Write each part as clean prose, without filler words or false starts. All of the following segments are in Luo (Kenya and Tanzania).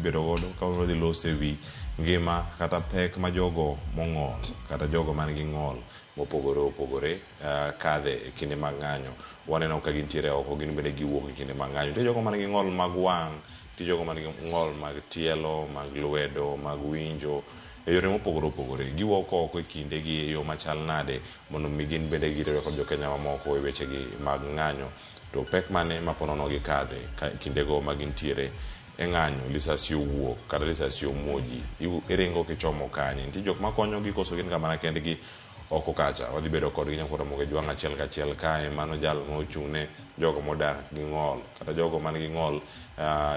bedo godo kawuono wadhi loso ewi ngima kata pek ma jogo mong'ol kata jogo man gi ng'ol mopogore opogore uh, kadhe e kinde mag ng'anyo. Waneno ka gintiere oko, gin bende giwuok e kinde mag ng'anyo. Nitie jogo man gi ng'ol mag wang', nitie jogo man gi ng'ol mag tielo, mag lwedo, mag winjo, e yore mopogore opogore. Giwuok oko e kindegi e yo machal nade mondo mi gin bende giriwre kod jokenya mamoko e wechegi mag ng'anyo. To pek mane ma ponono gikadhe ka kindego ma gintiere e ng'anyo, lisasi owuok kata lisasi omuoji, iringo kichomo kanye? Nitie jok makonyogi koso gin ga mana kendgi oko kacha? Wadhi bedo kodgi nyaka Ramogi Ojwang' achiel kachiel kae, mano jal ma ochung' ne jogo modak gi ng'ol kata jogo man gi ng'ol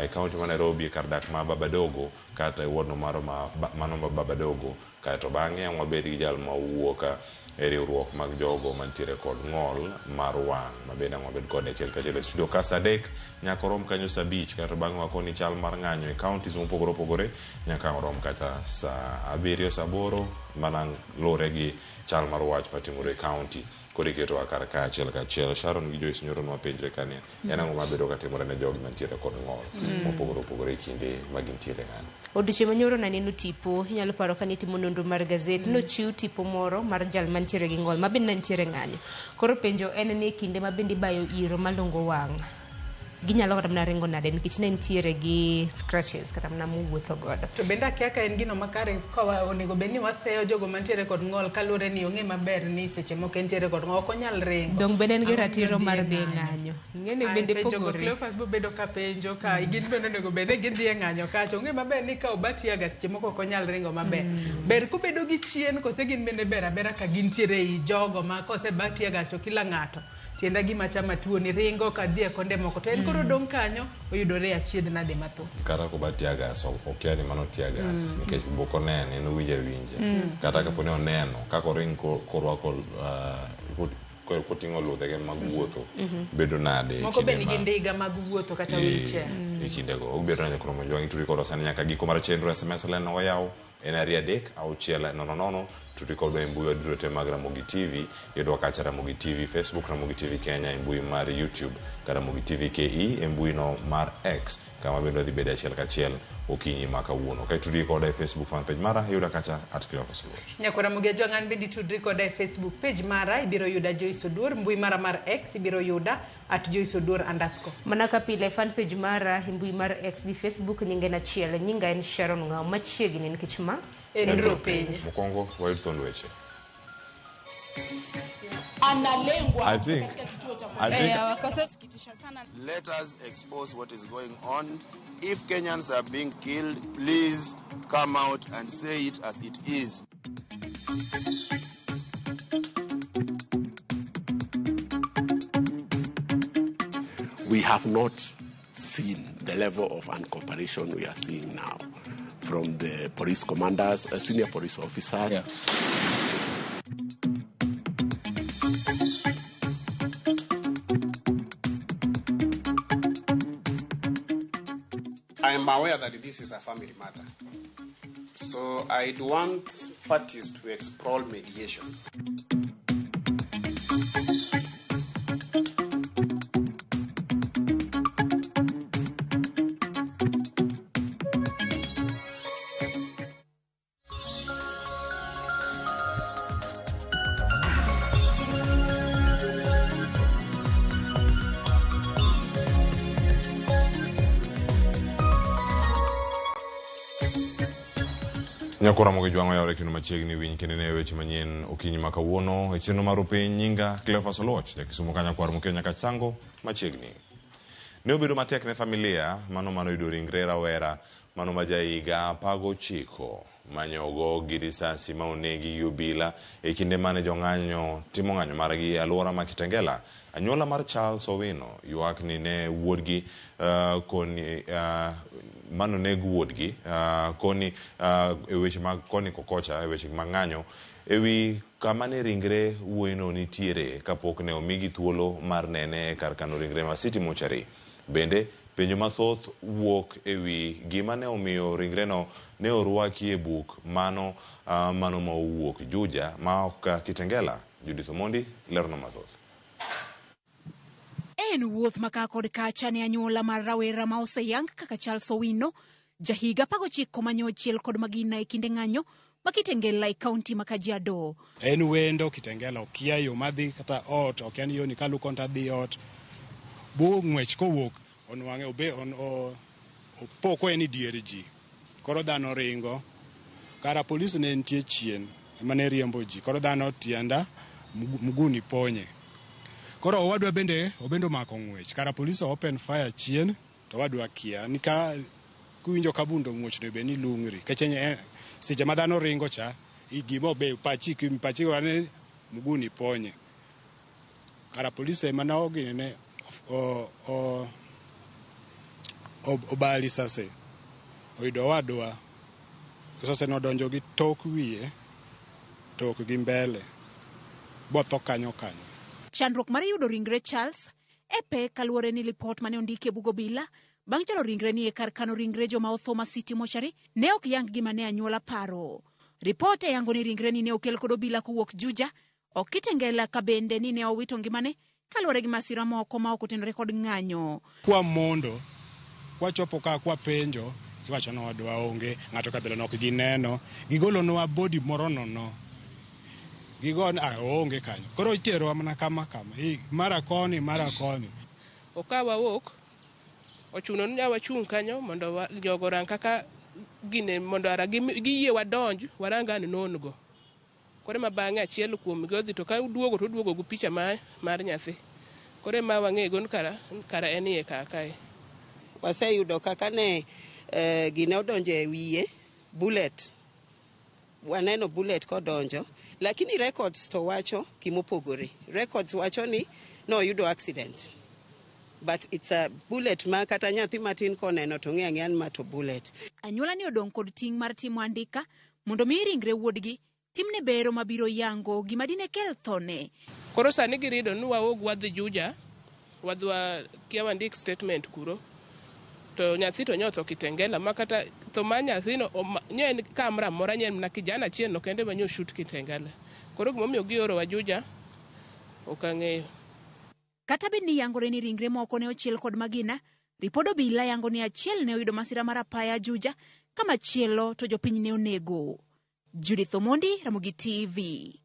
e kaunti ma Nairobi e kar dak ma Babadogo kata e ward no maro ma mano ma Babadogo. Kaeto bang'e ang' wabed gi jal ma owuok e riwruok mag jogo mantiere kod ng'ol mar wang' ma bende ang' wabed kode achiel kachiel e studio ka saa adek nyaka orom kanyo saa abich kaeto bang'e wakoni chal mar ng'anyo e counties mopogore opogore nyaka ang' orom kata saa abiriyo saa aboro mana luwore gi chal mar wach matimore e county. Koro iketowa kar ka achiel kachiel. Sharon gi Joyce nyoro nwapenjre ka ni en ang'o mabedo ka timore ne jogi mantiere kod ng'ol mopogore opogore e kinde ma gintiere ng'anyo. Odiochieng' manyoro naneno tipo, inyalo paro kane itimo nonro mar gazet, nochiw tipo moro mar jal mantiere gi ng'ol ma bende ne nitiere ng'anyo. Koro penjo en ni kinde ma bende ibayo iro malungo wang', ginyalo kata mana ringo nade nikech ne nitiere gi scratches kata mana mowuotho godo. To bende akia ka en gino makare ka onego bed ni waseyo jogo mantiere kod ng'ol kaluwore ni ong'e maber ni seche moko entiere kod ng'ol ok onyal ringo. Dong bende en gi ratiro mar dhi e ng'anyo. Ing'e ni bende pogore. Cleophas bobedo ka penjo ka gin bende onego bed ni gidhi e ng'anyo kacha. Ong'e maber ni ka oba tear gas seche moko ok onyal ringo maber. Ber kobedo gi chien kose gin bende ber abera ka gintiere ei jogo ma koseba tear gas to kila ng'ato tienda gima chama tuo ni ringo ka dhi e konde moko to en koro odong' kanyo oyudore e achiedh nade mathoth. Kata koba tear gas okia ni mano tear gas nikech bok onene en owinjo awinja. Kata kapo ni oneno kaka oring korwako koting'o ludhege mag wuotho bedo nade e Moko be nigi ndiga mag wuotho kata wheelchair. E kindego obedo nade koro Mojwang' ituri kodwa sani nyaka giko mar chenro SMS line wayawo En ariyo adek auchiel nono nono tudri kodwa e mbui wa duto te mag Ramogi TV. Yudwa kacha Ramogi TV Facebook, Ramogi TV Kenya e mbui mar YouTube, ka Ramogi TV KE e mbui no mar X, kama bende wadhi bede achiel kachiel okinyi ma kawuono. Ka itudri koda e Facebook fan page mara, yuda kacha at Cleophas Oluoch. Nyakwar Ramogi Ajwang' an bende itudri koda e Facebook page mara, ibiro yuda Joyce Oduor, mbui mara mar X ibiro yuda at Joyce Oduor underscore. Mana ka pile fan page mara e mbui mar X gi Facebook nyinge en achiel. Nyinga en Sharon Ng'awo. Machiegni nikech ma En ro piny. Mokwongo wayud thond weche. Analengwa I think, katika kituo cha I think, Sikitisha sana. Let us expose what is going on. If Kenyans are being killed, please come out and say it as it is. We have not seen the level of uncooperation we are seeing now from the police commanders, senior police officers. I am aware that this is a family matter. So I'd want parties to explore mediation. Nyakora Ramogi Jwang'o yawre kendo machiegni winy kendo ne weche manyien okinyi ma kawuono e chenro mar piny nyinga Cleophas Oluoch jakisumo ka nyakwar Mukenya Kachango machiegni. Ne obedo matek ne familia mano mano yudo ringre rawera mano ma jahiga 19 mane ogo gi risasi ma onegi gi obila e kinde mane jong'anyo timo ng'anyo margi e alwora ma Kitengela. Anyuola mar Charles Owino ywak ni ne wuodgi uh, koni uh, manoneg wuodgi uh, koni uh, e weche mag koni kokocha e weche mag ng'anyo e wi kama ne ringre wuoyino nitiere kapok ne omigi thuolo mar nene e kar kano ringre ma City Mortuary. Bende, penjo mathoth wuok e wi gima ne omiyo ringreno ne orwaki e buk mano uh, mano ma owuok Juja ma ok Kitengela. Judith Omondi lerona mathoth. En wuoth ma ka kod kacha ne anyuola mar rawera ma oseyang kaka Charles Owino Jahiga 19 manyo ochiel kod magina e kinde ng'anyo ma Kitengela e kaunti ma Kajiado. En wendo Kitengela, okia yo madhi kata ot, okia ni yoni kalu konta dhi ot. Bu ng'wech kowuok onwang'e obe on, o, opo ko en e dier ji. Koro dhano ringo. Kara polis ne nitie chien ema ne riembo ji. Koro dhano tienda mguni ponye. Koro owadwa bende obende omako ng'wech. Kara polis o open fire chien to owadwa kia. Ni ka kiwinjo ka bundo muoch onego bed ni lung'ri. Nikech seche ma dhano ringo cha, gima obe pachi pachi wane mguni ponye. Kara polis ema ne oginene obali sase. Oyudo owadwa. Sase nodonjo gi tok wiye, tok gi mbele. Botho kanyo kanyo. Chandruok mar yudo ringre Charles e pek kaluwore ni lipot mane ondiki e bug obila bang' chalo ringre ni e kar kano ringre joma otho ma City Mortuary ne ok yang gima ne anyuola paro. Ripot e yango ni ringre ni ne okel kod obila kowuok Juja, ok Kitengela ka bende ni ne owito ngimane kaluwore gi masira moko ma ok otenore kod ng'anyo. Kwa mondo, kwachopo ka kwa penjo, iwacho ni owadwa onge, ng'ato kabila no ok gineno, gigolonwa body moro nono. Gigo oonge kanyo. Koro iterowa mana kama kama, mara koni, mara koni. Okawa wuok, ochuno ni wachung' kanyo mondo jogo orang kaka gine mondo ara giyie wadonj warang an non go. Koro ema bang'e achiel kuom gi odhi to ka uduogo to uduogo gi picha mar nyathi. Koro ema wang'e go ni kara en iye kar kae. Waseyudo kaka ne gine odonjo e wiye, bullet. Waneno bullet kodonjo, lakini records to wacho gimopogore. Records wacho ni noyudo accident. But it's a bullet ma kata nyathi matin koneno to ng'e ang'eya ni ma to bullet. Anyuola ni odong' kod ting' mar timo andika mondo mi ringre wuodgi timne bero mabiro yango gima dine kel thone. Koro sani girido ni wawuog wadhi Juja, wadhi wa kia wandik statement kuro. To nyathi to nyotho Kitengela ma kata tho mar nyathino nye en kamoro amora nye en mana kijana achiel no kende ma nyo shoot Kitengela. Koro gimomiyo giorowa Juja ok ang'eyo. Kata bed ni yangore ni ringre moko ne ochiel kod magina, ripod obila yango ni achiel ne oyudo masira mar apaya Juja, kamachielo to jopiny ne onego. Judith Omondi, Ramogi TV.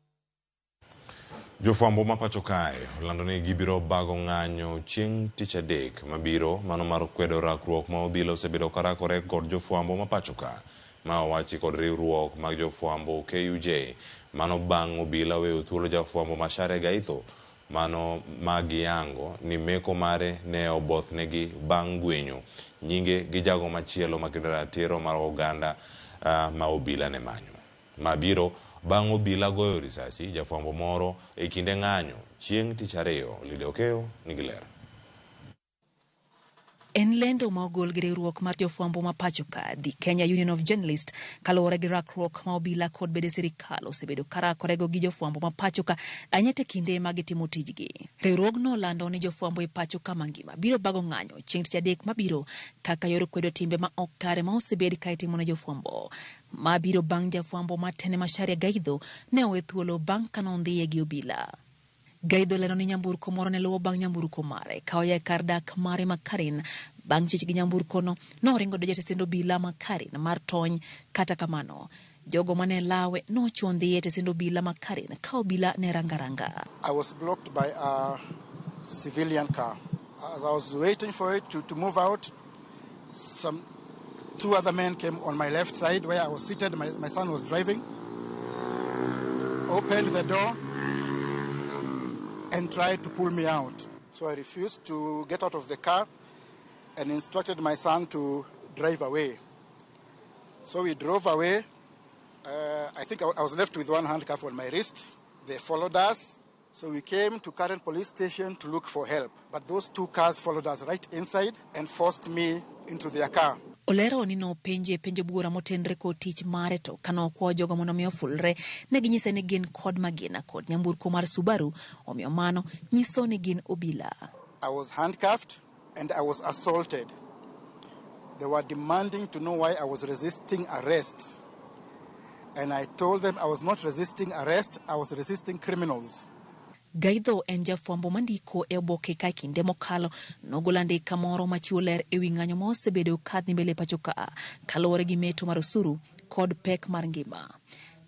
Jofwambo ma pacho kae olando ni gibiro bago ng'anyo chieng' tich adek mabiro mano mar kwedo rakruok ma obila osebedo karakore kod jofwambo ma pacho ka. Ma owachi kod riwruok mag jofwambo KUJ mano bang' obila weyo thuolo jafwambo Macharia Gaitho mano ma giyango ni meko mare ne obothnegi bang' gwenyo nyinge gi jago machielo makedo ratiro mar oganda ma obila ne manyo. Ma biro bang' obila goyo risasi jafwambo moro e kinde ng'anyo chieng' tich ariyo. Lydia Okeyo nigi ler. En lendo ma ogol gi riwruok mar jofwambo ma pacho ka, The Kenya Union of Journalists, kaluwore gi rakruok ma obila kod bede sirikal osebedo karakorego gi jofwambo ma pacho ka ahinya te kinde ma gitimo tijgi. Riwruogno olando ni jofwambo e pacho ka mangima biro bago ng'anyo chieng' tich adek mabiro kaka yor kwedo timbe ma ok kare ma osebed ka itimo ne jofwambo. Ma biro bang' jafwambo matene Macharia Gaitho ne owe thuolo bang' ka nondhiye gi obila. Gaitho lero ni nyamburko moro ne luwo bang' nyamburko mare ka oya e kar dak mare ma Karen. Bang' chich gi nyamburko no, noringo donjo e tesend obila ma Karen mar tony. Kata kamano, jogo mane lawe nochuo ndhiye e tesend obila ma Karen ka obila ne ranga ranga. I was blocked by a civilian car. As I was waiting for it to move out, some two other men came on my left side where I was seated. My son was driving, opened the door and tried to pull me out. So I refused to get out of the car and instructed my son to drive away. So we drove away. I think I was left with one handcuff on my wrist. They followed us. So we came to Karen police station to look for help. But those two cars followed us right inside and forced me into their car. Olero ni nopenje penjo buora motenre kod tich mare to kano okwayo jogo mondo mi ofulre ne ginyise ni gin kod magina kod nyamburko mar Subaru omiyo mano nyiso ni gin obila. I was handcuffed and I was assaulted. They were demanding to know why I was resisting arrest. And I told them I was not resisting arrest, I was resisting criminals. Gaitho en jafwambo mandiko e oboke ka kinde mokalo nogolo andika moro machiwo ler e wi ng'anyo ma osebedo ka dhi mbele pacho ka kaluwore gi meto mar osuru kod pek mar ngima.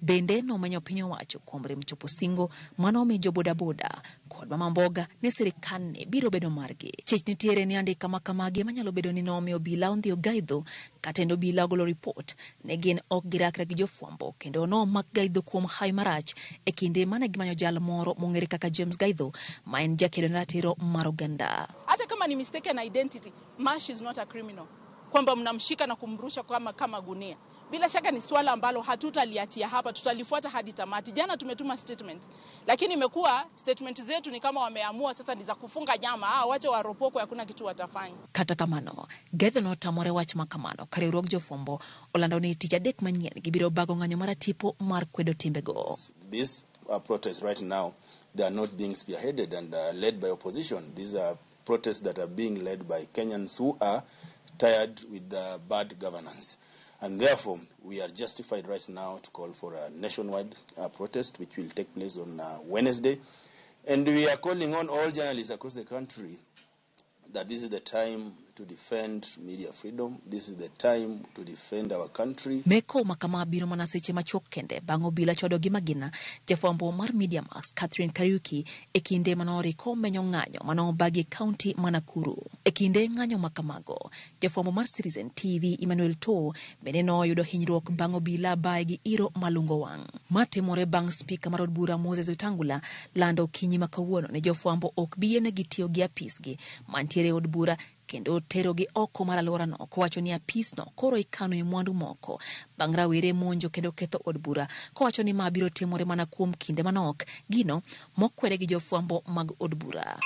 Bende nomenyo piny owacho kuom rem chopo singo mane omi jo bodaboda kod mama mboga ni sirikandni biro bedo margi. Chich nitiere ni andika ma kamagi ema nyalo bedo ni nomiyo obila ondhiyo Gaitho ka tend obila ogolo ripot ne gin ok girakre gi jofwambo kendo nomak Gaitho kuom hawi marach e kinde mane gimanyo jal moro mong'ere kaka James Gaitho ma en jakedo ne ratiro mar oganda. Hata kama ni mistaken identity, Mash is not a criminal, kwamba mnamshika na kumrusha kama gunia. Bila shaka ni swala ambalo hatutaliachia hapa, tutalifuata hadi tamati. Jana tumetuma statement, lakini imekuwa statement zetu ni kama wameamua sasa ni za kufunga nyama, wache waropokwe, hakuna kitu watafanya. Kata kamano, Gaitho notamore wach ma kamano ka riwruog jofwambo olando ni tich adek manyien gibiro bago ng'anyo mar tipo mar kwedo timbego. This protests right now, they are not being spearheaded and led by opposition. These are protests that are being led by Kenyans who are tired with the bad governance. And therefore, we are justified right now to call for a nationwide protest, which will take place on Wednesday. And we are calling on all journalists across the country that this is the time to defend media freedom. This is the time to defend our country. Meko makama biro mana seche machuok kende bang' obila chwado gi magina jafwambo mar Mediamax Catherine Kariuki e kinde manoriko menyo ng'anyo manobagi e kaunti ma Nakuru. E kinde ng'anyo makamago, jafwambo mar Citizen TV Emmanuel Too bende noyudo hinyruok bang' obila baye gi iro malungo wang'. Matimore bang' spika mar od bura Moses Wetangula lando okinyi ma kawuono ni jofwambo ok bi yienegi tiyo gi apisgi mantiere e od bura kendo terogi oko mar alworano kowacho ni apisno koro ikano e mwandu moko bang' rawere monjo kendo ketho od bura kowacho ni ma biro timore mana kuom kinde manok gino mokwede gi jofwambo mag od bura.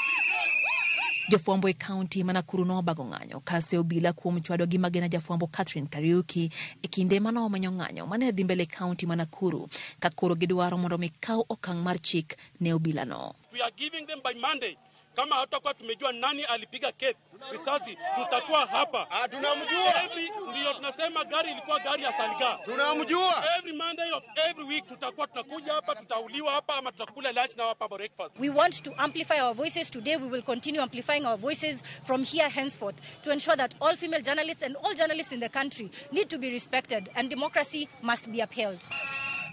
Jofwambo e kaunti ma Nakuru nobago ng'anyo kase obila kuom chwado gi magina jafwambo Catherine Kariuki e kinde manomenyo ng'anyo mane dhi mbele e kaunti ma Nakuru ka koro gidwaro mondo mi kaw okang' mar chik ne obilano. We are giving them by Monday. Kama hatutakuwa tumejua nani alipiga Keith risasi, tutakuwa hapa. Tunamjua. Every, ndio tunasema gari ilikuwa gari ya Salga. Tunamjua. Every Monday of every week tutakuwa tunakuja hapa, tutauliwa hapa ama tutakula lunch na hapa breakfast. We want to amplify our voices today. We will continue amplifying our voices from here henceforth to ensure that all female journalists and all journalists in the country need to be respected and democracy must be upheld.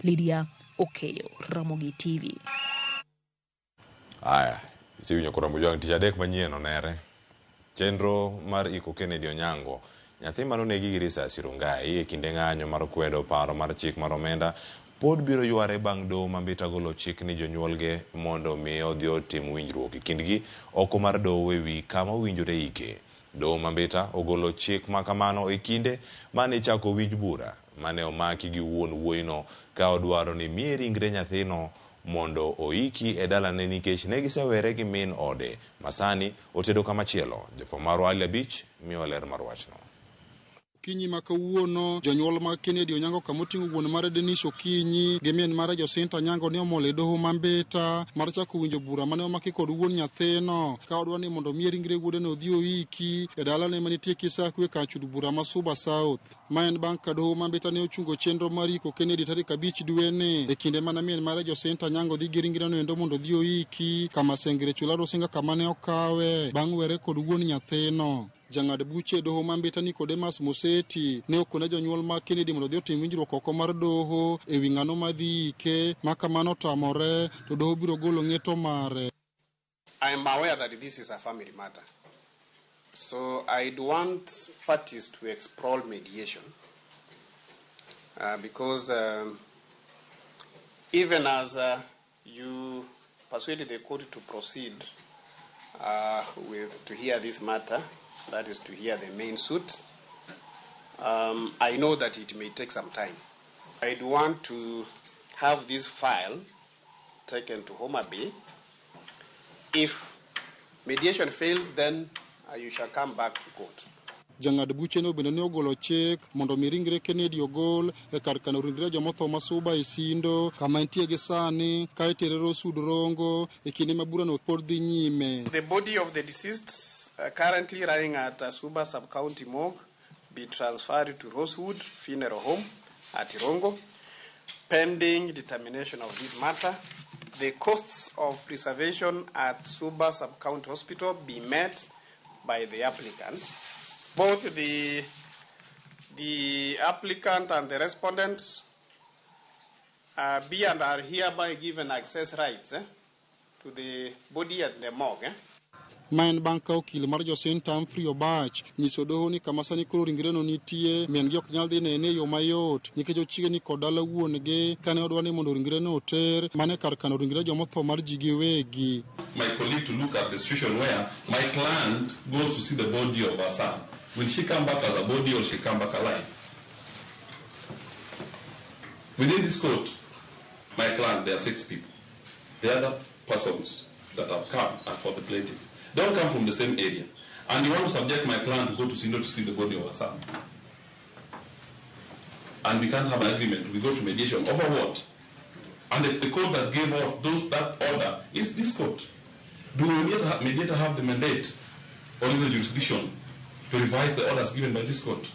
Lydia Okeyo, Ramogi TV. Aya, isewinjo koro Mojwang' tich adek manyien onere. Chenro mar iko Kennedy Onyango, nyathi manonegi gi risasi Rongai e kinde ng'anyo mar kwedo paro mar chik mar omenda pod biro yware bang' doho ma Mbita golo chik ni jonyuolge mondo mi odhi otim winjruok e kindgi oko mar doho e wi kama owinjore ike. Doho ma Mbita ogolo chik ma kamano e kinde mane ichako winj bura mane omaki gi wuon wuoyino ka odwaro ni miye ringre nyathino mondo oiki e dalane nikech ne gisewere gi min ode masani otedo kamachielo. Jafwambo marwa Ali Abich miyowa ler mar wachno. Okinyi ma kawuono jonyuol mag Kennedy Onyango kamoting'o wuon mare Dennis Okinyi gi min mare Jacinta Onyango ne omol e doho ma Mbita mar chako winjo bura mane omaki kod wuon nyathino ka odwa ni mondo miye ringre wuodeno odhi oiki e dalane manitie Kisaku e kar chud bura ma Suba South. Ma en bang' ka doho ma Mbita ne ochungo chenro mar iko Kennedy tarik 5 dweni e kinde mana min mare Jacinta Onyango dhi gi ringreno endo mondo odhi oiki kama Sengre Chula Rusinga kama ne okawe bang' were kod wuon nyathino. Jang'ad buche e doho ma Mbita Nicodemus Moseti ne okone jonyuol mag Kennedy mondo odhi otim winjruok oko mar doho e wi ng'ano madhi ike ma kamano otamore to doho biro golo ng'eto mare. I am aware that this is a family matter. So I'd want parties to explore mediation because even as you persuade the court to proceed with to hear this matter, that is to hear the main suit, I know that it may take some time. I'd want to have this file taken to Homa Bay. If mediation fails, then you shall come back to court. Jang'ad bucheno bende ne ogolo chik mondo mi ringre Kennedy ogol e kar kano ringre jomotho ma Suba e Sindo kama entie gi sani ka itere Rosewood Rongo e kinde ma burano pod dhi nyime. The body of the deceased currently lying at Suba Sub-County Morgue be transferred to Rosewood Funeral Home at Rongo pending determination of this matter. The costs of preservation at Suba Sub-County Hospital be met by the applicant. Both the applicant and the respondent be and are hereby given access rights to the body at the morgue. Ma en bang' ka okil mar Jacinta Humphrey Obach nyiso doho ni kama sani koro ringreno nitie min gi ok nyal dhi nene e yo mayot nikech ochiegni kod dala wuon gi kane odwa ni mondo ringreno oter mana e kar kano ringre jomotho mar ji giwegi. My colleague to look at the situation where my client goes to see the body of her son. Will she come back as a body or she come back alive? Within this court, my client, there are 6 people. The other persons that have come are for the plaintiff. They all come from the same area. And you want to subject my client to go to Sindo to see the body of her son. And we can't have an agreement. We go to mediation. Over what? And the court that gave out that order is this court. Do the mediator have the mandate or the jurisdiction to revise the orders given by this court?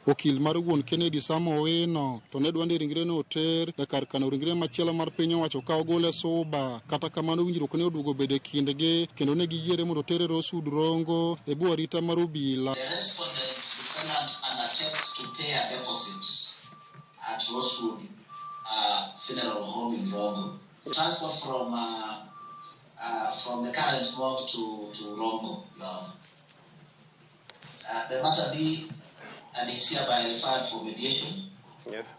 Okil mar wuon Kennedy Sam Owino to ne dwa ni ringreno oter e kar kano ringre machielo mar piny owacho ka ogole Suba. Kata kamano winjruok ne oduogo bedo e kindgi kendo ne giyiere mondo otere Rosewood Rongo e bwo arita mar obila. The respondent defendant undertakes to pay a deposit at Rosewood Funeral Home in Rongo. Transport from the current morgue to Rongo. The matter be and is hereby referred for mediation. Yes.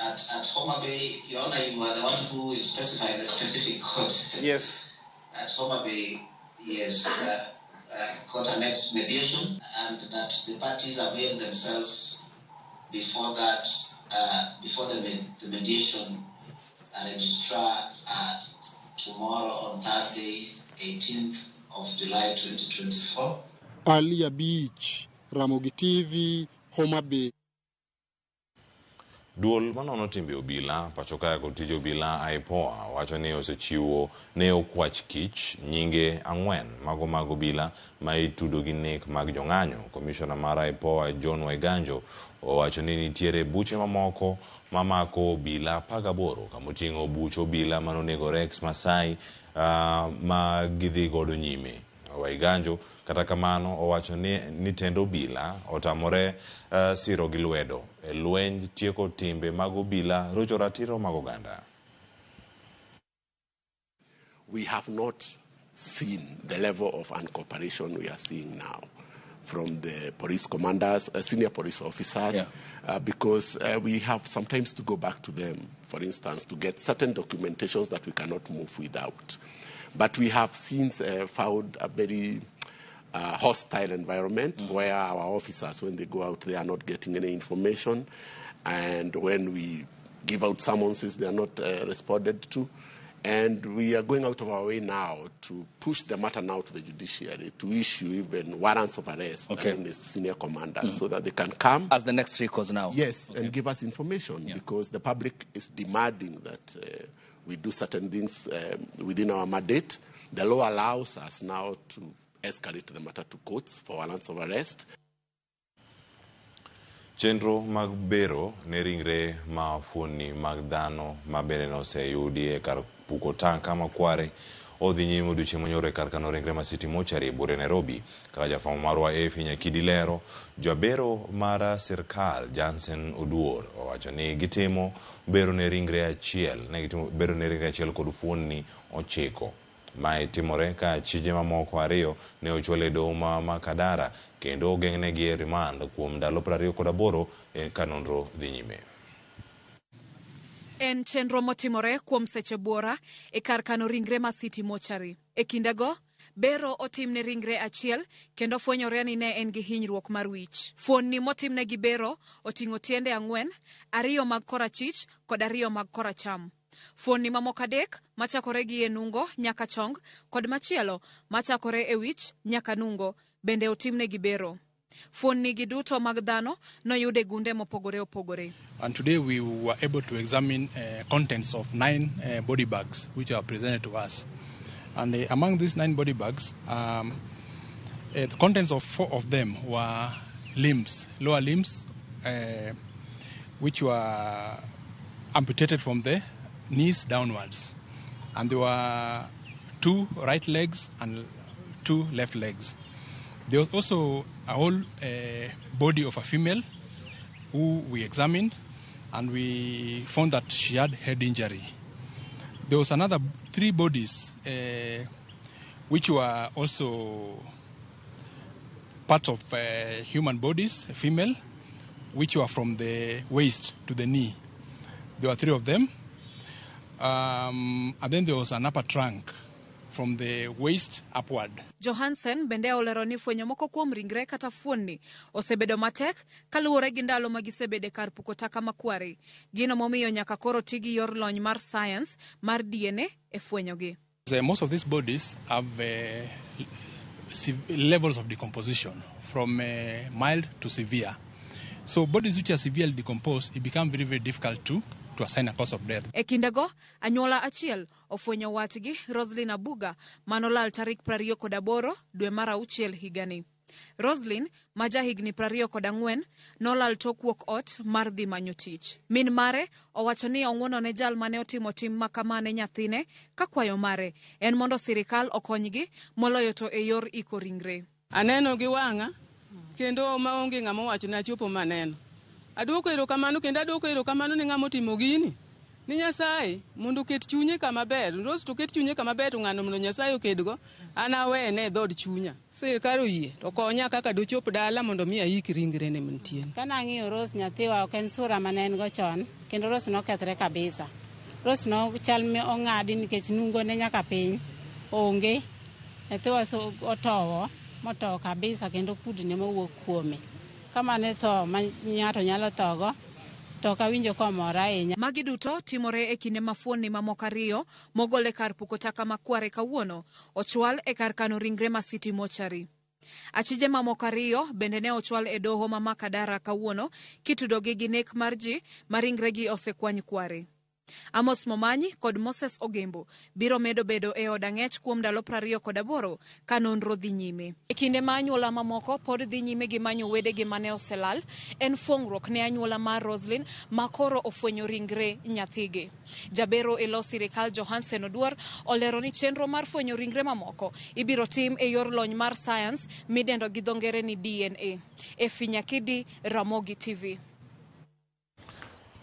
At Homa Bay, Your Honor, you are the one who will specify the specific court. Yes. At Homa Bay, yes, court annexed mediation, and that the parties avail themselves before that, before the mediation registrar at tomorrow on Thursday, 18th of July, 2024. Alia Beach, Ramogi TV, Homa Bay. Duol manono timbe obila pacho kae kod tij obila IPOA wacho ni osechiwo ne okwach kich nyinge 4 mago mag obila ma itudo gi nek mag jong'anyo. Komishona mar IPOA John Waiganjo owacho ni nitiere buche mamoko mamako obila 18 kamoting'o buch obila manonego Rex Masai ma gidhi godo nyime. Waiganjo kata kamano owacho ni tend obila otamore siro gi lwedo e lwenj tieko timbe mag obila rocho ratiro mag oganda. We have not seen the level of uncooperation we are seeing now from the police commanders, senior police officers, yeah. Because we have sometimes to go back to them, for instance, to get certain documentations that we cannot move without. But we have since found a very hostile environment where our officers, when they go out, they are not getting any information. And when we give out summonses, they are not responded to. And we are going out of our way now to push the matter now to the judiciary, to issue even warrants of arrest against senior commanders so that they can come. As the next recourse now. Yes, and give us information, because the public is demanding that we do certain things within our mandate. The law allows us now to escalate the matter to courts for warrants of arrest. Chenro mag bero ne ringre ma fuonni mag dhano ma bende noseyudi e kar puko tanka makware odhi nyime odiochieng' manyoro e kar kano ringre ma City Mortuary e buore Nairobi. Kaka jafwambo marwa Efi Nyakidi lero, jabero mar sirkal Jansen Oduor owacho ni gitimo bero ne ringre achiel kod fuonni 9. Mae timore ka chije mamoko 2 ne ochwal e doho ma Makadara kendo ogeng'negi e remand kuom ndalo 28 ka nonro dhi nyime. En chenro motimore kuom seche buora e kar kano ringre ma City Mortuary. E kindego, bero otimne ringre achiel kendo fwenyore ni ne en gi hinyruok mar wich. Fuonni motimne gi bero oting'o tiende 4, 2 mag korachich kod 2 mag koracham. Fuonni mamoko 3 machakore gi e nungo nyaka chong kod machielo machakore e wich nyaka nungo bende otimne gi bero. Fuonni gi duto mag dhano noyud e gunde mopogore opogore. And today we were able to examine contents of 9 body bags which are presented to us. And among these 9 body bags, the contents of 4 of them were limbs, lower limbs, which were amputated from the knees downwards. And there were 2 right legs and 2 left legs. There was also a whole body of a female who we examined, and we found that she had head injury. There was another 3 bodies which were also parts of human bodies, female, which were from the waist to the knee. There were 3 of them. And then there was an upper trunk from the waist upward. Johansen bende olero ni fwenyo moko kuom ringre kata fuonni osebedo matek kaluwore gi ndalo ma gisebede kar puko taka makware. Gino momiyo nyaka koro ti gi yor lony mar science mar DNA e fwenyogi. Most of these bodies have levels of decomposition from mild to severe. So bodies which are severely decomposed, it becomes very, very difficult to assign a cause of death. E kindego, anyuola achiel ofwenyo watgi Roslyn Abuga manolal tarik 28 dwe mar auchiel higani. Roslyn, ma ja higni 24, nolal tok wuok ot mar dhi manyo tich. Min mare owacho ni ong'wono ne jal mane otimo tim makama ne nyathine ka kwayo mare en mondo sirikal okonygi moloyo to e yor iko ringre. Aneno gi wang'a kendo maonge ng'ama owacho na chopo maneno. Aduoko erokamano kendo aduoko erokamano ne ng'ama otimo gini. Ni Nyasaye mondo oket chunye kama ber. Rose to ket chunye kama ber to ng'ano mondo Nyasaye okedgo. An awene e dhood chunya. Sirkal oyie to konya kaka dochop dala mondo mi aik ringrene mantie. Kana ang'iyo Rose nyathiwa ok en sura mane en go chon kendo Rose nokethre kabisa. Rose no chal mi ong'adi nikech nungone nyaka piny onge. Nyathiwa otowo motowo kabisa kendo kudni mowuok kuome. Kama ne tho ma ng'ato nyalo thogo to ok awinjo komora ahinya. Magi duto timore e kinde ma fuonni mamoko 2 mogol e kar puko taka makware kawuono ochwal e kar kano ringre ma City Mortuary. Achije mamoko 2 bende ne ochwal e doho ma Makadara kawuono kitudogi gi nek mar ji ma ringregi osekwany kware. Amos Momanyi kod Moses Ogembo biro medo bedo e od ang'ech kuom ndalo 28 ka nonro dhi nyime. E kinde ma anyuola mamoko pod dhi nyime gi manyo wedegi mane oselal, en fuong'ruok ne anyuola mar Roslyn ma koro ofwenyo ringre nyathigi. Jabero e lo sirikal Johansen Oduor olero ni chenro mar fwenyo ringre mamoko ibiro tim e yor lony mar science midendo gi dho ngere ni DNA. Efi Nyakidi, Ramogi TV.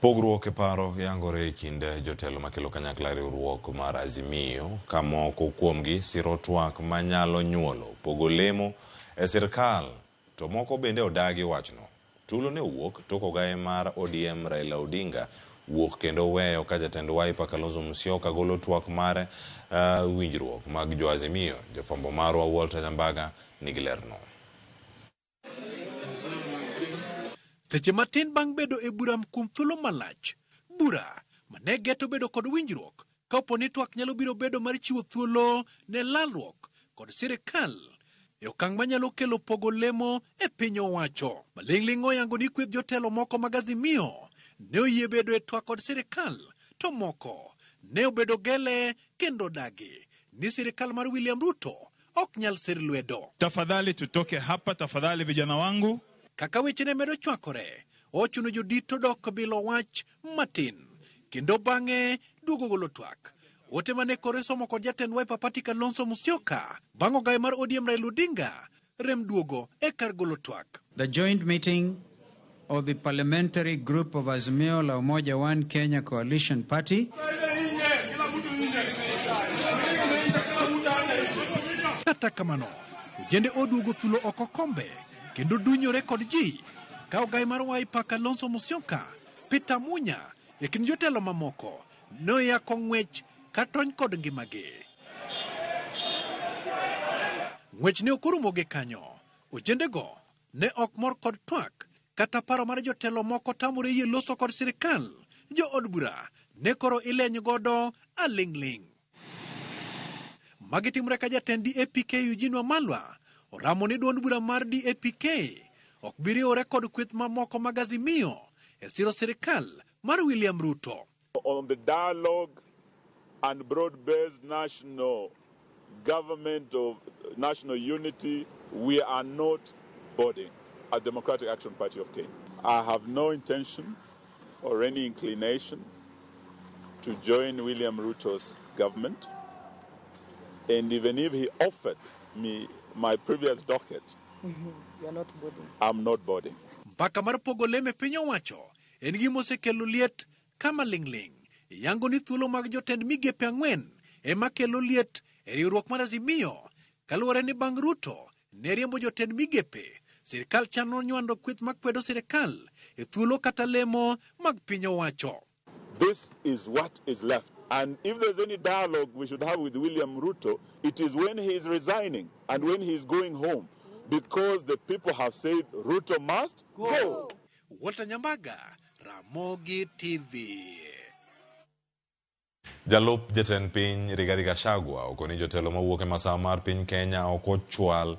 Pogruok e paro yangore e kind jotelo makelo kanyakla riwruok mar Azimio ka moko kuomgi siro twak manyalo nyuolo pogo lemo e sirkal to moko bende odagi wachno. Tulo ne owuok tok ogaye mar ODM Raila Odinga wuok kendo weyo ka jatend Wiper Kalonzo Musyoka golo twak mar winjruok mag jo Azimio. Jafwambo marwa Walter Nyambaga nigi lerno. Seche matin bang' bedo e bura kuom thuolo malach, bura mane geto bedo kod winjruok kapo ni twak nyalo biro bedo mar chiwo thuolo ne lalruok kod sirikal e okang' manyalo kelo pogo lemo e piny owacho. Maling'ling' oyango ni kweth jotelo moko mag Azimio ne oyie bedo e twak kod sirikal to moko ne obedo gele kendo dagi ni sirikal mar William Ruto ok nyal sir lwedo. Tafadhali tutoke hapa, tafadhali vijana wangu. Kaka weche ne medo chwakore, ochuno jodito dok bilo wach matin kendo bang'e duogo golo twak. Ote mane kore somo kod jatend Wiper Party Kalonzo Musyoka bang' ogaye mar ODM Raila Odinga rem duogo e kar golo twak. The joint meeting of the parliamentary group of Azimio la Umoja One Kenya Coalition Party. Kata kamano, ojende oduogo thulo oko kombe kendo dunyore kod ji ka ogaye mar Wiper Kalonzo Musyoka, Peter Munya e kind jotelo mamoko noyako ng'wech katony kod ngimagi. Ng'wech ne ok orumo gi kanyo. Ojendego ne ok mor kod twak kata paro mar jotelo moko tamore yie loso kod sirikal. Jo od bura ne koro ileny godo aling'ling'. Magi timore ka jatend DAPK Eugene Wamalwa oramo ni duond bura mar DAPK ok bi riwore kod kweth mamoko mag Azimio e siro sirikal mar William Ruto. On the dialogue and broad-based national government of national unity, we are not boarding at Democratic Action Party of Kenya. I have no intention or any inclination to join William Ruto's government. And even if he offered me my previous docket, You are not boarding. I'm not boarding. Mbaka mar pogo lem e piny owacho en gima osekelo liet kama ling'ling' yango ni thuolo mag jotend migepe ang'wen ema kelo liet e riwruok mar Azimio kaluwore ni bang' Ruto ne riembo jotend migepe, sirkal chano nywando kweth makwedo sirkal e thuolo kata lemo mag piny owacho. This is what is left. And if there's any dialogue we should have with William Ruto, it is when he is resigning and when he is going home. Because the people have said Ruto must go. Walter Nyambaga, Ramogi TV. Jalup jatend piny Rigathi Gachagua okoni jotelo mawuok e masawa mar piny Kenya ok ochwal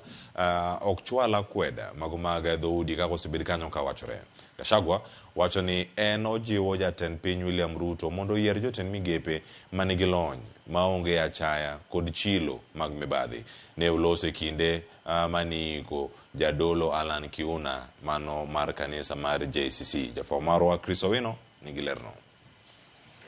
ok chwal akweda mago mag dhoudi kaka osebed kanyo kawachore. Gachagua wacho ni en ojiwo jatend piny William Ruto mondo oyier jotend migepe manigi lony maonge achaya kod chilo mag mibadhi. Ne oloso e kinde maniiko jadolo Alan Kiuna mano mar kanisa mar JCC. Jafwambo marwa Chris Owino nigi lerno.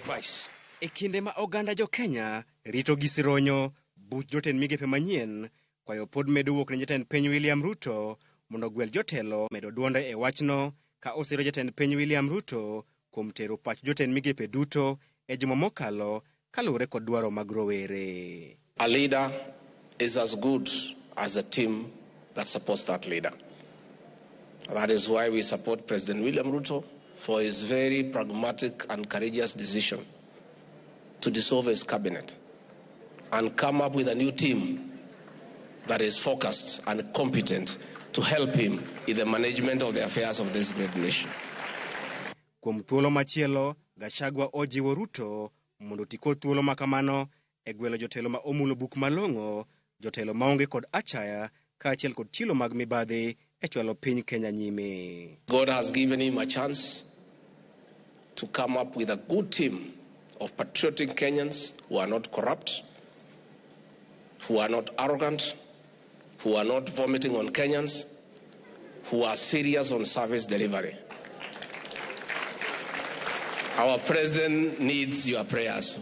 Price. E kinde ma oganda jo Kenya rito gi sironyo buch jotend migepe manyien, kwayo pod medo wuok ne jatend piny William Ruto mondo ogwel jotelo medo duonde e wachno ka osiro jatend piny William Ruto kuom tero pach jotend migepe duto e juma mokalo kaluwore kod dwaro mag rowere. A leader is as good as a team that supports that leader. That is why we support President William Ruto for his very pragmatic and courageous decision to dissolve his cabinet and come up with a new team that is focused and competent to help him in the management of the affairs of this great nation. Kuom thuolo machielo, Gachagua ojiwo Ruto mondo oti kod thuolo ma kamano e gwelo jotelo ma omulo buk malong'o, jotelo maonge kod achaya kaachiel kod chilo mag mibadhi e chwalo piny Kenya nyime. God has given him a chance to come up with a good team of patriotic Kenyans who are not corrupt, who are not arrogant, who are not vomiting on Kenyans, who are serious on service delivery. Our president needs your prayers.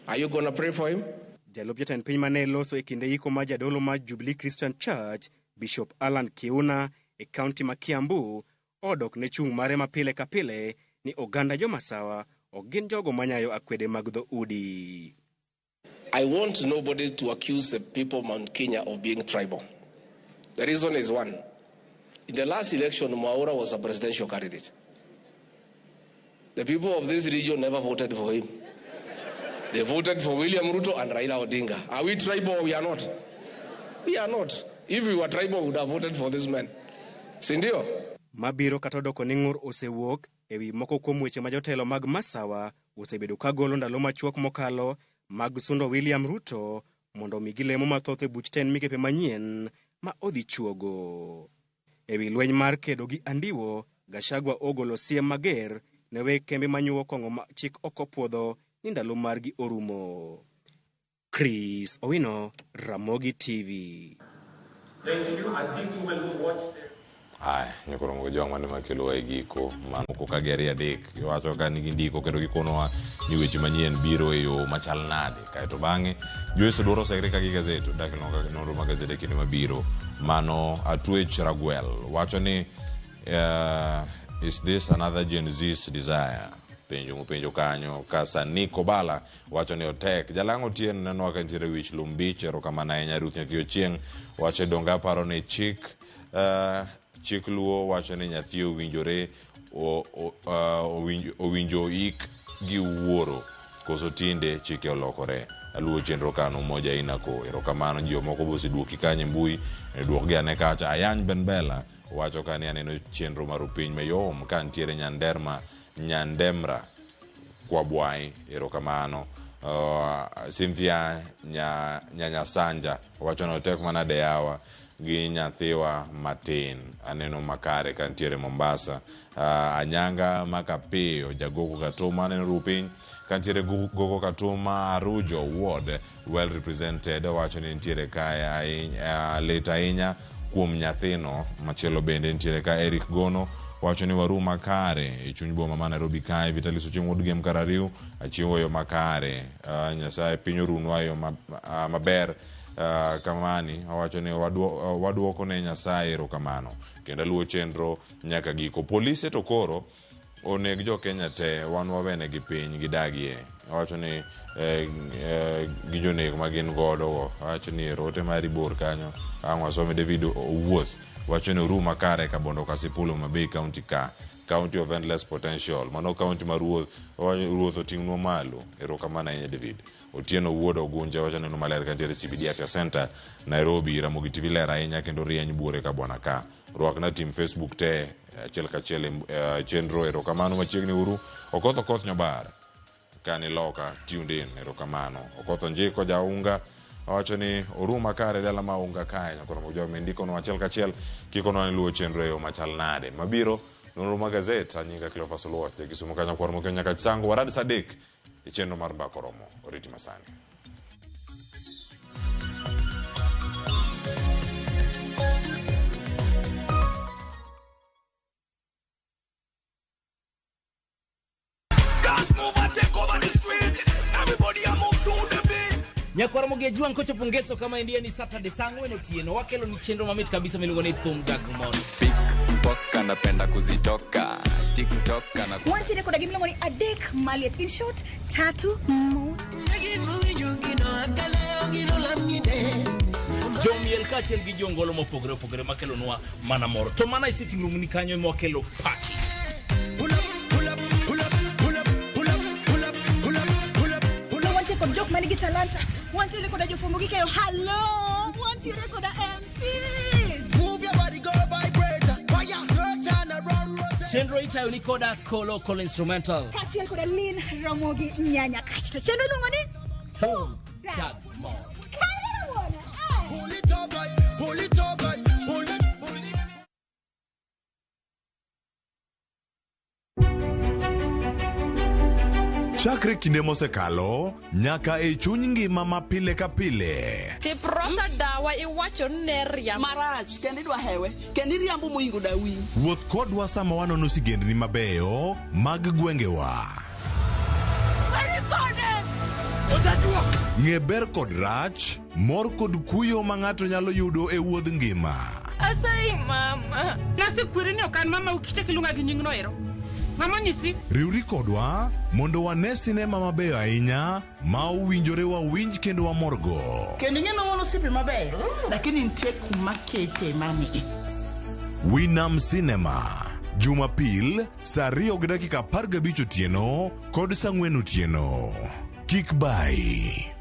Are you going to pray for him? Jalup jatend piny mane loso e kinde yiko mar jadolo mar Jubilee Christian Church, Bishop Alan Kiuna e kaunti ma Kiambu, odok ne chung' mare ma pile ka pile ni oganda jomasawa ok gin jogo manyayo akwede mag dhoudi. I want nobody to accuse the people of Mount Kenya of being tribal. The reason is one. In the last election, Mwaura was a presidential candidate. The people of this region never voted for him. They voted for William Ruto and Raila Odinga. Are we tribal or we are not? We are not. If we were tribal, we would have voted for this man. Sindio? Mabiro kata odoko ni ng'ur osewuok ewi moko kuom weche ma jotelo mag Masawa osebedo ka golo ndalo machuok mokalo mag sundo William Ruto mondo omigi lemo mathoth e buch tend migepe manyien ma odhi chuogo. Ewi lweny mar kedo gi andiwo, Gachagua ogolo siem mager ne weg kembe manyuwo kong'o ma chik ok opuodho ni ndalo margi orumo. Chris Owino, Ramogi TV. Thank you. I think we will watch the Aya, nyokoro jwang' mane makelo e giko mano koka gi ariyo adek giwacho ka nigi ndiko kendo gikonowa ni weche manyien biro e yo machal nade kaeto bang'e Joyce Oduor osekre ka gi gazet odak nonro mag gazet e kinde mabiro mano Atwech Ragwel wacho ni is this another Gen Z's desire penjo mopenjo kanyo ka Sani Kobala wacho ni otek Jalang'o Otieno nenowa ka nitiere wich lum beach erokamano ahinya Ruth Nyathi Ochieng' wacho donge aparo ni chik chik Luo wacho ni nyathi owinjore owinjo ik gi wuoro koso tinde chike olokore aluwo chenro kano Umoja Inako erokamano jomoko be oseduoki kanyo e mbui duokgi ane kacha Ayany Benbela wacho ka ni aneno chenro mar piny mayom ka nitiere Nyanderma Nyandemra Kwabwai erokamano Cynthia Nyanyasanja wacho ni otek manade yawa gi nyathiwa matin aneno makare ka nitiere Mombasa Anyanga Makapiyo Jagoko Katuma aneno rupiny ka nitiere Goko Katuma Arujo Ward well represented wacho ni nitiere kae lit ahinya kuom nyathino machielo bende nitiere ka Eric Gono Wacho ni waru makare e chuny boma ma Nairobi kae. Vitalis Ochieng' wuod Gem Karariu achiwo yo makare. Nyasaye piny orunwa yo maber kamani. Owacho ni waduoko ne Nyasaye erokamano kendo aluwo chenro nyaka giko. Polise to koro oneg jo Kenya te, wan wawenegi piny gidagie. Owacho ni gi jonek ma gin godo go. Owacho ni ero ote mari bor kanyo. Ang' wasome David Owuoth. Wacho ni oru makare Kabondo Kasipul Homa Bay County ka. County of endless potential. Mano county ma ruoth, ruoth oting'nwa malo. Erokamano ahinya David. Otieno Wuod Ogunja wacho neno maler kantiere CBD Afya Center Nairobi. Ramogi TV ler ahinya kendo rieny buore ka bwana ka. Rwakna team Facebook te achiel kachiel e chenro. Erokamano machiegni uru. Okoth Okoth Nyobar kani loka tuned in. Erokamano. Okoth Onjiko Jaunga owacho ni oru makare dala ma unga kae nyakoro mojo mindiko no achiel kachiel kikono ni luwo chenro e yo machal nade. Mabiro nonro mag gazet anyinga Cleophas Oluoch ja Kisumu kanyo kwar mokenya nyaka Chisango warad saa 3 e chenro mar Mbaka Oromo. Oriti masani. Nyakwar Mogeji wang' kochopo ngeso kama endiye ni Saturday saa 4 otieno wakelo ni chenro mamit kabisa miluongo ni Thum Dag Mon. Pickpocket anapenda kuzitoka TikTok ana Wantiere koda gimiluongo ni adek maliet. In short, tatu mot. Jomiel kaachiel gi jongolo mopogore opogore makelonwa mana mor. To mana e sitting room ni kanyo ema wakelo party. Wantiere kod jok manigi talanta. Wantiere koda jofwambo gi keyo. Hello! Wantiere koda MCs. Move your body, go vibrate. Fire, turn around, rotate. Chenro itayo ni koda Kolo Kolo Instrumental. Kaachiel koda Lin Ramogi Nyanya Kasto. Chenro iluongo ni Thum Dag Mor. Pull it up, right. Pull it up, right. Pull it, pull it. Chakre kinde mosekalo nyaka e chuny ngima ma pile ka pile. Tiprosa dawa iwacho ni ne riambo. Marach kendo idwa hewe kendo iriambo moingo dawi. Wuoth kodwa sama wanono sigendni mabeyo mag gwengewa. Ng'e ber kod rach, mor kod kuyo ma ng'ato nyalo yudo e wuodh ngima. Asayi mama. Nasekweri ni ok an mama ukichak iluonga gi nyingno ero. Mama nyisi. Riwri kodwa mondo wane sinema mabeyo ahinya ma owinjore wawinj kendo wamorgo. Kendo ing'e ni wan osiepe mabeyo, lakini nitie kuma kete mani. Winam Cinema, Jumapil saa 2:15 otieno kod saa 4 otieno. Kik bayi.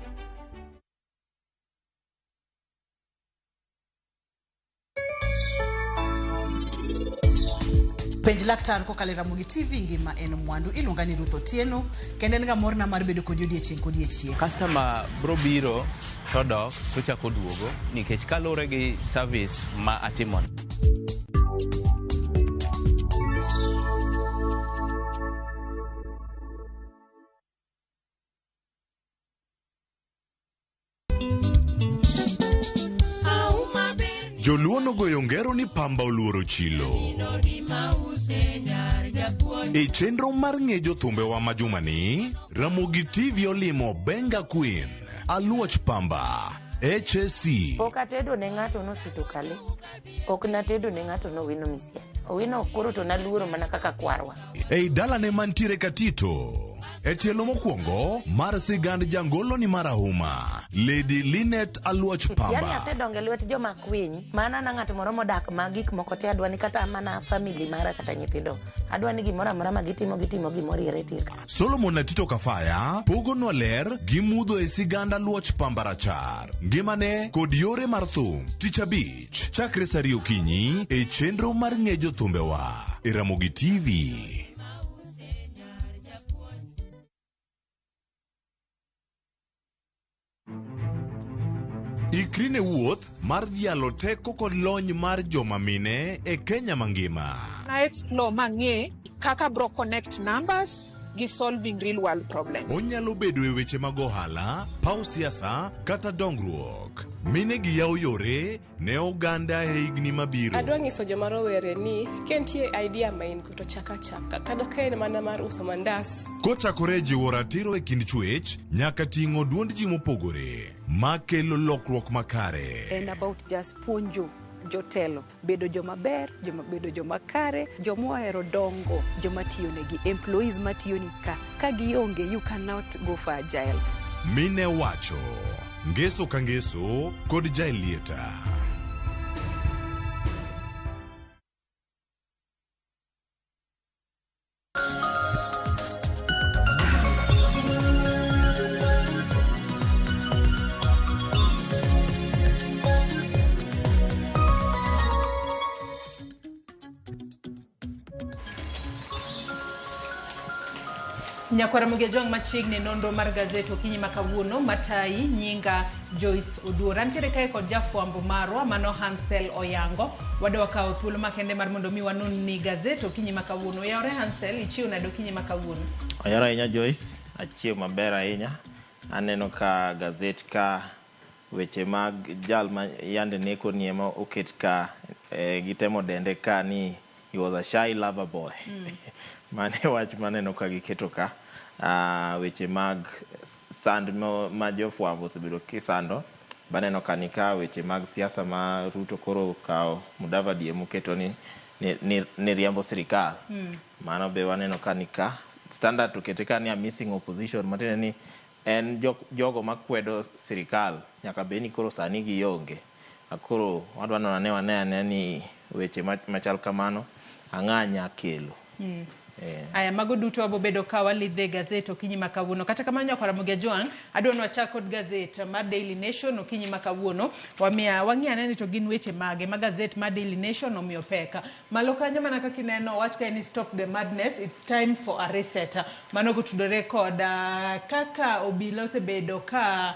Penj laktar kokalo e Ramogi TV ngima en mwandu. Iluonga ni Ruth Otieno kendo en ga morna mar bedo kodi odiechieng' kodiechieng'. Customer bro biro to dok to chako duogo nikech kaluwore gi service ma atimo. Joluo nogoyo ngero ni pamba oluoro chilo. E chenro mar ng'e jothumbewa ma jumani, Ramogi TV olimo Benga Queen, Aluoch Pamba, HSC. Pok atedo ne ng'ato nosito kale. Ok natedo ne ng'ato nowino misia. Owino koro to naluoro mana kaka kwarwa. Ei dalane mantiere Katito. E tielo mokwongo mar sigand jangolo ni marahuma, Lady Linet Aluoch Yaani Pamba. asedongo e lwet joma kwiny. Mana na ng'at moro modak ma gik moko te adwa ni kata mana family mara kata nyithindo. Adwa ni gimoro amora ma gitimo gitimo gimoriere tir. Solomon Atito Kafaya pogonwa ler gi mudho e sigand Aluoch Pamba rachar, ngimane kod yore mar thum. Tich abich, chakre saa 2 okinyi e chenro mar ng'e jothumbewa e Ramogi TV. Ikri ne wuoth mar dhialo teko kod lony mar joma mine e Kenya mangima. Na explore mang'e kaka bro connect numbers gi solving real world problems. Onyalo bedo e weche mag ohala, paw siasa kata dongruok. Mine gi yawo yore ne oganda e higni mabiro. Adwa nyiso joma rowere ni ka nitie idea ma in go to chak achaka kata ka en mana mar uso mandas. Kochakore e jiwo ratiro e kind chwech nyaka ting'o duond ji mopogore makelo lokruok makare. En about just puonjo jotelo bedo joma ber, joma bedo joma kare, joma ohero dongo, joma tiyo negi, employees matiyo ni ka. Ka gionge, you cannot go for agile. Mine wacho ngeso ka ngeso kod Jaelieta. Nyakwara Mugia Jwang' machiegni nonro mar gazet okinyi ma kawuono matayi nyinga Joyce Oduor. Antiere kae kod jafwambo marwa mano Hansel Oyango. Wadwa kawo thuolo makende mar mondo mi wanon ni gazet okinyi ma kawuono. Oyawore Hansel, ichiew nade okinyi ma kawuono? Oyawore ahinya Joyce, achiew maber ahinya. Aneno ka gazet ka weche mag jal ma yande neko ni ema oket ka gitemo dende ka ni he was a shy lover boy. Mane wach maneno ka giketo ka weche mag sand ma jofwambo osebedo kisando. Baneno ka ni ka weche mag siasa ma Ruto koro okawo Mudavadi emoketo ni riembo sirikal. Mano be waneno ka ni ka Standard okete ka ni a missing opposition, matiende ni en jogo makwedo sirikal nyaka bed ni koro sani gionge. Koro wadwa nono ane wane ane ni weche machal kamano ang'a nya kelo. Aya, mago duto wabobedo ka walidhe gazet okinyi ma kawuono. Kata kamano nyakwara Mugia Jwang', adwa ni wachak kod gazet mar Daily Nation okinyi ma kawuono. Wamiya wang'i ane ni to gin weche mage ma gazet mar Daily Nation omiyo pek. Malo kanyo mana kaka ineno wach kae ni stop the madness, it's time for a reset. Mano kotudore kod kaka obila osebedo ka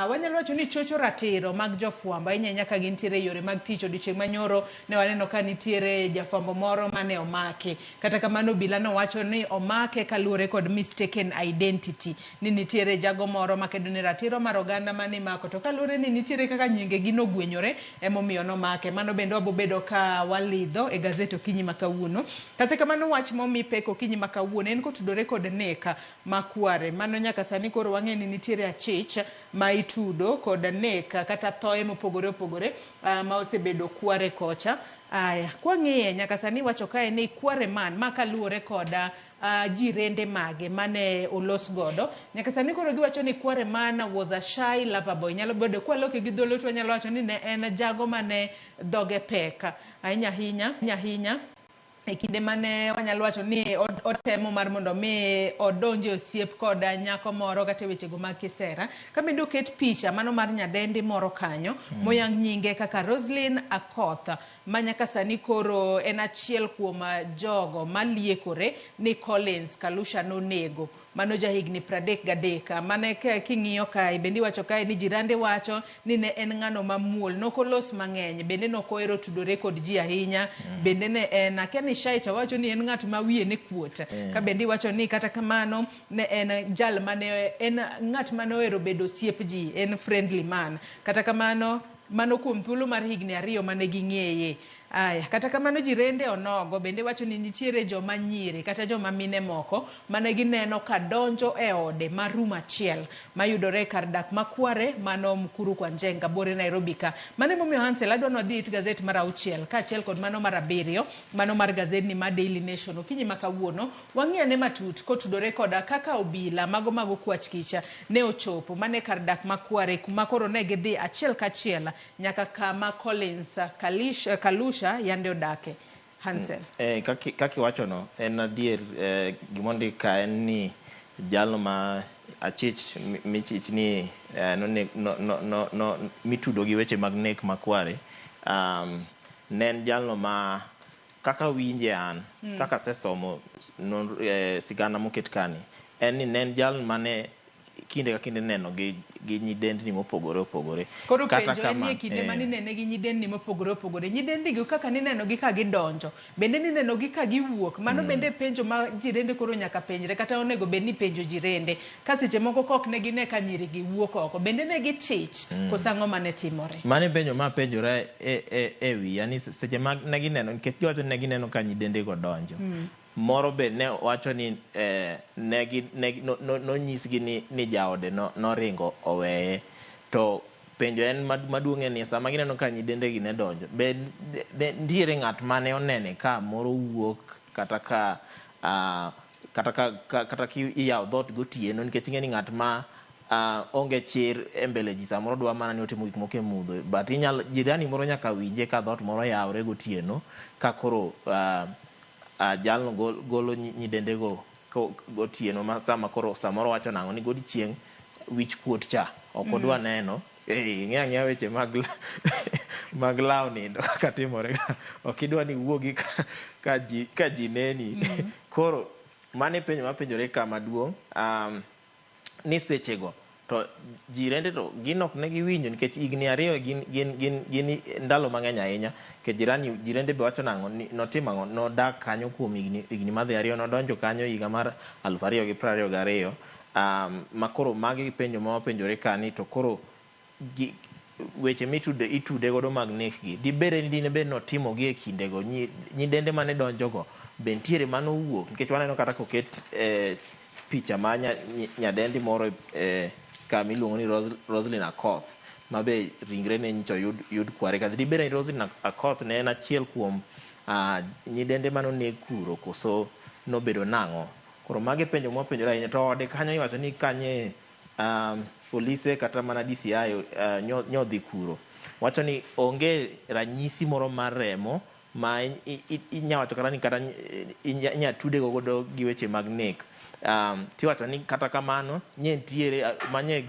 wanyalo wacho ni chocho ratiro mag jofwambo ahinya ahinya ka gintiere e yore mag tich. Odiochieng' manyoro ne waneno ka nitiere jafwambo moro mane omaki. Kata kamano obila nowacho ni omake kaluwore kod mistaken identity, ni nitiere jago moro makedo ne ratiro mar oganda mane imako, to kaluwore ni nitiere kaka nyinge gi nogwenyore emomiyo nomake. Mano bende wabobedo ka walidho e gazet okinyi ma kawuono. Kata kamano wach momi pek okinyi ma kawuono en kotudore kod nek ma Kware. Mano nyaka sani koro wang'e ni nitiere achich ma itudo kod nek kata thoe mopogore opogore ma osebedo Kware kocha. Aya, kwang'iye nyaka sani wacho kae ni Kware man ma kaluwore kod jirende mage mane olos godo. Nyaka sani koro giwacho ni Kware man was a shy lover boy. Nyalo bedo kwaloke gi dholuo to wanyalo wacho ni ne en jago mane dhoge pek ahinya ahinya ahinya e kinde mane wanyalo wacho ni otemo mar mondo mi odonje osiep kod nyako moro kata e wechego mag kisera. Ka bende oket picha mano mar nyadendi moro kanyo moyang nyinge kaka Roslyn Akoth, ma nyaka sani koro en achiel kuom jogo maliekore ni Collins Kalusha nonego. Mano jahigni 33. Mane king'iyo kae bende iwacho kae ni jirande wacho ni ne en ng'ano mamuol, nokolos mang'eny, bende nokohero tudore kod ji ahinya. Bende ne en akia ni shy cha wacho ni en ng'at ma wiye ne kuot. Ka bende iwacho ni kata kamano ne en jal mane en ng'at mane ohero bedo osiep ji, en friendly man. Kata kamano mano kuom thuolo mar higni 2 mane ging'eye. Aya, kata kamano jirende onogo bende wacho ni nitiere joma nyiri kata joma mine moko mane gineno ka donjo e ode mar room achiel mayudore e kar dak ma Kware mano Mukuru kwa Njenga bore Nairobi ka. Mano emomiyo Hansel adwa ni wadhi it gazet mar 6 kaachiel kod mano mar 7 mano mar gazedni mar Daily Nation okinyi ma kawuono. Wang'i ane matut kotudore koda kaka obila mago mag okwach kicha ne ochopo mane kar dak ma Kware kuma koro ne gidhi achiel kachiel nyaka kama Collins Kalusha yande odake. Hansel. Kaki wacho no en adier. Gimondik ka en ni jalno ma achich michich ni no mitudo gi weche mag nek ma Kware, ne en jalno ma kaka winje an kaka asesomo sigana moket kani en ni ne en jal mane kinde ka kinde neno gi nyidendni mopogore opogore. Koro penjo en ni e kinde ma ninene gi nyidendni mopogore opogore, nyidendni gi kaka nineno gi ka gidonjo, bende nineno gi ka giwuok, mano bende penjo ma jirende koro nyaka penjre, kata onego bed ni penjo jirende ka seche moko kok ne gine ka nyiri gi wuok oko, bende ne gichich koso ang'o mane timore? Mano penjo ma penjore e wiya ni seche ma ne gineno, nikech giwacho ni ne gineno ka nyidende go donjo. Moro be ne wacho ni nonyisgi ni jaode noringo oweye. To penjo en maduong' en ni sama gineno ka nyidende gi ne donjo, be nitiere ng'at mane onene ka moro wuok kata ka kata iyawo dhoot gotieno, nikech ing'e ni ng'at ma onge chir e mbele ji samoro dwa mana ni otimo gik moko e mudho, but inyalo jirani moro nyaka winje ka dhoot moro yawre gotieno ka koro jalno golo nyidendego gotieno ma sama koro samoro wacho nang'o ni godiechieng' wich kuot cha ok odwa neno. Ing'e ang'eya weche mag law nindo kaka timore, ok idwa ni wuogi ka ji neni. Koro mano penjo mapenjore ka maduong' ni sechego to jirende to gin ok ne giwinjo, nikech higni 2 gin ndalo mang'eny ahinya. Ke jirende be wacho nang'o notimo ang'o, nodak kanyo kuom higni madhi 2, nodonjo kanyo higa mar 2022. Ma koro magi penjo ma wapenjore kani, to koro weche mitude itude godo mag nek gi dibere ni dine bed notimo gi e kindego, nyidende mane donjogo be nitiere manowuok, nikech waneno kata koket picha ma nyadendi moro kama iluongo ni Roslyn Akoth, ma be ringre ne nyicho yud kware. Kata dibere ni Roslyn Akoth ne en achiel kuom nyidende manoneg kuro, koso nobedo nang'o? Koro magi penjo mwapenjore ahinya. To ode kanyo iwacho ni kanye polise kata mana DCI nyodhi kuro, wacho ni onge ranyisi moro mar remo ma inya wacho kata ni kata inya tude godo gi weche mag nek. Tiwacho ni kata kamano nye nitiere manye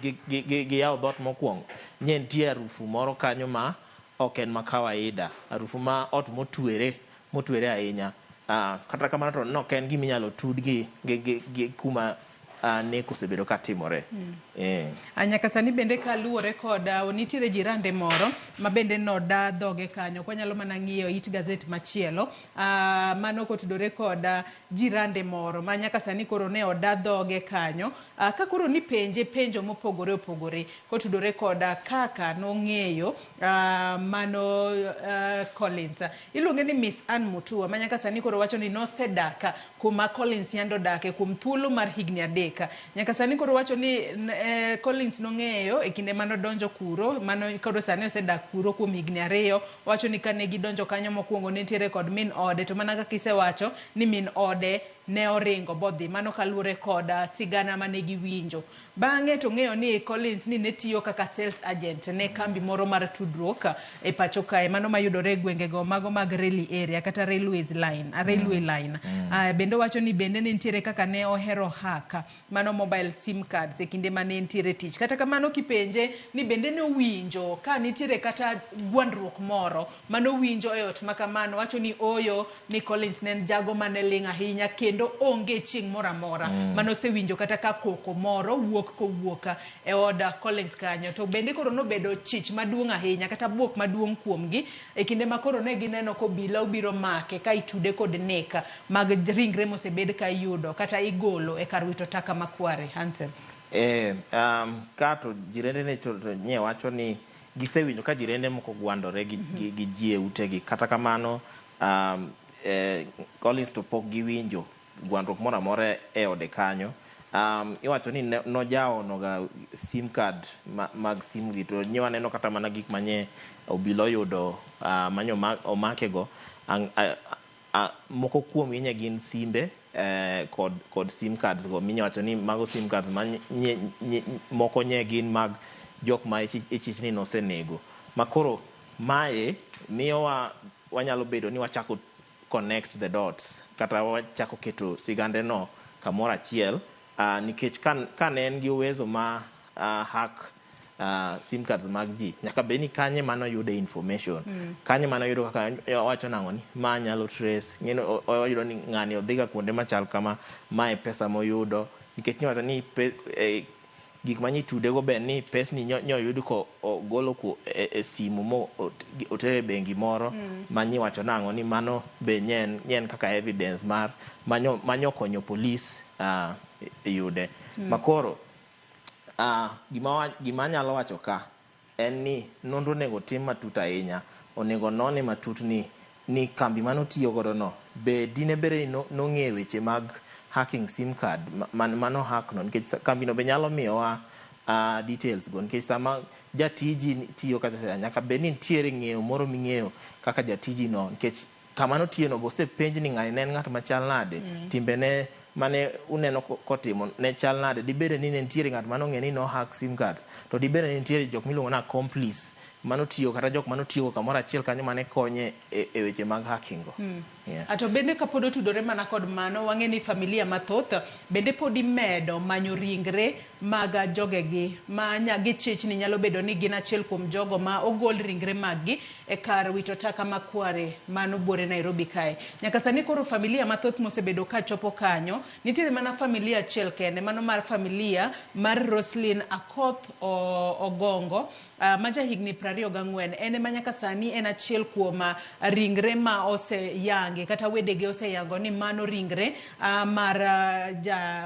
giyawo dhoot mokwongo, nye nitie harufu moro kanyo ma ok en ma kawaida, harufu ma ot motwere ahinya. Kata kamano to nok en gima inyalo tud gi kuma nek osebedo ka timore. Nyaka sani bende kaluwore kod nitiere jirande moro ma bende noda dhoge kanyo, kwanyalo mana ng'iyo it gazet machielo, mano kotudore kod jirande moro ma nyaka sani koro ne oda dhoge kanyo, ka koro nipenje penjo mopogore opogore kotudore kod kaka nong'eyo mano Collins. Iluonge ni Miss Ann Mutua ma nyaka sani koro wacho ni nosedaka kuma Collins yando dake kuom thuolo mar higni 3. Nyaka sani koro wacho ni Collins nong'eyo e kinde mano donjo kuro, mano koro sani osedak kuro kuom higni 2. Wacho ni kane gidonjo kanyo mokwongo ne nitiere kod min ode, to mana kaka isewacho ni min ode ne oringo bodhi, mano kaluwore kod sigana mane giwinjo. Bang'e to ng'eyo ni Collins ni ne tiyo kaka sales agent ne kambi moro mar tudruok e pacho kae, mano mayudore e gwengego mago mag rail area kata railway line. Bende wacho ni bende ne nitiere kaka ne ohero haka mano mobile sim cards e kinde mane nitiere tich. Kata kamano kipenje ni bende ne owinjo ka nitiere kata gwandruok moro manowinjo e ot makamano, wacho ni oyo ni Collins ne en jago mane ling' ahinya kendo onge chieng' moro amora manosewinjo kata ka koko moro wuok kowuok e od Collins kanyo. To bende koro nobedo chich maduong' ahinya kata buok maduong' kuomgi e kinde ma koro ne gineno ko obila obiro make ka itude kod nek mag ringre mosebed ka iyudo kata igolo e kar wito taka makware. Hansel. Kato jirende ne to nye wacho ni gisewinjo ka jirende moko gwandore gi ji e utegi. Kata kamano Collins to pok giwinjo gwandruok moro amora e ode kanyo. Iwacho ni nojaonoga sim card mag simu gi, to nye waneno kata mana gik manye obila oyudo manyo omakego. Moko kuom gi nye gin simbe kod sim cards go minyawacho ni mago sim cards ma moko nye gin mag jok ma ichich ni nosenego. Ma koro mae miyowa wanyalo bedo ni wachako connect the dots kata wachako keto sigande no kamoro achiel, nikech ka ne en gi uwezo ma hack sim cards mag ji, nyaka bed ni kanye mano yude information, kanye mano yudo kaka owacho nang'o ni ma nyalo trace ng'eno, oyudo ni ng'ani odhiga kuonde machal kama, mae pesa moyudo, nikech niwacho ni Gik ma nyitudego be ni pesni nyoyud ko ogolo ko e simu mo otere e bengi moro ma nyiwacho nang'o ni mano be nyen kaka evidence mar manyo konyo polis yude. Makoro gima anyalo wacho ka en ni nonro onego tim matut ahinya, onego none matut ni kambi manotiyo godo no be dine bere ni nong'eyo weche mag hacking sim card mano hack no, nikech kambi no be nyalo miyowa details go, nikech sama jatiji tiyo kata nyaka bed ni nitiere ng'eyo moro ming'eyo kaka jatiji no, nikech kama notiyo no bosepenj ni ng'ani ne en ng'at machal nade, timbene mane uneno kotimo ne chal nade, dibede ni ne nitiere ng'at manong'e ni no hack sim cards, to dibede ni nitiere jok miluongo ni accomplice manotiyo kata jok manotiyo kamoro achiel kanyo mane konye e weche mag hacking go. Ato bende kapod otudore mana kod mano, wang'e ni familia mathoth bende pod imedo manyo ringre mag jogegi ma gichich ni nyalo bedo ni gin achiel kuom jogo ma ogol ringre maggi e kar wito taka makware mano buore Nairobi kae. Nyaka sani koro familia mathoth mosebedo ka chopo kanyo, nitiere mana familia achiel kende, mano mar familia mar Roslyn Akoth Ogongo ma jahigni 24, en ema nyaka sani en achiel kuom ringre ma oseyangi kata wedege oseyango ni mano ringre mar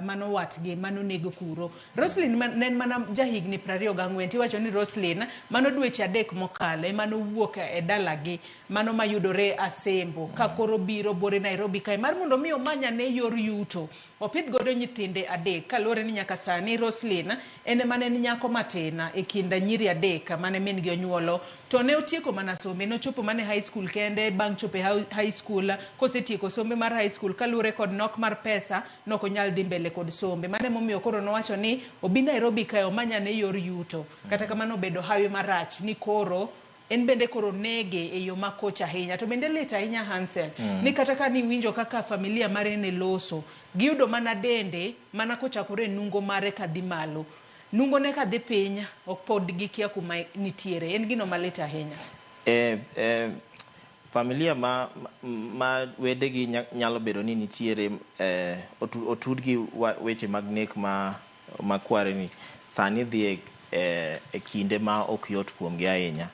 mano watgi mano nego kuro. Roslyn ne en mana jahigni 24, tiwacho ni Roslyn mano dweche 3 mokalo ema nowuok e dalagi mano mayudore Asembo ka koro biro buore Nairobi kae mar mondo mi omanyane yor yuto opidh godo nyithinde 3, kaluwore ni nyaka sani Roslyn en ema ne en nyako matin e kind nyiri 3 mane min gi onyuolo, to ne otieko mana sombe, nochopo mana e high school kende. Bang' chopo e high school, kosetieko sombe mar high school kaluwore kod nok mar pesa nok onyal dhi mbele kod sombe, mano emomiyo koro nowacho ni obi Nairobi kae omanyane yor yuto. Kata kamano obedo hawi marach ni koro en bende koro nege e yo makoch ahinya. To bende lit ahinya Hansel, ni kata ka niwinjo kaka familia mare ne loso, giyudo mana dende mana kochakore nungo mare kadhi malo, nungo ne kadhi piny ok pod gikia kuma nitiere. En gino malit ahinya. Familia ma wedegi nyalo bedo ni nitiere otudgi weche mag nek ma kware ni sani dhi e kinde ma ok yot kuomgi ahinya.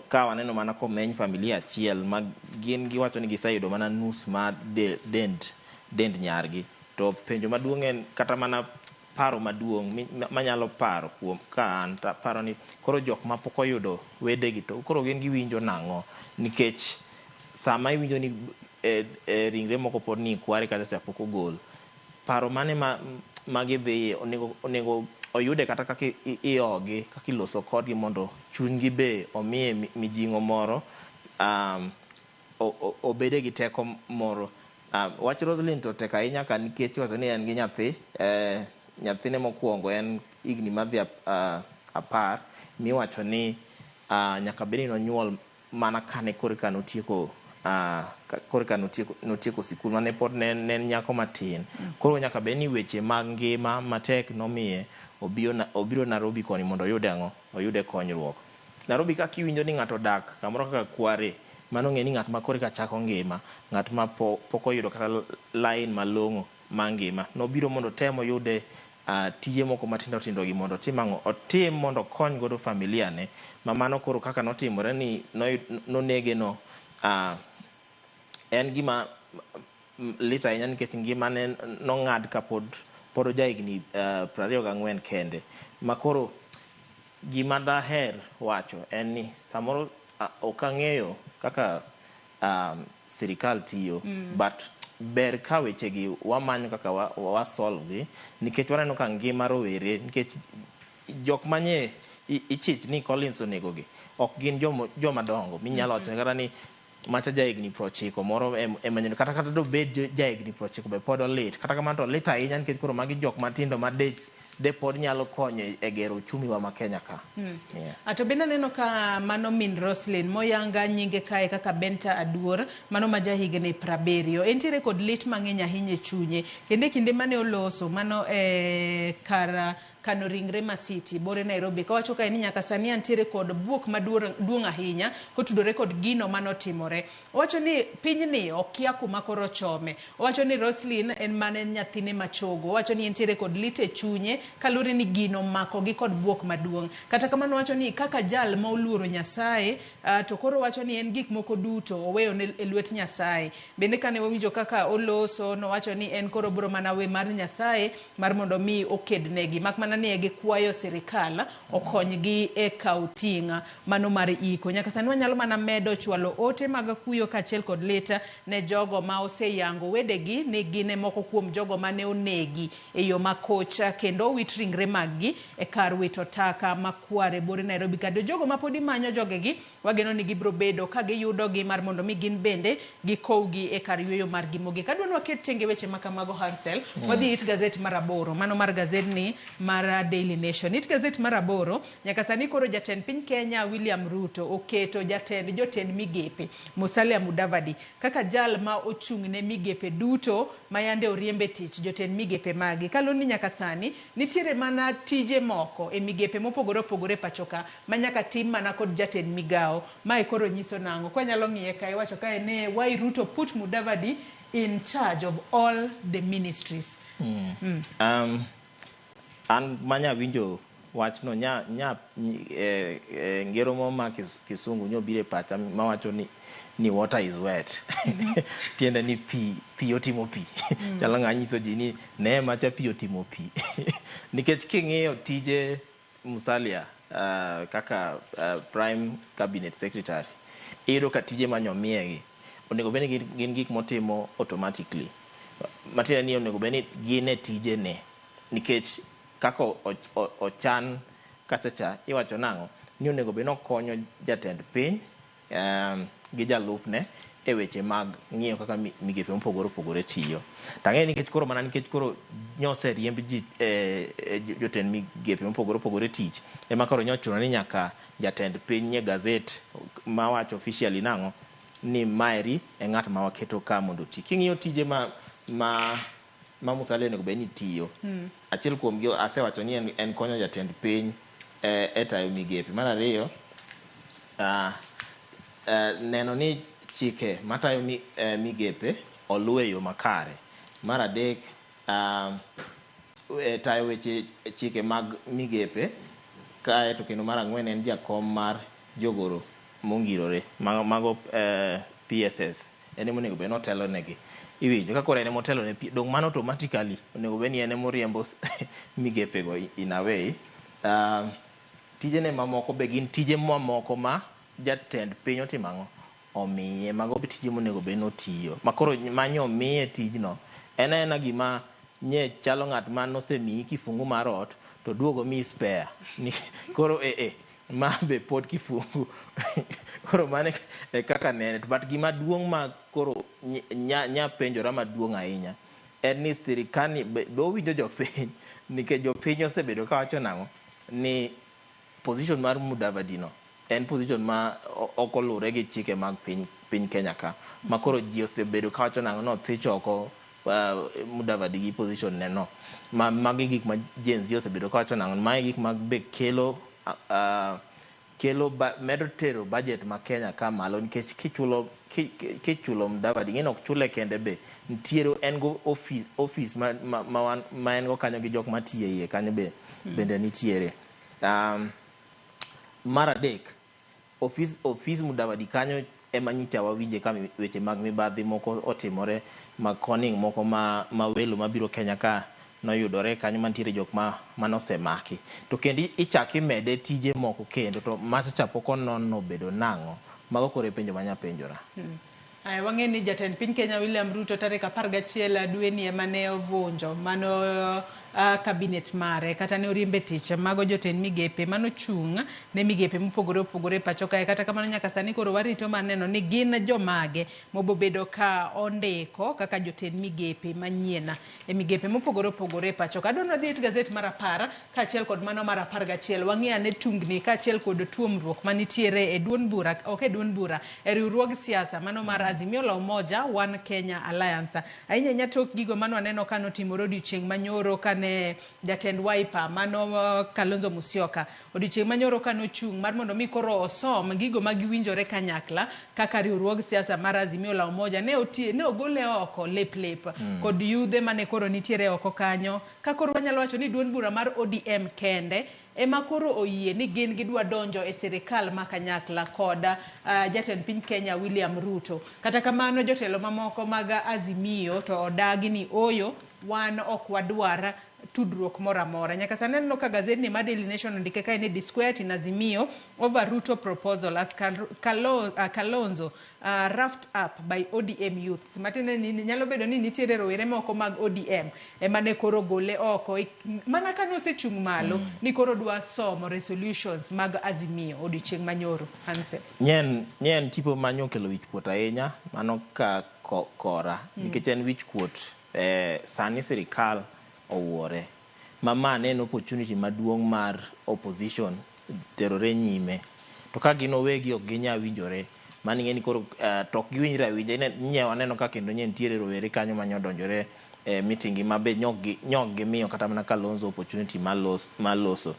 Ka waneno mana komeny familia achiel ma gin giwacho ni giseyudo mana nus mar dend nyargi, to penjo maduong' en kata mana paro maduong' manyalo paro kuom ka an paro ni koro jok ma pok oyudo wedegi to koro gin giwinjo nang'o, nikech sama iwinjo ni ringre moko pod ni kware kata cha pok ogol, paro mane ma gidhiye onego oyude kata kaka iogi, kaka iloso kodgi mondo chunygi be omiye mijing'o moro, obede gi teko moro. Wach Roslyn to tek ahinya ka nikech iwacho ni en gi nyathi, nyathine mokwongo en higni madhi 10, miwacho ni nyaka bed ni nonyuol mana kane korka notieko notieko sikul, mane pod ne en nyako matin. Koro nyaka bed ni weche mag ngima matek nomiye obiro Nairobi koni mondo oyude ang'o, oyude konyruok. Nairobi kaka iwinjo ni ng'ato dak kamoro kaka Kware, mano ng'e ni ng'at ma korka chako ngima, ng'at ma pok oyudo kata line malong'o mar ngima, nobiro mondo otem oyude tije moko matindo tindo gi mondo otim ang'o, otim mondo okony godo familia ne. Ma mano koro kaka notimore ni nonege no, en gima lit ahinya nikech ngimane nong'ad kapod pod ojahigni 24 kende. Ma koro gima daher wacho en ni samoro ok ang'eyo kaka sirikal tiyo, but ber ka wechegi wamanyo kaka wa solve gi, nikech waneno ka ngima rowere, nikech jok manye ichich ni Collins onego gi ok gin joma dongo minyalo wacho kata ni macha jahigni 90 moro ema kata dobed jahigni 90 be pod olit. Kata kamano to olit ahinya nikech koro magi jok matindo ma de pod nyalo konyo e gero uchumi wa ma Kenya ka. Ato bende aneno ka mano min Roslyn moyanga nyinge kae kaka Benta Aduor, mano ma jahigni 70, entiere kod lit mang'eny ahinya e chunye, kendo e kinde mane oloso mano kar kano ringre Masiti bore Nairobi. Kawacho kae ni nyaka sani antiere kod buok maduong' ahinya kotudore kod gino manotimore. Owacho ni pinyni okia kuma koro chome. Owacho ni Roslyn en mana en nyathine machogo. Owacho ni entiere kod lit e chunye kaluwore ni gino omakogi kod buok maduong'. Kata kamano owacho ni kaka jal ma oluoro Nyasaye to koro owacho ni en gik moko duto oweyo ne e lwet Nyasaye. Bende kane wawinjo kaka oloso nowacho ni en koro obro mana we mar Nyasaye mar mondo mi okednegi. Mak mana ni gikwayo sirikal okonygi e kawo ting' mano mar iko. Nyaka sani wanyalo mana medo chwalo ote mag kuyo kaachiel kod lit ne jogo ma oseyango wedegi ni gin e moko kuom jogo mane onegi e yo makocha kendo owit ringre maggi e kar wito taka makwar e buore Nairobi. Kendo jogo ma pod imanyo jogegi wageno ni gibiro bedo ka giyudogi mar mondo mi gin bende gikowgi e kar yueyo margi mogik. Adwa ni waket tenge weche ma kamago Hansel. Wadhi it gazet mar 8, mano mar gazedni mar Daily Nation. It gazet mar 8, nyaka sani koro jatend piny Kenya William Ruto oketo jatend jotend migepe Musalia Mudavadi kaka jal ma ochung' ne migepe duto ma yande oriembe tich jotend migepe magi. Kaluwore ni nyaka sani nitiere mana tije moko e migepe mopogore opogore pacho ka ma nyaka tim mana kod jatend migao. Mae koro nyiso nang'o? Kwanyalo ng'iye kae iwacho kae ne why Ruto put Mudavadi in charge of all the ministries. An manya winjo wachno nya nya ngero moro ma kisungu nyobiro e pacha mawacho ni water is wet. Tiende ni pi otimo pi. Chalo ng'a nyiso ji ni ne macha pi otimo pi. Nikech king'iyo tije Musalia kaka prime cabinet secretary, iyudo ka tije manyomiyegi onego bed ni gin gik motimo automatically. Matiende ni onego bed ni gin e tijene nikech kaka ochan kacha cha iwacho nang'o ni onego bed ni okonyo jatend piny gi jalupne e weche mag ng'iyo kaka migepe mopogore opogore tiyo. Tang'e nikech koro mana nikech koro nyoseriemb ji jotend migepe mopogore opogore tich ema koro nyochuno ni nyaka jatend piny e gazet mawacho officially nang'o ni maeri e ng'at ma waketo ka mondo oti. King'iyo tije ma Musalia onego bed ni tiyo, achiel kuom gi asewacho ni en konyo jatend piny e tayo migepe. Mar ariyo, neno ni chike matayo migepe oluw e yo makare. Mar adek, tayo weche chike mag migepe. Kae to kendo mar ang'wen en jakom mar jogoro mongirore mago PSS en ema onego bed ni otelo negi. Iwinjo ka koro en ema otelo ne dong mano automatically onego bed ni en ema oriembo migepe go in a way. Tijene mamoko be gin tije mamoko ma jatend piny otimo ang'o omiye. Mago be tije monego bed ni otiyo. Ma koro manyo omiye tijno en aena gima nye chalo ng'at ma nosemiyi kifungu mar ot to duogo miyi spare. Ni koro ma be pod kifungu. Koro mano e kaka nene. But gima duong' ma koro nya penjora maduong' ahinya en ni sirikal ni be owinjo jopiny nikech jopiny osebedo kawacho nang'o ni position mar Mudavadi no en position ma ok olure gi chike mag piny Kenya ka. Ma koro ji osebedo kawacho nang'o no thich oko Mudavadi gi position ne no. Ma magi gik ma Gen Z osebedo kawacho nang'o magi gik ma be kelo medo tero budget ma Kenya ka malo nikech kichulo Mudavadi ng'eni ok chule kende be nitiere en go office ma en go kanyo gi jok matiyo e iye kanyo be bende nitiere. Mar adek, office Mudavadi kanyo ema nyicha wawinje ka weche mag mibadhi moko otimore mag conning moko ma welo mabiro Kenya ka noyudore kanyo mantiere jok ma manosemaki. To kendo ichak imede tije moko kendo to macha cha pok onon nobedo nang'o. Mago koro e penjo manya penjora. Aya, wang'e ni jatend piny Kenya William Ruto tarik 11 dweni ema ne ovunjo mano kabinet mare kata ne oriembe tich mago jotend migepe manochung' ne migepe mopogore opogore pacho kae. Kata kamano nyaka sani koro warito mar neno ni gin jomage mobobedo ka ondiko kaka jotend migepe manyien e migepe mopogore opogore pacho ka. Adwa ni wadhi e gazet mar 10 kaachiel kod mano mar 11 wang'i ane tungni kaachiel kod tuomruok manitiere e duond bura, ok e duond bura, e riwruog siasa mano mar Azimio la Umoja One Kenya Alliance. Ahinya ahinya tok gigo mane waneno ka notimore odiochieng' manyoro kane kane jatend Wiper mano Kalonzo Musyoka odiochieng' manyoro kane ochung' mar mondo mi koro osom gigo ma giwinjore kanyakla kaka riwruog siasa mar Azimio la Umoja ne otie, ne ogole oko lep lep kod yudhe mane koro nitiere oko kanyo ka koro wanyalo wacho ni duond bura mar ODM kende ema koro oyie ni gin gidwa donjo e sirikal ma kanyakla kod jatend piny Kenya William Ruto. Kata kamano jotelo mamoko mag Azimio to odagi ni oyo wan ok wadwar tudruok moro amora. Nyaka sani aneno ka gazetni mar Daily Nation ondike kae ni disquiet in Azimio over Ruto proposal as Kalonzo roughed up by ODM youths. Matiende ni nyalo bedo ni nitiere rowere moko mag ODM ema ne koro gole oko mana kane osechung' malo ni koro dwa somo resolutions mag Azimio odiochieng' manyoro. Hanse. Nyen tipo manyo okelo wich kuot ahinya mano ka kora nikech en wich kuot sani sirikal owuore ma ne en opportunity maduong' mar opposition terore nyime to ka gin owegi ok ginyal winjore mano ing'e ni koro to ok giwinjre awinja. Nye waneno ka kendo nye nitiere rowere kanyo mane odonjore e meeting gi ma be nyok gimiyo kata mana Kalonzo opportunity mar loso.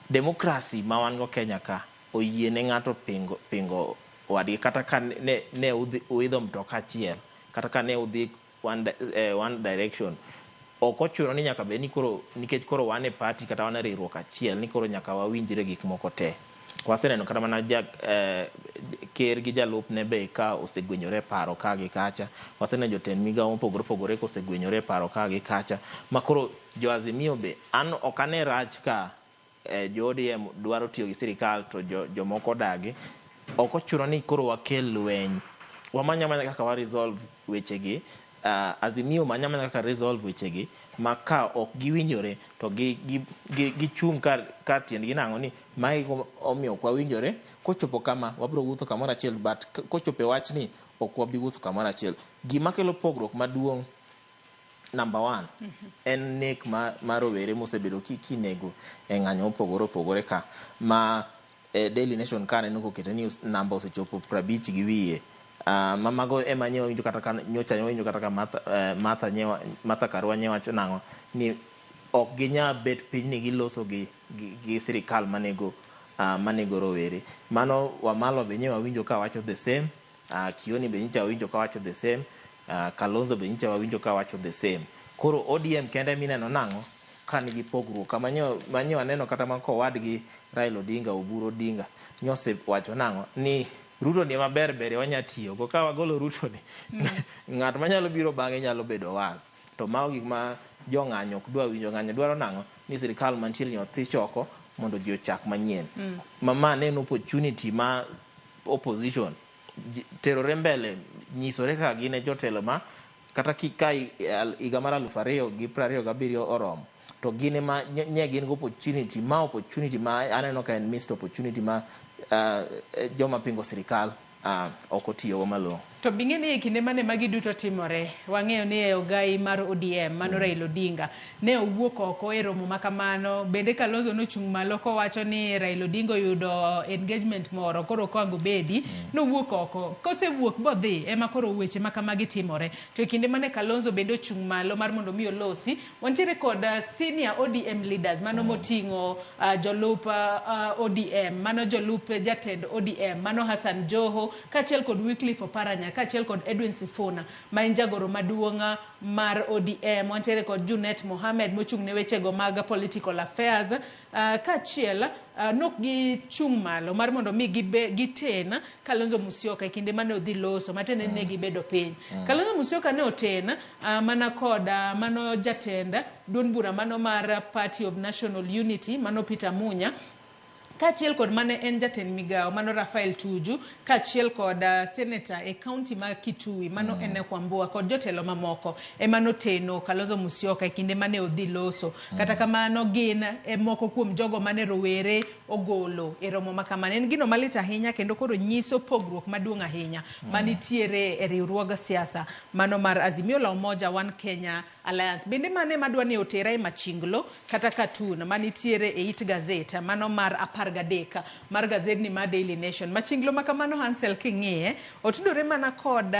Democracy ma wan go Kenya ka oyie ne ng'ato pingo wadgi kata ka ne uidho mtoka achiel kata ka ne udhi one direction. Ok ochuno ni nyaka bed ni koro nikech koro wan e party kata wan e riwruok achiel ni koro nyaka wawinjre gik moko te. Waseneno kata mana ker gi jalupne be ka osegwenyore paro ka gi kacha. Waseneno jotend migawo mopogore opogore kosegwenyore paro ka gi kacha. Ma koro jo Azimio be an ok ane rach ka jo ODM dwaro tiyo gi sirikal to jomoko odagi. Ok ochuno ni koro wakel lweny. Wamanya manya kaka wa resolve wechegi. Azimio manya manya kaka resolve wechegi ma ka ok giwinjore to gichung' kar tiendgi nang'o ni mae omiyo ok wawinjore kochopo kama wabiro wuotho kamoro achiel but kochopo e wachni ok wabi wuotho kamoro achiel. Gima kelo pogruok maduong' number one en nek ma rowere mosebedo kinego e ng'anyo mopogore opogore ka ma Daily Nation ka aneno kokete ni namba osechopo 50 gi wiye. Mamago ema nye winjo kata ka nyocha winjo kata ka Martha Karua nye wacho nang'o ni ok ginyal bet piny ni giloso gi sirikal manego rowere. Mano Wamalwa be nye wawinjo ka wacho the same, Kioni be nyicha wawinjo ka wacho the same, Kalonzo be nyicha wawinjo ka wacho the same. Koro ODM kende mineno nang'o ka nigi pogruok kama nye waneno kata ma kowadgi Raila Odinga, Oburu Odinga nyose wacho nang'o ni Ruto ni maber bere wanya tiyo go ka wagolo Ruto ni ng'at manyalo biro bang'e nyalo bedo was to mago gik ma jong'anyo ok dwa winjo. Ng'anyo dwaro nang'o ni sirikal mantiere ni othich oko mondo ji ochak manyien. Ma ne en opportunity ma opposition terore mbele nyisore kaka gin e jotelo ma kata ka higa mar 2027 oromo to gin ema nye gin go opportunity ma aneno ka en missed opportunity ma joma pingo sirikal ok otiyogo malong'o. To bing'e ni e kinde mane magi duto timore, wang'eyo ni e ogai mar ODM mano Raila Odinga ne owuok oko e romo makamano. Bende Kalonzo nochung' malo kowacho ni Raila Odinga oyudo engagement moro koro ok ang' obedi. Nowuok oko, kosewuok bodhi ema koro weche makamagi timore. To e kinde mane Kalonzo bende ochung' malo mar mondo mi olosi, wantiere kod senior ODM leaders mano moting'o jolup ODM, mano jolup jatend ODM, mano Hassan Joho kaachiel kod Wycliffe Oparanya kaachiel kod Edwin Sifuna ma en jagoro maduong' mar ODM. Wantiere kod Junet Mohamed mochung' ne wechego mag political affairs kaachiel nok gichung' malo mar mondo mi giten Kalonzo Musyoka e kinde mane odhi loso matiende ni ne gibedo piny. Kalonzo Musyoka ne oten mana kod mano jatend duond bura mano mar Party of National Unity mano Peter Munya kaachiel kod mane en jatend migawo mano Rafael Tuju kaachiel kod senator e county ma Kitui mano Enoch Wambua kod jotelo mamoko ema noteno Kalonzo Musyoka e kinde mane odhi loso. Kata kamano gin e moko kuom jogo mane rowere ogolo e romo makamano. En gino malit ahinya kendo koro nyiso pogruok maduong' ahinya manitiere e riwruog siasa mano mar Azimio la Umoja One Kenya Alliance. Bende mane madwa ni otera e machinglo kata katun manitiere e it gazet mano mar 13 mar gazetni mar Daily Nation. Machinglo makamano Hansel king'iye otudore mana kod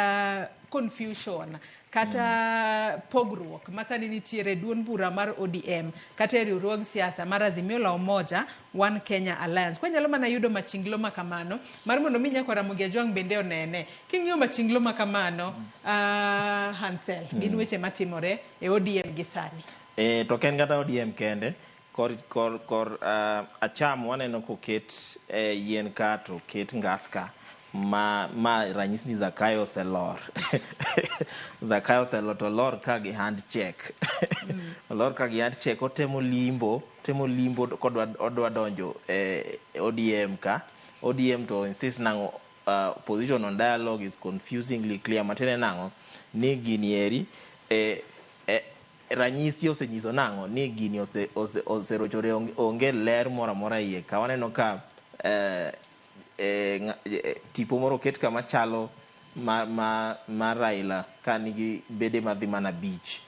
confusion Kata pogruok ma sani nitiere e duond bura mar ODM kata e riwruog siasa mar Azimio la Umoja One Kenya Alliance. Kwanyalo mana yudo machinglo ma kamano mar mondo mi Nyakwar Ramogi Ajwang' bende onene. King'iyo machinglo ma kamano, Hansel, gin weche matimore e ODM gi sani. E, to ok en kata ODM kende, kor, kor, kor acham waneno koket yien ka to oket ngas ka ma, ma ranyisi ni Zakayo oselor. Zakayo oselor to olor ka gi hand check. Olor ka gi hand check otemo limbo, temo limbo kodwa odwa donjo e ODM ka. ODM to insist nang'o position on dialogue is confusingly clear. Matiende nang'o? Ni gini eri ranyisi osenyiso nang'o ni gini oserochore onge ler moro amora iye ka waneno ka tipo moro oket kama chalo ma Raila ka nigi bede madhi mana 5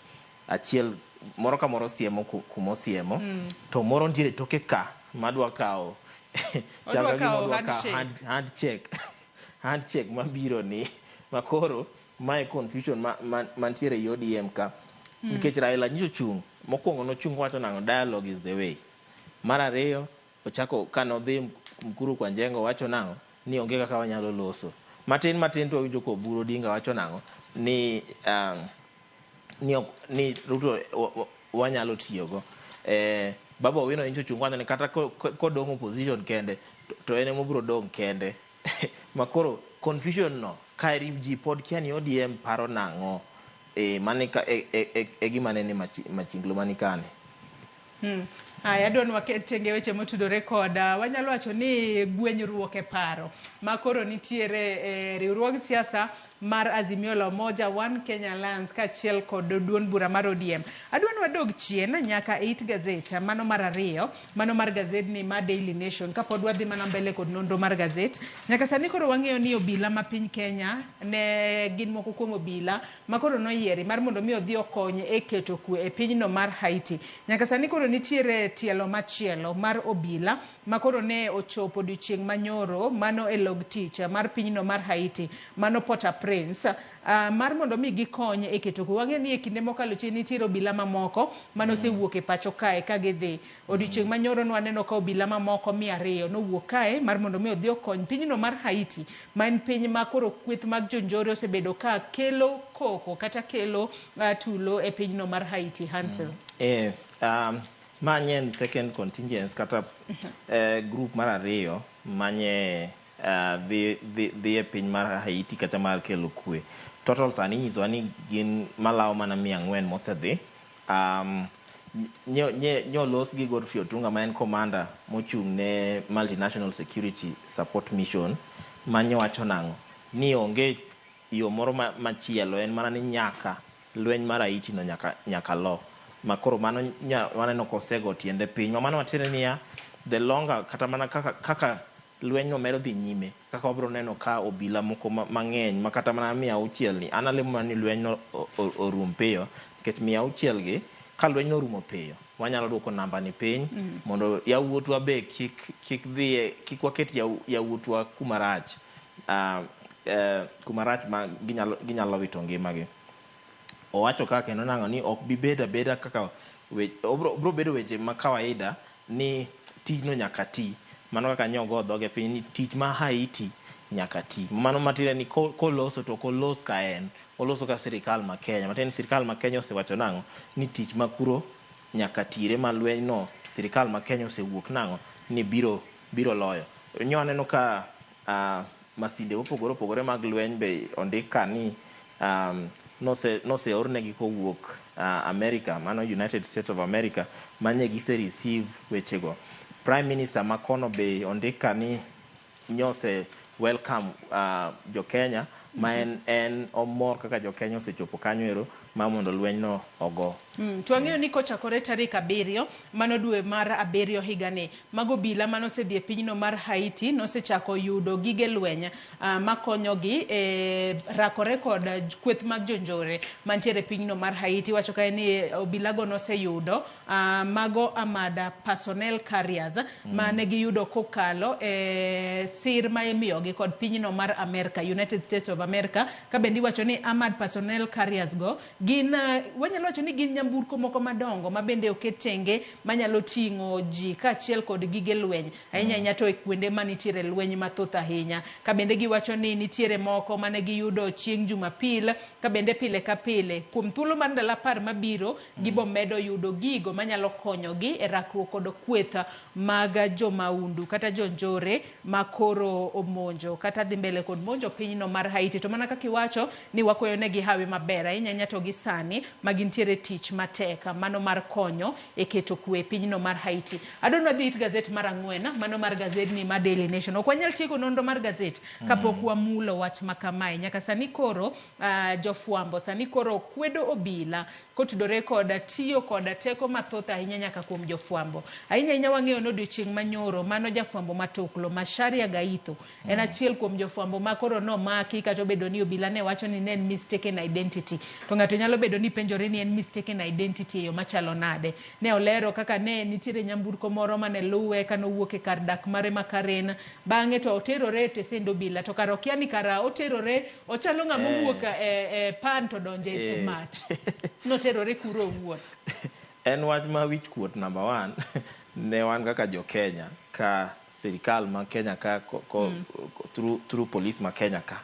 achiel moro ka moro siemo kuma osiemo to moro nitiere toke ka madwa kawo chal ka gima odwa kawo handshake mabiro ni makoro mae confusion mantiere e ODM ka. Nikech Raila nyiso chung' mokwongo nochung' wacho nang'o dialogue is the way. Mar ariyo ochako kanodhi Mukuru kwa Njengo wacho nang'o ni onge kaka wanyalo loso. Matin matin to wawinjo ka Oburu Odinga wacho nang'o ni ni Ruto wanyalo tiyogo. Babu Owino nyiso chung' wacho ni kata kodong' opposition kende to en ema obiro dong' kende. Makoro confusion no kaeri ji pod kia ni ODM paro nang'o. Mane ka e gima nene machinglo mani kane. Aya, adwa ni waket tenge weche motudore kod wanyalo wacho ni gwenyruok e paro ma koro nitiere e riwruog siasa mar Azimio la Umoja One Kenya Alliance kaachiel kod duond bura mar ODM. Adwa ni wadog chien nyaka e it gazet mano mar ariyo, mano mar gazedni mar Daily Nation kapod wadhi mana mbele kod nonro mar gazet. Nyaka sani koro wang'eyo ni obila ma piny Kenya ne gin moko kuom obila ma koro noyieri mar mondo mi odhi okony e keto kwe e pinyno mar Haiti. Nyaka sani koro nitiere tielo machielo mar obila ma koro ne ochopo odiochieng' manyoro mano e log tich mar pinyno mar Haiti mano Port-au-Prince mar mondo mi gikony e keto kwe. Wang'eyo ni e kinde mokalo chien nitiere obila mamoko mane osewuok e pacho kae ka gidhi. Odiochieng' manyoro nwaneno ka obila mamoko 200 nowuok kae mar mondo mi odhi okony pinyno mar Haiti ma en piny ma koro kweth mag jonjore osebedo ka kelo koko kata kelo tulo e pinyno mar Haiti. Hansel. Ma nye en second contingent kata group mar ariyo manye dhi e piny mar Haiti kata mar kelo kwe. Total sani inyisowa ni gin malawo mana 400 mosedhi. Nyolos gi Godfrey Otunga ma en commander mochung' ne Multinational Security Support Mission manyowacho nang'o ni onge yo moro machielo en mana ni nyaka lweny mar Haiti no nyaka lo. Makoro mano waneno kosego tiende piny. Mano matiende niya the longer kata mana kaka lweny no medo dhi nyime kaka wabiro neno ka obila moko mang'eny ma kata mana 600 ni an alemo mana ni lweny no orum piyo nikech 600 gi ka lweny no orumo piyo wanyalo duoko namba ni piny mondo yawuotwa be kik dhiye kik waket yawuotwa kuma rach kuma rach ma ginyalo wito ngimagi. Owacho kaka kendo nang'o ni ok bi bedo abeda kaka obro bedo weche ma kawaida ni tijno nyaka ti. Mano kaka nyogo dhoge piny ni tich ma Haiti nyaka ti. Mano matiende ni koloso to ok olos ka en, oloso ka sirikal ma Kenya. Matiende ni sirikal ma Kenya osewacho nang'o ni tich ma kuro nyaka tire ma lweny no sirikal ma Kenya osewuok nang'o ni biro loyo. Nyo aneno ka masinde mopogore opogore mag lweny be ondik ka ni noseornegi kowuok America, mano United States of America, manye gise receive wechego. Prime Minister makono be ondik ka ni nyose welcome jo Kenya ma en omor kaka jo Kenya osechopo kanyo ero ma mondo lweny no ogo. To wang'eyo ni kochakore tarik 7 mano dwe mar 7 higani, mago obila manosedhi e pinyno mar Haiti nosechako yudo gige lweny makonyogi e rakore kod kweth mag jonjore mantiere e pinyno mar Haiti. Wacho kae ni obilago noseyudo mago armored personnel carriers mane giyudo kokalo e sir ma imiyogi kod pinyno mar America, United States of America. Ka bende iwacho ni armored personnel carriers go gin wanyalo wacho ni gin nyamburko moko madongo ma bende oket tenge manyalo ting'o ji kaachiel kod gige lweny ahinya ahinya to e kuonde manitiere lweny mathoth ahinya. Ka bende giwacho ni nitiere moko mane giyudo chieng' Jumapil, ka bende pile ka pile kuom thuolo mar ndalo 10 mabiro gibo medo yudo gigo manyalo konyogi e rakruok kod kweth mag jomaundu kata jonjore makoro omonjo kata dhi mbele kod monjo pinyno mar Haiti. To mana kaka iwacho ni wakwayo negi hawi maber ahinya ahinya to gi sani magintiere tich matek mano mar konyo e keto kwe e pinyno mar Haiti. Adwa dhi it gazet mar 4, mano mar gazet ni mar Daily Nation. Ok wanyal tieko nonro mar gazet kapok wamulo wach ma kamae. Nyaka sani koro jofwambo sani koro kwedo obila kotudore kod tiyo kod teko mathoth ahinya nyaka kuom jofwambo. Ahinya ahinya wang'eyo ni odiochieng' manyoro mano jafwambo matoklo Macharia Gaitho en achiel kuom jofwambo ma koro nomaki kata obedo ni obila ne wacho ni ne en mistaken identity. To ng'ato nyalo bedo ni penjore ni en mistaken identity e yo machalo nade. Ne olero kaka ne nitiere nyamburko moro mane luwe kanowuok e kar dak mare ma Karen, bang'e to oterore e tesend obila to kara okia ni kara oterore ochalo ng'ama owuok e pan to donjo e mach. Noterore kuro owuon. En wach ma wich kuot number 1 ne wan kaka jo Kenya ka sirikal ma Kenya ka through police ma Kenya ka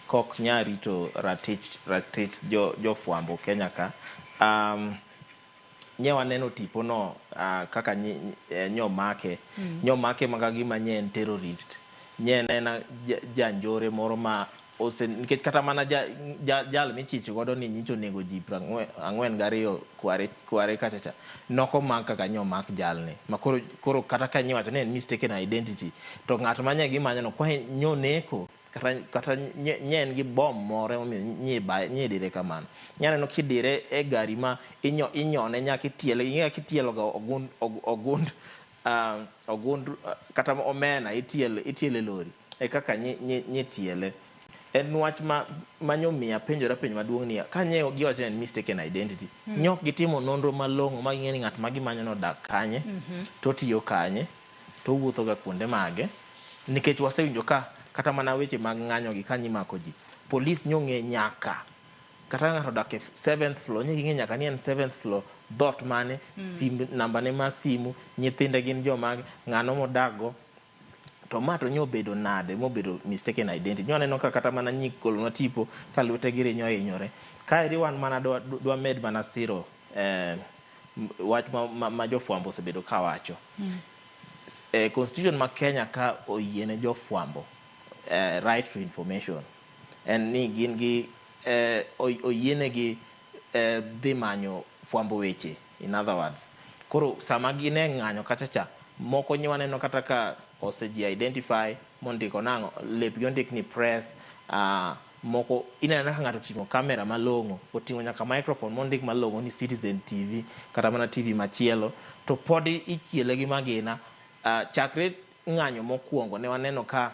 kok nyal rito ratich jofwambo Kenya ka. Nye waneno tipo no kaka nyomake nyomake maka gima nye en terrorist, nye en ena janjore moro ma ose nikech kata mana jal michich godo ni nyicho onego ji 42 kware kacha cha nokomak kaka nyomak jalni ma koro kata ka nyiwacho ni en mistaken identity to ng'at ma nye gimanyo no kwa nyoneko kata nye en gi bom moro emomiyo nye dire kamano. Nyaneno kidire e gari ma inyone nyaka itiele, ing'e kaka itielo ga ogund kata omena itiele lori e kaka nyitiele. En wach ma nyomiyo apenjora penjo maduong' niya ka nye giwacho ni en mistaken identity nyok gitimo nonro malong'o ma ging'e ni ng'at ma gimanyo no odak kanye, to otiyo kanye, to owuotho ga kuonde mage, nikech wasewinjo ka kata mana weche mag ng'anyo gi kanyo imako ji polis nyong'e nyaka kata ng'ato odak e 7th floor nye ging'e nyaka ni en 7th floor dot mane, sim namba ne mar simu, nyithinde gin jomage, ng'ano modakgo. To ma to nyobedo nade mobedo mistaken identity. Nyo aneno ka kata mana nyi golonwa tipo ka lwete gi rinyo hinyore. Kaeri wan mana dwa med mana siro wach ma jofwambo osebedo kawacho. Constitution ma Kenya ka oyiene jofwambo right to information en ni gin gi oyienegi dhi manyo fwambo weche, in other words. Koro sama gin e ng'anyo kacha cha moko nyi waneno kata ka ose ji identify mondiko nang'o lepgi ondik ni press, moko ineno ka ng'ato oting'o kamera malong'o, oting'o nyaka microphone mondik malong'o ni Citizen TV kata mana TV machielo to pod ichiele gi magina. Chakre ng'anyo mokwongo ne waneno ka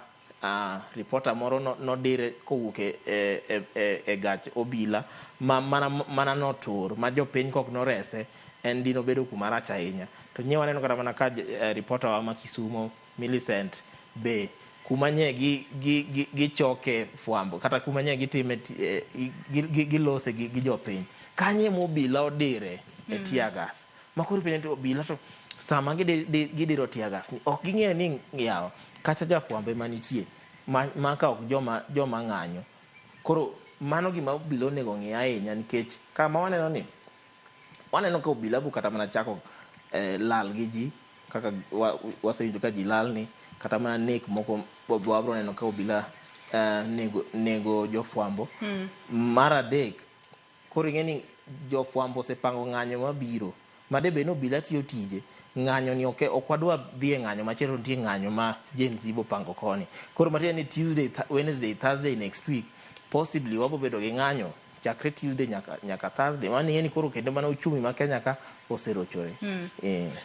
reporter moro nodire kowuok e gach obila ma mana notur ma jopiny kok norese en dino bedo kuma rach ahinya. To nye waneno kata mana ka reporter wa ma Kisumo Millicent be kuma nye gichoke fwambo kata kuma nye gitime gilose gi jopiny kanye mobila odire e tear gas ma koro ipenjo ni obila to sama gidiro tear gas ni ok ging'eyo ni yawa kacha jafwambo ema nitie ma ka ok joma ng'anyo. Koro mano gima obila onego ng'i ahinya nikech kama waneno ni waneno ka obila bo kata mana chako lal gi ji kaka wasewinjo ka ji lal ni kata mana nek moko wabro neno ka obila nego jofwambo. Mar adek koro ing'e ni jofwambo osepango ng'anyo mabiro ma de bed ni obila tiyo tije ng'anyo ni ok wadwa dhi e ng'anyo machielo, nitie ng'anyo ma Gen Z bopango koni. Koro matiende ni Tuesday, Wednesday, Thursday next week possibly wabo bedo gi ng'anyo chakre Tuesday nyaka Thursday. Mano ing'e ni koro kendo mana uchumi ma Kenya ka oserochore.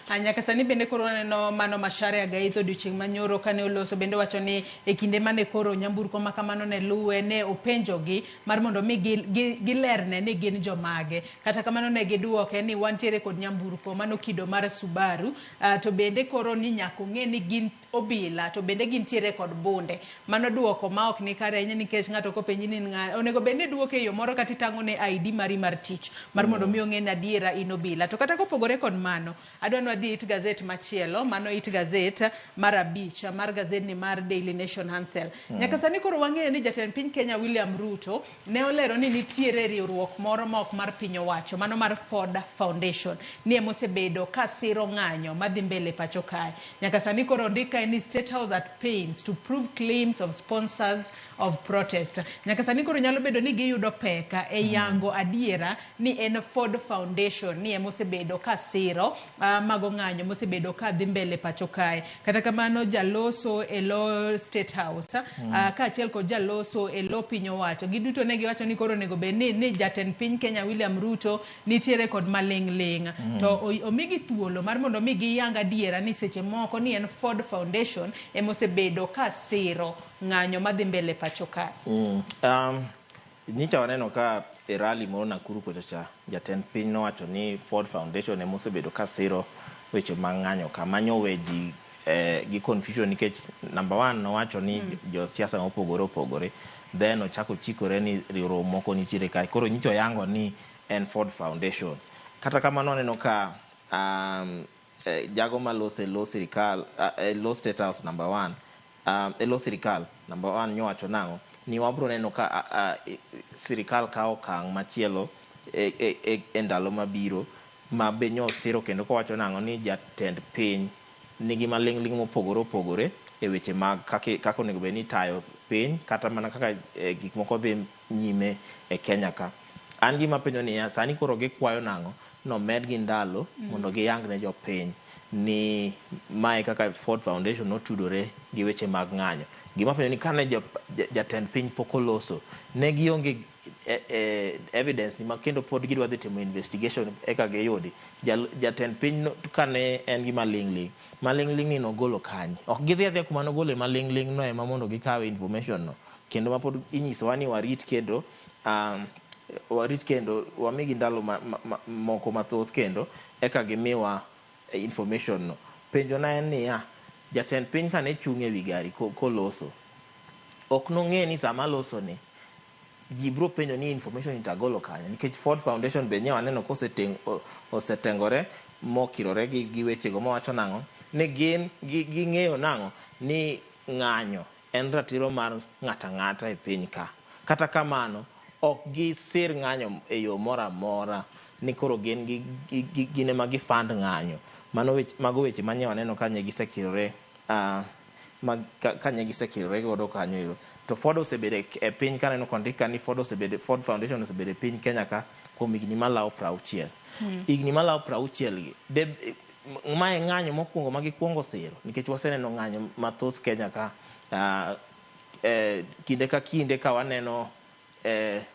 Nyaka sani bende koro waneno mano Macharia Gaitho odiochieng' manyoro kane oloso bende wacho ni e kinde mane koro nyamburko ma kamano ne luwe ne openjogi mar mondo mi gilerne ni gin jomage. Kata kamano ne giduoke ni wantiere kod nyamburko mano kido mar Subaru, to bende koro ni nyaka ong'e ni gin obila to bende gintiere kod bunde. Mano duoko ma ok ni kare ahinya nikech ng'ato kopenji ni onego bed ni iduoke e yo moro kata itang'o ne ID mari mar tich mar mondo mi ong'e ni adiera in obila. To kata kopogore kod mano, adwa ni wadhi it gazet machielo, mano it gazet mar 5 mar gazetni mar Daily Nation Hansel. Nyaka sani koro wang'eyo ni jatend piny Kenya William Ruto ne olero ni nitiere riwruok moro ma ok mar piny owacho, mano mar Ford Foundation, ni emosebedo ka siro ng'anyo madhi mbele pacho kae. Nyaka sani koro ondik kae ni State House at pains to prove claims of sponsors of protest. Nyaka sani koro nyalo bedo ni giyudo peka e yango adiera ni en Ford Foundation ni emosebedo ka siro mago ng'anyo mosebedo ka dhi mbele pacho kae. Kata kamano jaloso e lo State House kaachiel kod jaloso e lo piny owacho, giduto ne giwacho ni koro onego bed ni jatend piny Kenya William Ruto nitiere kod maling' ling'. To omigi thuolo mar mondo mi giyang adiera ni seche moko ni en Ford Foundation emosebedo ka siro ng'anyo madhi mbele pacho kae. Nyicha waneno ka e rally moro Nakuru kocha cha, jatend piny nowacho ni Ford Foundation ema osebedo ka siro weche mag ng'anyo ka manyo we ji gi confusion nikech number one nowacho ni josiasa mopogore opogore, then ochako chikore ni riwruok moko nitiere kae, koro nyicha oyango ni en Ford Foundation. Kata kamano aneno ka jago malose lo sirikal e lo State House number one, e lo sirikal number one nyowacho nang'o ni wabro neno ka sirikal kawo okang' machielo e ndalo mabiro ma be nyosiro kendo kowacho nang'o ni jatend piny nigi maling'ling' mopogore opogore e weche mag kaka onego bed ni itayo piny kata mana kaka gik moko dhi nyime e Kenya ka. An gima penjo niya, sani koro gikwayo nang'o nomedgi ndalo mondo giyang ne jopiny ni mae kaka Ford Foundation notudore gi weche mag ng'anyo. Gima penjo ni kane jatend piny pok oloso, ne gionge evidence ni ma kendo pod gidwa dhi timo investigation eka giyudi. Jatend piny no, kane en gi maling'ling', maling'ling' ni nogolo kanye? Ok gidhi adhiya kuma nogole maling'ling' no ema mondo gikawe information no. Kendo ma pod inyisowa ni warit kendo warit kendo wamigi ndalo moko mathoth kendo eka gimiwa information no. Penjo na en niya, jatend piny kane chung' ewi gari koloso, ok nong'e ni sama loso ni ji biro penjo ni information ni tagolo kanye, nikech Ford Foundation be nye waneno osetengore mokirore gi wechego mowacho nang'o ni gin ging'eyo nang'o ni ng'anyo en ratiro mar ng'ato ang'ata e piny ka. Kata kamano ok gisir ng'anyo e yo moro amora ni koro gin gin ema gifund ng'anyo. Mano mago weche manye waneno ka nye gisekirore ka nye gisekirore godo kanyo ero. To Ford osebedo e piny kaneno kondik ka ni Ford osebedo, Ford Foundation osebedo e piny Kenya ka kuom higni malawo 60. Higni malawo 60 gi mae ng'anyo mokwongo ma gikwongo siro, nikech waseneno ng'anyo mathoth Kenya ka kinde ka kinde ka waneno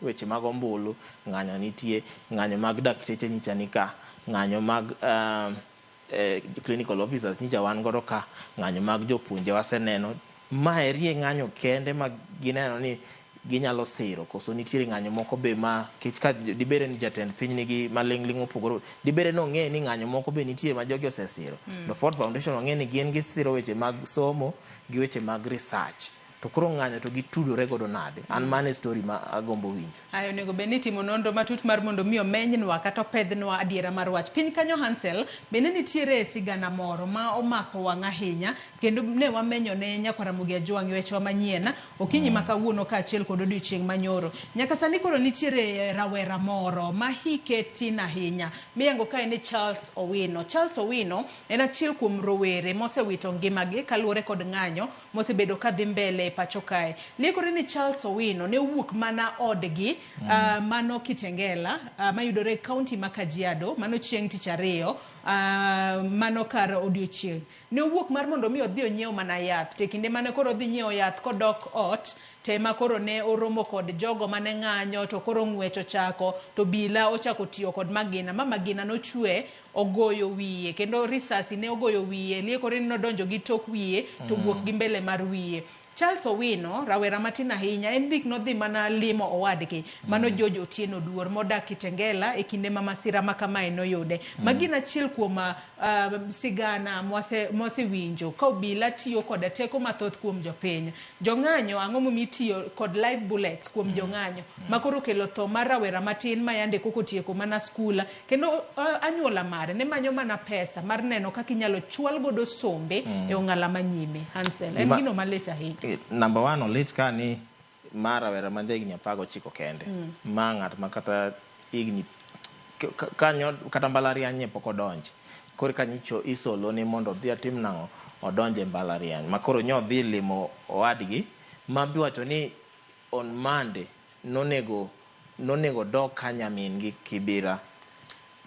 weche mag ombulu, ng'anyo nitie, ng'anyo mag dakteche nyicha ni ka, ng'anyo mag clinical officers nyicha wan godo ka, ng'anyo mag jopuonje waseneno. Maeri e ng'anyo kende ma gineno ni ginyalo siro, koso nitiere ng'anyo moko be ma kech ka dibede ni jatend piny nigi maling'ling' mopogore, dibede ni ong'e ni ng'anyo moko be nitie ma jogi osesiro. To Ford Foundation ong'e ni gin gisiro weche mag somo gi weche mag research, to koro ng'anyo to gitudore godo nade? An mano e story ma agombo winjo. Ayo, onego bed ni itimo nonro matut mar mondo mi omenynwa kata opedhnwa adiera mar wach. Piny kanyo Hansel, bende nitiere sigana moro ma omako wang' ahinya kendo ne wamenyo ne nyakwar Ramogi Ajwang' e wechewa manyien okinyi ma kawuono kaachiel kod odiochieng' manyoro. Nyaka sani koro nitiere rawera moro ma hike tin ahinya miyango kae ni Charles Owino. Charles Owino en achiel kuom rowere mosewito ngimagi kaluwore kod ng'anyo mosebedo ka dhi mbele e pacho kae. Liekore ni Charles Owino ne owuok mana odgi mano Kitengela mayudore e kaunti ma Kajiado mano chieng' tich ariyo mano kar odiochieng'. Ne owuok mar mondo mi odhi onyiew mana yath to e kinde mane koro odhi nyiewo yath kodok ot to ema koro ne oromo kod jogo mane ng'anyo to koro ng'wech ochako to obila ochako tiyo kod magina ma magina nochwe ogoyo wiye kendo risasi ne ogoyo wiye liekore ni nodonjo gi tok wiye to wuok gi mbele mar wiye. Charles Owino, rawera matin ahinya, en dik nodhi mana limo owadgi, mano George Otieno Oduor modak Kitengela e kinde ma masira ma kamae noyude. Magi gin achiel kuom sigana mwasewinjo ka obila tiyo koda teko mathoth kuom jopiny. Jong'anyo, ang'o momiyo itiyo kod live bullets kuom jong'anyo ma koro okelo tho mar rawera matin ma yande koko otieko mana skul kendo anyuola mare ne manyo mana pesa mar neno kaka inyalo chwal godo sombe e ong'ala manyime. Hansel, en gino malich ahinya. Number one, olit ka ni mar rawera ma jahigni 19 kende. Ma ng'at ma kata higni kanyo kata mbalariany ne pok odonje. Koro ka nyicho isolo ni mondo odhi atim nang'o odonje e mbalariany. Ma koro nyo odhi limo owadgi ma biwacho ni on Monday nonego dok ka nyamin gi Kibira.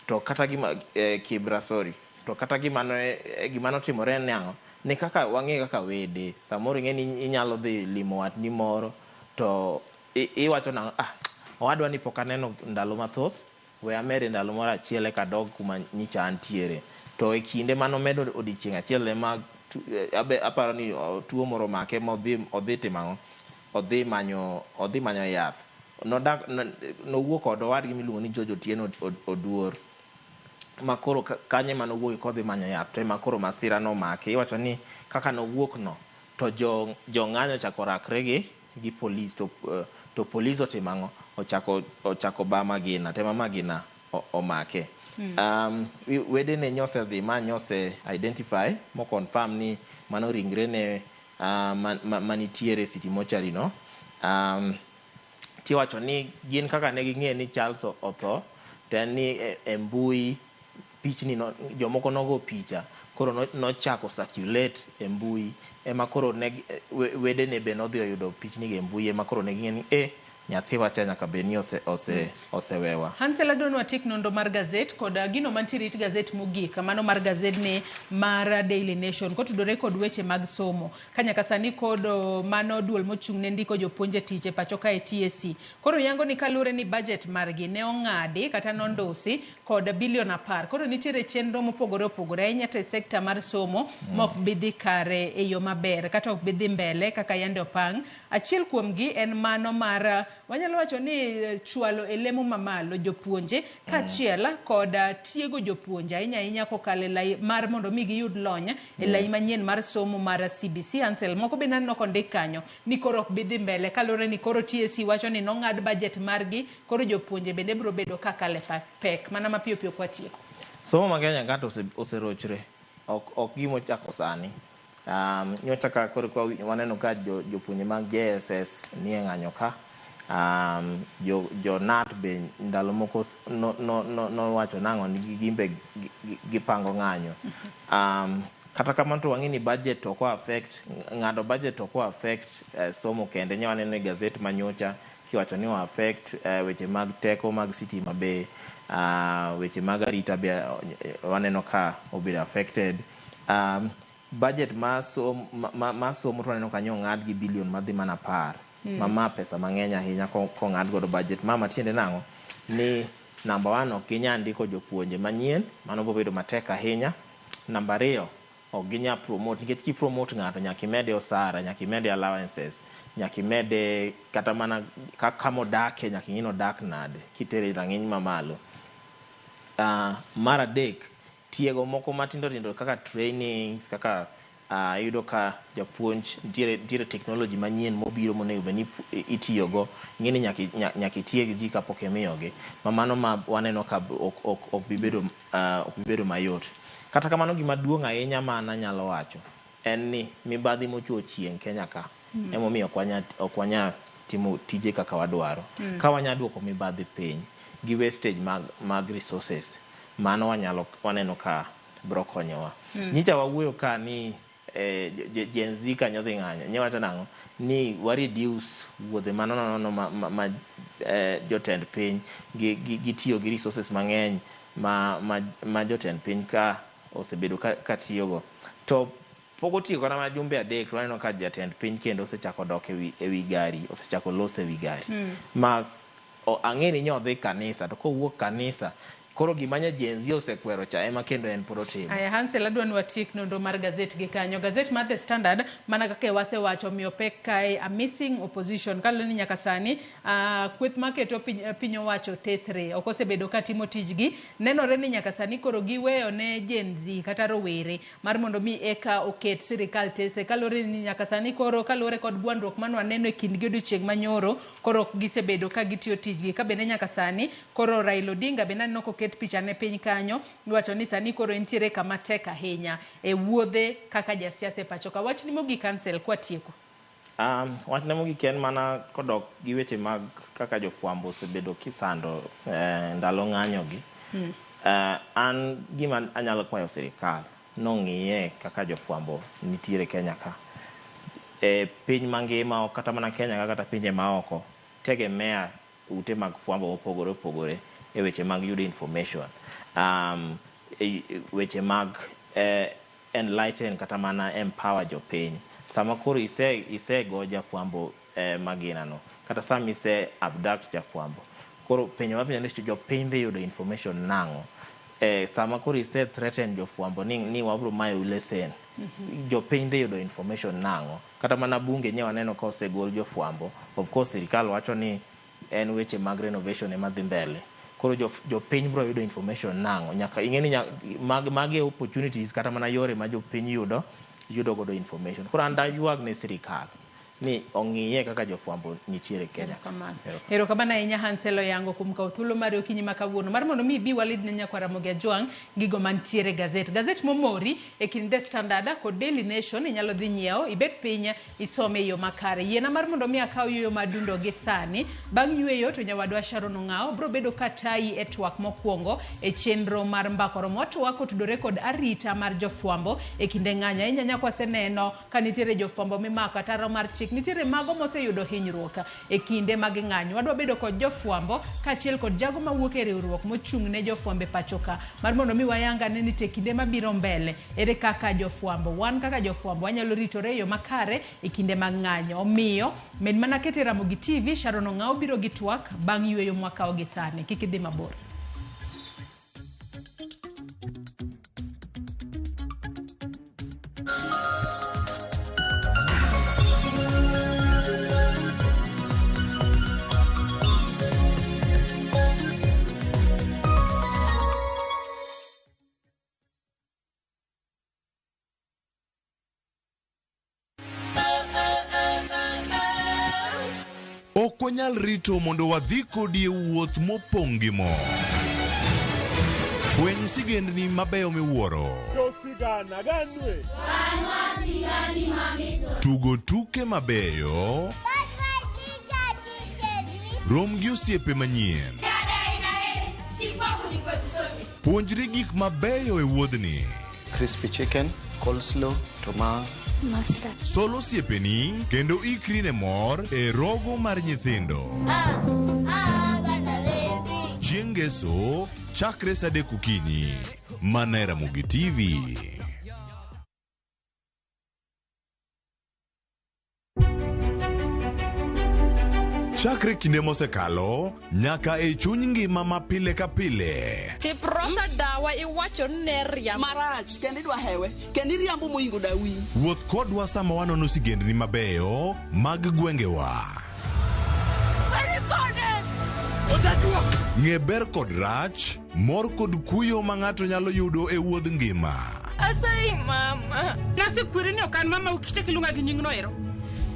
To kata gima Kibra, sorry. To kata gima notimore ne ang'o? Ni kaka wang'e kaka wede. Samoro ing'e ni inyalo dhi limo watni moro to iwacho nang'o, owadwa ni pok aneno ndalo mathoth, we amede ndalo moro achiel eka adog kuma nyicha antiere. To e kinde manomedo odiochieng' achiel ema aparo ni tuo moro omake ma odhi timo ang'o? Odhi manyo yath. Nodak, nowuok kod owadgi miluongo ni George Otieno Oduor. Ma koro kanye manowuok kodhi manyo yath to ema koro masira nomake. Iwacho ni kaka nowuok no to jong'anyo ochako rakre gi polis to polis otimo ang'o? Ochako ba magina, tema magina omake. Wedene nyosedhi ma nyose identify mo confirm ni mano ringre ne manitiere City Mortuary no. Tiwacho ni gin kaka ne ging'e ni Charles otho to en ni e mbui pichni no, jomoko nogo picha koro nochako circulate e mbui ema koro ne wedene be nodhi oyudo pichni e mbui ema koro ne ging'e ni nyathiwa cha nyaka bed ni osewewa. Hansel, adwa ni watik nonro mar gazet kod gino mantiere it gazet mogik, mano mar gazet ni mar Daily Nation kotudore kod weche mag somo. Ka nyaka sani kod mano duol mochung' ne ndiko jopuonj e tich e pacho kae TSC. Koro yango ni kaluwore ni budget margi ne ong'adi kata nondusi kod bilion 10. Koro nitiere chenro mopogore opogore ahinya to e sekta mar somo mok bi dhi kare e yo maber kata ok bi dhi mbele kaka yande opang. Achiel kuomgi en mano mar wanyalo wacho ni chwalo e lemo mamalo jopuonje kaachiel kod tiego jopuonje ahinya ahinya kokalo e lai mar mondo mi giyud lony e lai manyien mar somo mar CBC. Hansel, moko be naneno kondik kanyo ni koro ok bi dhi mbele kaluwore ni koro TSC wacho ni nong'ad budget margi, koro jopuonje bende biro bedo kakale pek mana mapiyo piyo kwatieko. Somo ma Kenya ka to oserochre, ok gimochako sani. Nyocha ka koro waneno ka jopuonje mag JSS nie ng'anyo ka. Jo NAT be ndalo moko nowacho nang'o ni gimbe gipango ng'anyo. Kata kamano to wang'e ni budget ok affect, ng'ado budget ok affect somo kende. Nyo waneno e gazet manyocha kiwacho ni o affect weche mag teko mag sitima be, weche mag arita be waneno ka obedo affected. Budget ma somo to waneno ka nyo ong'ad gi bilion madhi mana 10. Ma pesa mang'eny ahinya kong'ad godo budget. Ma tiende nang'o? Ni namba 1 ok ginyal ndiko jopuonje manyien, mano biro bedo matek ahinya. Namba 2 ok ginyal promote, nikech kipromote ng'ato nyaka imede osara, nyaka imede allowances, nyaka imede kata mana kama odake, nyaka ing'i ni odak nade kitere rang'iny mamalo. Mar adek, tiego moko matindo tindo kaka trainings, kaka iyudo ka japuonj nitiere technology manyien mobiro monego bed ni itiyogo, ing'e ni nyaka itieg ji kapok imiyogi. Ma mano ma waneno ka ok bi bedo mayot. Kata kamano gima duong' ahinya ma an anyalo wacho en ni mibadhi mochuo chieng' Kenya ka emomiyo ok wanyal timo tije kaka wadwaro. Ka wanyalo duoko mibadhi piny gi wastage mag resources, mano waneno ka biro konyowa. Nyicha wawuoyo ka ni Gen Z kanyo dhi ng'anyo nyewacho nang'o ni wa reduce wuodhe manono nono ma jotend piny gitiyo gi resources mang'eny ma jotend piny ka osebedo ka tiyogo. To pok otieko kata mana jumbe 3 to waneno ka jatend piny kendo osechako dok ewi gari, osechako loso ewi gari. Ma ang'e ni nyodhi kanisa to kowuok kanisa koro gima nya Gen Z osekwero cha ema kendo en pod otimo. Aya Hansel, adwa ni watiek nonro mar gazet gi kanyo. Gazet mar The Standard mana kaka wasewacho miyo pek kae a missing opposition kaluwore ni nyaka sani kweth maketo piny owacho tesre ok osebedo ka timo tijgi. Nenore ni nyaka sani koro giweyo ne Gen Z kata rowere mar mondo mi eka oket sirikal tesre kaluwore ni nyaka sani koro kaluwore kod gwandruok mane waneno e kindgi odiochieng' manyoro koro ok gisebedo ka gitiyo tijgi. Ka bende nyaka sani koro Raila Odinga bende aneno koket picha ne piny kanyo iwacho ni sani koro entiere kama tek ahinya e wuodhe kaka jasiasa e pacho ka. Wachni mogik Hansel kwatieko. Wachna mogik en mana kodok gi weche mag kaka jofwambo osebedo kisando ndalo ng'anyo gi. An gima anyalo kwayo sirikal nong'iye kaka jofwambo nitiere Kenya ka. E piny mangima ok kata mana Kenya ka kata pinje maoko tegemea ute mag fwambo mopogore opogore e weche mag yudo information, weche mag enlighten kata mana empower jopiny. Sama koro isego jafwambo magina no kata sama ise abduct jafwambo, koro penjo mapenjo ni jopiny dhi yudo information nang'o? Sama koro ise threaten jofwambo ni wabro mayo lesen, jopiny dhi yudo information nang'o? Kata mana bunge nye waneno ka osegol jofwambo. Of course sirikal wacho ni en weche mag renovation ema dhi mbele. Koro jopiny bro yudo information nang'o? Nyaka ing'e ni magi opportunities kata mana yore ma jopiny yudo godo information. Koro an daywag ne sirikal ni ong'iye kaka jofwambo nitiere Kenya. Erokamano ahinya Hansel Oyango kuom kawo thuolo mari okinyi ma kawuono mar mondo mi ibi walid ne nyakwar Ramogi Ajwang' gigo mantiere gazet. Gazet momori e kind The Standard kod Daily Nation inyalo dhi nyiewo, ibet piny isome e yo makare. Yiena mar mondo mi akaw yueyo madundo gi sani. Bang' yueyo to nyawadwa Sharon Ong'awo biro bedo ka tayi e twak mokwongo e chenro mar Mbaka Oromo. Watwak otudore kod arita mar jofwambo e kinde ng'anyo. Ahinya nyaka waseneno ka nitiere jofwambo mimako ataro mar chik, nitiere mago moseyudo hinyruok e kinde mag ng'anyo. Wadwa bedo kod jofwambo kaachiel kod jago mawuok e riwruok mochung' ne jofwambo e pacho ka mar mondo mi wayangane ni te kinde mabiro mbele ere kaka jofwambo, wan kaka jofwambo wanyalo ritore e yo makare e kinde mag ng'anyo. Omiyo med mana kete Ramogi TV, Sharon Ong'awo biro gi twak bang' yueyo mwakawo gi sani. Kik idhi mabor. Ok wanyal rito mondo wadhi kodi e wuoth mopong' gi mor. Fweny sigendni mabeyo miwuoro. Tugo tuke mabeyo. Rom gi osiepe manyien. Puonjri gik mabeyo e wuodhni. Crispy chicken, coleslaw, tomato. Mustard. Sol osiepeni kendo ikri ne mor e rogo mar nyithindo. Chieng' Ngeso chakre saa 3 okinyi. Mana e Ramogi TV. Chakre kinde mosekalo nyaka e chuny ngima ma pile ka pile. Tiprosa dawa iwacho ni ne riambo. Marach kendo idwa hewe kendo iriambo moingo dawi. Wuoth kodwa sama wanono sigendni mabeyo mag gwengewa. Ng'e ber kod rach, mor kod kuyo ma ng'ato nyalo yudo e wuodh ngima. Asayi mama. Nasekweri ni ok an mama ukichak iluonga gi nyingno ero.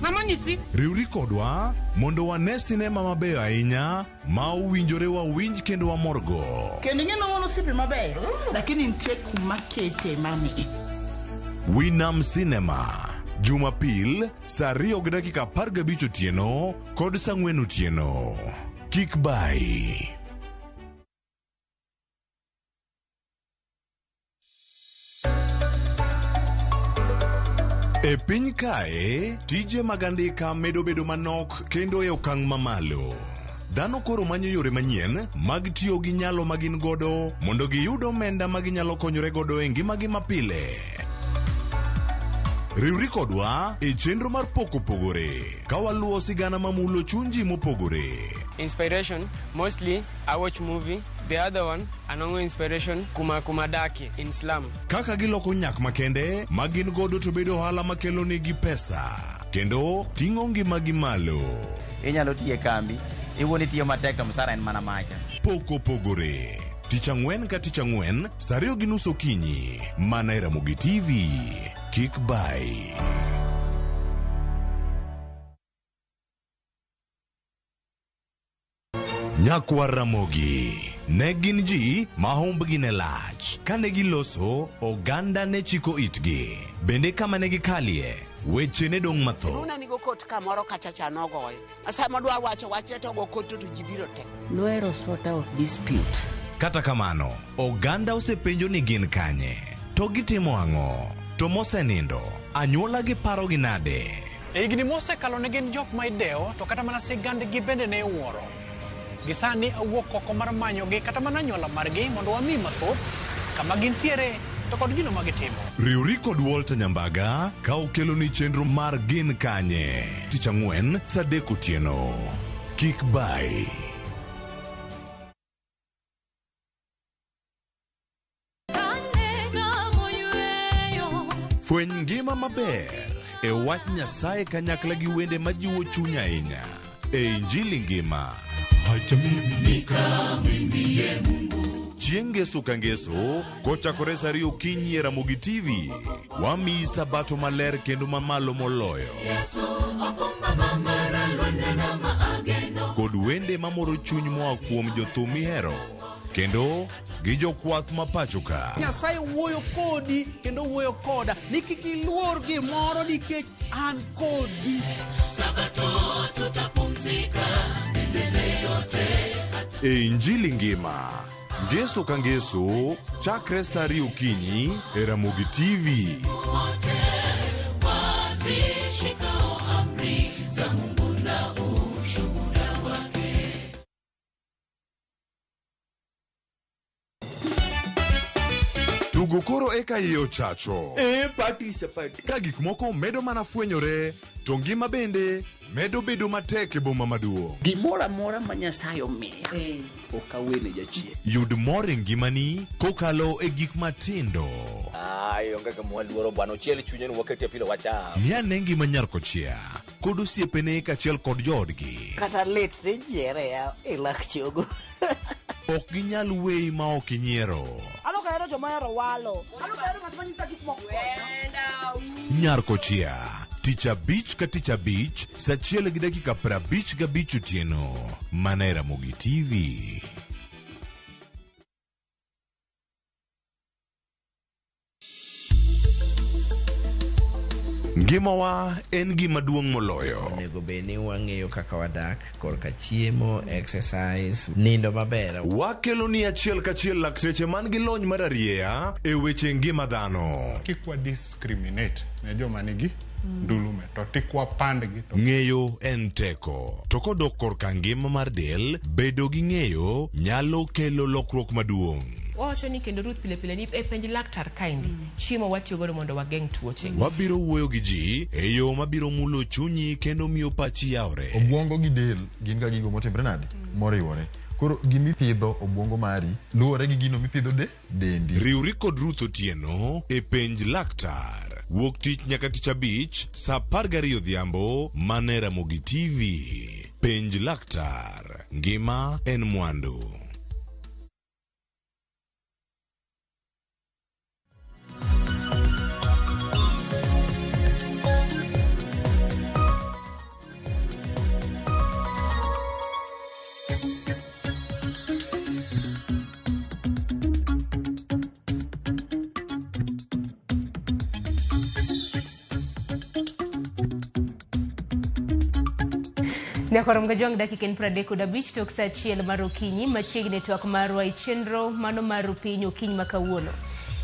Mama onyisi. Riwri kodwa mondo wane sinema mabeyo ahinya ma owinjore wawinj kendo wamorgo. Kendo ing'e ni wan osiepe mabeyo, lakini nitie kuma kete mami. Winam Cinema, Jumapil saa 2:15 otieno kod saa 4 otieno. Kik bayi. E piny kae, tije mag andika medo bedo manok kendo e okang' mamalo. Dhano koro manyo yore manyien mag tiyo gi nyalo ma gin godo mondo giyud omenda ma ginyalo konyore godo e ngimagi mapile. Riwri kodwa e chenro mar Pok Opogore ka waluwo sigana mamulo chuny ji mopogore. Inspiration, mostly I watch movie. The other one, anongo inspiration kuma kuma daki in slum. Kaka giloko nyak makende ma gin godo to bedo ohala makelo negi pesa kendo ting'o ngimagi malo. Inyalo tiyo e kambi, iwuon itiyo matek to msara en mana macha. Pok Opogore. Tich ang'wen ka tich ang'wen, saa 2:30 okinyi, mana e Ramogi TV. Kik bayi. Nyakwar Ramogi ne gin ji ma humbgi ne lach. Kane giloso, oganda ne chiko itgi. Bende kama ne gikalie, weche ne dong' mathoth. Luna nigo kot kamoro kacha cha nogoyo. Sama dwa wacho wachne to ogo kot to ji biro te. Nohero sort out dispute. Kata kamano, oganda osepenjo ni gin kanye, to gitimo ang'o, to mosenindo, anyuola gi parogi nade? E higni mosekalo ne gin jok ma idewo to kata mana sigandgi bende ne iwuoro. Gi sani awuok oko mar manyogi kata mana anyuola margi mondo wami mathoth kama gintiere to kod gino ma gitimo. Riwri kod Walter Nyambaga ka okeloni chenro mar Gin Kanye tich ang'wen saa 3 otieno. Kik bayi. Fweny ngima maber e wach Nyasaye kanyakla gi wende majiwo chuny ahinya e Injili ngima. Chieng' Ngeso ka Ngeso kochakore saa 2 okinyi e Ramogi TV, wamiyi sabato maler kendo mamalo moloyo. Kod wende mamoro chuny moa kuom jothum mihero kendo gi jokwath ma pacho ka. Nyasaye wuoyo kodi kendo wuoyo koda ni kik iluor gimoro nikech an kodi. Sabato tutapumzika milele yote. E Injili ngima, Ngeso ka Ngeso, chakre saa 2 okinyi e Ramogi TV. Wote wazishikao amri za Mungu na ushuhuda wake. Tugo koro eka iye ochacho. Party is a party. Ka gik moko medo mana fwenyore, to ngima bende medo bedo matek e boma maduong'. Gimoro amora ma Nyasaye omiya, ok awene jachien. Yud mor e ngimani kokalo e gik matindo. Ai, onge kama waluoro bwana, ochiel chunye ni wakete pilo wacham. Ng'i ane ngima nyar kochia kod osiepene kaachiel kod joodgi. Kata lit ni nyiere ya e lak chogo. Ok ginyal weyi ma ok inyiero. An ok ahero joma ohero walo. An ok ahero ng'at ma nyisa gik moko. Nyar kochia, tich abich ka tich abich, saa 1:55 otieno, mana e Ramogi TV. Ngimawa en gima duong' moloyo. Onego bed ni wang'eyo kaka wadak korka chiemo, exercise, nindo maber. Wakelo ni achiel kachiel lakteche man gi lony mar arieya e weche ngima dhano. Kik wa discriminate ne joma nigi ndulume to tik wapandgi to Ng'eyo en teko. To kodok korka ngima mar del, bedo gi ng'eyo nyalo kelo lokruok maduong'. Wawacho ni kendo Ruth pile pile ni e penj laktar kaendi chiemo watiyo godo mondo wageng' tuoche. Wabiro wuoyo gi ji e yo mabiro mulo chunyi kendo miyo pachi yawre. Obwongo gi del gin ga gigo motimre nade? Moriwore. Koro gimipidho obwongo mari luwore gi gino mipidho de dendi. Riwri kod Ruth Otieno e penj laktar. Wuok tich nyaka tich abich saa 12 odhiambo mana e Ramogi TV. Penj laktar. Ngima en mwandu. Nyakwar Mgajwang' dakika en 35 tok saa 1 mar okinyi machiegni twak marwa e chenro mano mar piny okinyi ma kawuono.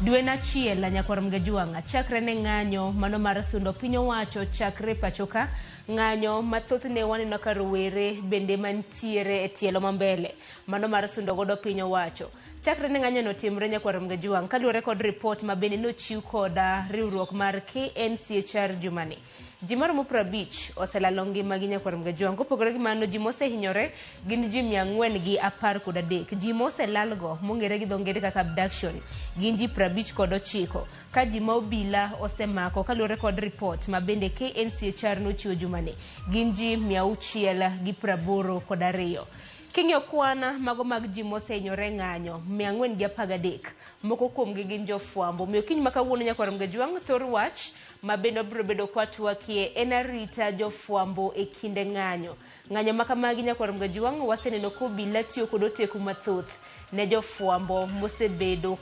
Dwe nachiel nyakwar Mgajwang' chakre ne ng'anyo mano mar sundo piny owacho chakre pachoka ng'anyo mathothne waneno ka rowere bende mantiere e tielo mambele mano mar sundo godo piny owacho. Chakre ne ng'anyo no timre nyakwar Mgajwang' kaluwore kod ripot ma bende nochiw koda riwruok mar KNCHR jumani. Ji maromo 50 oselalo ngimagi nyakwar Mgajwang'. Kopogore gi mano, ji mosehinyore gin ji 413. Ji moselalgo mong'ere gi dho ngere kaka abduction gin ji 59 ka ji ma obila osemako kaluwore kod ripot ma bende KNCHR nochiwo jumani gin ji 682. King'iyo kwan mago mag ji mosehinyore ng'anyo 413, moko kuomgi gin jofwambo. Omiyo kiny ma kawuono nyakwar Mgajwang' thor wach ma bende wabiro bedo kwatwakie en arita jofwambo e kinde ng'anyo. Ng'anyo ma kamagi nyakwar Mgajwang' waseneno ka obila tiyo kod oteku mathoth ne jofwambo mosebedo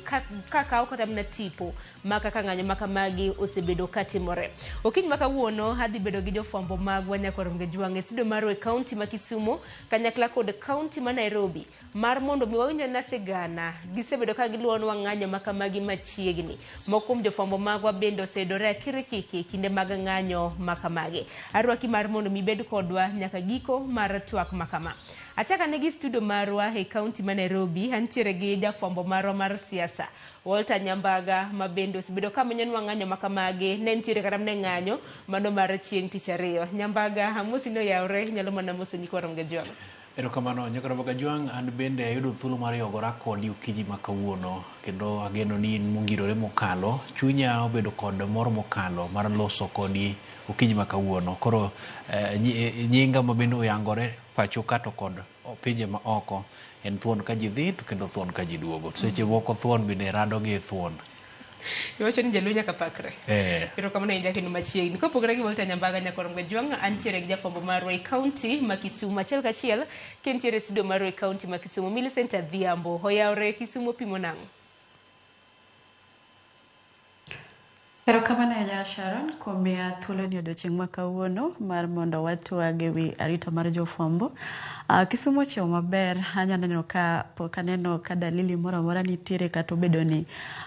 ka kawo kata mana tipo ma kaka ng'anyo ma kamagi osebedo katimore. Okinyi ma kawuono adhi bedo gi jofwambo magwa nyakwar Mgajwang' e studio marwa e kaunti ma Kisumu kanyakla kod kaunti ma Nairobi mar mondo mi wawinj ane sigana. Gisebedo ka giluwonwa ng'anyo ma kamagi machiegni. Moko kuom jofwambo magwa bende oseyudore akirikiki e kinde mag ng'anyo ma kamagi. Arwaki mar mondo mi ibed kodwa nyaka giko mar twak ma kama. Achako ane gi studio marwa e kaunti ma Nairobi, antiere gi jafwambo marwa mar siasa Walter Nyambaga ma bende osebedo ka menyonwa ng'anyo ma kamagi. Ne nitiere kata mana e ng'anyo mano mar chieng' tich ariyo. Nyambaga, amosi ni oyawre, inyalo mana moso nyikwa Ramogi Ajwang'. Erokamano nyaka Ramogi Ajwang', an bende ayudo thuolo mar yogora kodi okinyi ma kawuono kendo ageno ni in mongirore mokalo. Chunya obedo kod mor mokalo mar loso kodi okinyi ma kawuono. Koro nyinga ma bende oyangore pacho ka to kod pinje ma oko en thuon ka ji dhi to kendo thuon ka ji duogo. Seche moko thuon bende rado gi thuon. Iwacho ni jaluo nyaka pakre. Erokamano ahinya kendo machiegni. Kopogore gi Walter Nyambaga nyakwar Mgajwang', antiere gi jafwambo marwa e kaunti ma Kisumu. Achiel kachiel kentiere e studio marwa e kaunti ma Kisumu. Millicent Adhiambo, oyawre Kisumu pimo nang'o? Erokamano ahinya Sharon kuom miya thuolo ni odiochieng' ma kawuono mar mondo watwag e wi arita mar jofwambo. Kisumu ochiewo maber, anya neno ka pok aneno ka dalili moro amora nitiere kata obedo ni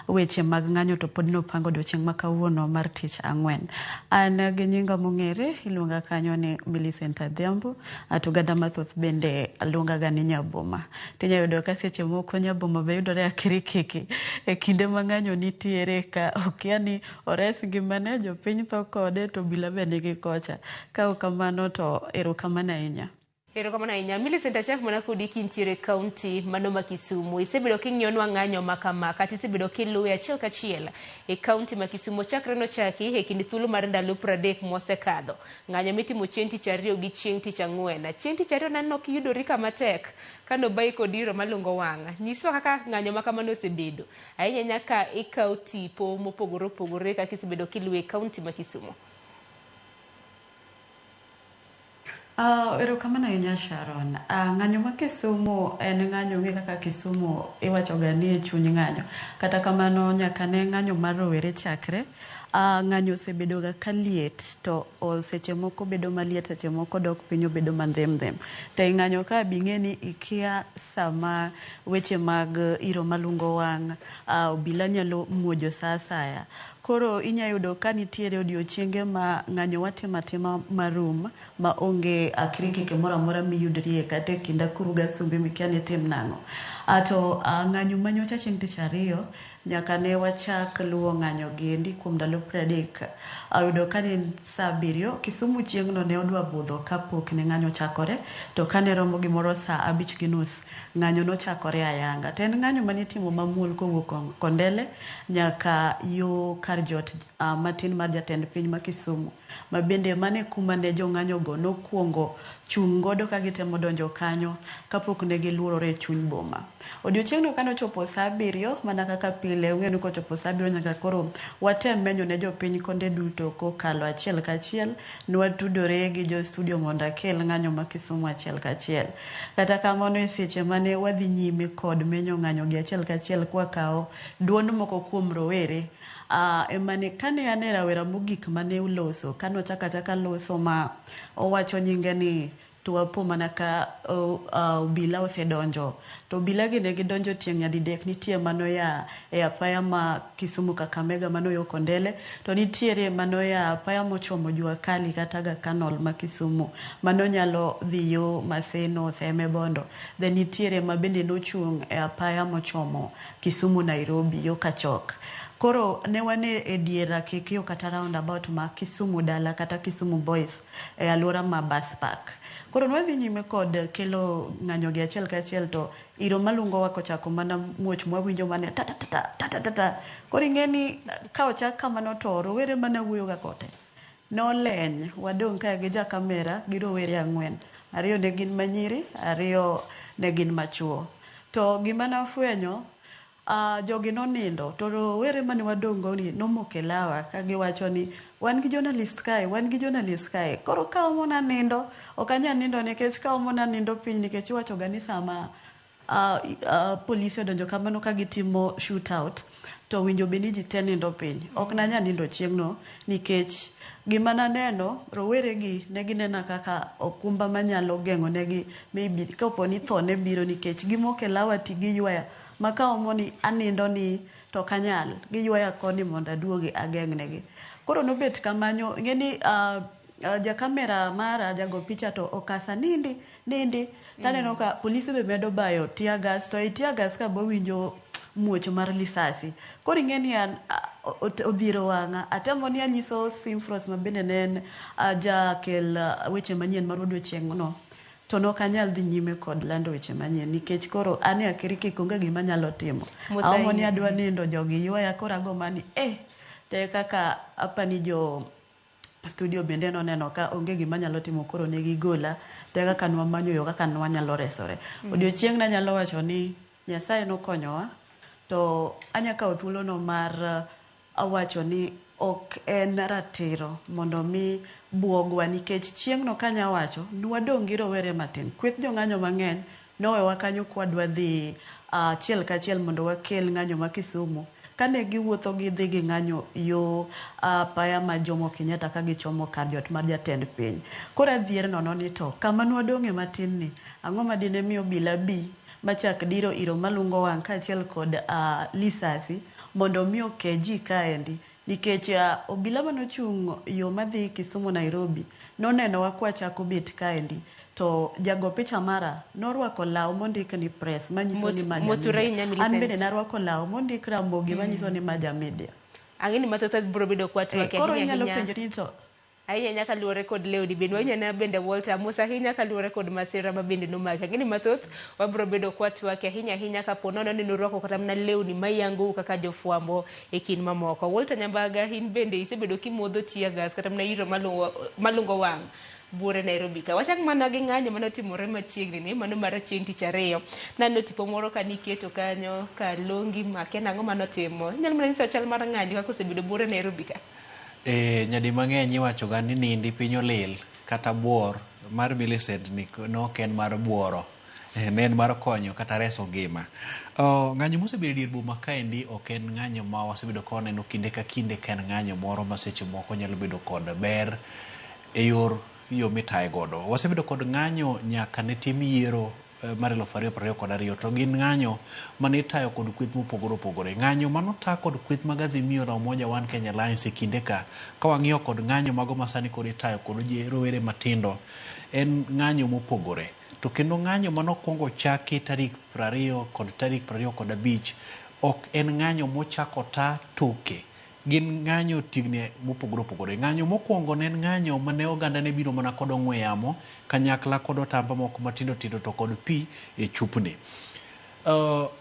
weche mag ng'anyo to pod nopang odiochieng' ma kawuono mar tich ang'wen. An gi nyinga mong'ere iluonga kanyo ni Millicent Adhiambo, to oganda mathoth bende luonga ga ni Nyaboma. Tinya yudo ka seche moko Nyaboma be yudore akirikiki e kinde ma ng'anyo nitiere ka okia ni ores ngimane, jopiny tho kode to obila be nigi kocha. Ka ok kamano to erokamano ahinya. Erokamano ahinya. Millicent, achak mana kodi kintiere e kaunti mano ma Kisumu. Isebedo king'iyonwa ng'anyo ma kama kata isebedo kiluwe achiel kachiel e kaunti ma Kisumu chakre nochaki e kind thuolo mar ndalo 30 mosekadho. Ng'anyo mitimo chieng' tich ariyo gi chieng' tich ang'wen. Chieng' tich ariyo naneno kiyudori kama tek kanobayi kod iro malungo wang'. Nyiswa kaka ng'anyo ma kamano osebedo. Ahinya ahinya ka ikawo tipo mopogore opogore kaka isebedo kiluwe e kaunti ma Kisumu. Erokamano ahinya Sharon. Ng'anyo ma Kisumu en ng'anyo ong'e kaka Kisumu iwacho ga ni e chuny ng'anyo. Kata kamano nyaka ne ng'anyo mar rowere chakre, ng'anyo osebedo ga kaliet to seche moko bedo maliet seche moko dok piny obedo mandhem dhem. To e ng'anyo ka bing'e ni ikia sama weche mag iro malungo wang', obila nyalo muojo sa asaya. Koro inya yudo ka nitiere odiochienge ma ng'anyo watimo atima marum ma onge akirikiki moro amora miyudrie kata e kind akuru gasumbi mikia ni itim nang'o. To ng'anyo manyocha chieng' tich ariyo nyaka ne wachak luwo ng'anyo giendi kuom ndalo 30 oyudo ka ne en saa 7 Kisumu chieng'no ne odwa budho kapok ne ng'anyo ochakore to kane romo gimoro saa 5:30 ng'anyo nochakore ayanga. To en ng'anyo manitimo mamuol kowuok Kondele nyaka yo kar jot matin mar jatend piny ma Kisumu ma bende mane kuma ne jong'anyo go nokuongo chung' godo ka gitemo donjo kanyo kapok ne giluorore e chuny boma. Odiochieng'no kane ochopo saa 7 mana kaka pile ung'eyo ni kochopo saa 7 nyaka koro watem menyo ne jopiny konde duto kokalo achiel kachiel nwatudore gi jo studio mondo akel ng'anyo ma Kisumu achiel kachiel. Kata kamano e seche mane wadhi nyime kod menyo ng'anyo gi achiel kachiel kwakawo duond moko kuom rowere emane kane ane rawera mogik mane oloso kane ochako achaka loso ma owacho nyinge ni to wapo mana ka obila osedonjo. To obila gi ne gidonjo tieng' nyadidek, nitie manoya e apaya ma Kisumu Kakamega mano yo Kondele, to nitiere manoya apaya mochomo Jua Kali kata Aga Canal ma Kisumu, mano nyalo dhi yo Maseno, Seme, Bondo. Then nitiere ma bende nochung' e apaya mochomo Kisumu Nairobi yo Kachok. Koro ne wan e dier akekio kata roundabout ma Kisumu dala kata Kisumu Boys e alwora ma bus park. Koro nwadhi nyime kod kelo ng'anyo gi achiel kachiel to iro malungowa kochako mana muoch mwawinjo mana ta ta ta ta ta ta ta. Koro ing'e ni ka ochak kamano to rowere mane wuoyo ga kote noleny wadong' kae gi ja kamera gi rowere ang'wen. Ariyo ne gin manyiri, ariyo ne gin machuo. To gima nafwenyo jogi nonindo to rowere mane wadong' go ni nomoko e lawa ka giwacho ni wan gi journalist kae, wan gi journalist kae. Koro ka omona nindo, ok anyal nindo nikech ka omona nindo piny nikech iwacho ga ni sama polisi odonjo kamano ka gitimo shoot out to winjo bed ni ji te nindo piny. Ok nanyal nindo chieng'no nikech gima naneno, rowere gi ne ginena kaka okumba manyalo geng'o negi maybe kapo ni tho ne biro nikech gimoko e lawa ti giywaya ma ka omo ni anindo ni to ok anyal, giywaya koni mondo aduogi ageng' negi. Koro nobet kamano, ing'e ni ja kamera mara jago picha to okasa nindi nindi taneno ka polise be medo bayo tear gas to e tear gas ka bawinjo muoch mar lisasi. Koro ing'e ni an odhiero wang'a atemo ni anyiso Simfros ma bende ne en jakel weche manyien mar odiochieng' no to nok anyal dhi nyime kod lando weche manyien nikech koro an e akiriki onge gima anyalo timo. Aomo ni adwa nindo jogi ywaya koro ago mani te kaka apani jo studio bende noneno ka onge gima nyalo timo koro ne gigola te kaka nwamanyo yo kaka nwanyalo resore. Odiochieng' nanyalo wacho ni Nyasaye nokonyowa to anya kawo thuolono mar awacho ni ok en ratiro mondo mi buogwa nikech chieng'no kanya wacho nwadong' gi rowere matin. Kweth jong'anyo mang'eny nowewa kanyo kwadwa dhi achiel kachiel mondo wakel ng'anyo ma Kisumu. Kane giwuotho gidhi ging'anyo yo apaya ma Jomo Kenyatta ka gichomo kar jot mar jatend piny. Koro adhier nono ni to kama nwadong'e matin ni ang'o ma dine mi obila bi machak diro iro malungo wang' kaachiel kod lisasi mondo mi oke ji kaendi nikech obila manochung' yo madhi Kisumu Nairobi nonenowa kwachako bet kaendi to jago picha mara norwako law mondik ni press manyiso ni ma ja media. An bende narwako law mondik Ramogi manyiso ni ma ja media. Ang'e ni mathoth biro bedo kwa twak Koro inyalo penjori ni to ahinya kaluwore kod lewni bende wanyana bende Walter Musa ahinya kaluwore kod masira ma bende nomaki. Ang'e ni mathoth wabiro bedo kwa twak ahinya ahinya kapo nono ni nurwako kata mana lewni mayangou kaka jofwambo e kind mamoko. Walter Nyambaga, in bende isebedo kimodho tear gas kata mana iro malungo wang' buore Nairobi ka. Wachak mana gi ng'anyo manotimore machiegni ni mano mar chieng' tich ariyo. Naneno tipo moro ka niketo kanyo ka longi makia nang'o manotimo. Inyalo mana nyiso chal mar ng'anyo kaka osebedo buore Nairobi ka. Nyadi mang'eny iwacho ga ni nindi piny olil kata buor mar Millicent ni nok en mar buoro. Ne en mar konyo kata reso ngima. Ng'anyo mosebedo e dier boma kaendi ok en ng'anyo ma wasebedo ka waneno kinde ka kinde ka en ng'anyo moro ma seche moko nyalo bedo kod ber e yor yo mitaye godo. Wasebedo kod ng'anyo nyaka ne tim yiero mar 2022 to gin ng'anyo mane itayo kod kweth mopogore opogore. Ng'anyo manota kod kweth mag Azimio la Umoja One Kenya Alliance e kinde ka wang'iyo kod ng'anyo mago masani koro itayo kod rowere matindo en ng'anyo mopogore. To kendo ng'anyo manokwongo chaki tarik 20 kod tarik 25 ok en ng'anyo mochako ta toke. Gin ng'anyo tigni mopogore opogore. Ng'anyo mokwongo ne en ng'anyo mane oganda ne biro mana kod ong'we yamo kanyakla kod otamba moko matindo tindo to kod pi e chupni.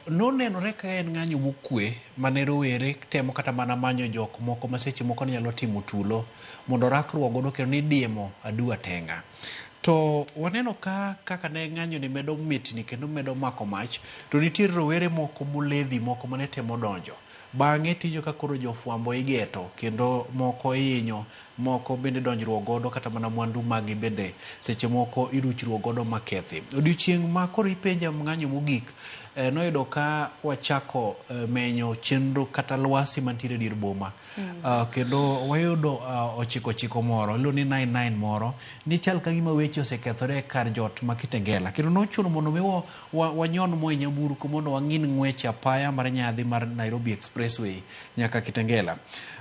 Nonenore ka en ng'anyo mokwe mane rowere temo kata mana manyo jok moko ma seche moko ne nyalo timo tulo mondo rakruok godo kendo nidiemo adua tenga. To waneno ka kaka ne ng'anyo ni medo mitni kendo medo mako mach to nitie rowere moko moledhi moko mane temo donjo. Bang'e tijo ka koro jofwambo igeto kendo moko ihinyo, moko bende donjruok godo kata mana mwandu magi bende seche moko iruchruok godo makethi. Odiochieng' ma koro ipenja ng'anyo mogik Noyudo ka wachako menyo chenro kata lwasi mantiere e dier boma. Kendo wayudo 99 moro, iluongo ni 99 moro, ni chal ka gima weche osekethore e kar jot ma Kitengela. Kendo nochuno mondo mi wanyon mo e nyamburko mondo wang'in ng'wech apaya mar nyadhi mar Nairobi Expressway nyaka Kitengela.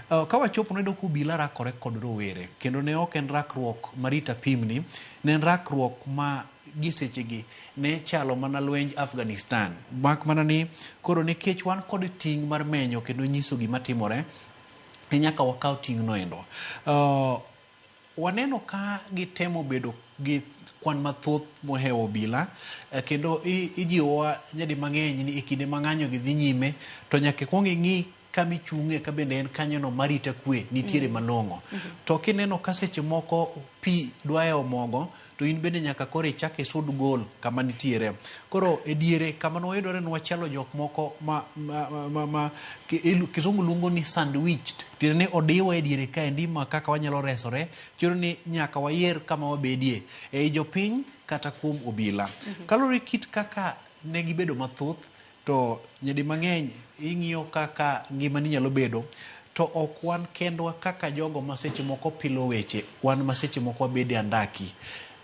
Ka wachopo noyudo ka obila rakore kod rowere, kendo ne ok en rakruok marita pimni, ne en rakruok ma gi sechegi ne chalo mana lwenj Afghanistan. Mak mana ni koro nikech wan kod ting' mar menyo kendo nyiso gima timore, ne nyaka wakaw ting' no endo. Waneno ka gitemo bedo gi kwan mathoth mohewo obila, kendo ijiwowa nyadi mang'eny ni e kinde ma ng'anyo gi dhi nyime to nyaka ikwong ing'i kama ichung'e ka bende en kanyono marita kwe nitiere malong'o. To kineno ka seche moko pi dwa hewo mogo, to in bende nyaka koro ichak isud gol kama nitiere. Koro e diere kama nwayudore ni wachalo jok moko ma kizungu luongo ni sandwiched, tiende ni odiwa e diere kaendi ma kaka wanyalo resore, chuno ni nyaka wayier kama wabedie, ei jopiny kata kuom obila. Kaluwore kit kaka ne gibedo mathoth, to nyadi mang'eny ing'iyo kaka ngimani nyalo bedo, to ok wan kendwa kaka jogo ma seche moko pilo weche, wan ma seche moko wabedo e andaki.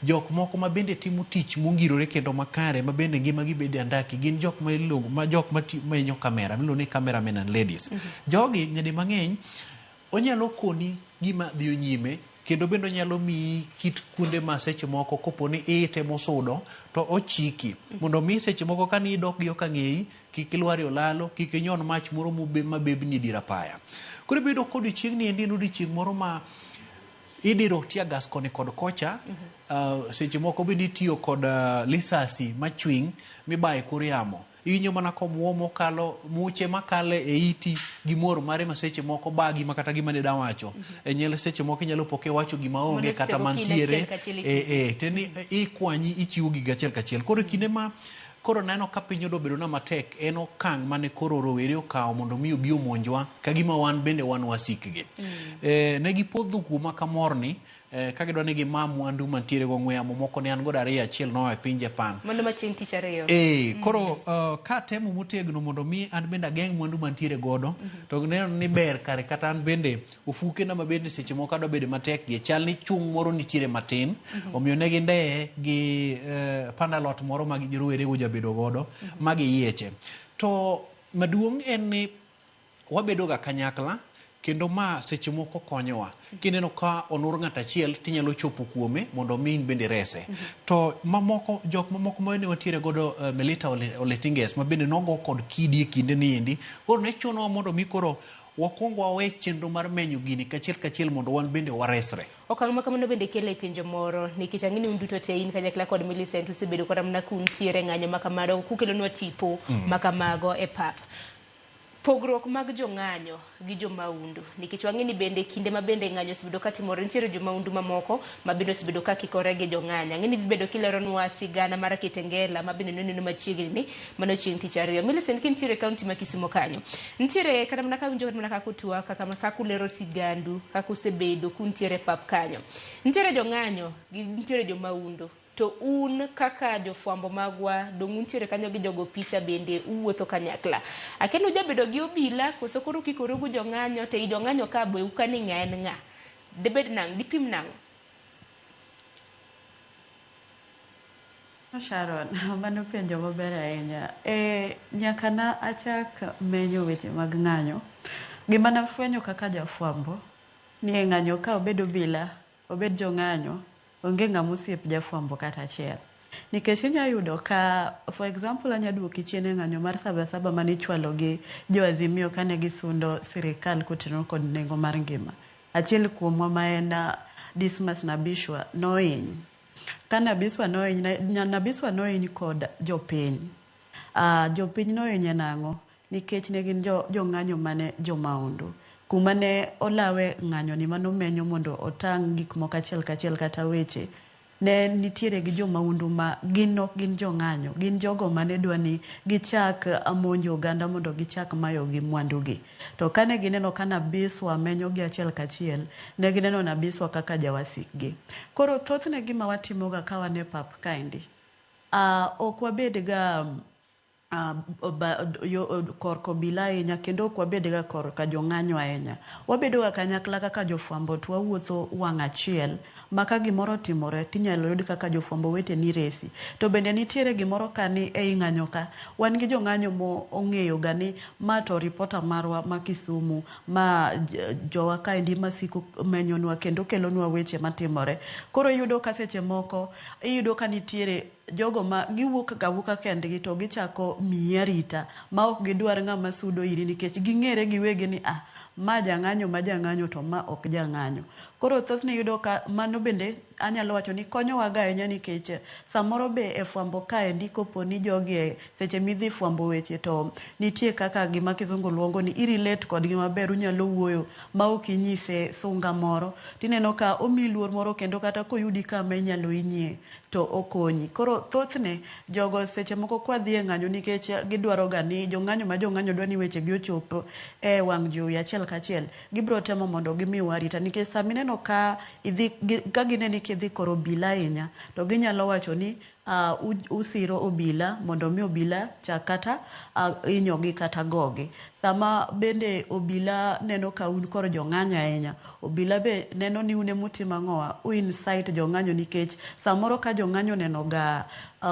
Jok moko ma bende timo tich mongirore kendo makare, ma bende ngimagi bedo e andaki, gin jok ma iluongo, ma jok ma menyo kamera, miluongo ni cameramen and ladies. Jogi nyadi mang'eny onyalo koni gima dhi nyime, kendo bende onyalo miyi kit kuonde ma seche moko kopo ni itemo sudo to ochiki mondo mi seche moko ka ni idok gi ok ang'eyi, kik ilwar e olalo, kik inyon mach moro mabebni e dier apaya. Koro ibedo kod odiochieng'ni endi en odiochieng' moro ma idiro tear gas koni kod kocha, seche moko bende itiyo kod lisasi machwiny mibayo e kor yamo. Iwinjo mana komuomo kalo muche makale e iti gi mor mare ma seche moko bagi ma kata gima ne dawacho. E nyalo seche moko inyalo po kiwacho gima onge kata mantiere. Teni ikwanyi ichiwo gigo achiel kachiel. Koro kinde ma koro neno ka piny odwa bedo na matek, en okang' mane koro rowere okawo mondo mi obi omonjwa ka gima wan bende wan wasikgi. Ne gipodho kuoma kamorni, ka gidwa ni gima mwandu mantiere go ong'we yamo moko ne an godo ariyo, achiel noa e piny Japan. Mano ma chieng' tich ariyo. Koro ka atemo motegno mondo mi an bende ageng' mwandu mantiere godo, to neno ni ber kare kata an bende ofukena ma bende seche moko adwa bedo matek gi chal ni chung' moro nitiere matin. Omiyo ne gindeye gi pandalot moro ma rowere go jabedo godo, ma giyieche. To maduong' en ni wabedo ga kanyakla, kendo ma seche moko konyowa. Kineno ka onur ng'at achiel tinyalo chopo kuome mondo mi in bende rese. To mamoko, jok mamoko ma ne wantiere godo, Melita Oletinges ma bende nogo kod kidi e kinde ni endi. Koro ne chunowa mondo mi koro wakwong wawe chenro mar menyo gini kachiel kachiel mondo wan bende waresre. Okang' ma kamano bende kelo e penjo moro, nikech ang'e ni un duto te in kanyakla kod Millicent usebedo kata mana kuntiere ng'anyo ma kamano, kukelonwa tipo ma kamago e pap. Pogruok mag jong'anyo gi jomahundu, nikech wang'e ni bende kinde ma bende ng'anyo osebedo katimore, nitiere jomahundu mamoko ma bende osebedo ka kikore gi jong'anyo. Ang'e ni dhi bedo kileronwa sigana mar Kitengela ma bende noneno machiegni ni mano chieng' tich ariyo. Millicent, kintiere e kaunti ma Kisumu kanyo, nitiere kata mana kawinjo kata mana kaka utwa, kaka ulero sigandu, kaka usebedo kuntiere pap kanyo. Nitiere jong'anyo gi nitiere jomahundu. To un kaka jofwambo magwa, dong' untiere kanyo gi jogo picha bende uwuotho kanyakla. Akeno ujabedo gi obila, koso koro kikoru gi jong'anyo, to ei jong'anyo ka be ukani ng'a en ng'a? Dibed nang', dipim nang'o? Sharon, mano penjo maber ahinya. Nyaka na achak menyo weche mag ng'anyo. Gima nafwenyo kaka jafwambo, ni e ng'anyo ka obed obila, obed jong'anyo, onge ng'ama osiep jafwambo kata achiel. Nikech inya yudo ka, for example, anya duoki chien e ng'anyo mar Saba mane ichwalo gi jo Azimio kane gisundo sirikal kotenore kod nengo mar ngima. Achiel kuomwa ma en Dismas Nabishwa nohiny. Ka Nabiswa nohiny, Nabiswa nohiny kod jopiny. Jopiny nohinye nang'o? Nikech ne gin jong'anyo mane jomahundu. Kuma ne olawe ng'anyo ni manomenyo mondo otang' gik moko achiel kachiel kata weche, ne nitiere gi jomahundu ma gin ok gin jong'anyo, gin jogo mane dwa ni gichak monjo oganda mondo gichak mayo gi mwandugi. To kane gineno ka Nabiswa menyo gi achiel kachiel, ne gineno Nabiswa kaka jawasikgi. Koro thothne gima watimoga ka wan e pap kaendi, ok wabed ga Korka obila ahinya kendo ok wabedga korka jong'anyo ahinya. Wabedoga kanyakla kaka jofwambo to wawuotho wang' achiel ma ka gimoro otimore tinyalo yud kaka jofwambo weteni resi. To bende nitiere gimoro ka ni ei ng'anyo ka, wan gi jong'anyo mo ong'eyo ga ni ma to ripota marwa ma Kisumu, ma jowa kaendi masiko menyonwa kendo kelonwa weche matimore. Koro iyudo ka seche moko iyudo ka nitiere jogo ma giwuok ga awuoka kendgi to gichako miyi arita ma ok gidwar ng'ama sudo iri nikech ging'ere giwegi ni ah, ma jang'anyo ma jang'anyo to ma ok jang'anyo. Koro thothne iyudo ka mano bende anyalo wacho ni konyowa ga ahinya nikech samoro be e fwambo kaendi kopo ni jogi e seche midhi fwambo weche to nitie kaka gima kizungu luongo ni i relate kodgi maber unyalo wuoyo ma ok inyise sunga moro tineno ka omiyi luor moro kendo kata koyudi kama inyalo hinyie to okonyi. Koro thothne jogo seche moko kwadhi e ng'anyo nikech gidwaro ga ni jong'anyo ma jong'anyo dwa ni weche gi ochop e wang' jowi achiel kachiel, gibiro temo mondo gimiwa arita nikech sama ineno ka idhi ka gineni kidhi kor obila ahinya to ginyalo wacho ni usiro obila mondo mi obila chak kata hinyogi kata gogi. Sama bende obila neno ka un kor jong'anyo ahinya, obila be neno ni un emutimo ang'owa, u incite jong'anyo nikech samoro ka jong'anyo oneno ga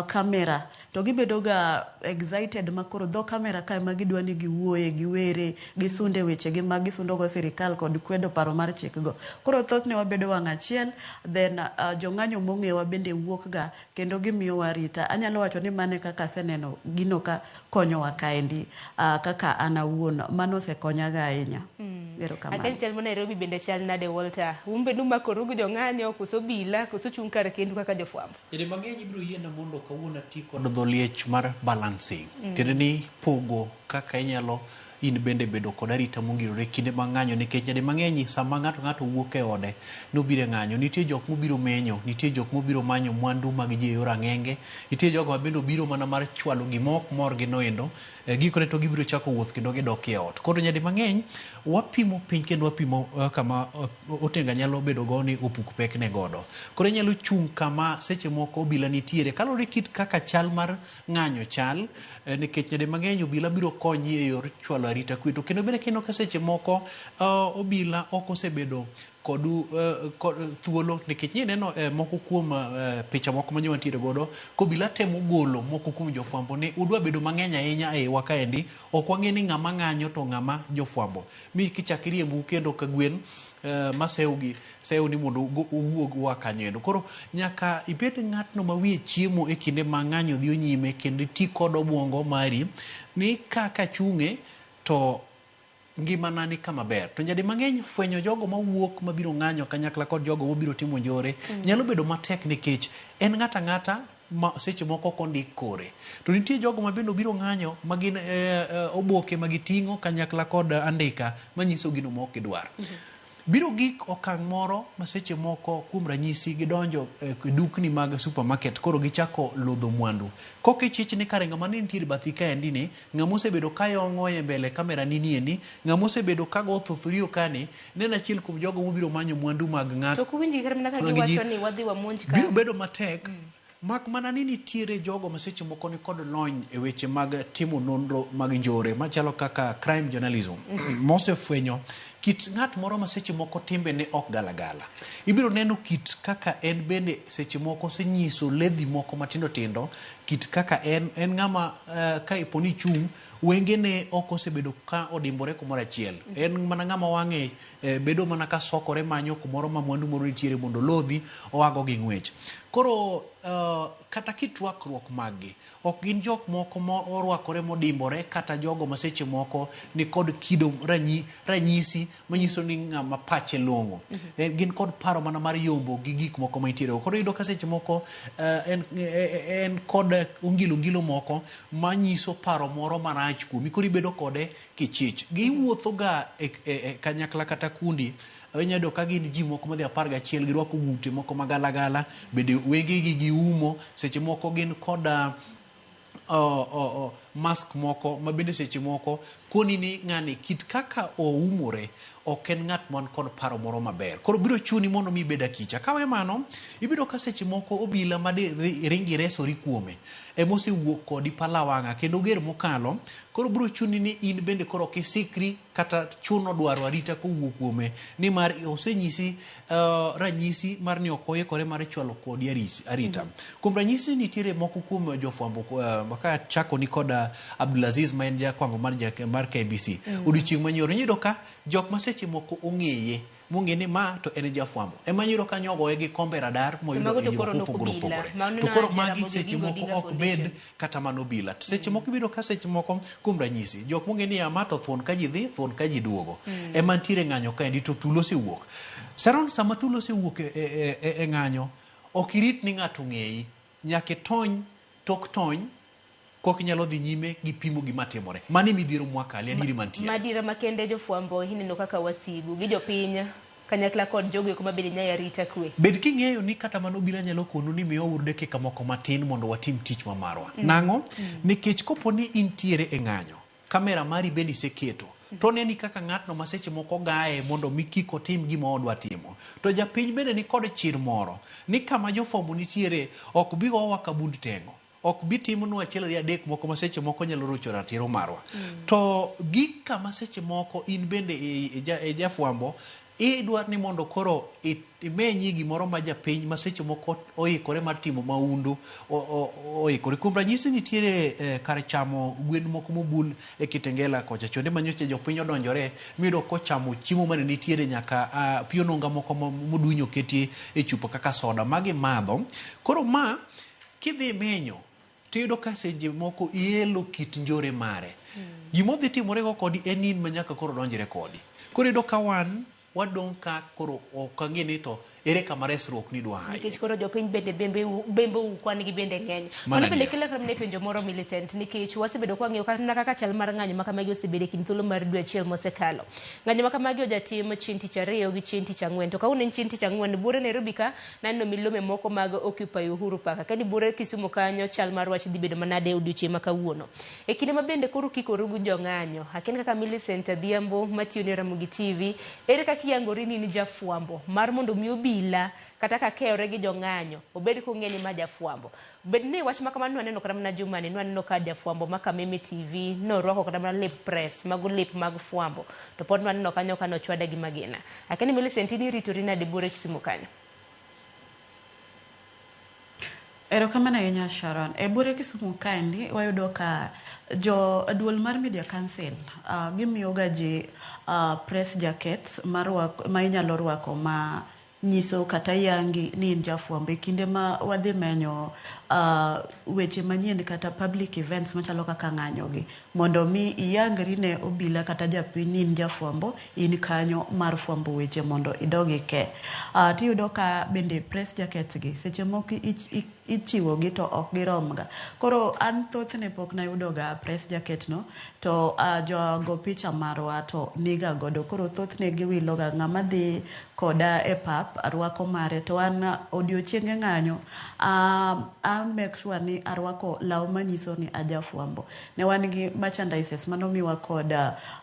kamera to gibedo ga excited ma koro dho kamera ka ema gidwa ni giwuoye, giwere, gisunde wechegi ma gisundo go sirikal kod kwedo paro mar chik go. Koro thothne wabedo wang' achiel then jong'anyo mong'ewa bende wuok ga kendo gimiyowa arita. Anyalo wacho ni mano e kaka aseneno gino ka konyowa kaendi kaka an awuon mano osekonya ga ahinya. Erokamano. Akia ni chal ma Nairobi bende chal nade Walter? Un bende umakoru gi jong'anyo koso obila koso chung' kar kendu kaka jofwambo? Nyadi mang'eny ibiro yiena mondo kawuono ati kod dholiech mar balancing. Tiende ni pogo kaka inyalo in bende bedo kod arita mongirore kinde mag ng'anyo nikech nyadi mang'eny sama ng'ato ng'ato wuok e ode nobiro e ng'anyo nitie jok mobiro menyo, nitie jok mobiro manyo mwandu mag ji e yor ang'enge, nitie jogo ma bende obiro mana mar chwalo gima ok morgi noendo, gikone to gibiro chako wuoth kendo gidok e ot. Koro nyadi mang'eny wapimo piny kendo wapimo kama otenga nyalo bedo go ni opuk pek ne godo. Koro inyalo chung' kama seche moko obila nitiere kaluwore kit kaka chal mar ng'anyo chal, nikech nyadi mang'eny obila biro konyi e yor chwalo arita kwe. To kendo bende kineno ka seche moko obila ok osebedo kodu kod thuolo nikech nyeneno moko kuom picha moko ma wantiere godo kobila temo golo moko kuom jofwambo ni udwa bedo mang'eny ahinya e iwa kaendi ok wang'e ni ng'ama ng'anyo to ng'ama jofwambo mi kichak iriembu kendo ka gwen masewgi sew ni mondo uwuog ua kanyo endo. Koro nyaka ibed ng'atno ma wiye chiemo e kinde ma ng'anyo dhi nyime kendo iti kod obwongo mari ni kaka chung'e to ngimana ni kama ber. To nyadi mang'eny fwenyo jogo mawuok mabiro ng'anyo kanyakla kod jogo mabiro timo njore nyalo bedo matek nikech en ng'ato ang'ata ma seche moko ok ondik kore. To nitie jogo ma bende obiro ng'anyo ma gin oboke ma giting'o kanyakla kod andika manyiso gino ma ok gidwar. Biro gik okang' moro ma seche moko kuom ranyisi gidonjo e dukni mag supermarket koro gichako lodho mwandu. Koka ichich ni kare ng'ama ne nitiere bathi kaendi ni, ng'ama osebedo ka yong'o e mbele kamera ni niendi, ng'ama osebedo ka go thuthurio kani, ne en achiel kuom jogo mobiro manyo mwandu mag ng'ato. To ok uwinjgi kata mana ka Mag ji. giwacho ni wadhi wamonj ka. Biro bedo matek mak mana ni nitiere jogo ma seche moko ni kod lony e weche mag timo nonro mag njore machalo kaka crime journalism mosefwenyo kit ng'at moro ma seche moko timbene ok galagala. Ibiro neno kit kaka en bende seche moko osenyiso ledhi moko matindo tindo, kit kaka en ng'ama ka ipo ni ichung' wengene ok osebedo ka odimbore kumoro achiel. En mana ng'ama wang'e bedo mana ka sokore manyo kumoro ma mwandu moro nitiere mondo olodhi oago gi ng'wech. Koro kata kit rwakruok maggi ok gin jok moko ma orwakore modimbore kata jogo ma seche moko ni kod kido ranyisi manyiso ni ng'ama pache long'o. Gin kod paro mana mar yombo gi gik moko ma nitiere. Koro iyudo ka seche moko en kod ongilo ngilo moko manyiso paro moro marach kuomi. Koro ibedo kode kichich. Giwuotho ga e kanyakla kata kundi. Inyalo yudo ka gin ji moko madhi 11 girwako ng'ute moko magalagala, bende wengegi giumo, seche moko gin kod mask moko ma bende seche moko koni ni ng'ani kit kaka oumore ok en ng'at man kod paro moro maber. Koro biro chuni mondo mi ibed akicha. Kawe mano, ibiro ka seche moko obila ma di ringi resori kuome ema osewuok kodi palawang'a kendo ger mokalo. Koro biro chuni ni in bende koro ok isikri kata chuno dwaro arita kowuok kuome nimar osenyisi ranyisi mar ni ok oikore mar chwalo kodi arita. Kuom ranyisi nitiere moko kuom jofwambo ka chako ni kod Abdulaziz ma en jafwambo mar KBC. Odiochieng' manyoro iyudo ka jok ma seche moko ong'eye mong'e ni ma to en jafwambo ema iyudo ka nyogoye gi kombe radar moyudo hinyruok mopogore opogore. To koro magi seche moko ok bed kata mana obila. To seche moko ibiro ka seche moko kuom ranyisi jok mong'e ni ama to thuon ka ji dhi thuon ka ji duogo ema nitiere ng'anyo kaendi to tulo osewuok. Sharon, sama tulo osewuok e ng'anyo ok irit ni ng'ato ong'eyi, nyaka itony tok tony kok inyalo dhi nyime gi pimo gima timore. Mano e midhiero mwakale adieri mantie. Madira makende jofwambo ineno kaka wasigu gi jopiny kanyakla kod jogo eko mabende nyayo arita kwe. Bed king'eyo ni kata mana obila nyalo konu ni miwa uru dakika moko matin mondo watim tich ma marwa. Nang'o? Nikech kopo ni intiere e ng'anyo, kamera mari bende iseketo, to neni kaka ng'atno ma seche moko gaye mondo mi kik otim gima odwa timo. To japiny bende ni kod chir moro ni kama jofwambo nitiere ok bi gowa ka bund teng'o. Ok bi timnwa achiel ariyo adek moko ma seche moko nyalo rocho ratiro marwa. To gik kama seche moko in bende e jafwambo idwa ni mondo koro imenyi gimoro ma japiny ma seche moko oikore mar timo maundu oikore. Kuom ranyisi nitiere kar chamo gwen moko mobul e Kitengela kocha chonde manyocha jopiny odonjore miyudo kochamo chiemo mane nitiere nyaka pi ononga moko modunyo oketi e chupa kaka soda magi madho. Koro ma kidhi menyo tiyudo ka seche moko ielo kit njore mare. Gima odhi timore go kodi en in ma nyaka koro donjre kodi. Koro iyudo ka wan wadong' ka koro ok ang'e ni to ere kama resruok ni dwa aye. Nikech koro jopiny bende bembeu kwan gi bende ng'eny. Mano bende kelo kata penjo moro Millicent, nikech wasebedo kwa ng'iyo kata kaka chal mar ng'anyo ma kamagi osebedo e kind thuolo mar dwe achiel mosekalo. Ng'anyo ma kamagi ojatim chieng' tich ariyo gi chieng' tich ang'wen. To kawuono en chieng' tich ang'wen, buore Nairobi ka naneno milome moko mag Occupy Uhuru Park. Kani buore Kisumu kanyo chal mar wach dhi bedo manade odiochieng' ma kawuono. E kinde ma bende koro kikoru gi jong'anyo, akia kaka Millicent Adhiambo matiyo ne Ramogi TV, ere kaka iyangori ni in jafwambo mar mondo mi obila kata ka kewre gi jong'anyo obed kong'e ni ma jafwambo. Bed ni wach ma kamano nwaneno kata mana jumani, nwaneno ka jafwambo ma Kameme TV norwako kata mana lep press, mago lep mag fwambo, to pod nwaneno kanyo ka nochwade gi magina. Akia ni Millicent in iritori nade buore Kisumu kanyo? Erokamano ahinya Sharon. E buore Kisumu kaendi wayudo ka jo duol mar Media Council gimiyo ga ji press jackets ma inyalo rwako ma nyiso kata yangi ni in jafwambo. E kinde ma wadhi menyo weche manyien kata public events machalo kaka ng'anyo gi, mondo mi iyangri ne obila kata japiny ni in jafwambo, in kanyo mar fwambo weche mondo idog ike. Tiyudo ka bende press jackets gi seche moko ichiwo gi to ok girom ga. Koro an thothne pok nayudo ga press jacket no, to jogo picha marwa to niga godo. Koro thothne giwilo ga ng'ama dhi koda e pap rwako mare, to an odiochienge ng'anyo a make sure ni arwako law manyiso ni ajafwambo. Ne wan gi merchandises manomiwa kod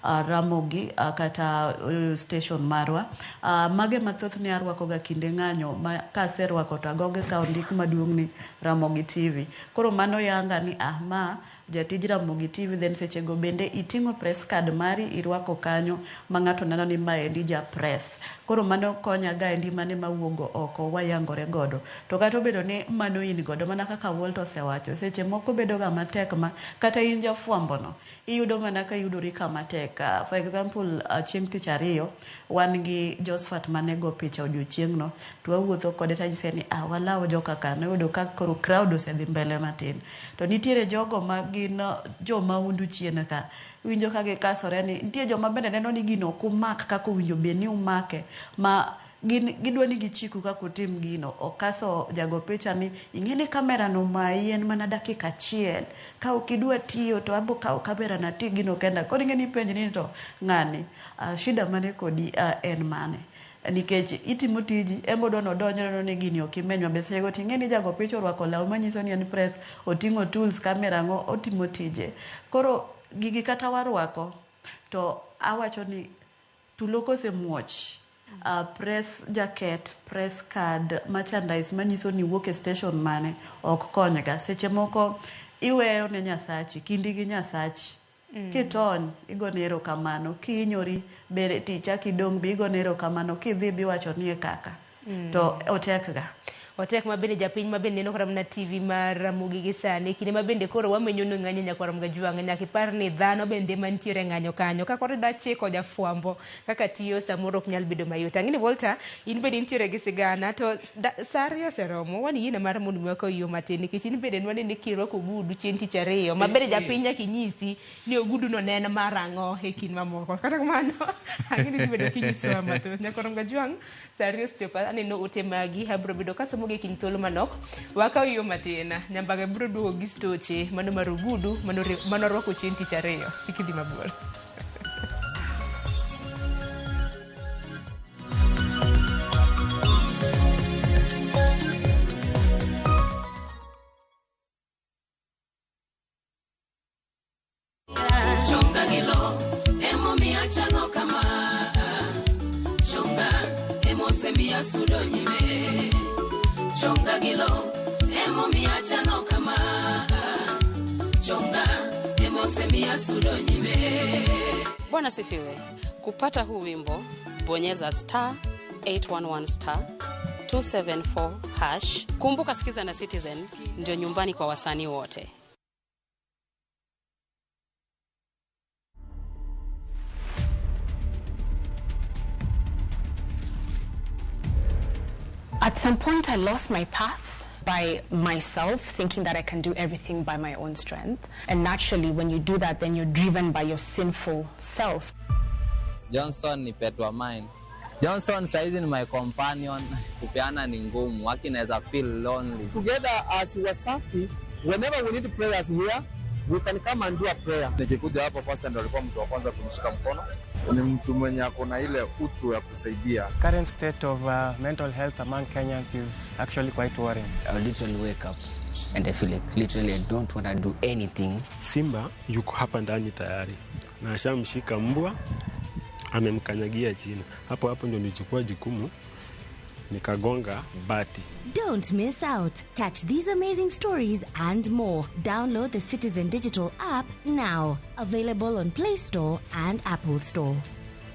Ramogi kata station marwa. Mage mathothne arwako ga kinde ng'anyo, ma kaserwako to agoge ka ondik maduong' ni Ramogi TV. Koro mano yanga ni ma jatij Ramogi TV. Then seche go bende iting'o press card mari irwako kanyo ma ng'ato neno ni maendi ja press. Koro mano konya gaendi mane mawuogo oko wayangore godo. To kata obedo ni mano in godo, mana kaka Walter osewacho, seche moko bedo ga matek ma kata in jafwambo no iyudo mana ka iyudori kama tek. For example, chieng' tich ariyo wan gi Josephat mane go picha odiochieng'no, to wawuotho kode tanyise ni walaw joka ka, noyudo ka koro crowd osedhi mbele matin. To nitiere jogo ma gin jo mahundu chien ka, winjo ka gikasore ni nitie joma bende neno ni gino ok umak kaka owinjo bed ni umake, ma gin gidwa ni gichiku kaka utim gino. Okaso jago picha ni ing'e ni kamera no mayi en mana dakika achiel, ka ok idwa tiyo to abo kawo kamera na ti gino kenda. Koro ing'e ni ipenjri ni to ng'ani shida mane kodi en mane? Nikech itimo tiji, en be odwa nodonj oneno ni gini ok imeny maber. Sechego to ing'e ni jago picha orwako law manyiso ni en press, oting'o tools, camera ang'o, otimo tije. Koro gigi kata warwako, to awacho ni tulo kosemuoch, press jacket, press card, merchandise manyiso ni iwuok e station mane, ok konyga. Seche moko iweyo ne Nyasachi, kindi gi Nyasachi. Kitony, igone erokamano. Kihinyori, be tichak idong' be igone erokamano. Kidhi be iwacho ni e kaka. To otekga. Otek ma bende japiny ma bende neno kata mana TV mar Ramogi gi sani kinde ma bende koro wamenyo no ng'anyo nyakwar Mgajwang' nyaka ipar ni dhano bende mantiere ng'anyo kanyo ka koro idwa chiko jafwambo kaka tiyo samoro ok nyal bedo mayot. Ang'e ni Walter in bende intiere gi sigana to sa ariyo oseromo wan yiena mar mondo mi wakaw yo matin nikech in bende nwanene kirwako ogudu chieng' tich ariyo ma bende japiny nyaka inyisi ni ogudu no ne en mar ang'o e kind mamoko. Kata kamano ang'e ni dhi bedo kinyisowa mathoth. Nyakwar Mgajwang' sa ariyo osechopo aneno ote magi abiro bedo kasomo gi kind thuolo manok. Wakaw yo matin Nyambaga biro duogo gi stoche mano mar ogudu mano orwako chieng' tich ariyo. Kik idhi mabor. Chonga gi lo emomiyo achalo kama. Chonga emosemiyo asudo nyime. Chonga gi lo emomiyo achalo kama. Chonga emosemiyo asudo nyime. Bwana sifiwe. Kupata huu wimbo bonyeza star 811 star 274 hash. Kumbuka Sikiza na Citizen ndio nyumbani kwa wasanii wote. At some point I lost my path by myself, thinking that I can do everything by my own strength. And naturally, when you do that, then you're driven by your sinful self. Johnson ni pet wa mine. Johnson saizi ni my companion. Kupeana ni ngumu, waki naweza feel lonely. Together as Wasafi, whenever we need prayers here, we can come and do a prayer. Nikikuja hapa pastor ndo alikuwa mtu wa kwanza kunishika mkono. Ni mtu mwenye ako na ile utu ya kusaidia. Current state of mental health among Kenyans is actually quite worrying. I literally wake up and I feel like literally I don't want to do anything. Simba yuko hapa ndani tayari na ashamshika mbwa, amemkanyagia chini. Hapo hapo ndio nilichukua jukumu nikagonga bati. Don't miss out. Catch these amazing stories and more. Download the Citizen Digital app now. Available on Play Store and Apple Store.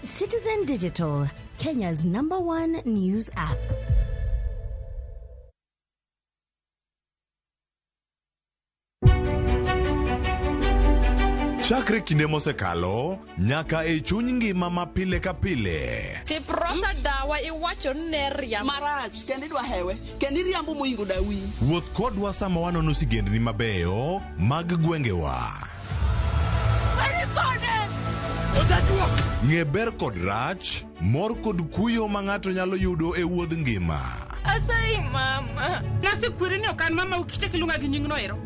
Citizen Digital, Kenya's #1 news app. Chakre kinde mosekalo nyaka e chuny ngima ma pile ka pile. Tiprosa dawa iwacho ne riambo. Marach kendo idwa hewe kendo iriambo moingo dawi. Wuoth kodwa sama wanono sigendni mabeyo mag gwengewa. Ng'e ber kod rach, mor kod kuyo ma ng'ato nyalo yudo e wuodh ngima. Asayi mama. Nasekweri ni ok an mama ukichak iluonga gi nyingno ero.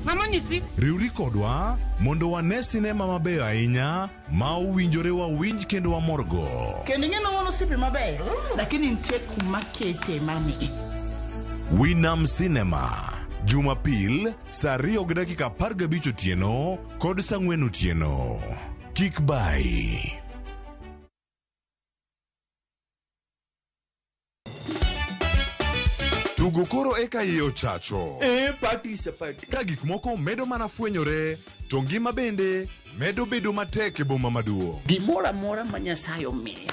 Mama nyisi. Riwri kodwa mondo wane sinema mabeyo ahinya ma owinjore wawinj kendo wamorgo. Kendo ing'e ni wan osiepe mabeyo, lakini nitie kuma kete mani. Winam Cinema, Jumapil saa 2:15 otieno kod saa 4 otieno. Kik bai. Tugo koro eka iye ochacho. Party is a party. Ka gik moko medo mana fwenyore, to ngima bende medo bedo matek e boma maduong'. Gimoro amora ma Nyasaye omiya,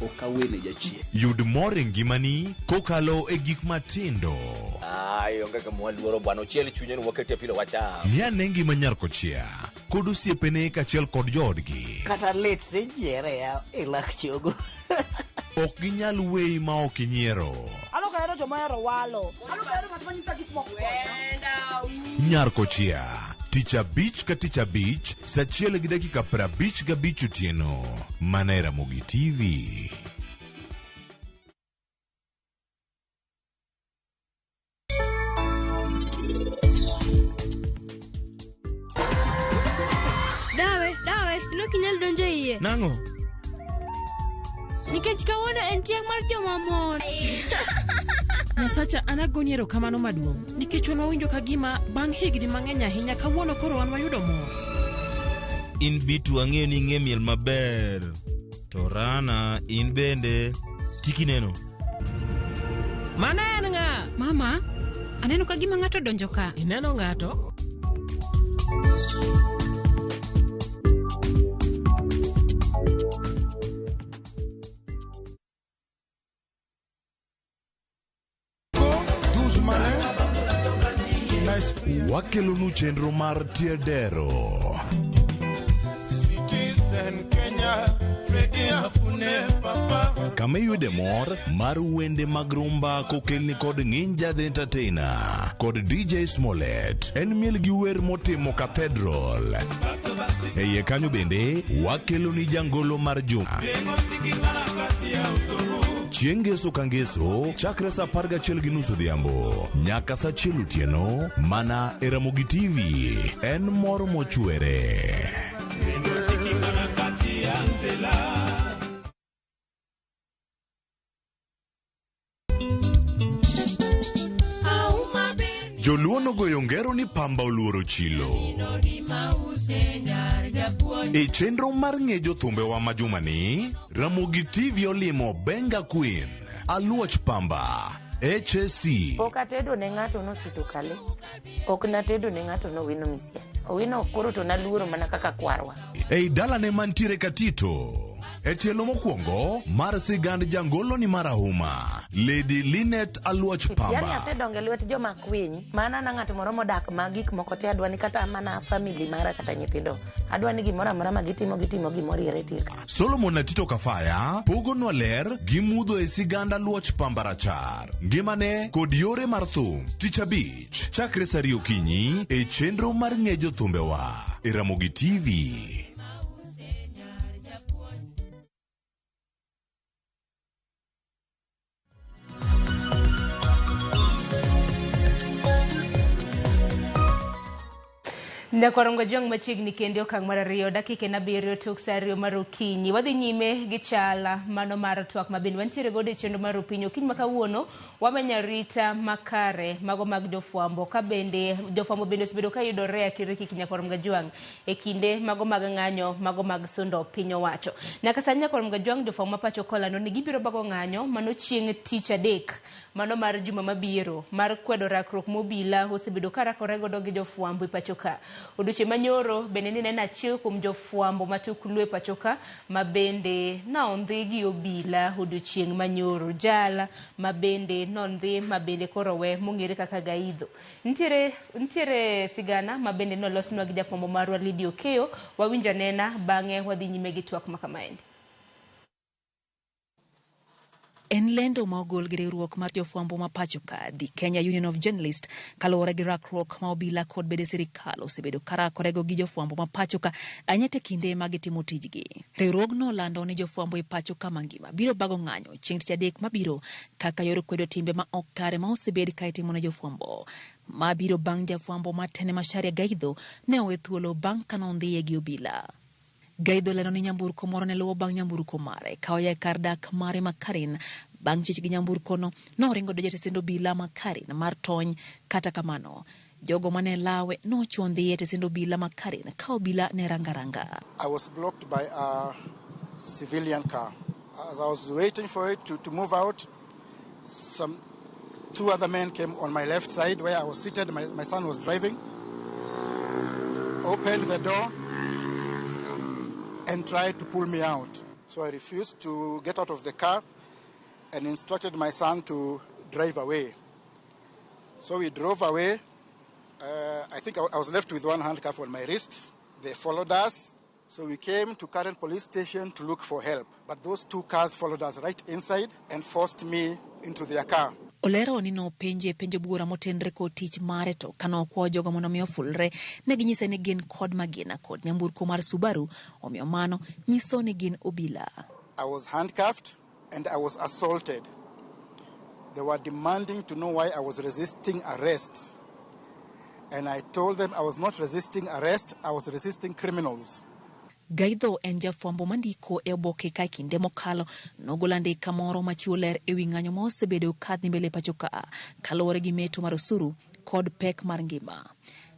ok awene jachien. Yud mor e ngimani kokalo e gik matindo. Ai, onge kama waluoro bwana, ochiel chunye ni wakete pilo wacham. Ng'i ane ngima nyar kochia kod osiepene kaachiel kod joodgi. Kata lit tijiere e lak chogo. Ok ginyal weyi ma ok inyiero. An ok ahero joma ohero walo. An ok ahero ng'at ma nyisa gik moko. Nyar kochia, tich abich ka tich abich, saa 1:55 otieno. Mana e Ramogi TV. Dawe, dawe, in ok inyal donjo e iye. Nang'o? Nikech kawuono en chieng' mar joma mon. Nyasacha an agoni erokamano maduong' nikech wan wawinjo ka gima bang' higni mang'eny ahinya kawuono koro wan wayudo mor. In Bitu ang'eyo ni ing'e miel maber. To Rana in bende tikineno. Mano en ng'a? Mama, aneno ka gima ng'ato donjo ka. Ineno ng'ato? Wakelonu chenro mar Tiedero. Citizen Kenya, Freddy Afune Papa. Kama iyude mor mar wende mag rumba kokelni kod Nginja the Entertainer kod DJ Smollett. En miel gi wer motimo Cathedral. E iye kanyo bende wakeloni jangolo mar juma. Chieng' ngeso ka ngeso chakre saa 11:30 odhiambo nyaka saa 1 otieno mana e Ramogi TV. En mor mochwere. Joluo nogoyo ngero ni pamba oluoro chilo. E chenro mar ng'e jothumbewa ma jumani, Ramogi TV olimo Benga Queen, Aluoch Pamba, HSC. Pok atedo ne ng'ato nosito kale. Ok natedo ne ng'ato nowino misia. Owino koro to naluoro mana kaka kwarwa. Ei dalane mantiere Katito. E tielo mokwongo mar sigand jangolo ni marahuma, Lady Linet Aluoch Yani Pamba. asedongo e lwet joma kwiny. Mana na ng'at moro modak ma gik moko te adwa ni kata mana family mara kata nyithindo. Adwa ni gimoro amora ma gitimo gitimo gimoriere tir. Solomon Atito Kafaya pogonwa ler gi mudho e sigand Aluoch Pamba rachar. Ngimane kod yore mar thum. Tich abich chakre saa ariyo okinyi e chenro mar ng'e jothumbewa e Ramogi TV. Nyakorongo jong machiegni kende okang' mar 2 dakika en 7 tok saa 2 mar okinyi. Wadhi nyime gi chala mano mar twak ma bende wantiere godo e chenro mar opiny. Okinyi ma kawuono wamenyo arita makare mago mag jofwambo ka bende jofwambo bende osebedo ka yudore akirikiki Nyakorongo Jwang' e kinde mago mag ng'anyo mago mag sundo piny owacho. Nyaka sani Nyakorongo Jwang' jofwambo ma pacho kolando ni gibiro bago ng'anyo mano chieng' tich adek mano mar juma mabiro mar kwedo rakruok mobila osebedo ka rakore godo gi jofwambo e pacho ka. Odiochieng' manyoro bende ni neno achiel kuom jofwambo matuklu e pacho ka ma bende nondhi gi obila odiochieng' manyoro jala ma bende nondhi ma bende koro we mong'ere kaka Gaidho. Nitiere sigana ma bende nolosnwa gi jafwambo marwa Lydia Okeyo, wawinjo anena bang'e wadhi nyime gi twak ma kamaendi. En lendo ma ogol gi riwruok mar jofwambo ma pacho ka, The Kenya Union of Journalists, kaluwore gi rakruok ma obila kod bede sirikal osebedo ka rakorego gi jofwambo ma pacho ka ahinya te kinde ma gitimo tijgi. Riwruogno lando ni jofwambo e pacho ka mangima biro bago ng'anyo chieng' tich adek mabiro kaka yor kwedo timbe ma ok kare ma osebed ka itimo ne jofwambo. Ma biro bang' jafwambo matene Macharia Gaidho ne owe thuolo bang' ka nondhiye gi obila. Gaidho lero ni nyamburko moro ne luwo bang' nyamburko mare ka oya e kar dak mare ma Karen. Bang' chich gi nyamburko no, noringo donjo e tesend obila ma Karen mar tony. Kata kamano, jogo mane lawe nochuo ndhiye e tesend obila ma Karen ka obila ne ranga ranga. I was blocked by a civilian car. As I was waiting for it to move out, some two other men came on my left side where I was seated. My son was driving, opened the door and tried to pull me out. So I refused to get out of the car and instructed my son to drive away. So we drove away. I think I was left with one handcuff on my wrist. They followed us. So we came to Karen police station to look for help. But those two cars followed us right inside and forced me into their car. Olero ni nopenje penjo buora motenre kod tich mare to kano okwayo jogo mondo mi ofulre, ne ginyise ni gin kod magina kod nyamburko mar Subaru, omiyo mano nyiso ni gin obila. I was handcuffed and I was assaulted. They were demanding to know why I was resisting arrest. And I told them I was not resisting arrest, I was resisting criminals. Gaitho en jafwambo mandiko e oboke ka kinde mokalo nogolo andika moro machiwo ler ewi ng'anyo ma osebedo ka dhi mbele pacho ka kaluwore gi meto mar osuru kod pek mar ngima.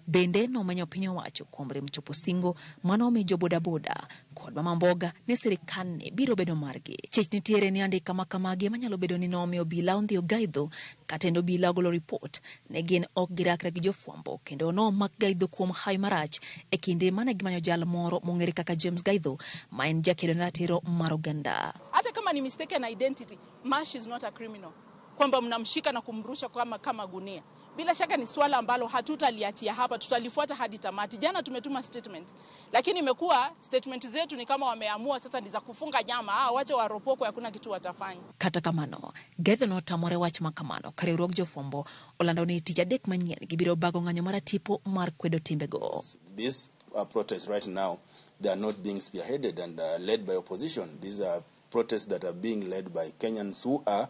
Bende nomenyo piny owacho kuom rem chopo singo mane omi jo bodaboda kod mama mboga ni sirikal ni biro bedo margi. Chich nitiere ni andika ma kamagi ema nyalo bedo ni nomiyo obila ondhiyo Gaitho ka tend obila ogolo ripot ne gin ok girakre gi jofwambo kendo nomak Gaitho kuom hawi marach e kinde mane gimanyo jal moro mong'ere kaka James Gaitho ma en jakedo ne ratiro mar oganda. Hata kama ni mistaken identity, Mash is not a criminal, kwamba mnamshika na kumrusha kama gunia. Bila shaka ni swala ambalo hatutaliachia hapa, tutalifuata hadi tamati. Jana tumetuma statement, lakini imekuwa statement zetu ni kama wameamua sasa ni za kufunga nyama. Ah, wacha waropokwe, hakuna kitu watafanya. Kata kamano, Gaitho notamore wach ma kamano ka riwruog jofwambo olando ni tich adek manyien gibiro bago ng'anyo mar tipo mar kwedo timbego. These protests right now, they are not being spearheaded and led by opposition. These are protests that are being led by Kenyans who are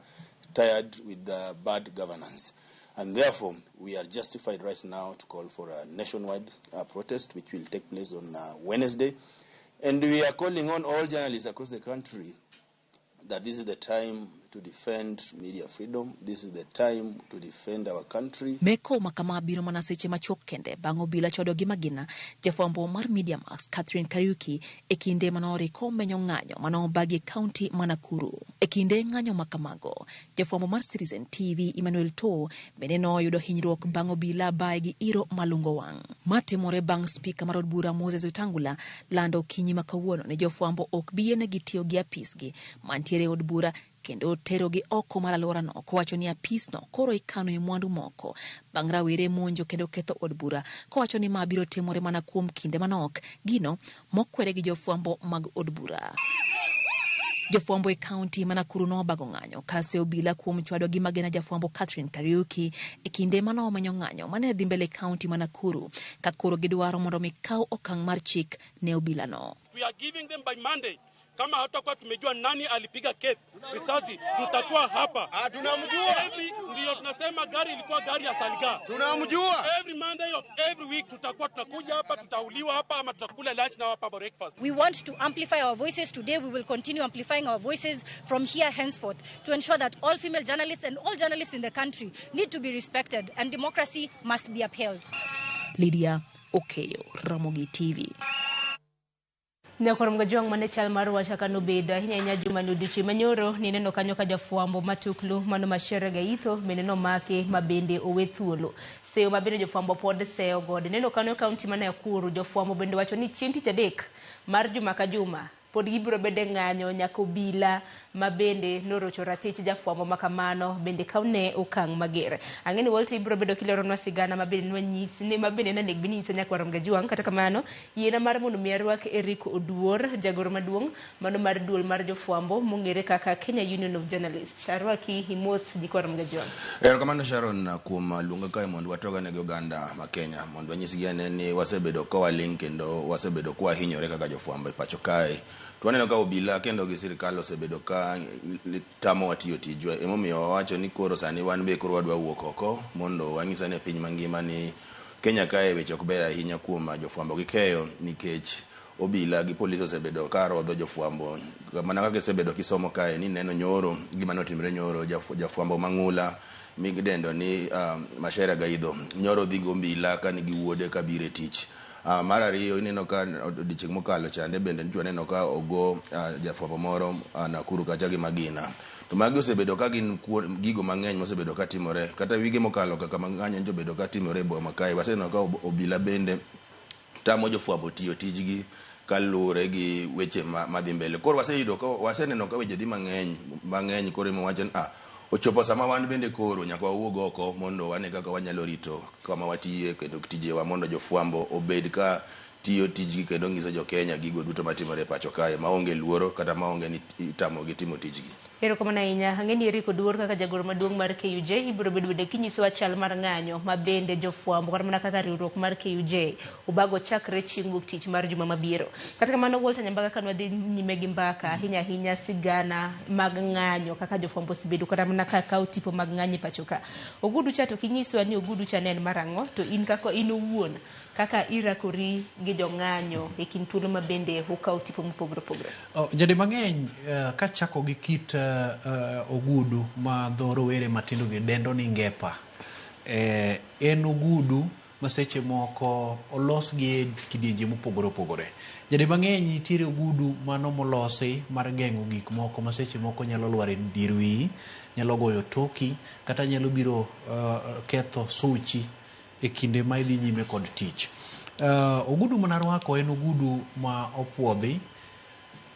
tired with the bad governance. And therefore, we are justified right now to call for a nationwide protest, which will take place on Wednesday. And we are calling on all journalists across the country that this is the time to defend media freedom. This is the time to defend our country. Meko makama biro mana seche machuok kende bang' obila chwado gi magina jafwambo mar Mediamax Catherine Kariuki e kinde manoriko menyo ng'anyo manobagi e kaunti ma Nakuru. E kinde ng'anyo makamago, jafwambo mar Citizen TV Emmanuel Too bende noyudo hinyruok bang' obila baye gi iro malungo wang'. Matimore bang' spika mar od bura Moses Wetangula lando okinyi ma kawuono ni jofwambo ok bi yienegi tiyo gi apisgi mantiere e od bura kendo terogi oko mar alworano kowacho ni apisno koro ikano e mwandu moko bang' rawere monjo kendo ketho od bura kowacho ni ma biro timore mana kuom kinde manok gino mokwere gi jofwambo mag od bura. Jofwambo e kaunti ma Nakuru nobago ng'anyo kase obila kuom chwado gi magina jafwambo Catherine Kariuki e kinde manomenyo ng'anyo mane dhi mbele e kaunti ma Nakuru ka koro gidwaro mondo mi kaw okang' mar chik ne obilano. We are giving them by Monday. Kama hatutakuwa tumejua nani alipiga Kate risasi, tutakuwa hapa. Tunamjua. Every, ndio tunasema gari ilikuwa gari ya Salga. Tunamjua. Every Monday of every week tutakuwa tunakuja hapa, tutauliwa hapa ama tutakula lunch na hapa breakfast. We want to amplify our voices today. We will continue amplifying our voices from here henceforth to ensure that all female journalists and all journalists in the country need to be respected and democracy must be upheld. Lydia Okeyo, Ramogi TV. Nyakwar Mgajwang' mane chal mar wach kaka nobedo ahinya ahinya juma ni odiochieng' manyoro nineno kanyo ka jafwambo matuklu mano Mashere Gaitho bende nomaki ma bende owe thuolo. Seyo ma bende jofwambo pod seyo godo. Neno kanyo kaunti ma Nakuru jofwambo bende wacho ni chieng' tich adek mar juma ka juma pod gibiro bedo e ng'anyo nyaka obila ma bende norocho ratich jafwambo ma kamano bende kawne okang' mager. Ang'e ni Walter ibiro bedo kileronwa sigana ma bende nwanyisi ma bende nanego bed ni inyisa nyakwar Mgajwang'. Kata kamano yiena mar mondo mi arwak Eric Oduor jagoro maduong' mano mar duol mar jofwambo mong'ere kaka Kenya Union of Journalists. Arwaki imos nyikwar Mgajwang'. Erokamano Sharon kuom luonga kae mondo watogane gi oganda ma Kenya mondo wanyisgi ane ni wasebedo ka waling' kendo wasebedo ka wahinyore kaka jofwambo e pacho kae. To waneno ka obila kendo gi sirikal osebedo ka tamowa tiyo tijwa. Emomiyo wawacho ni koro sani wan be koro wadwa wuok oko mondo wanyis ane piny mangima ni Kenya kae weche ok ber ahinya kuom jofwambo gi keyo nikech obila gi polis osebedo ka rodho jofwambo mana kaka isebedo kisomo kae ni neno nyoro gima notimre nyoro jafwambo mang'ula midendo ni Mashere Gaidho nyoro dhi gi obila ka nigi wuode kabiro e tich. Mar ariyo ineno ka odiochieng' mokalo chande bende nyocha waneno ka ogo jafwambo moro Nakuru kacha gi magina. To magi osebedo ka gin gigo mang'eny mosebedo ka timore kata wige mokalo kaka ng'anyo nyocha obedo ka timore e boma kae waseneno ka obila bende tamo jofwambo tiyo tijgi kaluwore gi weche madhi mbele. Koro waseyudo ka waseneno ka weche dhi mang'eny mang'eny koro ema wacho ni ochopo sama wan bende koro nyaka wawuog oko mondo wane kaka wanyalo rito kama watiye kendo tijewa mondo jofwambo obed ka tiyo tijgi kendo nyiso jo Kenya gigo duto matimore e pacho kae maonge luoro kata maonge ni itamogi timo tijgi. Erokamano ahinya. Ang'e ni Eric Oduor kaka jagoro maduong' mar KUJ ibiro bedo bende kinyisowa chal mar ng'anyo ma bende jofwambo kata mana kaka riwruok mar KUJ obago chakre chieng' wuok tich mar juma mabiro. Kata kamano Walter Nyambaga ka nwadhi nyime gi mbaka ahinya ahinya sigana mag ng'anyo kaka jofwambo osebedo kata mana ka kawo tipo mag ng'anyo e pacho ka. Ogudu cha to kinyiswa ni ogudu cha ne en mar ang'o to in kaka in owuon kaka irakori gi jong'anyo e kind thuolo ma bende ukawo tipo mopogore opogore. Oh, jadi mang'eny kachako gi kit ogudu ma dho rowere matindo gi dendo ni ngepa. En ogudu ma seche moko olos gi e kidienje mopogore opogore. Jadi mang'eny nitiere ogudu mano molosi mar geng'o gik moko ma seche moko nyalo lwar e dier wiyi, nyalo goyo toki, kata nyalo biro ketho suchi e kinde ma idhi nyime kod tich. Ogudu manarwako en ogudu ma opuodhi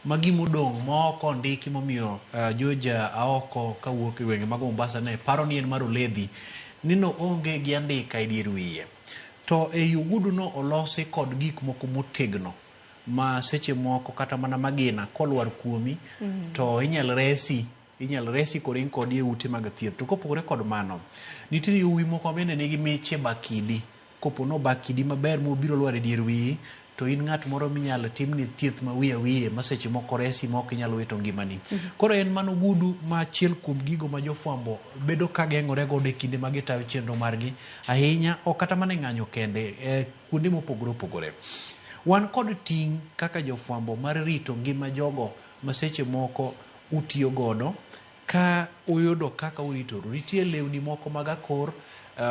ma gimodong' ma ok ondiki momiyo George Aoko kawuok e gwenge mag Mombasa ne paro ni en mar Oledhi ni no onge gi andika e dier wiye. To ei ogudu no olosi kod gik moko motegno ma seche moko kata mana magina kolwar kuomi to inyal resi koring kodi e ute mag thieth. To kopogore kod mano, nitiere yowuoyi moko bende nigi miche bakidi. Kopo no bakidi maber mobiro lwar e dier wiyi, to in ng'at moro minyalo timni thieth ma wiye wiye ma seche moko resi ma ok inyal wito ngimani. Koro en mano ogudu ma achiel kuom gigo ma jofwambo bedo ka geng'ore godo e kinde ma gitayo chenro margi ahinya, ok kata mana e ng'anyo kende, kuonde mopogore opogore. Wan kod ting' kaka jofwambo mar rito ngima jogo ma seche moko utiyo godo ka uyudo kaka uritoru. Nitie lewni moko mag akor,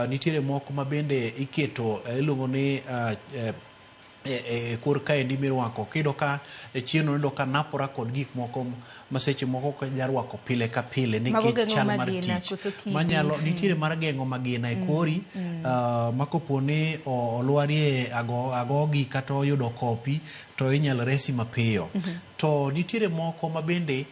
nitiere moko ma bende iketo iluongo ni e kor kaendi mirwako. Kiyudo ka chien iyudo ka napora kod gik moko ma seche moko ok nyal rwako pile ka pile nikech chal mar tich. Manyalo nitiere mar geng'o magina e kori ma kopo ni olwarie agogi kata oyudo kopi to inyalo resi mapiyo. To nitiere moko ma bende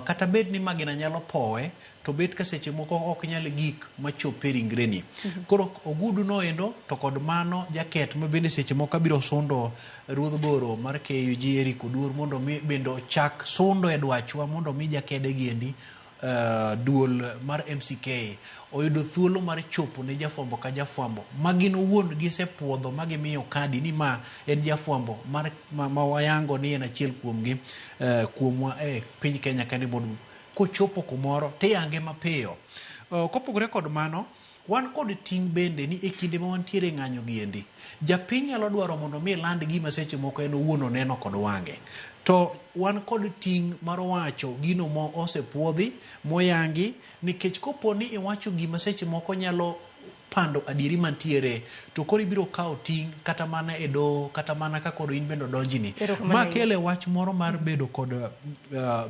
kata bed ni magina nyalo powe to bet ka seche moko ok nyal gik machopo e ringreni. Koro ogudu no endo to kod mano jaket ma bende seche moko abiro sundo ruodh goro mar KUG Eric Oduor mondo mi bende ochak sundo e dwachwa mondo mi jakede giendi duol mar MCK oyudo thuolo mar chopo ne jafwambo ka jafwambo ma gin owuon gisepuodho ma gimiyo kadi ni ma en jafwambo mar ma wayango ni en achiel kuomgi kuomwa e piny Kenya kende mondo kochopo kumoro tiyange mapiyo. Kopogore kod mano, wan kod ting' bende ni e kinde ma wantiere ng'anyo giendi, japiny nyalo dwaro mondo mi land gima seche moko en owuon oneno kod wang'e. To wan kod ting' mar wacho gino mo osepuodhi, moyangi, nikech kopo ni iwacho gima seche moko nyalo pando adieri mantiere, to koro ibiro kawo ting' kata mana e doho, kata mana ka koro in bende odonjni. Ma kele wach moro mar bedo kod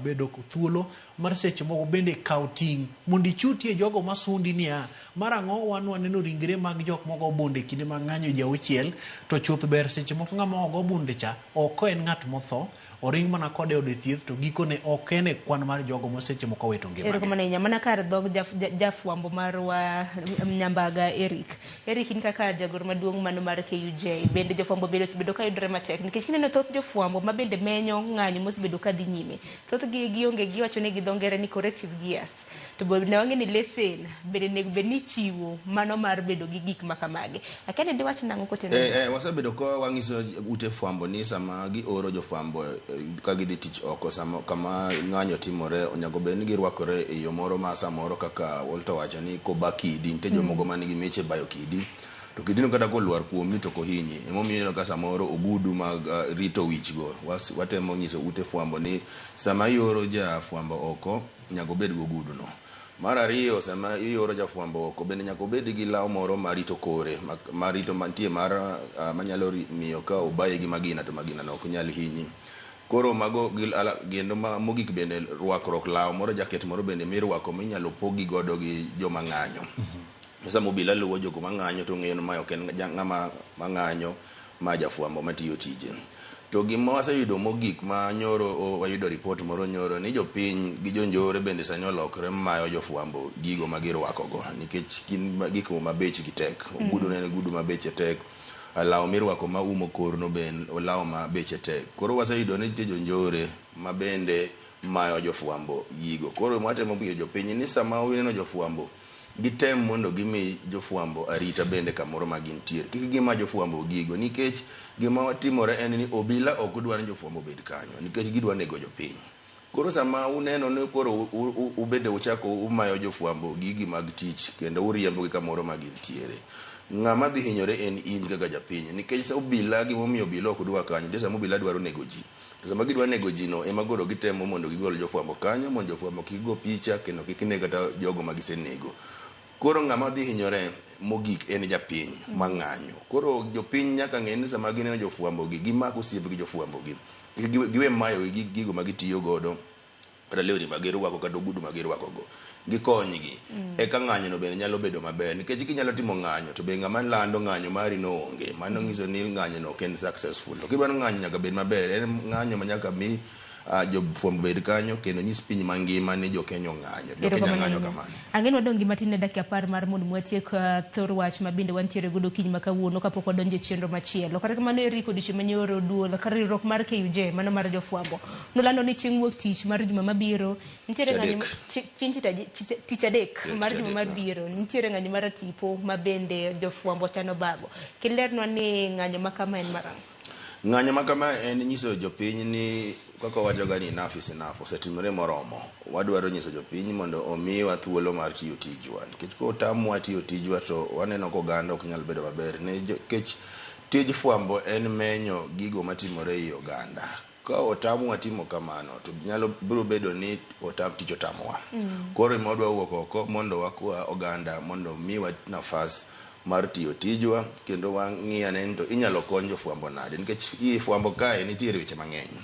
bedo thuolo mar seche moko bende kawo ting' mondo ichutie jogo masundi niya, mar ang'o wan waneno ringre mag jok mogo bunde kinde mag ng'anyo ji auchiel, to chuth ber seche moko ng'ama ogo bunde cha ok en ng'at motho, oring mana kode e od thieth to gikone ok en e kwan mar jogo ma seche moko owito ngimagi. Erokamano ahinya. Mana kar dhog jafwambo marwa Nyambaga Eric. Eric, in kaka jagoro maduong' mano mar KUJ, bende jofwambo bende osebedo ka yudore matek nikech kineno thoth jofwambo ma bende menyo ng'anyo mosebedo ka dhi nyime, thothgi gionge giwacho ni gi dho ngere ni corrective gears, to bende wang'e ni lesen bende onego bed ni ichiwo mano mar bedo gi gik ma kamagi. Akia ni diwach nang'o kotenore? Wasebedo ka wang'iso ute fwambo ni sama gioro jofwambo ka gidhi tich oko sama kama ng'anyo timore onego bed ni girwakore e yo moro ma samoro kaka Walter wacho ni koba kidi nitie jomoko man gi miche bayo kidi to kidino kata kolwar kuomi to ok ohinyi. Emomiyo ineno ka samoro ogudu mag rito wich go watemo nyiso ute fwambo ni sama ioro jafwambo oko nyaka obed gi ogudu no. Mar ariyo, sama ioro jafwambo oko bende nyaka obed gi law moro marito kore marito mantie mar manyalo miyo ka obaye gi magina to magina no ok nyal hinyi. Koro mago kendo mogik bende rwakruok law moro jaket moro bende mirwako minyalo pogi godo gi joma ng'anyo. Sama obila luwo jogo mang'anyo to ng'eyo ni mae ok en ng'ama mang'anyo ma jafwambo matiyo tije. To gima waseyudo mogik ma nyoro wayudo ripot moro nyoro ni jopiny gi jonjore bende sani olokore mayo jofwambo gigo ma girwako go nikech gin gik ma bechgi tek. Ogudu ne en ogudu ma beche tek, law mirwako ma umo korno be en law ma beche tek. Koro waseyudo ni nitie jonjore ma bende mayo jofwambo gigo. Koro watemo miyo jopiny ni sama uneno jofwambo, gitem mondo gimi jofwambo arita bende kamoro ma gintiere. Kik gima jofwambo gigo, nikech gima watimore en ni obila ok dwar ni jofwambo obed kanyo, nikech gidwa nego jopiny. Koro sama uneno ni koro ubede uchako umayo jofwambo gigi mag tich kendo uriembogi kamoro ma gintiere, ng'ama dhi hinyore en in kaka japiny, nikech sa obila, gimomiyo obila ok dwa kanyo, nitie sama obila dwaro nego ji, to sama gidwa nego ji no ema koro gitemo mondo gigol jofwambo kanyo, mondo jofwambo kik go picha kendo kik ne kata jogo ma gisenego. Koro ng'ama dhi hinyore mogik en japiny mang'anyo. Koro jopiny nyaka ng'e ni sama gineno jofwambo gi, gimak osiep gi jofwambo gi, kik giwe mayo gi gigo ma gitiyo godo, kata lewni ma girwako, kata ogudu ma girwako go, gikonygi. Eka ng'anyo no bende nyalo bedo maber, nikech kinyalo timo ng'anyo to be ng'ama lando ng'anyo mari no onge, mano nyiso ni ng'anyo no ok en successful. To kidwaro ng'anyo nyaka bed maber, en ng'anyo ma nyaka mi jofwambo bed kanyo kendo nyis piny mangima ni jo Kenya ong'anyo. Jo Kenya ng'anyo kamano. Ang'e ni wadong' gi matin ne dakika 10 mar mondo watiek thor wach ma bende wantiere godo kiny ma kawuono kapok wadonjo e chenro machielo. Kata kamano, Eric, odiochieng' manyoro duol kar riwruok mar KUJ mano mar jofwambo nolando ni chieng' wuok tich mar juma mabiro nitiere ng'anyo chieng' tich adek mar juma mabiro nitiere ng'anyo mar tipo ma bende jofwambo chano bago. Kilernwa ni ng'anyo ma kama en marang'o? Ng'anyo ma kama en nyiso jopiny ni kaka wawachoga ni enough is enough, osetimore moromo. Wadwaro nyiso jopiny mondo omiwa thuolo mar tiyo tijwa, nikech kotamwa tiyo tijwa to waneno ka oganda ok nyal bedo maber. Nikech tij fwambo en menyo gigo matimore ei oganda. Ka otamwa timo kamano to nyalo biro bedo ni tich otamowa. Koro ema wadwa wuok oko mondo wakwa oganda mondo miwa nafas mar tiyo tijwa, kendo wang'i ane ni to inyalo kony jofwambo nade, nikech i fwambo kae nitiere weche mang'eny.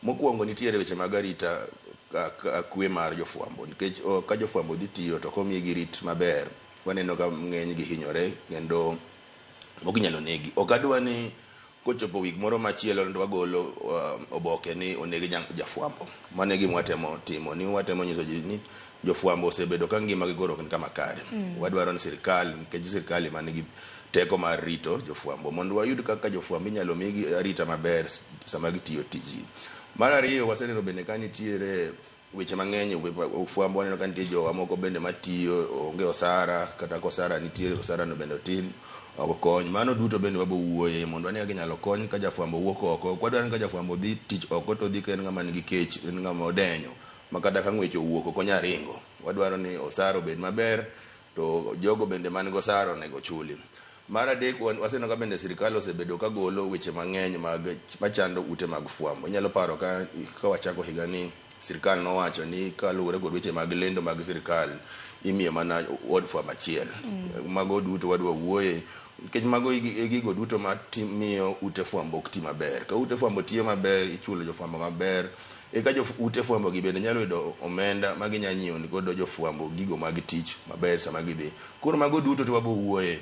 Mokwongo nitiere weche mag arita kwe mar jofwambo, nikech ka jofwambo dhi tiyo to komigi rit maber, waneno ka ng'eny gi hinyore kendo moko inyalo negi. Ok adwa ni kochopo wik moro machielo to wagolo oboke ni oneg jafwambo. Mano e gima watemo timo, ni watemo nyiso ji ni jofwambo osebedo ka ngimagi koro ok ni kama kare. Wadwaro ni sirikal, nikech sirikal ema nigi teko mar rito jofwambo, mondo wayud kaka jofwambo inyalo migi arita maber sama gitiyo tijgi. Mar ariyo, waseneno bende ka nitiere weche mang'eny fwambo, waneno ka nitie jowa moko bende matiyo onge osara, kata ka osara nitiere, osara no bende otin, ok kony. Mano duto bende wabo wuoye mondo wane kaka inyalo kony ka jafwambo wuok oko. Ok wadwar ni ka jafwambo dhi tich oko to odhi ka en ng'ama nigi kech, en ng'ama odenyo, ma kata ka ng'wech owuok ok onyal ringo. Wadwaro ni osara obed maber, to jogo bende man gi osara onego chuli. Mar adek, waseneno ka bende sirikal osebedo ka golo weche mang'eny mag machando ute mag fwambo. Inyalo paro ka wachako higa ni sirikal nowacho ni kaluwore kod weche mag lendo mag sirikal imiyo mana od fwambo achiel. Mago duto wadwa wuoye, nikech mago e gigo duto ma miyo ute fwambo ok ti maber. Ka ute fwambo tiyo maber, ichulo jofwambo maber, eka ute fwambo gi bende nyalo yudo omenda ma ginyalo nyiewo godo jofwambo gigo mag tich maber sama gidhi. Koro mago duto to wabo wuoye.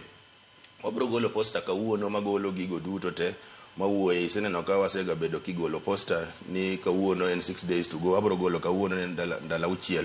Wabiro golo posta kawuono magolo gigo duto te mawuoye. Iseneno ka wasega bedo kigolo posta ni kawuono en 6 days to go. Wabiro golo kawuono en ndalo 6.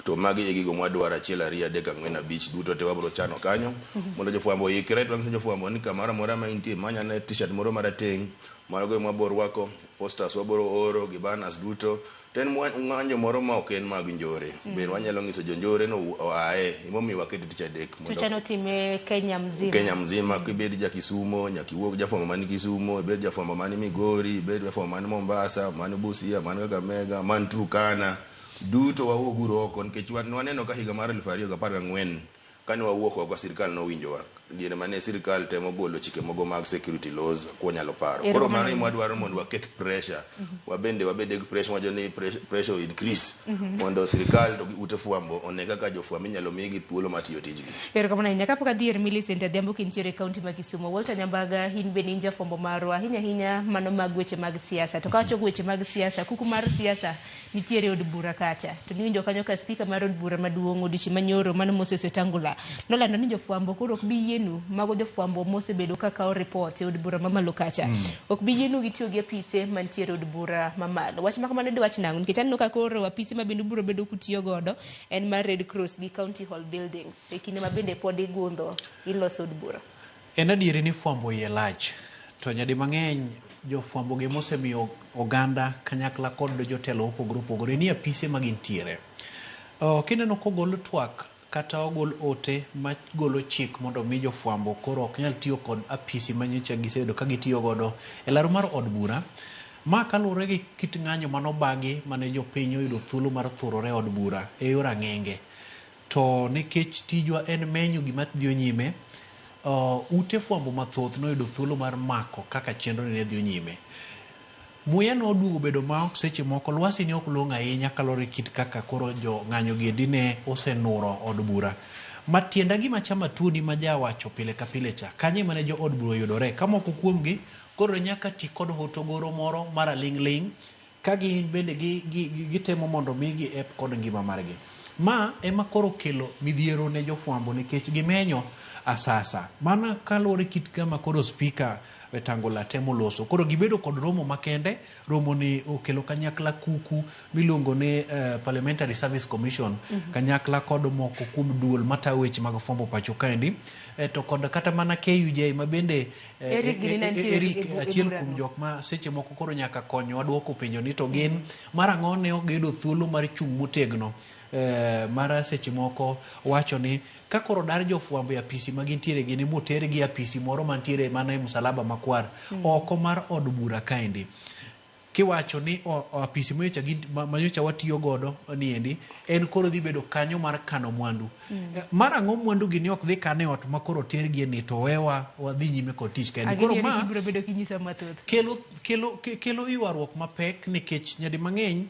To magi e gigo mwadwaro 1 2 3 4 5 duto te wabiro chano kanyo mondo jofwambo oikre. To wanyiso jofwambo ni kamoro amora ma intie, many ane t-shirt moro marateng', mago ema wabiro rwako, posters wabiro oro gi banners duto. To en ng'anjo moro ma ok en mag njore. Bende wanyalo nyiso jonjore no oaye, emomiyo waketo tich adek. To chano time Kenya mzima. Kenya mzima, kibed ja Kisumo, nyaka iwuog jafwambo man Kisumo, ibed jafwambo man Migori, ibed jafwambo man Mombasa, man Busia, man Kakamega, man Turkana. Duto wawuog uru oko, nikech waneno ka higa mar 2014 kane wawuok oko sirikal nowinjowa. Diere mane sirikal temo golo chike mogo mag security laws kwanyalo paro. Koro mano ema wadwaro mondo waket pressure. Wabende wabed gi pressure, wacho ni pressure increase. Mondo sirikal to gi ute fwambo one kaka jofwambo inyalo migi thuolo mar tiyo tijgi. Erokamano ahinya. Kapok adhi ir Millicent Adhiambo kintiere e kaunti ma Kisumo, Walter Nyambaga, in bende in jafwambo marwa, ahinya ahinya mano mag weche mag siasa. To kawachopo weche mag siasa, kuku mar siasa nitiere e od bura kacha. To niwinjo kanyo ka spika mar od bura maduong' odiochieng' manyoro mano Moses Wetangula nolando ni jofwambo koro ok bi yienu, mago jofwambo mosebedo ka kawo report e od bura mamalo kacha. Ok bi yienu gitiyo gi apise mantiere e od bura mamalo. Wach ma kamano dwach nang'o? Nikech aneno ka koro apise ma bende ubiro bedo kutiyo godo en mar Red Cross gi County Hall buildings e kinde ma bende pod igundho iloso od bura. En adieri ni fwambo iye lach, to nyadi mang'eny jofwambo gi mosemiyo oganda kanyakla kod jotelo mopogore opogore ni apise ma gintiere. Kineno kogol twak kata ogol ote magolo chik mondo mi jofwambo koro ok nyal tiyo kod apisi manyocha giseyudo ka gitiyo godo e laro mar od bura. Ma kaluwore gi kit ng'anyo manobagi mane jopiny oyudo thuolo mar thurore e od bura e yor ang'enge. To nikech tijwa en menyo gima dhi nyime, ute fwambo mathoth noyudo thuolo mar mako kaka chenro ni ne dhi nyime. Muya noduogo bedo ma ok seche moko lwasi ne ok long'o ahinya kaluwore gi kit kaka koro jo ng'anyo giendi ne osenuro od bura. Matienda gima chama tuoni ma jawacho pile ka pile cha, kanye mane jo od bura oyudore ka moko kuomgi koro nyaka ti kod hotogoro moro mar aling' ling' ka gin bende gitemo mondo mi gi ep kod ngima margi. Ma ema koro kelo midhiero ne jofwambo nikech gimenyo asasa. Mana kaluwore kit kama koro spika Wetangula temo loso. Koro gibedo kod romo makende, romo ni okelo kanyakla kuku miluongo ni Parliamentary Service Commission, kanyakla kod moko kuom duol matayo weche mag fwambo pacho kaendi, to kod kata mana KUJ ma bende Eric gini ne nitie Eric e achiel burano. kuom jok ma seche moko koro nyaka konywa duoko penjo ni to gin mar ang'o ne ok giyudo thuolo mar chung' motegno mar seche moko wacho ni ka koro dar jofwambo e apisi ma gintiere gini motergi e apisi moro mantiere mana e msalaba makwar oko mar od bura kaendi kiwacho ni apisi manyocha watiyo godo niendi en koro dhi bedo kanyo mar kano mwandu. Mar ang'o mwandu gi ni ok dhi kane ot ma koro tergie ni to wewa wadhi nyime kod tich kaendi. Koro Ageni ma Eric ibiro bedo kinyisa mathoth. kelo ywaruok mapek nikech nyadi mang'eny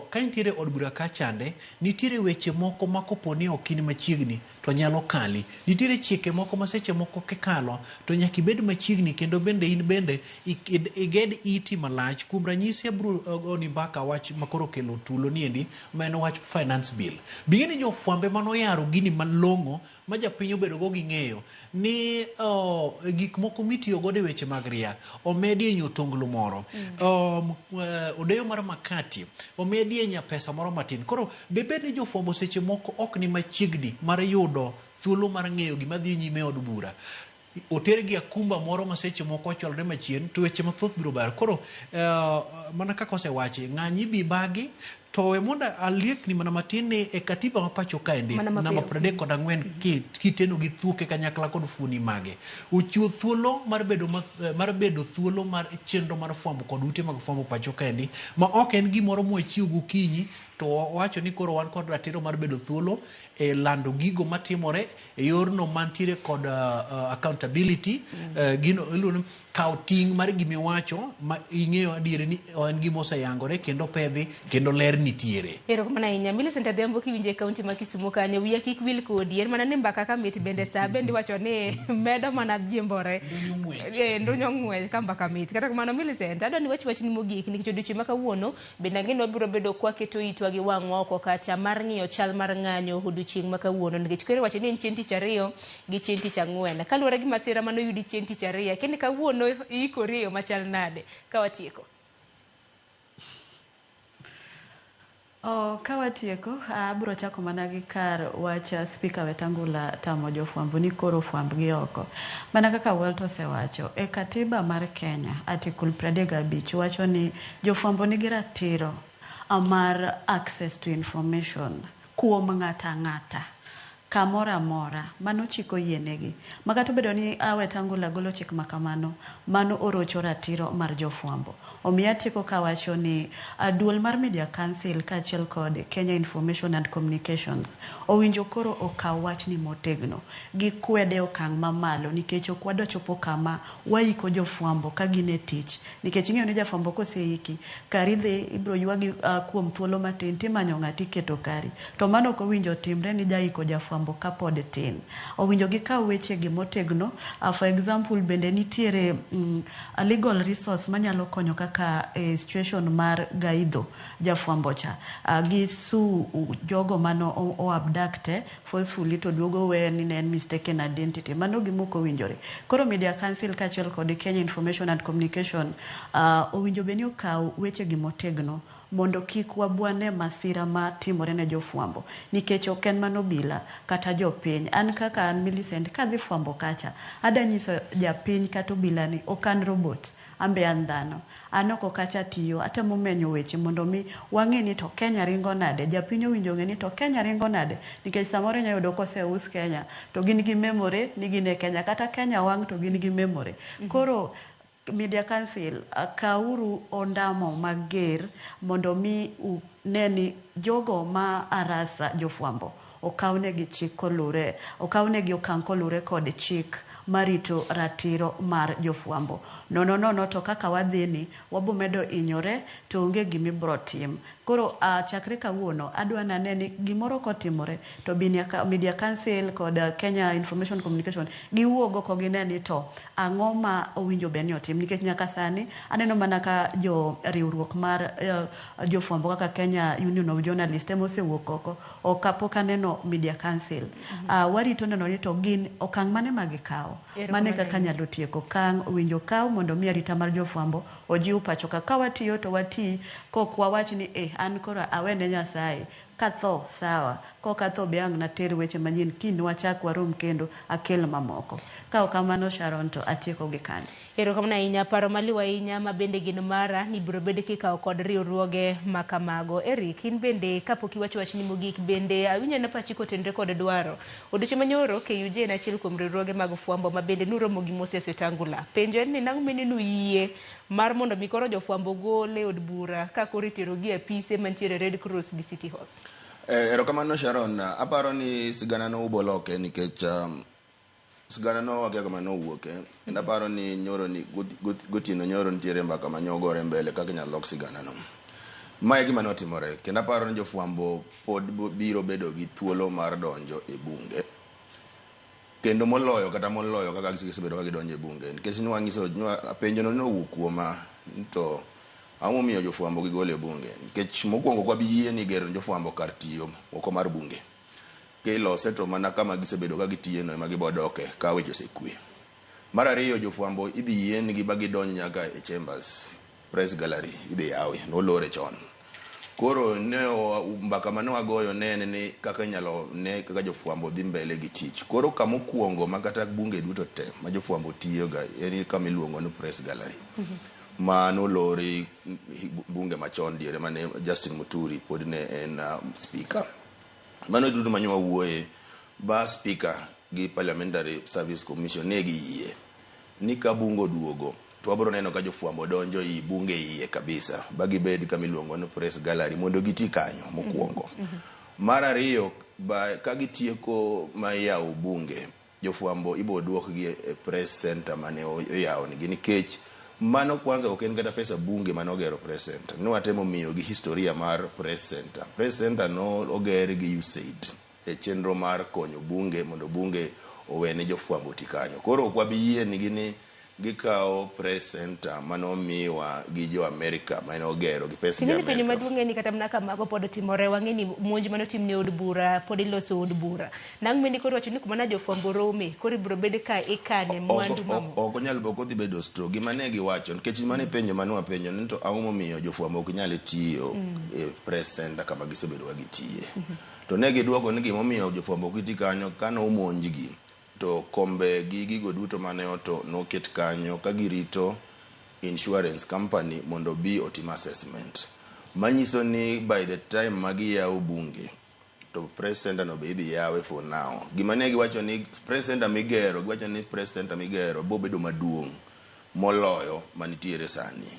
ka nitiere od bura kachande nitiere weche moko ma kopo ni ok in machiegni to nyalo kali. Nitiere chike moko ma seche moko kikalo to nyaka ibed machiegni kendo bende in bende iged iti malach. Kuom ranyisi abiro goni mbaka wach ma koro kelo tulo niendi ma en wach finance bill. Bing'e ni jofwambe manoyaro gini malong'o ma japiny obedo go gi ng'eyo ni gik moko mitiyo godo e weche mag ria omedie nyotonglo moro, odeyo mar makati omedie nyapesa moro matin. Koro debed ni jofwambo seche moko ok ni machiegni mar yudo thuolo mar ng'eyo gima dhi nyime e od bura. Otergi akumba moro ma seche moko ochwalore machien to weche mathoth biro bar. Koro mana kaka osewachi, ng'anyi bi bagi to we mondo aliekni mana matin ni e katiba ma pacho kaendi Mana mapiyo. namba 34 kiteno gi thuoke kanyakla kod fuoni mage ochiwo thuolo mar bedo mar bedo thuolo mar chenro mar fwambo kod ute mag fwambo pacho kaendi ma ok en gimoro mwachiwo gokinyi to wacho ni koro wan kod ratiro mar bedo thuolo e lando gigo matimore e yorno mantiere kod accountability, gino iluongo ni kawo ting' mar gimiwacho ma ing'eyo adieri ni en gima oseyangore kendo pedhi kendo ler nitiere. Erokamano ahinya. Millicent Adhiambo kiwinjo e kaunti ma Kisumu kanyo, wiya kik wil kodi. En mana ni mbaka ka mit bende sa bende iwacho ni medo mana jimbore. Ndunyo ng'wech ka mbaka mit. Kata kamano Millicent, adwa ni wach wachni mogik nikech odiochieng' ma kawuono bende ang'e ni wabiro bedo kwaketo itwa gi wang'wa oko kacha mar ng'iyo chal mar ng'anyo odiochieng' ma kawuono nikech kwere wacho ni en chieng' tich ariyo gi chieng' tich ang'wen. Kaluwore gi masira manoyudi chieng' tich ariyo, akia ni kawuono iikori e yo machal nade ka watieko? Ka watieko, abiro chako mana gi kar wach Spika Wetangula tamo jofwambo ni koro fwambgi oko. Mana kaka Walter osewacho, e katiba mar Kenya, Article 35 wacho ni jofwambo nigi ratiro mar access to information kuom ng'ato ang'ata kamoro amora. Mano chik oyienegi. Ma kata obedo ni Wetangula golo chik ma kamano, mano orocho ratiro mar jofwambo. Omiyo atieko kawacho ni duol mar Media Council kaachiel kod Kenya Information and Communications owinjo koro okaw wachni motegno. Gikwede e okang' mamalo nikech ok wadwa chopo kama waiko jofwambo ka gin e tich. Nikech ing'eyo ni jafwambo koseiki, kari dhi ibiro ywagi kuom thuolo matin timanyo ng'ati iketo kari. To mano ok owinjo timre ni jaiko jafwambo kapod tin. Owinjo gikaw wechegi motegno. For example, bende nitiere a legal resource manyalo konyo kaka situation mar Gaidho jafwambo cha. Gi sue jogo mano o abduct forcefully to duogo we ni ne en mistaken identity. Mano gima ok owinjore. Koro Media Council kaachiel kod Kenya Information and Communication owinjo bed ni okaw wechegi motegno mondo kik wabwane masira ma timore ne jofwambo nikech ok en mana obila kata jopiny. An kaka an Millicent kadhi fwambo kacha ada nyiso japiny kata obila ni ok an robot. An be an dhano. An oko kacha atiyo, atemo menyo weche mondo mi wang'e ni to Kenya ringo nade, japiny owinjo ong'e ni to Kenya ringo nade, nikech samoro inya yudo koseus Kenya to gin gi memory ni gin e Kenya, kata Kenya wang' to gin gi memory. Koro Media Council, kauru ondamo mager mondo mi une ni jogo ma arasa jofwambo okawnegi chik kolure, okawnegi okang' kolure kod chik marito ratiro mar jofwambo. Nono nono to kaka wadhi ni, wabo medo hinyore to onge gima ibro tim. Koro chakre kawuono adwa nane ni gimoro kotimore to Media Council kod Kenya Information Communication giwuog oko gine ni to ang'o ma owinjo bed ni otim, nikech nyaka sani aneno mana ka jo riwruok mar jofwambo kaka Kenya Union of Journalists ema osewuok oko, ok pok aneno Media Council. Warito neno ni to gin okang' mane ma gikawo. Mano e kaka anyalo tieko. Okang' owinjo kaw mondo mi arita mar jofwambo ojiw pacho ka. Ka watiyo to wati kok wawach ni eh an koro awene Nyasaye. Katho sawa, kok atho be ang' nater weche manyien kiny wachak warom kendo akel mamoko. Ka ok kamano Sharon to atieko gi kanyo. Erokamano ahinya, paro maliw ahinya ma bende geno mara ni biro bed kikawo kod riwruoge ma kamago. Eric, in bende kapok iwacho wachni mogik, bende awinjo na pachi kotenore kod dwaro. Odiochieng' manyoro, KUJ en achiel kuom riwruoge mag fwambo ma bende nuromo gi Moses Wetangula. Penjo en ni nang'o mane nuyie mar mondo mi koro jofwambo gol e od bura ka koro iterogi e apise mantiere Red Cross gi City Hall? Erokamano Sharon, aparo ni sigana no uboloke nikech sigana no wakia kama nowuoke kendo aparo ni nyoro ni gotieno nyoro nitiere mbaka ma nyogore mbele kaka inyalo lok sigana no. Mae gima notimore kendo aparo ni jofwambo pod biro bedo gi thuolo mar donjo e bunge kendo moloyo kata moloyo kaka gisebedo ka gidonjo e bunge nikech nwanyiso penjo no nowuok kuoma to ang'o momiyo jofwambo gigolo e bunge nikech mokwongo ok wabi yie ni gero jofwambo kar tiyo oko mar bunge kilose to mana kama gisebedo ka gitiye no ema gibodoke ka weche osekwe. Mar ariyo jofwambo idhi yiengi ba gidonj nyaka e chambers press gallery idhi yawi nolore chon. Koro ne mbaka mane wagoyo ne en ni kaka inyalo ne kaka jofwambo dhi mbele gi tich. Koro kamokwongo ma kata bunge duto te ma jofwambo tiyoga en kama iluongo ni press gallery. Ma nolori bunge machon diere mane Justin Muturi pod ne en speaker. Mano duto mane wawuoye ba speaker gi Parliamentary Service Commission ne giyie ni ka bunge oduogo to wabiro neno ka jofwambo donjo ei bunge iye kabisa ba gibed kama iluongo ni press gallery mondo giti kanyo mokwongo. Mar ariyo ba ka gitieko ma yawo bunge jofwambo ibo duokgi e press center mane oyawnigi nikech mano kwanza ok en kata pesa bunge mane ogero press center. Ne watemo miyogi historia mar press center. Press center no oger gi USAID e chenro mar konyo bunge mondo bunge owene jofwambo oti kanyo. Koro ok wabi yienigi ni gikawo press center manomiwa gi jo Amerika mane ogero gi pes jo Ting'eni penjo Amerika. maduong' en ni kata mana ka mago pod timore, wang'e ni monj manotim ne od bura pod iloso od bura. Nang' meni koro wacho ni kuma na jofwambo rome, koro ibiro bed ka ikane mwandu mamoko. Ok onyal ok odhi bedo store. Gima ne giwacho nikech mano e penjo mane wapenjo ni to ang'o momiyo jofwambo ok nyal tiyo e press center kama gisebedo ka gitiye. To ne giduoko ni gimomiyo jofwambo ok ti kanyo kane omonjgi to kombe gi gigo duto mane oto noket kanyo ka girito insurance company mondo obi otim assessment. Manyiso ni by the time ma giyawo bunge to press center no be idhi yawe for now. Gima ne giwacho ni press center migero, giwacho ni press center migero bo bedo maduong' moloyo manitiere sani.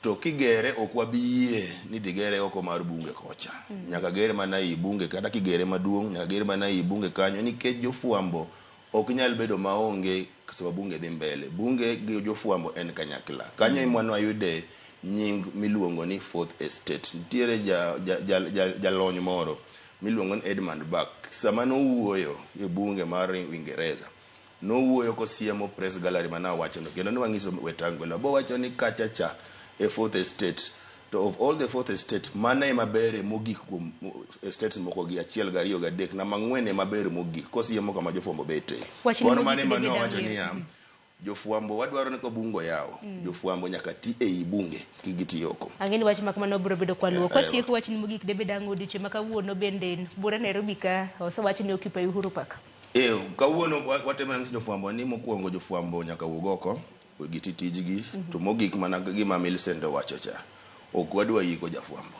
To kigere ok wabi yie ni dhi gere oko mar bunge kocha. Nyaka gere mana ei bunge kata kigere maduong' nyaka gere mana ei bunge kanyo nikech jofwambo ok nyal bedo maonge sama bunge dhi mbele. Bunge gi jofwambo en kanyakla. Kanyo ema nwayude nying miluongo ni fourth estate. Nitiere jalony moro miluongo ni Edmund Burke. Sama nowuoyo e bunge mar Uingereza, nowuoyo kosiemo press gallery mane awachono kendo ne wanyiso Wetangula bowacho ni kacha cha e fourth estate to of all the fourth estate mano ema bere mogik kuom estates moko gi achiel gariyo gadek namba ang'wen ema ber mogik kosiemo kama jofwambo bete. Wachni Koro mogik mano ema David nowacho Ang'eyo. niya jofwambo wadwaro ni ka bunge oyawo jofwambo nyaka ti ei bunge kik giti oko. Ang'e ni wach ma kamano biro bedo kwaluwo. Eh, Kwatieko wachni mogik David Ang'o odiochieng' ma kawuono bende bura Nairobi ka osewach ni occupy Uhuru Park. Kawuono watemo nyiso jofwambo ni mokwongo jofwambo nyaka wuog oko giti tijgi. To mogik mana gima Millicent owacho cha, ok wadwa yiko jafwambo.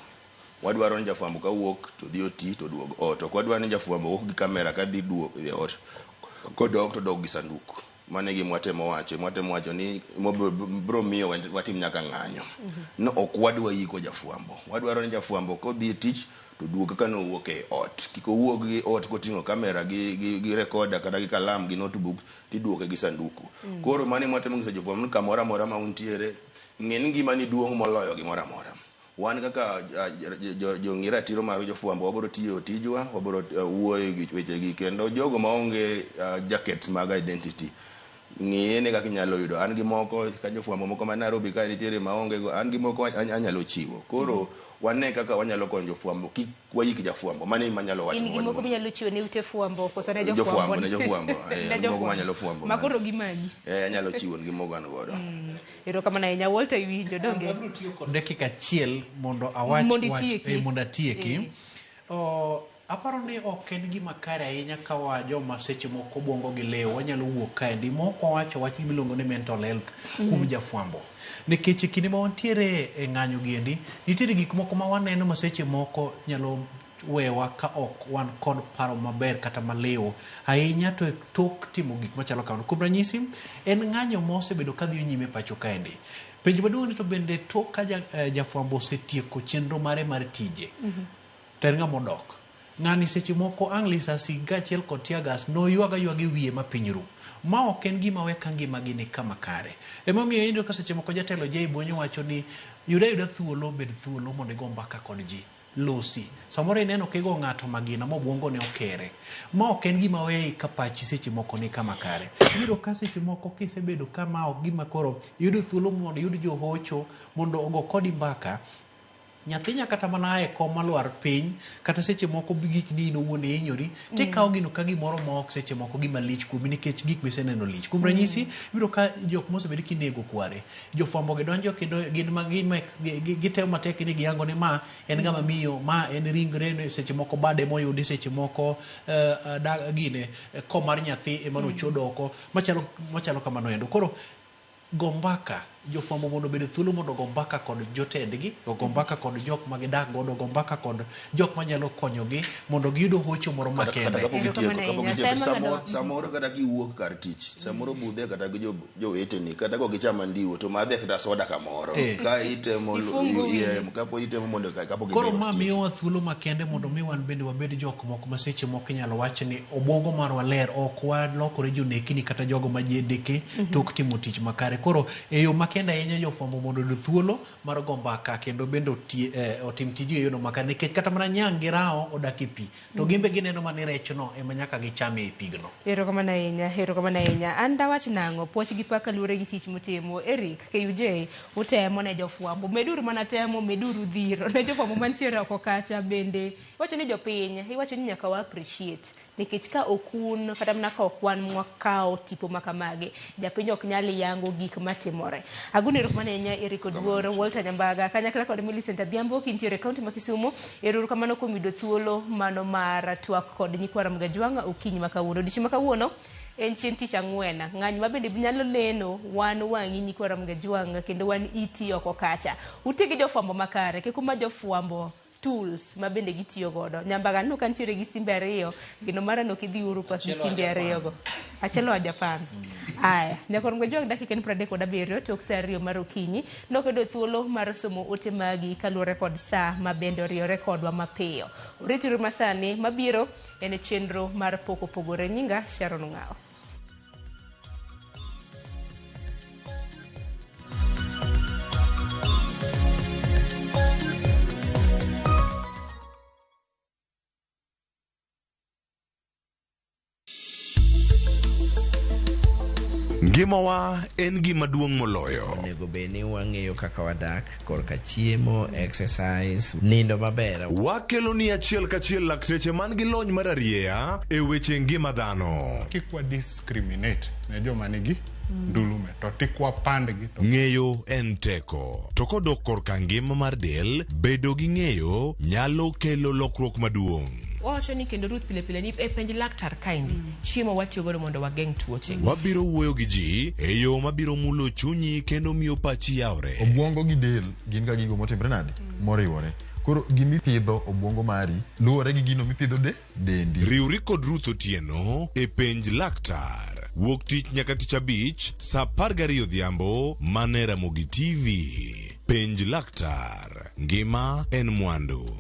Wadwaro ni jafwambo kawuok to dhi oti to duog ot. Ok wadwa ni jafwambo wuok gi kamera kadhi duog e ot kodok to dok gi sanduku. Mano e gima watemo wacho. Watemo wacho ni bro miyo watim nyaka ng'anyo. No ok wadwa yiko jafwambo. Wadwaro ni jafwambo kodhi e tich to duog kaka nowuok e ot. Kik owuog gi ot koting'o kamera gi recorder kata gi kalam gi notebook tiduoke gi sanduku. Koro mano ema watemo nyiso jofwambo ni kamoro amora ma untiere, ng'e ni ngimani duong' moloyo gimoro amora. Wan kaka jong'i ratiro mar jofwambo wabiro tiyo tijwa, wabiro wuoyo e wechegi kendo jogo maonge jackets mag identity ng'iye ne kaka inyalo yudo. An gi moko ka jofwambo moko ma Nairobi ka nitiere maonge go, an gi moko anyalo chiwo. Koro wane kaka wanyalo konyo jofwambo kik wayik jafwambo. Mano ema anyalo wacho. In gi moko minyalo chiwo ne ute fwambo koso ne jofwambo? Ne jofwambo. Ne moko manyalo fwambo. Ma koro gimanyi. Anyalo chiwo gi moko an godo. Erokamano ahinya Walter, iwinjo donge? Abiro tiyo kod dakika achiel mondo awach wach mondo atieki. Aparo ni ok en gima kare ahinya ka wa joma seche moko obwongo gi lew wanyalo wuok kaendi mok wawacho wach gimiluongo ni mental health kuom jafwambo. Nikech e kinde ma wantiere e ng'anyo giendi, nitiere gik moko ma waneno ma seche moko nyalo wewa ka ok wan kod paro maber kata maliw ahinya to e tok timo gik machalo kamano. Kuom ranyisi, en ng'anyo ma osebedo kadhi nyime pacho kaendi. Penjo maduong' ni to bende tok ka jafwambo osetieko chenro mare mar tije, to en ng'ama odok. Ng'ani seche moko ang' lisasi kaachiel kod tear gas noywag aywaga e wiye ma piny ru. Ma ok en gima we ka ngimagi ni kama kare. Emomiyo iyudo ka seche moko jatelo Jay Bonyo wacho ni yud ayuda thuolo, bed thuolo mondo igo mbaka kod ji. Losi. Samoro ineno kigo ng'ato magina ma obwongone okere. Ma ok en gima weyi ka pachi seche moko ni kama kare. Iyudo ka seche moko kisebedo ka ma ok gima koro iyudo thuolo mondo iyud johocho mondo ogo kodi mbaka. Nyathi nya kata mana ae kom malwar piny, kata seche moko gik ni in owuon ihinyori, tikawo gino ka gimoro ma ok seche moko gima lich kuomi nikech gik miseneno lich. Kuom ranyisi, ibiro ka jok mosebed kinego kware, jofwambo gi donjo kendo gin ma gitemo matek ni giyango ni ma en ng'ama miyo, ma en ringre, seche moko bade moyudi, seche moko gine kom mar nyathi ema nochodo oko, machalo kamano endo. Koro go mbaka, jofwambo mondo obed thuolo mondo ogo mbaka kod jotendgi, ogo mbaka kod jok ma gidak godo, ogo mbaka kod jok manyalo konyogi mondo giyud hocho moro makende. Kapok gitieko, samoro kata kiwuok kar tich, samoro budhe kata gi joweteni, kata kok ichamo andiwo to madhe kata soda kamoro. Ka itemo kapo itemo mondo kapok Koro ma miyowa thuolo makende mondo mi wan bende wabed jok moko ma seche moko inyalo wach ni obwongo marwa ler, ok walokore jonekni kata jogo ma jendeke tok timo tich makare. Koro e yo makende ahinya jofwambo mondo oyud thuolo mar go mbaka kendo bende otim tijgi e yono makare, nikech kata mana nyang' gi rawo odak e pi to gimbe gineno mana ni rechno ema nyaka gichame e pigno. Erokamano ahinya, erokamano ahinya. An dawach nang'o, puoch gi pak kaluwore gi tich mutimo. Eric, KUJ, utemo ne jofwambo, meduru mana temo, meduru dhiro ne jofwambo mantiere oko kacha bende. Iwacho ni jopiny, iwacho ni nyaka wa appreciate nikech ka okun kata mana ka ok wan mwakawo tipo makamagi, japiny ok nyal yango gik matimore. Agoni erokamano ahinya Eric Oduor, Walter Nyambaga, kanyakla kod Millicent Adhiambo kintiere e kaunti ma Kisumu. Erokamano kuom yudo thuolo mano mar twak kod nyikwa Ramogi Ajwang' okinyi ma kawuono. Odiochieng' ma kawuono en chieng' tich ang'wen. Ng'anyo ma bende nyalo neno wan wang'i nyikwa Ramogi Ajwang' kendo wan iti oko kacha. Uti gi jofwambo makare, kik uma jofwambo tools ma bende gitiyo godo. Nyambaga no kantiere gi simbe ariyo, gino mara no kidhi uru pak gi simbe ariyo go. Achiel oa Japan. Aya, nyakor Mgajwang' dakika en 37 tok saa 2 mar okinyi. Nokedo thuolo mar somo ote magi kaluwore kod saa ma bende oriore kodwa mapiyo. Orituru masani mabiro en chenro mar pok opogore. Nyinga Sharon Ong'awo. Ngimawa en gima duong' moloyo. Onego bed ni wang'eyo kaka wadak korka chiemo, exercise, nindo maber. Wakelo ni achiel kachiel lakteche man gi lony mar arieya e weche ngima dhano. Kik wa discriminate ne joma nigi ndulume to tik wapandgi to Ng'eyo en teko. To kodok korka ngima mar del, bedo gi ng'eyo nyalo kelo lokruok maduong'. Wawacho ni kendo Ruth pile pile ni e penj laktar kaendi chiemo watiyo godo mondo wageng' tuoche. Wabiro wuoyo gi ji e yo mabiro mulo chunyi kendo miyo pachi yawre. Obwongo gi del gin ga gigo motimre nade? Moriwore. Koro gimipidho obwongo mari luwore gi gino mipidho de dendi. Riwri kod Ruth Otieno e Penj Laktar. Wuok tich nyaka tich abich saa 12 odhiambo mana e Ramogi TV. Penj Laktar. Ngima en mwandu.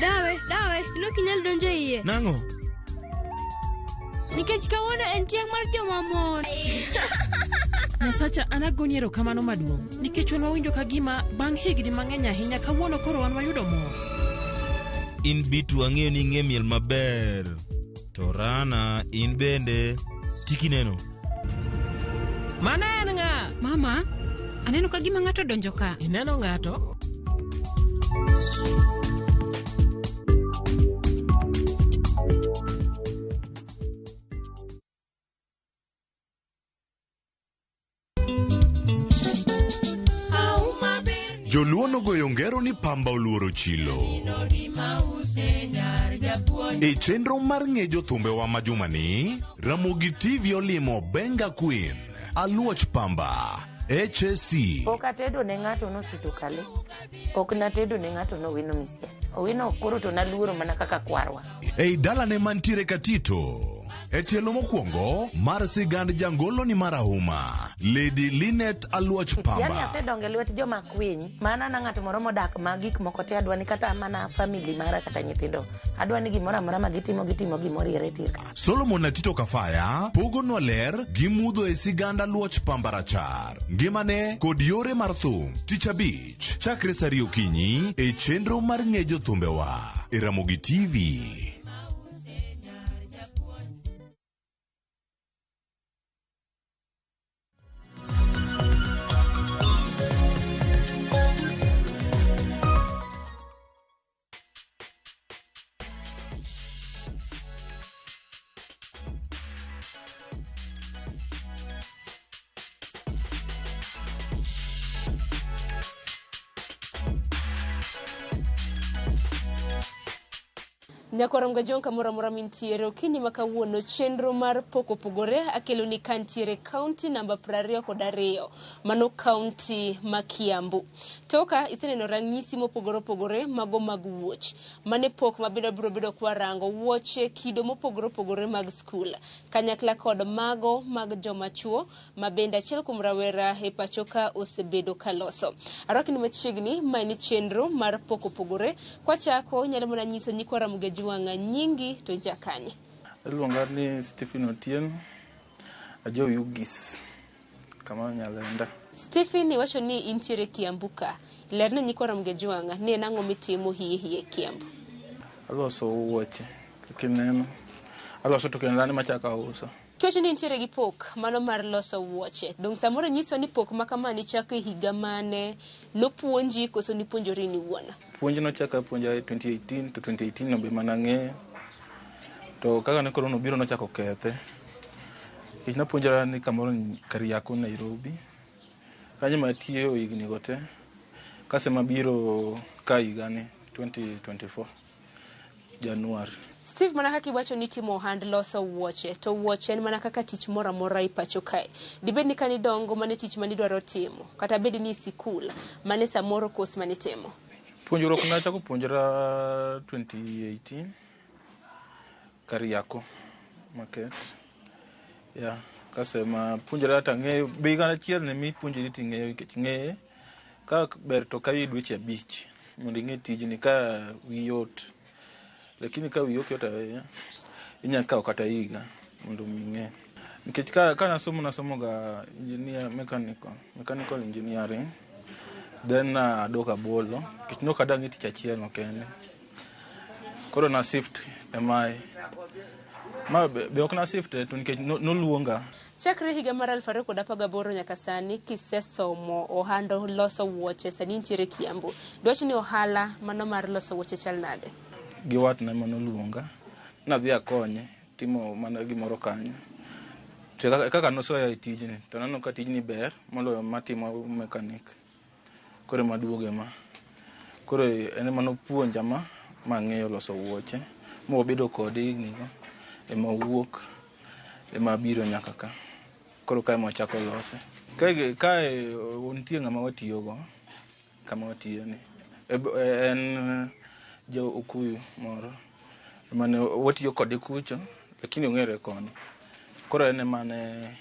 Dawe, dawe, in ok inyal donjo e iye. Nang'o? Nikech kawuono en chieng' mar joma mon. Nyasacha an agoni erokamano maduong' nikech wan wawinjo ka gima bang' higni mang'eny ahinya kawuono koro wan wayudo mor. In Bitu ang'eyo ni ing'e miel maber. To Rana in bende tikineno. Mano en ng'a? Mama, aneno ka gima ng'ato odonjo ka. Ineno ng'ato? Joluo nogoyo ngero ni pamba oluoro chilo. E chenro mar ng'e jothumbewa ma jumani, Ramogi TV olimo Benga Queen, Aluoch Pamba, HSC. Pok atedo ne ng'ato nosito kale. Ok natedo ne ng'ato nowino misia. Owino koro to naluoro mana kaka kwarwa. Ei dalane mantiere Katito. E tielo mokwongo mar sigand jangolo ni marahuma, Lady Linet Aluoch Yani Pamba. asedongo e lwet joma kwiny. Mana na ng'at moro modak ma gik moko te adwa ni kata mana family mara kata nyithindo. Adwa ni gimoro amora ma gitimo gitimo gimoriere tir. Solomon Atito Kafaya pogonwa ler gi mudho e sigand Aluoch Pamba rachar, ngimane kod yore mar thum. Tich abich, chakre saa ariyo okinyi e chenro mar ng'e jothumbewa e Ramogi TV. Nyakwarom Gajong kamoro amora mintiere okinyi ma kawuono chenro mar pok opogore akelo ni kantiere kaunti namba 22 mano kaunti ma Kiambu. Toka iseneno ranyisi mopogore opogore mago mag wuoch. Mane pok mabende wabiro bedo kwarango wuoche kido mopogore opogore mag skul kanyakla kod mago mag joma chuo ma bende achiel kuom rawera e pacho ka osebedo kaloso. Arwakni machiegni ma en chenro mar pok opogore kwachako inyalo mana nyiso nyikwa Ramogi Ajwang'a nyingi to jakanye. Iluonga ni Stephen Otieno, ajo Ugis, kama Nyalenda. Stephen iwacho ni intiere Kiambu ka. Lerne nyikwa Ramogi Ajwang'a ni en ang'o mitimo hie hie Kiambu. Aloso wuoche, kineno. Aloso to kendo an ema achako auso. Kiwacho ni intiere gi pok mano mar loso wuoche. Dong' samoro nyiso ni pok ma kama nichako e higa mane nopuonji koso nipuonjori ni wuon. Puonj nochako apuonja e 2018 to 2018 no be mana ang'eyo. To kaka ne korona obiro nochako kethe. Nikech napuonjora ni kamoro Kariako Nairobi. Kanyo ema atiyo higni go te. Kasto mabiro ka higani 2024 Januar. Steve, mana kaka iwacho ni timo ohand loso wuoche, to wuoche en mana kaka tich moro amora e pacho kae. Dibed ni kanidongo mane tich manidwaro timo, kata bed ni sikul, mane samoro kos manitimo. Puonjruok nachako puonjora 2018 Kariako market. Yeah, kasema puonjora tang'eyo be higa achiel ne mipuonjori ting'eyo nikech ng'eye ka ber to kawi dweche 5 mondo ing'e tijni ka wiyi yot. Lakini ka wiyi ok yot ahinya inya kawo kata higa mondo mi ing'e. Nikech ka nasomo nasomo ga engineer mechanical engineering then adok abolo nikech nok adwa ng'e tich achiel no kende. Koro na shift e mae. Ma be ok na shift to nikech noluonga. Chakre higa mar 2018 nyaka sani kisesomo ohand loso wuoche sani intiere Kiambu. Dwach ni ohala mano mar loso wuoche chal nade? Gi watna ema noluonga. Nadhi akonye timo mana gimoro kanyo. To kaka nosoya e tijni, to naneno ka tijni ber moloyo matimo mechanic. Koro ema duoge ma. Koro en ema nopuonja ma mang'eyo loso wuoche. Mawabedo kode higni go, ema owuok, ema abiro nyaka ka. Koro kae ema wachako lose. Kae nitie ng'ama watiyogo, kama watiyo ni. En ja okuyu moro. Emane watiyo kode kucho, lakini ong'ere koni. Koro en ema ne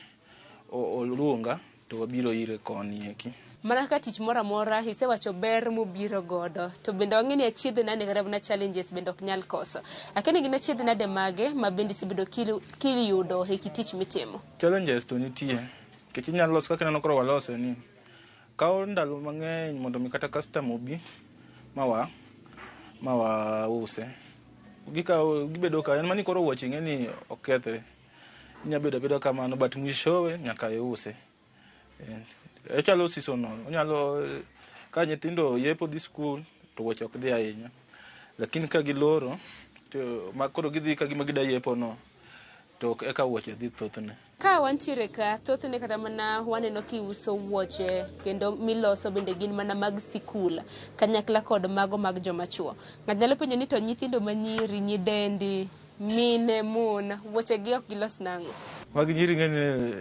oluonga to wabiro ire koni eki. Mana kaka tich moro amora, isewacho ber mobiro godo. To bende wang'e ni achiedh nade kata mana challenges bende ok nyal koso. Akia ni gin achiedh nade mage ma bende isebedo kiyudo e kit tich mitimo? Challenges to nitie. Nikech inyalo loso kaka ineno koro walose ni. Kawo ndalo mang'eny mondo mi kata customer obi ma wause. Gikawo gibedo ka en mani koro wuoche ing'e ni okethre. Inya bedo abeda kamano but mwishowe nyaka iuse. Ochalo seasonal. Onyalo ka nyithindo yepo dhi skul to wuoche ok dhi ahinya. Lakini ka giloro to ma koro gidhi ka gima gida yepo no to eka wuoche dhi thothne. Ka wantiere ka, thothne kata mana waneno kiuso wuoche kendo miloso bende gin mana mag sikul kanyakla kod mago mag joma chuo. Ng'ato nyalo penjo ni to nyithindo manyiri, nyidendi, mine, mon, wuoche gi ok gilos nang'o? Mag nyiri ng'eny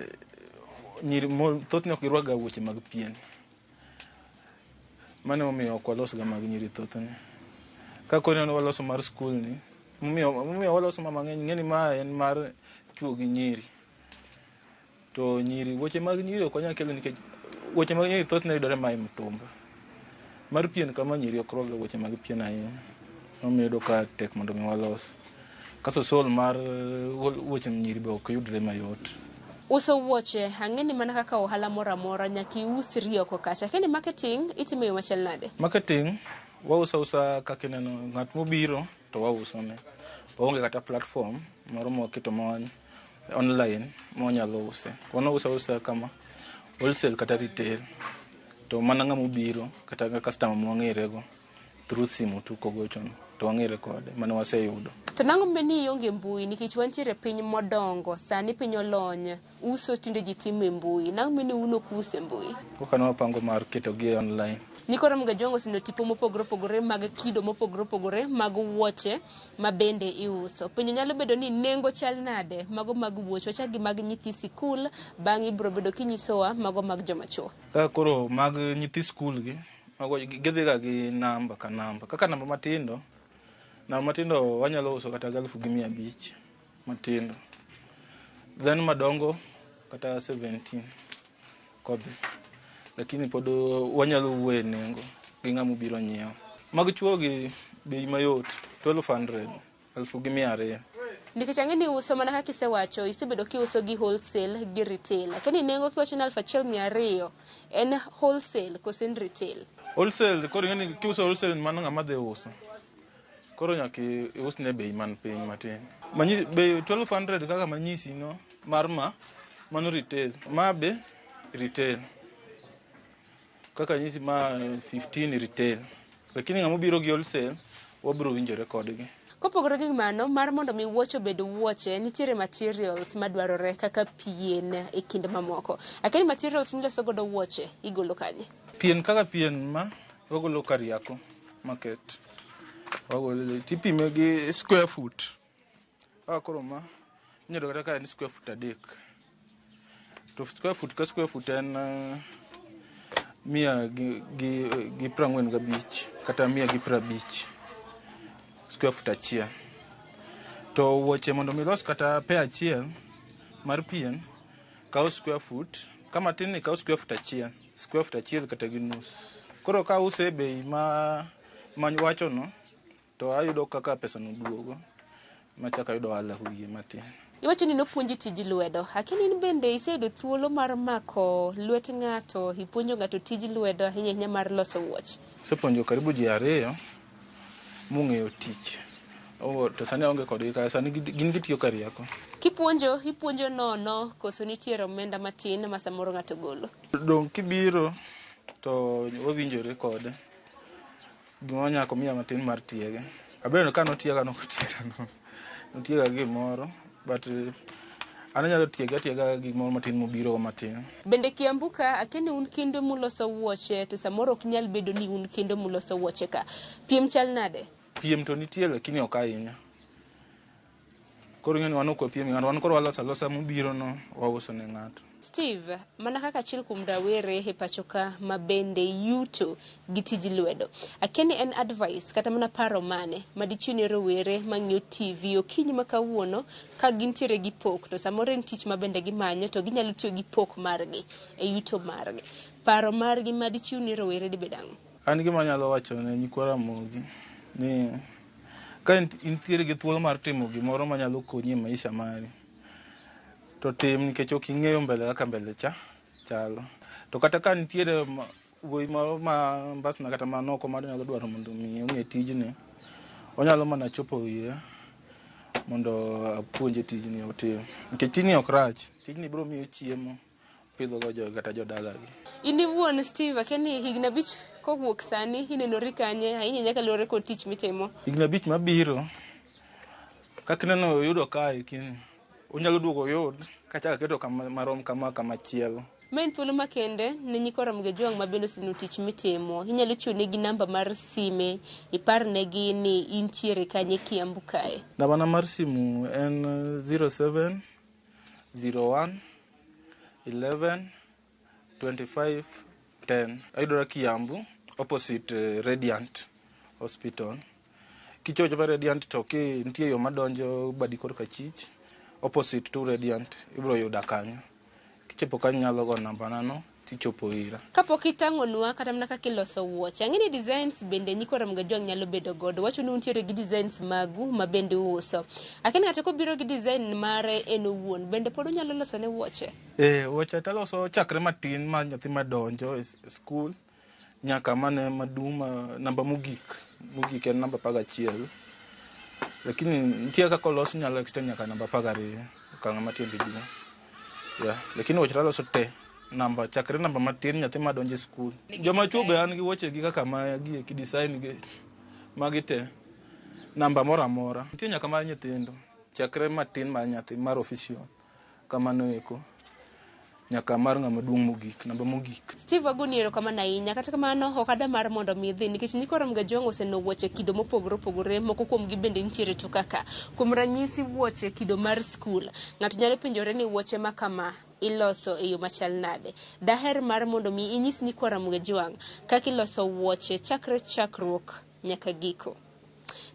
nyiri thothne ok girwak ga wuoche mag pien. Mano emomiyo ok walos ga mag nyiri thothne. Ka koro ineno waloso mar skul ni, momiyo waloso ma mang'eny, ing'e ni ma en mar chuo gi nyiri. To nyiri, wuoche mag nyiri ok wanyal kelo nikech wuoche mag nyiri thothne yudore ma e mtumba. Mar pien kama nyiri ok rwak ga wuoche mag pien ahinya. Emomiyo iyudo ka tek mondo mi walos. Kasto sole mar wuoche nyiri be ok yudre mayot. Uso wuoche, ang'e ni mana kaka ohala moro amora nyaka iusri oko kacha. Akia ni marketing itimo e yo machal nade? Marketing, wauso ausa kaka ineno ng'at mobiro to wauso ne. Waonge kata platform moro mwaketo ma online mwanyalo use. Wan wauso ausa kama wholesale kata retail. To mana ng'ama obiro kata customer mwang'ere go through simu tu kogochono to wang'ere kode mane waseyudo. To nang'o be ni ionge mbui nikech wantiere piny modongo sani piny olony uso tinde ji timo e mbui nang'o be ni un ok us e mbui? Koka ne wapango mar keto gi e online. Nyikwa Ramogi Ajwang' oseneno tipo mopogore opogore mag kido mopogore opogore mag wuoche ma bende iuso. Penjo nyalo bedo ni nengo chal nade mago mag wuoche wachak gi mag nyithi sikul bang'e ibiro bedo kinyisowa mago mag joma chuo. Kaka koro mag nyithi skul gi mago gidhi ga gi namba ka namba. Kaka namba matindo, namba matindo wanyalo uso kata gi 1500 matindo. Then madongo kata 17 kodhi. Lakini pod wanyalo wuoyo e nengo gi ng'ama obiro nyiewo. Mag chuo gi bei mayot 1200, 1200. Nikech ang'e ni uso mana kaka isewacho isebedo kiuso gi wholesale gi retail. Lakini nengo kiwacho ni 1200 en wholesale kose en retail? Wholesale koro ing'e ni kiuso wholesale mano ng'ama dhi uso. Koro nyaka iusne bei man piny matin. Manyisi bei 1200 kaka manyisi no mar ma mano retail. Ma be retail. Kaka nyisi ma 15 retail. Lakini ng'ama obiro gi wholesale wabiro winjore kodgi. Kopogore gi mano, mar mondo mi wuoche obed wuoche, nitiere materials madwarore kaka pien e kind mamoko. Akia ni materials miloso godo wuoche igolo kanye? Pien kaka pien ma wagolo Kariako market. Wagolo tipime gi square foot. Kaka koro ma inyalo kata ka en square foot 3. To square foot ka square foot en 145 kata 150 square foot achiel. To wuoche mondo mi los kata pair achiel mar pien kawo square foot kama tin ni kawo square foot achiel, square foot achiel kata gi nus. Koro ka ause e bei ma wacho no to ayudo kaka pesa no duogo machako ayudo ohala wiye matin. Iwacho ni nopuonji tij lwedo. Akia ni in bende iseyudo thuolo mar mako lwet ng'ato, ipuonjo ng'ato tij lwedo ahinya ahinya mar loso wuoche? Asepuonjo karibu ji 2 mong'eyo tich. To sani aonge kodgi ka, sani gin gitiyo Kariako. Kipuonjo, ipuonjo nono koso nitiere omenda matin ma samoro ng'ato golo? Dong' kibiro to wawinjore kode. Gima nyaka miya matin mar tiege. Abedo ka notiega nokotiega no. Notiega gimoro but An anyalo tiega atiega gimoro matin mobiro go matin. Bende Kiambu ka akia ni un kendo muloso wuoche to samoro ok nyal bedo ni un kendo muloso wuoche ka. Piem chal nade? Piem to nitie lakini ok ahinya. Koro ing'e ni wan ok wapiem gi ng'ato, wan koro waloso alosa mobiro no wauso ne ng'ato. Steve, mana kaka achiel kuom rawere e pacho ka ma bende yuto gi tij lwedo, akia ni en advice kata mana paro mane ma dichiw ne rowere mang'iyo TV okinyi ma kawuono ka gintiere gi pok to samoro en tich ma bende gimanyo to ginyalo tiyo gi pok margi e yuto margi. Paro margi ma dichiw ne rowere dibed ang'o? An gima anyalo wacho ne nyikwa Ramogi ni ka intiere gi thuolo mar timo gimoro manyalo konyi e maisha mari, to tim nikech ok ing'eyo mbele kaka mbele cha chalo. To kata ka nitiere wuoyi moro ma mbasna kata manoko manyalo dwaro mondo mi ong'e tijni, onyalo mana chopo ira mondo apuonje tijni otim. Nikech tijni ok rach, tijni biro miyo chiemo, pidhogo jogi kata jodalagi. In iwuon Steve, akia ni higni 5 kowuok sani inenori kanye ahinya ahinya kaluwore kod tich mitimo? Higni 5 mabiro, kaka ineno oyudo kae kini, onyalo duogo oyud kachako aketo kama marom kama kamachielo. Ma en thuolo makende ne nyikwa Ramogi Ojwang' ma bende oseneno tich mitimo. Inyalo chiwo negi namba mar sime, iparnegi ni intiere kanye Kiambu kae. Nambana mar simu en 07 01 11 25 10. Ayudora Kiambu, opposite Radiant Hospital. Kichopo achopa Radiant to ki nitie yo madonjo badi korka achich, opposite to Radiant, ibiro yuda kanyo. Kichopo kanyo inyalo go nambana no tichopo ira. Kapok itang'onwa kata mana kaka iloso wuoche, ang'e ni designs bende nyikwa Ramogi Ojwang' nyalo bedo godo. Wacho ni untiere gi designs magu ma bende uuso. Akia ni ng'ato kobiro gi design mare en owuon, bende pod unyalo loso ne wuoche? Wuoche taloso chakre matin ma nyathi madonjo e skul nyaka mane maduong' ma namba mogik. Mogik en namba 11. Lakini nitie kaka olos nyalo extend nyaka namba 12, okang' ma tiende duong'. Yeah, lakini wuoche taloso te. Namba chakre namba matin nyathi madonjo e skul. Joma chuo be an gi wuoche gi kaka magi eki design gi magi te. Namba moro amora. Nitie nyaka mar nyithindo. Chakre matin mar nyathi mar official kamano eko. Nyaka mar ng'ama duong' mogik, namba mogik. Steve agoni erokamano ahinya. Kata kamano ok ada mar mondo mi idhi nikech nyikwa Ramogi Ojwang' oseneno wuoche kido mopogore opogore, moko kuomgi bende nitiere to kaka. Kuom ranyisi wuoche kido mar skul. Ng'ato nyalo penjore ni wuoche ma kama iloso e yo machal nade. Daher mar mondo mi inyis nyikwa Ramogi Ojwang' kaka iloso wuoche chakre chakruok nyaka giko.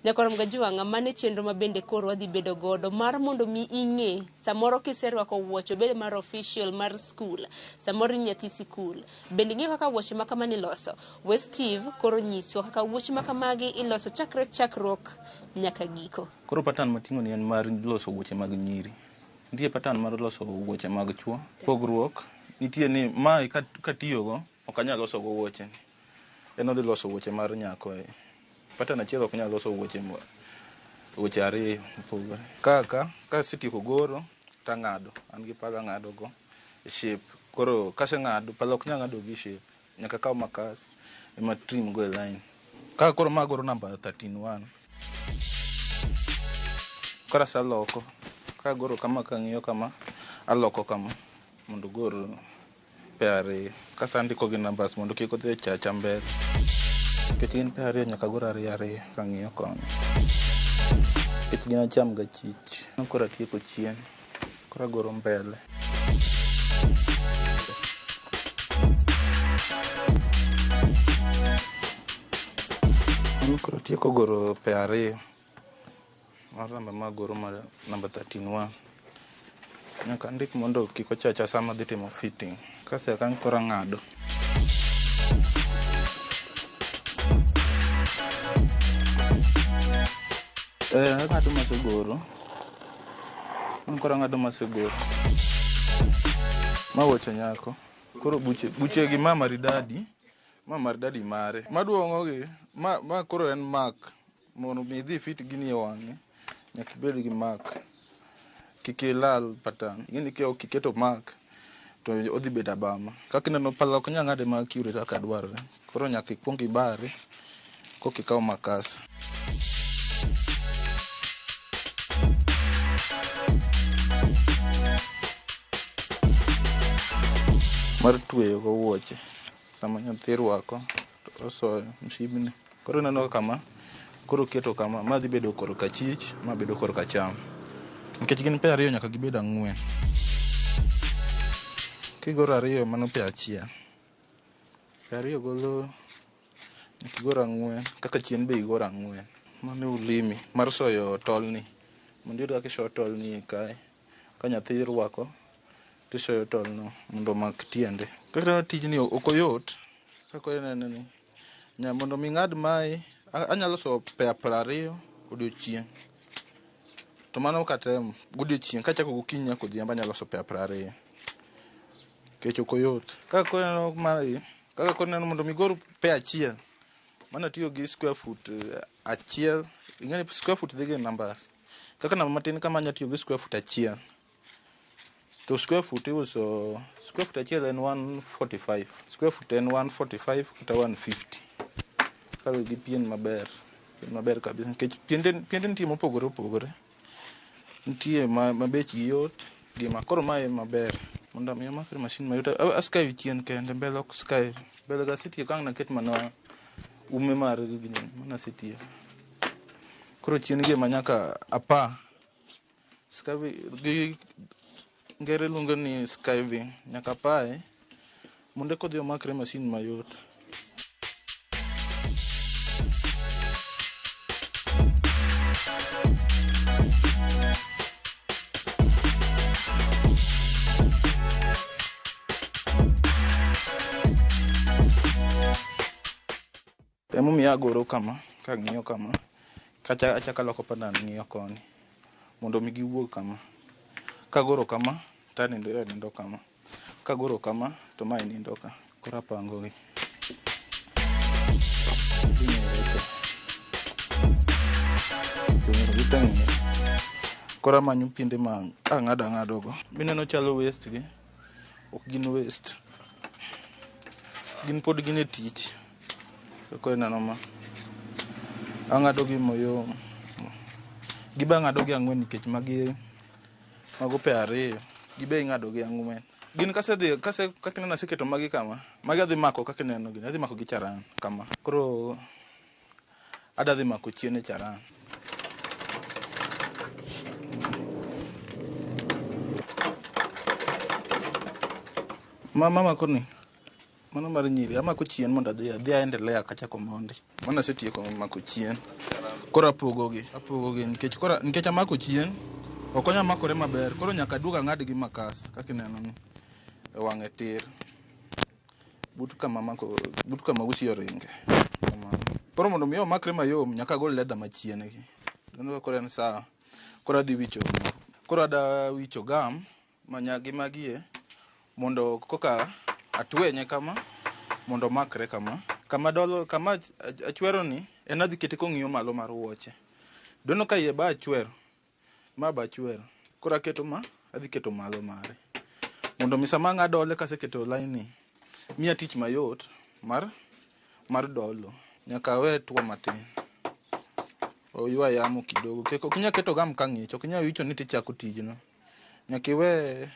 Nyakwa Ramogi Ojwang', mano e chenro ma bende koro wadhi bedo godo mar mondo mi ing'e samoro kiserwako wuoche obed mar official mar skul, samoro in nyathi sikul, bende ing'eyo kaka wuoche ma kamani iloso. We Steve koro nyiswa kaka wuoche ma kamagi iloso chakre chakruok nyaka giko. Koro pattern mating'o ni en mar loso wuoche mag nyiri. Nitie pattern mar loso wuoche mag chuo. Pogruok nitie ni mae katiyogo ok anyal loso go wuoche. En odhi loso wuoche mar nyako e. Pattern achiel ok nyal loso wuoche ariyo mopogore. Kaka kasetieko goro tang'ado, an gi pala ang'ado go e shape. Koro kaseng'ado, pala ok nyal ng'ado gi shape. Nyaka akaw makas ema trim go e line. Kaka koro ma agoro namba 13-1. Koro aseloko. Kagoro kama kang'iyo kama, aloko kama mondo ogor pe ariyo. Kasto andiko gi numbers mondo kik odhi chacha mbele. Nikech gin pe ariyo nyaka agor ariyo ariyo kang'iyo koni. Nikech gin acham gachich. Koro atieko chien. Koro agoro mbele. Koro atieko goro pe ariyo. Mar namba ma agoro mar namba 13-1. Nyaka andik mondo kik ochacha sama adhi timo fitting. Kasea kanyo koro ang'ado. Ang'ado masegoro. Koro ang'ado masegoro. Ma wuoche nyako. Koro buche gi ma maridadi. Ma maridadi mare. Maduong'o gi, ma koro en mark. Mondo mi idhi fit gini e wang'e, nyaka ibed gi mark. Kik ilal pattern. Ing'e ni ok iketo mark, to odhi bedo abama. Kaka ineno pala ok nyal ng'ade ma accurate kaka dwarore. Koro nyaka ikuong ibare, koka ikaw makas. Mar tweyo go wuoche. Sama nyathi rwako to osoyo msibni. Koro ineno kama, koro oketo kama, ma dhi bedo korka achich, ma bedo korka acham. Nikech gin pe ariyo nyaka gibed ang'wen. Kigoro ariyo mano pe achiel. Pe ariyo golo nyaka igor ang'wen, kaka chien be igor ang'wen. Mano ulimi mar soyo tolni. Mondo iyud kaka isoyo tolni kae. Ka nyathi rwako, tisoyo tolno mondo omak tiende. Kaka ineno tijni ok oyot, kaka inene ni. Mondo mi ing'ad mae, anyalo soyo pe 20 odiochieng'. To mano katemo, godiochieng' kachako gokinyi nyaka odhiambo anyalo loso pe 20. Nikech ok oyot. Kaka koro ineno mae, kaka koro ineno mondo mi igor pe achiel, mano atiyo gi square foot achiel. Ing'e ni square foot dhi gi numbers. Kaka namba matin kama anyalo tiyo gi square foot achiel. To square foot iuso, square foot achiel en 145. Square foot en 145 kata 150. Kaluwore gi pien maber. Pien maber kabisa. Nikech piende nitie mopogore opogore. Nitie ma bechgi yot, gi ma koro mae maber. Mondo mi omakre masin mayot. Askayo chien kende, mbele ok sky. Mbele ga asetieko ang' naket mana ume mar gini, mano asetieko. Koro chien gi ema nyaka apa. Skiving, gi ngere luongo ni skiving. Nyaka apaye mondo eka odhi omakre masin mayot. Emomiyo agoro kama, kang'iyo kama, kacha achako aloko pattern ng'iyo koni, mondo mi giwuog kama. Kagoro kama, to anindo anindo kama. Kagoro kama, to mae nindo ka. Koro apango gi. Koro amanyo piende ma ang'ado ang'ado go. Mineno chalo waste gi, ok gin waste. Gin pod gin e tich. Kaka ineno ma. Ang'ado gi mayom. Gibe ang'ado gi ang'wen nikech magi mago pe ariyo. Gibe ing'ado gi ang'wen. Gin kasedhi, kase kaka ineno aseketo magi kama. Magi adhi mako kaka ineno gini. Adhi mako gi charan kama. Koro adwa dhi mako chien e charan. Ma mamako ni. Mano mar nyiri, amako chien mondo adhi aendelea kachako mondi. Mano asetieko mako chien. Koro apogogi, apogogi nikech koro nikech amako chien, ok onyal makore maber. Koro nyaka aduog ang'ad gi makas kaka ineno ni e wang'e tir. But kama mako, but kama usi oringe. Kamano. Koro mondo mi omakre mayom, nyaka agol leather machien gi. Ineno ka koro en sawa. Koro adhi wicho, koro ada wicho gum manyagi magie mondo koka atwenye kama mondo omakre kama. Kama dolo, kama achwero ni en adhi kete kong'iyo malo mar wuoche. Dono ka iye ba achwero, ma ba achwero. Koro aketo ma, adhi keto malo mare. Mondo mi sama ang' adole kaseketo line ni, miya tich mayot mar dolo. Nyaka awe tuo matin. Oywa yamo kidogo. Kik ok inyal keto gam ka ng'ich, ok inyal wicho ni tichako tijno. Nyaka iwe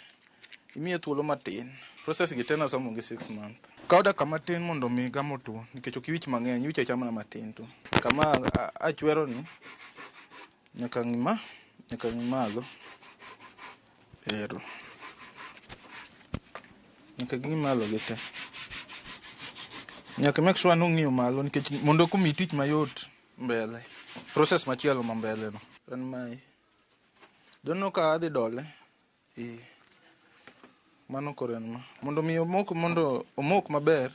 imiye thuolo matin. Process gi te nasomo gi 6 months. Kaw dakika matin mondo mi gam otuo, nikech ok iwich mang'eny, iwicho awicha mana matin to. Kama achwero ni, nyaka ng'i ma, nyaka ng'i malo. Ero. Nyaka ging'i malo gi te. Nyaka make sure ni ong'iyo malo nikech mondo komiyi tich mayot mbele. Process machielo ma mbele no. En mae. Dono ka adhi dole. Mano koro en ma. Mondo mi omok, mondo omok maber,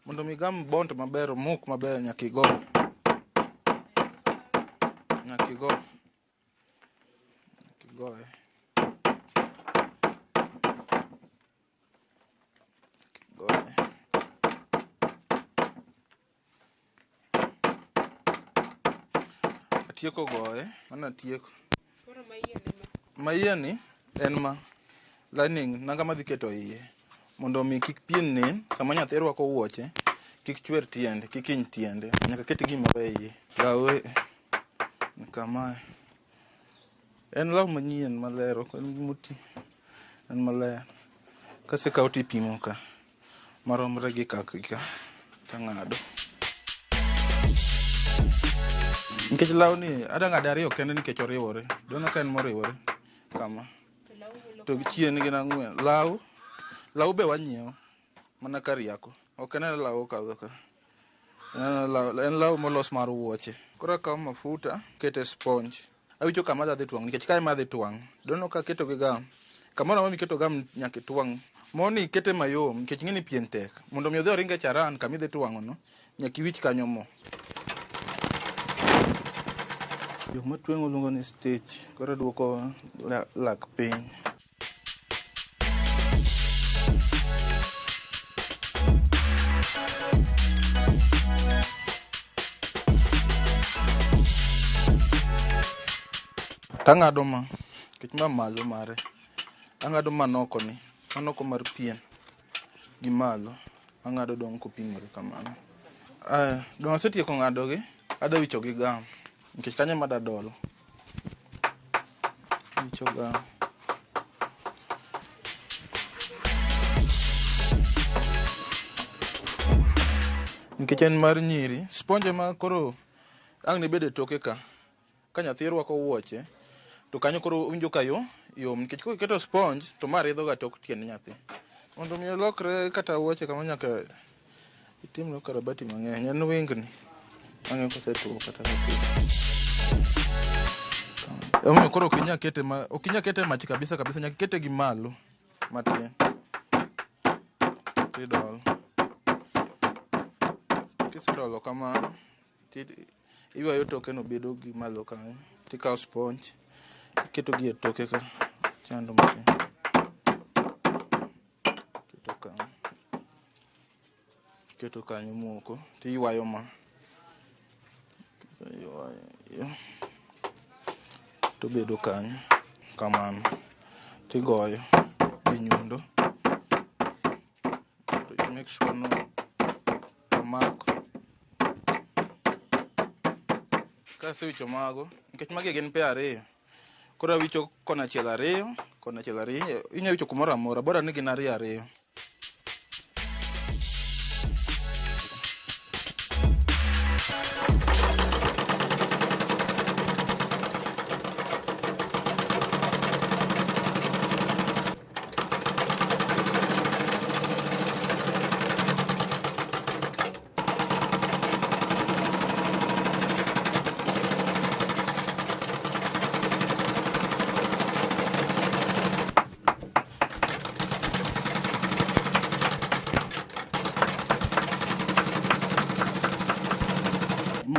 mondo mi gam bond maber, omok maber, nyaka igo. Nyaka igo. Nyaka igoye. Goye. Atieko goye, mano atieko. Koro ma iye ni ma? Ma iye ni en ma lining nanga madhi keto iye mondo mi kik pien nen sama nyathi rwako wuoche, kik chwer tiende, kik hiny tiende, nyaka ket gimoro e iye. Lawe kamae. En law manyien maler, ok en moti. En maler. Kasekawo tipimo ka maromre gi ka gi ka tang'ado. Nikech lawni adwa ng'ade ariyo kende nikech oriwore. Doneno ka en moriwore kama. To gi chien gin ang'wen. Law law be wanyiewo mana Kariako. Ok en law okadho ka. En law molos mar wuoche. Koro akawo mafuta akete sponge. Awicho kama adhi twang' nikech kae ema adhi twang'. Doneno ka aketo gi gam. Kamoro amora miketo gam nyaka itwang'. Moni ikete mayom nikech ing'e ni pien tek. Mondo mi odhi oring e charan kama idhi twang'o no, nyaka iwich kanyo mo. Jok matweng'o luongo ni stitch. Koro duoko lak piny. Tang'ado ma, nikech ma malo mare. Ang'ado manoko ni, manoko mar pien gi malo. Ang'ado dong' kopimore kamano. Aya, dong' asetieko ng'ado gi, adwa wicho gi gam. Nikech kanyo ema adwa dolo. Wicho gam. Nikech en mar nyiri, sponge ema koro ang' nibed e toke ka. Ka nyathi rwako wuoche, to kanyo koro owinjo ka yo yom nikech kiketo sponge to ma ridho ga tok tiend nyathi. Mondo mi olokre kata wuoche kama nyaka itimne ukarabati mang'eny. En wingni. Ang'e kosetuo kata kapok. Omiyo koro ok inyal kete ma ok inyal kete e mach kabisa kabisa nyaka ikete gi malo matin. Tidolo. Kisedolo kamano iywayo toke no bedo gi malo kanyo. Tikawo sponge iketo gi e toke ka chando matin. Keto kanyo. Keto kanyo moko tiywayo ma. Kiseywayo tobedo kanyo kamano. Tigoyo gi nyundo. To make sure no omako. Kasewicho mago, nikech magi gin pair ariyo. Koro awicho kona achiel ariyo, kona achiel ariyo. Inya wicho kumoro amora, bora ni gin ariyo ariyo.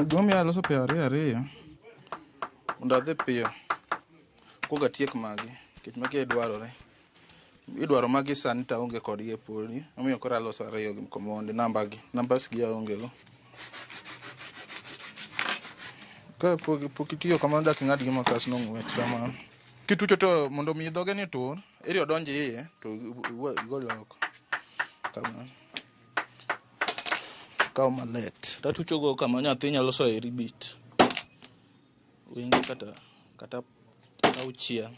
Gimomiyo aloso piyo ariyo ariyo mondo adhi piyo kuong atiek magi nikech magi e dwarore. Idwaro magi sani to aonge kodgi e podi. Omiyo koro aloso ariyo gi komondi namba gi nambas gi aonge go. Ka pok itiyo kamano dak ing'ad gi makas no ng'wech kamano. Kitucho to mondo mi dhoge ni tur, eri odonj iye to igol oko. Kamano. Kaw malet. Tatucho go kama nyathi nyalo soyo e ribit. Winge kata auchiel.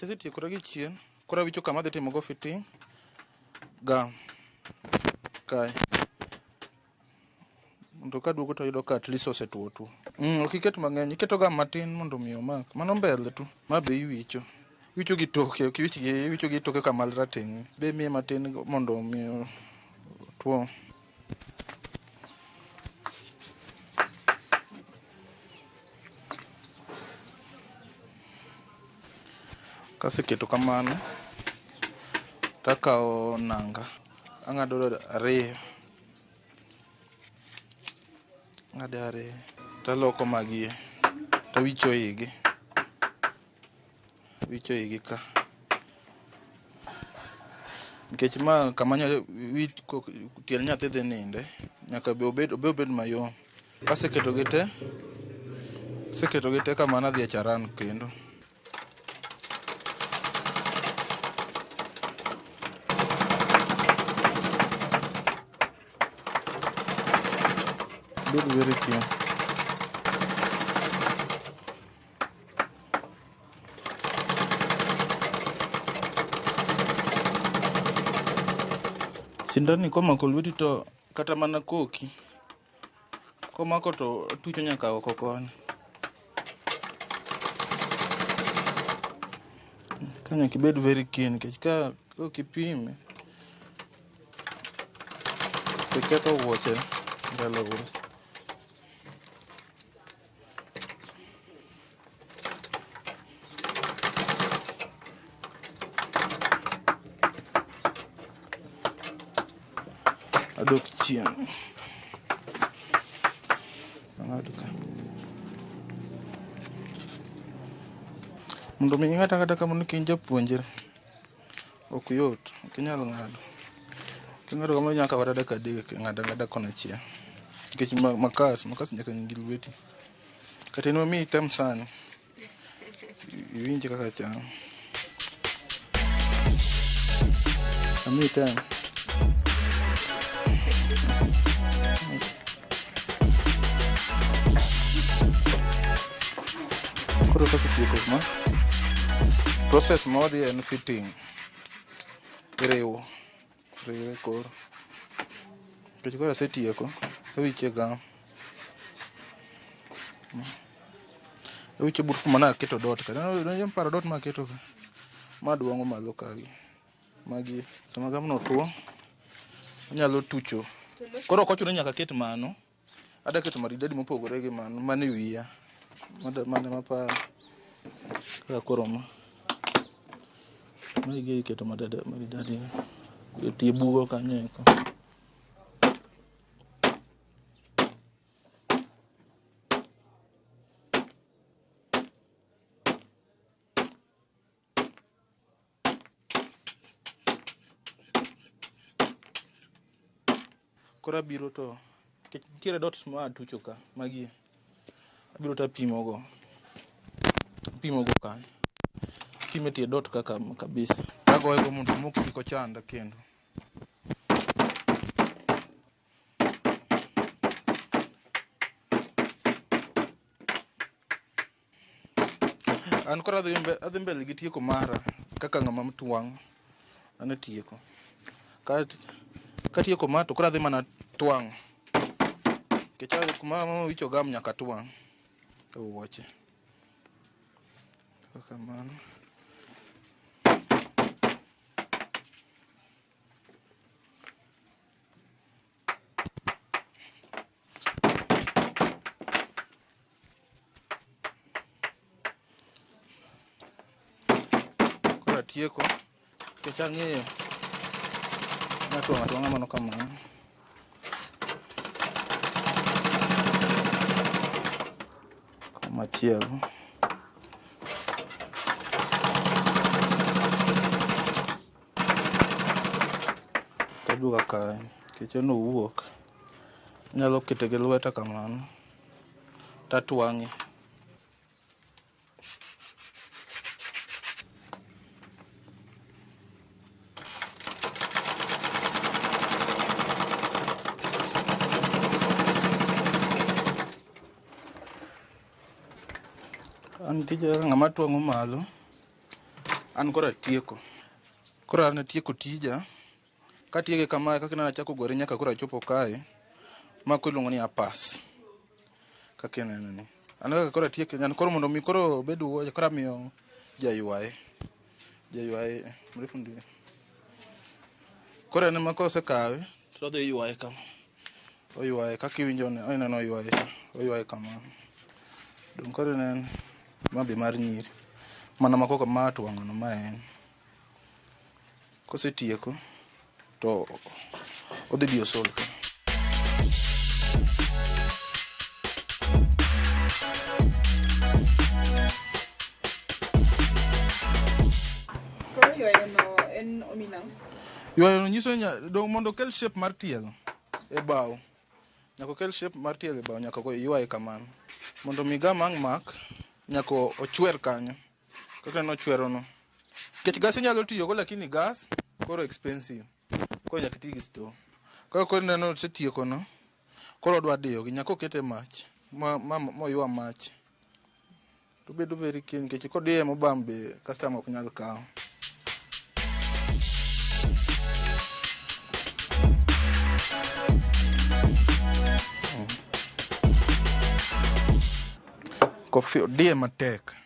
Asetiekora gi chien, koro awicho kama adhi timo go fitting gam kae. Mondo kaduogo to ayudo ka at least osetuo tuo. Ok iket mang'eny, iketo gam matin mondo mi omak. Mano mbele tu. Ma be iwicho. Iwicho gi toke, ok iwich gi iwicho gi toke kama rateng'. Be imiye matin mondo mi otuo. Kaseketo kamano, takawo nanga, ang'ado ariyo. Ang'ado ariyo, taloko magi, tawicho igi. Awicho igi ka. Nikech ma kama tiend nyathi dhi ninde, nyaka be obed mayom. Kaseketo gi te, aseketo gi te kamano adhi e charan kendo. Bed very keen. Sindan ni komako lweti to kata mana koki komako to otucho nyaka oko koni. Ka nyaka ibed very keen nikech ka ok ipime to ketho wuoche ndalo uso. Adok chien. Ang'ado ka. Mondo mi ing'ad ang'ada kamano ka in japuonjre, ok yot, ok inyal ng'ado. King'ado kamano inyalo kawo kata dakika 3 ing'ado ang'ada kona achiel. Nikech makas, makas nyaka ng'i gi lweti. Kata in ema item sani, iwinj kaka chal. Amiyi tem. Koro kasetieko ma, process ma wadhi en fitting. Iriwo, riwe koro. Nikech koro asetieko, awiche gam. Awiche but kuma naketo dot ka. Donge iparo dot maketo ka? Ma duong'o malo kagi. Magi, sama gam no tuo, onyalo tucho. Koro ok ochuno ni nyaka aket mano. Adwa keto maridadi mopogore gi mano, mano e wiya. Mano ema aparo. Kaka koro ma. Magi iketo maridadi e tie bugo kanyo eko. Koro abiro to nikech nitiere dots ma atucho ka magi abiro to apimogo. Apimogo kanyo. Apimo e tie dot kaka kabisa. Agoye go mondo omoki kik ochanda kendo. An koro adhi mbele gi tieko mara kaka ng'ama twang' an atieko. Katieko ma to koro adhi mana twang'. Nikech kuma wich ogam nyaka twang' e wuoche. Kamano. Koro atieko nikech ang'eyo natwang'o atwang'a mano kamano. Machielo. Taduogo akawe nikech en owuok. Anyalo kete gi lweta kamano tatwang'e. An tija kaka ng'ama twang'o malo, an koro atieko. Koro an atieko tija, katieke kamae kaka ineno achako gore nyaka koro achopo kae, ma koro iluongo ni apas. Kaka ineno ni. An kaka koro atieke, an koro mondo mi koro obed wuoche, koro amiyo jaywaye. Jaywaye, mrefu ndiye. Koro en ema kosekawe, to odhi ywaye kama. Oywaye kaka iwinjo ni, ineno oywaye, oywaye kamano. Dong' koro ineno, ma be mar nyiri. Mana ma koko ma twang'o no ma en. Kosetieko, to odhi diyo sol ka. Koro ywayo no en omina. Ywayo no nyiso ni dong' mondo okel shape mar tielo e bao. Nyaka okel shape mar tielo e bao, nyaka ywaye kamano. Mondo mi gam ang' mak, nyaka ochwer kanyo. Kaka ineno ochwero no. Nikech gas inyalo tiyogo lakini gas koro expensive. Koro nyaka iti gi stove. Koro koro ineno osetieko no, Koro odwa diyogi nyaka okete e mach moywa mach. To bedo very keen nikech kodiye mobam be customer ok nyal kawo. Kofi odiye matek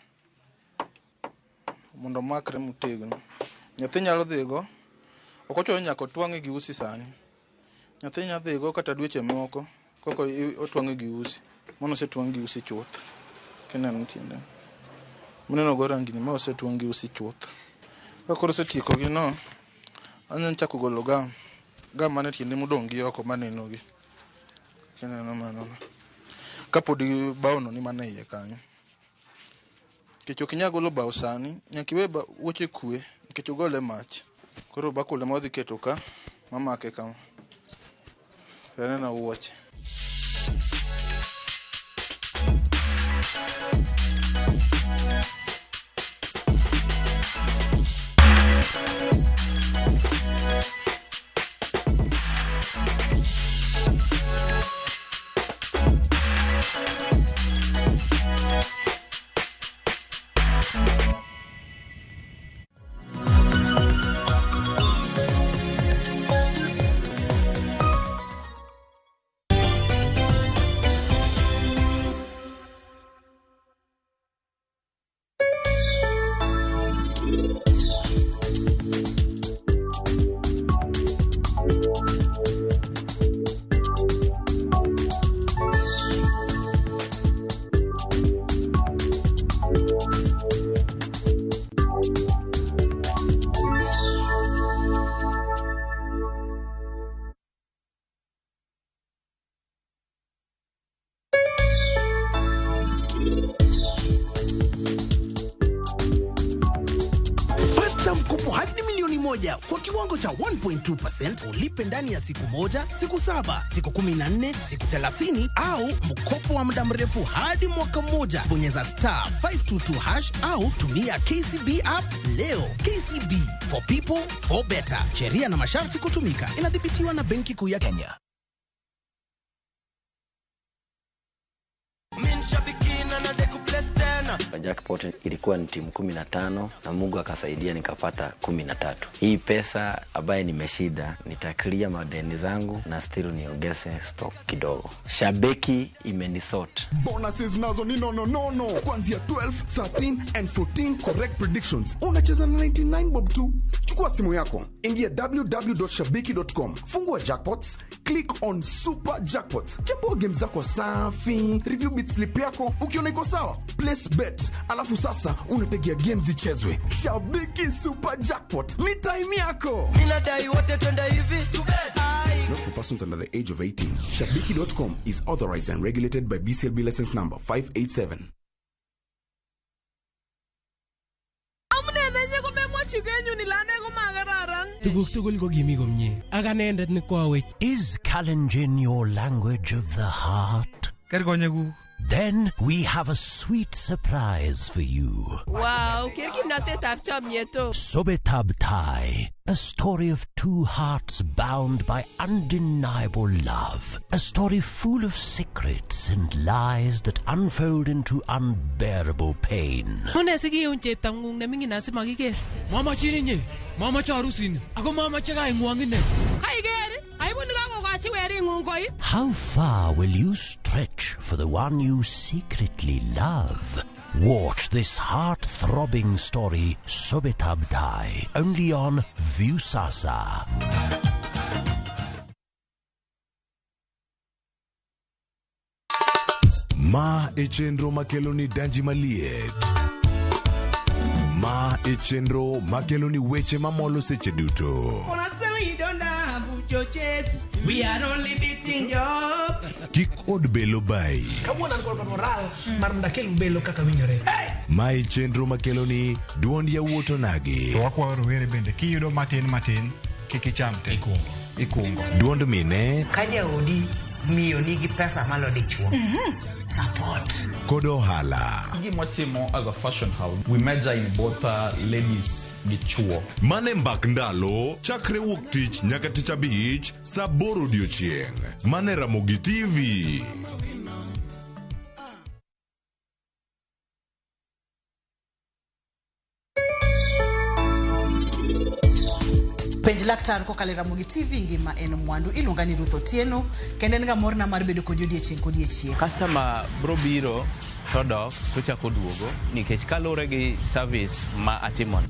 mondo omakre motegno. Nyathi nyalo dhigo, ok ochuno ni nyaka otwang'e gi usi sani. Nyathi nyalo dhigo kata dweche moko koko otwang'e gi usi. Mano osetwang' gi usi chuth. Kineno tiende. Mineno go rangi ni ma osetwang' gi usi chuth. Ka koro osetieko gi no, anyalo chako golo gam. Gam mane tiende modong' gi oko maneno gi. Kineno mano no. Kapod bao no ni mana iye kanyo. Nikech ok inyal golo bao sani, nyaka iwe wuoche kwe nikech ogole mach. Koro bakul ema wadhi keto ka, mamake kama. Aneno wuoche. Pata mkopo hadi milioni 1 kwa kiwango cha 1.2% ulipe ndani ya siku 1, siku 7, siku 14, siku 30 au mkopo wa muda mrefu hadi mwaka mmoja. Bonyeza star 522 hash au tumia KCB app leo. KCB for people for better. Sheria na masharti kutumika. Inadhibitiwa na Benki Kuu ya Kenya. Jackpot ilikuwa ni timu 15 na Mungu akasaidia nikapata 13. Hii pesa ambaye nimeshinda nitaclear madeni zangu na still niongeze stock kidogo. Shabiki imenisort. Bonuses nazo ni nono kuanzia 12, 13 and 14 correct predictions. Unacheza na 99 bob tu. Chukua simu yako, ingia www.shabiki.com, fungua jackpots, click on super jackpots, chambua game zako safi, review bit slip yako, ukiona iko sawa, place bet, alafu sasa unategea game zichezwe. Shabiki Super Jackpot ni time yako. Minadai wote twende hivi. Not for persons under the age of 18. Shabiki.com is authorized and regulated by BCLB license number 587. Tuguk tugul ko kimi komie ak anendet ne koawech. Is Kalenjin your language of the heart? Ker konyekuk. Then we have a sweet surprise for you. Wow, ker kimnatetab chomyet o. Sobetab Tai, a story of two hearts bound by undeniable love. A story full of secrets and lies that unfold into unbearable pain. Mune sikiun cheptang'ung neming'in asimakiker. Mamachin inye, mamache arusini, ako mamache kaing'wong ine. Kaiker, aibu nikakokochi wering'ung koit. How far will you stretch for the one you secretly love? Watch this heart-throbbing story, Sobetab Tai, only on Viusasa. Ma e chenro makelo ni danji maliet. Ma e chenro makelo ni weche mamolo seche duto. We are only beating job. Kik od belo bai. Kawuono an kod moral mar mondo akel belo kaka winjore. Ma e chenro makelo ni duond yawuot onagi. To wakwayo rowere bende kiyudo matin matin kik icham te. Ikungo. Duond mine. Ka jaodi Miyo nigi pesa malo dichuo. Support. Kod ohala. Gima as a fashion house, we major in both ladies gi chuo. Mane mbak ndalo chakre wuok tich nyaka tich abich saa 8 odiochieng'. Mane Ramogi TV. Penj laktar kokalo e Ramogi TV ngima en mwandu. Iluonga ni Ruth Otieno kendo en ga morna mar bedo kodi odiechieng' kodiechieng'. Customer bro biro to dok to chako duogo nikech kaluwore gi service ma atimo.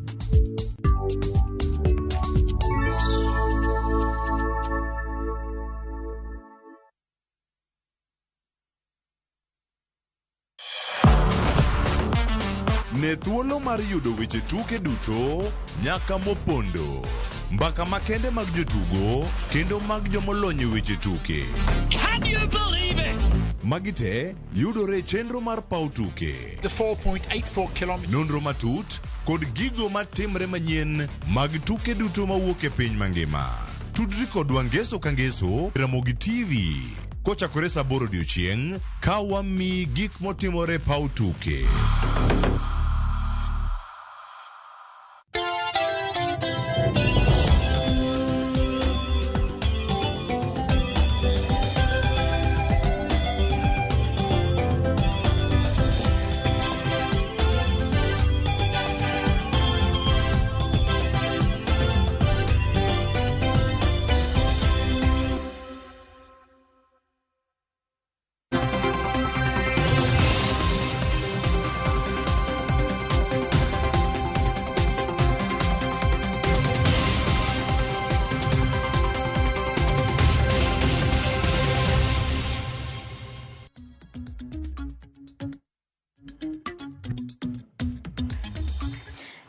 Ne thuolo mar yudo weche tuke duto nyaka mopondo. Mbaka makende mag jotugo kendo mag jomolony e weche tuke. Can you believe it? Magi te yudore e chenro mar paw tuke. The 4.84 kilometers. Nonro matut kod gigo matimre manyien mag tuke duto mawuok e piny mangima. Tudri kodwa ngeso ka ngeso Ramogi TV kochakore saa 8 odiochieng' ka wamiyi gik motimore paw tuke.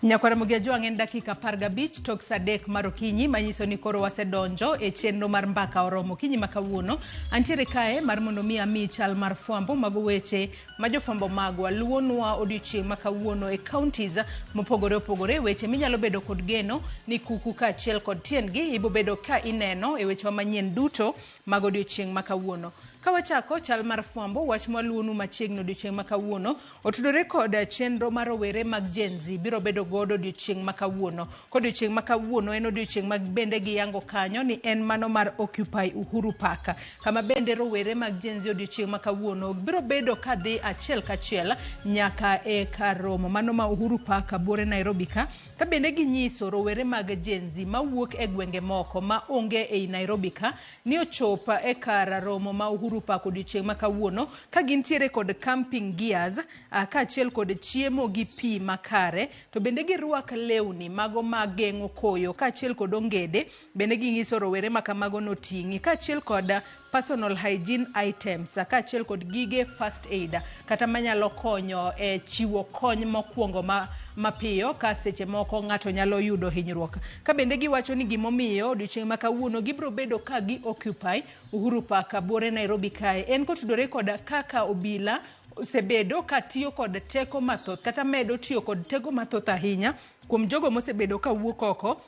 Nyakwar Ramogi Ajwang' en dakika 15 tok saa 3 mar okinyi manyiso ni koro wasedonjo e chenro mar mbaka oromo okinyi ma kawuono. Antiere kae mar mondo mi ami chal mar fwambo mago weche ma jofwambo magwa luwonwa odiochieng' ma kawuono e counties mopogore opogore, weche minyalo bedo kod geno ni kuku kaachiel kod tiendgi ibobedo ka ineno e wechewa manyien duto mag odiochieng' ma kawuono. Ka wachako chal mar fwambo, wach mwaluwonu machiegni odiochieng' ma kawuono otudore kod chenro mar rowere mag Gen Z biro bedo godo odiochieng' ma kawuono. Kodiochieng' ma kawuono en odiochieng' ma bende giyango kanyo ni en mano mar Occupy Uhuru Park, kama bende rowere mag Gen Z odiochieng' ma kawuono biro bedo kadhi achiel kachiel nyaka e kar romo mano ma Uhuru Park buore Nairobi ka bende ginyiso rowere mag Gen Z mawuok e gwenge moko ma onge ei Nairobi ka ni ochop e kar romo ma Uhuru Park odiochieng' ma kawuono ka gintiere kod camping gears kaachiel kod chiemo gi pi makare, to bende girwak lewni mago mageng'o koyo kaachiel kod ongede. Bende ginyiso rowere ma kamago noting'i kaachiel kod personal hygiene items kaachiel kod gige first aid kata manyalo konyo e chiwo kony mokwongo mapiyo ka seche moko ng'ato nyalo yudo hinyruok. Ka bende giwacho ni gimomiyo odiochieng' ma kawuono gibiro bedo ka gi occupy Uhuru Park buore Nairobi kae en kotudore kod kaka obila osebedo ka tiyo kod teko mathoth kata medo tiyo kod teko mathoth ahinya kuom jogo mosebedo ka wuok oko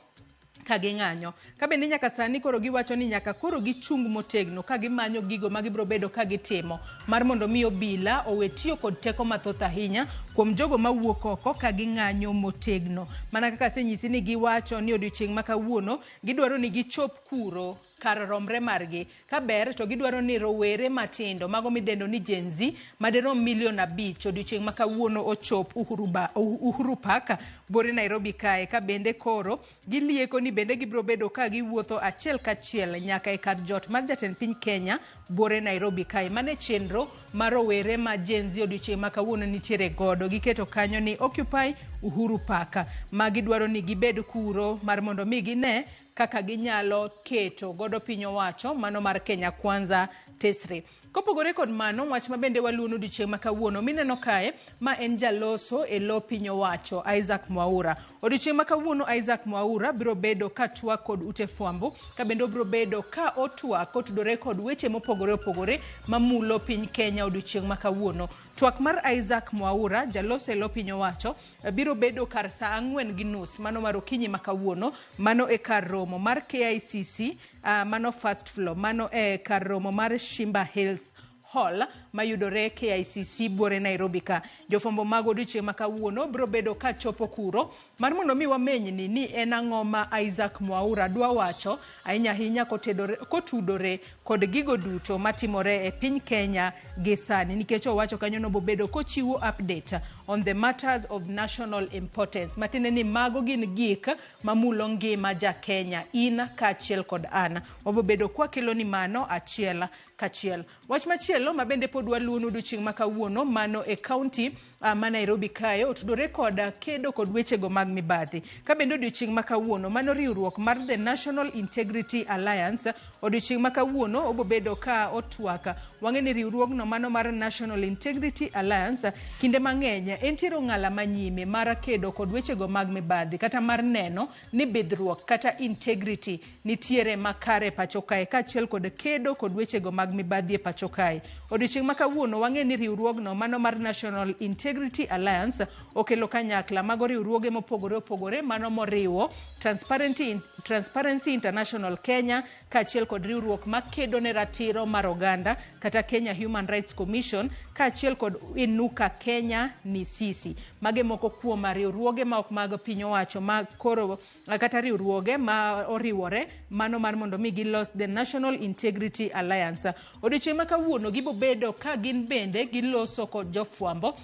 ka ging'anyo. Ka bende nyaka sani koro giwacho ni nyaka koro gichung motegno ka gimanyo gigo ma gibiro bedo ka gitimo mar mondo mi obila owe tiyo kod teko mathoth ahinya kuom jogo mawuok oko ka ging'anyo motegno. Mana kaka asenyisi ni giwacho ni odiochieng' ma kawuono gidwaro ni gichop kuro kar romre margi. Ka ber to gidwaro ni rowere matindo mago midendo ni Gen Z madirom milion 5 odiochieng' ma kawuono ochop Uhuru Park buore Nairobi kae. Ka bende koro gilieko ni bende gibiro bedo ka giwuotho achiel kachiel nyaka e kar jot mar jatend piny Kenya buore Nairobi kae. Mane chenro mar rowere ma Gen Z odiochieng' ma kawuono nitiere godo. Giketo kanyo ni Occupy Uhuru Park ma gidwaro ni gibed kuro mar mondo mi gine kaka ginyalo keto godo piny owacho mano mar Kenya Kwanza tesre. Kopogore kod mano, wach ma bende waluwono odiochieng' ma kawuono mineno kae ma en jaloso e lo piny owacho Isaac Mwaura. Odiochieng' ma kawuono Isaac Mwaura biro bedo ka twak kod ute fwambo, ka bende obiro bedo ka otwak kotudore kod weche mopogore opogore mamulo piny Kenya odiochieng' ma kawuono. Twak mar Isaac Mwaura, jaloso e lo piny owacho, biro bedo kar saa 4:30 mano mar okinyi ma kawuono, mano e kar romo mar KICC, mano first floor, mano e kar romo mar Shimba Hills Hall mayudore KICC buore Nairobi ka. Jofwambo mag odiochieng' ma kawuono biro bedo ka chopo kuro mar mondo mi wamenyni ni en ang'o ma Isaac Mwaura dwa wacho ahinya ahinya kotudore kod gigo duto matimore e piny Kenya gi sani, nikech owacho kanyo nobobedo kochiwo update on the matters of national importance, matiende ni mago gin gik mamulo ngima ja Kenya, in kaachiel kod an. Wabobedo kwakelo ni mano achiel kachiel. Wach machielo ma bende pod waluwo odiochieng' ma kawuono mano e kaunti ma Nairobi kae otudore kod kedo kod wechego mag mibadhi. Ka bende odiochieng' ma kawuono mano riwruok mar The National Integrity Alliance odiochieng' ma kawuono obobedo ka otwak. Wang'e ni riwruogno mano mar National Integrity Alliance kinde mang'eny entiere ong'ala manyime mar kedo kod wechego mag mibadhi kata mar neno ni bidhruok kata integrity nitiere makare pacho kae kaachiel kod kedo kod wechego mag mibadhi e pacho kae. Odiochieng' ma kawuono wang'e ni riwruogno mano mar National Integrity Alliance okelo kanyakla mago riwruoge mopogore opogore mano moriwo Transparency International Kenya kaachiel kod riwruok makedo ne ratiro mar oganda kata Kenya Human Rights Commission kaachiel kod Inuka Kenya ni sisi. Mage moko kuom riwruoge ma ok mag piny owacho ma koro kata riwruoge ma oriwore mano mar mondo mi gilos the National Integrity Alliance. Odiochieng' ma kawuono gibobedo ka gin bende giloso kod jofwambo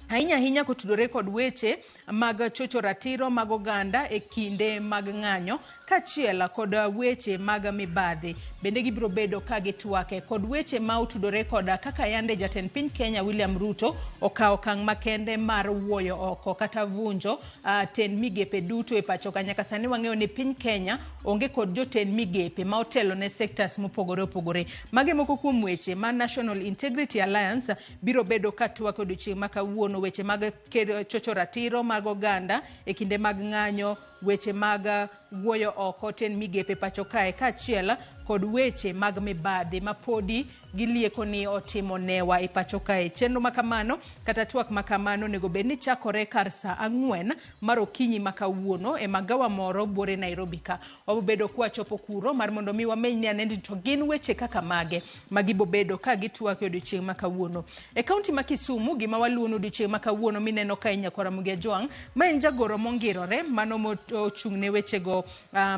ahinya ahinya kotudore kod weche mag chocho ratiro mag oganda e kinde mag ng'anyo kaachiel kod weche mag mibadhi. Bende gibiro bedo ka gitwake kod weche ma otudore kod kaka yande jatend piny Kenya William Ruto okawo okang' makende mar wuoyo oko kata vunjo tend migepe duto e pacho ka. Nyaka sani wang'eyo ni piny Kenya onge kod jotend migepe ma otelo ne sectors mopogore opogore. Mage moko kuom weche ma National Integrity Alliance biro bedo ka twak odiochieng' ma kawuono, weche mag chocho ratiro mag oganda e kinde mag ng'anyo, weche mag wuoyo oko tend migepe pacho kae kaachiel kod weche mag mibadhi ma podi gilieko ni otimo newa e pacho kae. Chenro makamano kata twak makamano onego bed ni chakore kar saa 4 mar okinyi ma kawuono e magawa moro buore Nairobi ka. Wabobedo kwachopo kuro mar mondo mi wameny ni ane to gin weche kaka mage ma gibobedo ka gitwak e odiochieng' ma kawuono. E kaunti ma Kisumu gima waluwo odiochieng' ma kawuono mineno ka Nyakwara Mugia Jwang' ma en jagoro mongirore mano mochung' ne wechego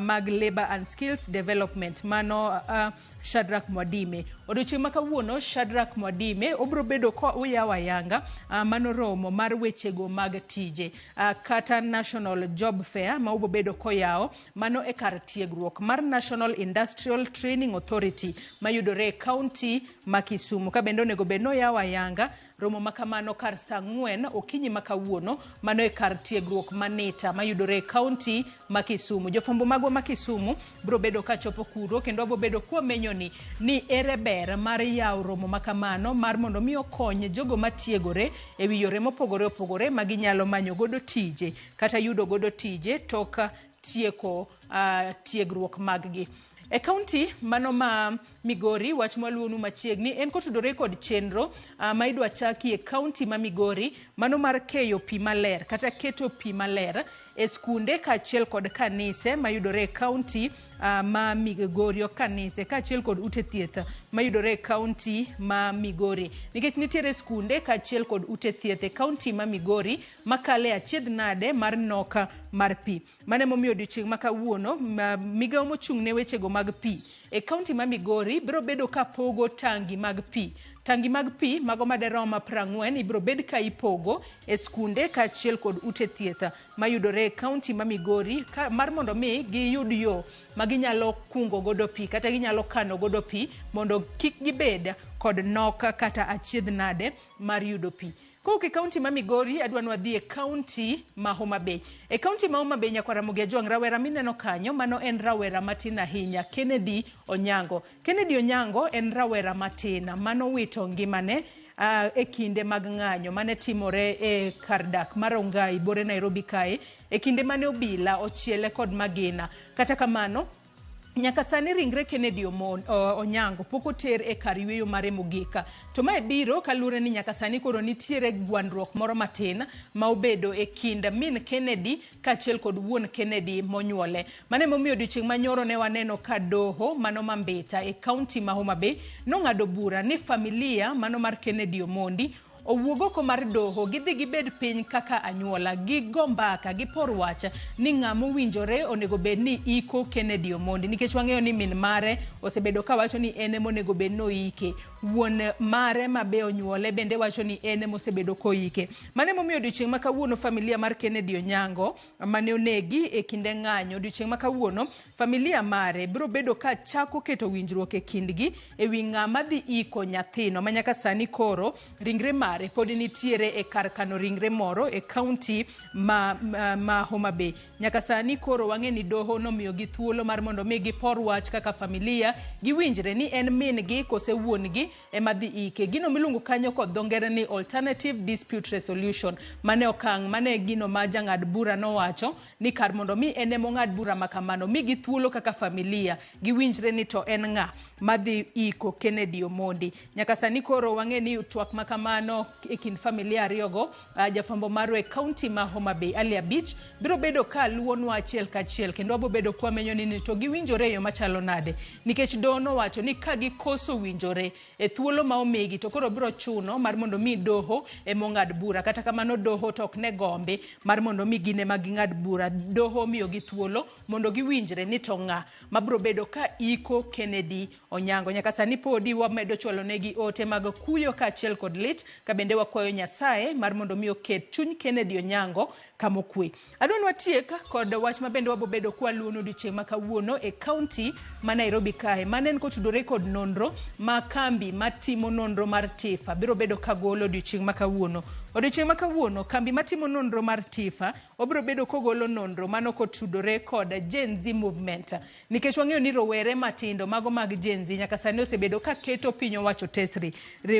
mag Labor and Skills Development mano Shadrack Mwadime. Odiochieng' ma kawuono Shadrack Mwadime obiro bedo ko oyawo ayanga mano romo mar wechego mag tije kata National Job Fair ma obiro bedo koyawo mano e kar tiegruok mar National Industrial Training Authority mayudore e kaunti ma Kisumu. Ka bende onego bed ni oyawo ayanga romo makamano kar saa 4 okinyi ma kawuono mano e kar tiegruok manita mayudore e kaunti ma Kisumu. Jofwambo magwa ma Kisumu biro bedo kachopo kuro kendo wabiro bedo kwamenyo ni ere ber mar yawo romo makamano mar mondo mi okony jogo matiegore e wi yore mopogore opogore ma ginyalo manyo godo tije kata yudo godo tije tok tieko tiegruok maggi. E kaunti mano ma Migori, wach mwaluonu machiegni en kotudore kod chenro ma idwa chaki e kaunti ma Migori mano mar keyo pi maler kata keto pi maler e skunde kaachiel kod kanise mayudore e kaunti ma Migori, kanise kaachiel kod ute thieth mayudore e kaunti ma Migori. Nikech nitiere skunde kaachiel kod ute thieth e kaunti ma Migori makale achiedh nade mar nok mar pi. Mano emomiyo odiochieng' ma kawuono migawo mochung' ne wechego mag pi e kaunti ma Migori biro bedo ka pogo tangi mag pi. Tangi mag pi mago maderom 40 ibiro bed ka ipogo e skunde kaachiel kod ute thieth mayudore e kaunti ma Migori mar mondo mi giyud yo ma ginyalo kungo godo pi kata ginyalo kano godo pi mondo kik gibed kod nok kata achiedh nade mar yudo pi. Kowuok e kaunti ma Migori adwa ni wadhi e kaunti ma Homa Bay. E kaunti ma Homa Bay Nyakwara Mugia Jwang' rawera mineno kanyo mano en rawera matin ahinya Kennedy Onyango. Kennedy Onyango en rawera matin mano wito ngimane e kinde mag ng'anyo mane timore e kar dak mar Rongai bore Nairobi kae e kinde mane obila ochiele kod magina. Kata kamano Nyaka sani ringre Kennedy Onyango pok oter e kar yweyo mare mogik. To mae biro kaluwore ni nyaka sani koro nitiere gwandruok moro matin ma obedo e kind min Kennedy kaachiel kod wuon Kennedy monyuole. Mano emomiyo odiochieng' manyoro ne waneno ka doho mano ma Mbita e kaunti ma Homa Bay nong'ado bura ni familia mano mar Kennedy Omondi owuog oko mar doho, gidhi gibed piny kaka anyuola, gigo mbaka, gipor wach ni ng'ama owinjore onego bed ni iko Kennedy Omondi, nikech wang'eyo ni min mare osebedo kawacho ni en ema onego bed ni oike, wuon mare ma be onyuole bende wacho ni en ema osebedo koike. Mano emomiyo odiochieng' ma kawuono familia mar Kennedy Onyango mane onegi e kinde ng'anyo, odiochieng' ma kawuono familia mare biro bedo ka chako keto winjruok e kindgi e wi ng'ama dhi iko nyathino ma nyaka sani koro ringre mare pod nitiere e kar kano ringre moro e kaunti ma Homa Bay. Nyaka sani koro wang'e ni doho nomiyogi thuolo mar mondo mi gipor wach kaka familia, giwinjre ni en min gi kose wuon gi ema dhi ike. Gino miluongo kanyo kod dho ngere ni alternative dispute resolution. Mane okang' mane gino ma jang'ad bura nowacho ni kar mondo mi en ema ong'ad bura ma kamano, migi thuolo kaka familia giwinjre ni to en ng'a madhi iko Kennedy Omondi. Nyaka sani koro wang'e ni twak ma kamano e kind familia ariyogo, jafwambo marwa e kaunti ma Homa Bay Ali Abich biro bedo ka luwonwa achiel kachiel, kendo wabo bedo kwamenyo ni to giwinjore e yo machalo nade, nikech doho nowacho ni ka gikoso winjore e thuolo ma omigi to koro biro chuno mar mondo mi doho ema ong'ad bura. Kata kamano doho to ok ne gombe mar mondo mi gin ema ging'ad bura. Doho omiyogi thuolo mondo giwinjre ni to ng'a mabiro bedo ka iko Kennedy Onyango. Nyaka sani podi wamedo chwalo negi ote mag kuyo kaachiel kod lit, ka bende wakwayo Nyasaye mar mondo mi oket chuny Kennedy Onyango kama okwe. Adwa ni watiek kod wach ma bende wabobedo kwaluwo odiochieng' ma kawuono e kaunti ma Nairobi kae. Mano en kotudore kod nonro ma kambi matimo nonro mar TIFA biro bedo kagolo odiochieng' ma kawuono. Odiochieng' ma kawuono kambi matimo nonro mar TIFA obiro bedo kogolo nonro mano kotudore kod Gen Z movement. Nikech wang'eyo ni rowere matindo mago mag Gen Z nyaka sani osebedo ka keto piny owacho tesri.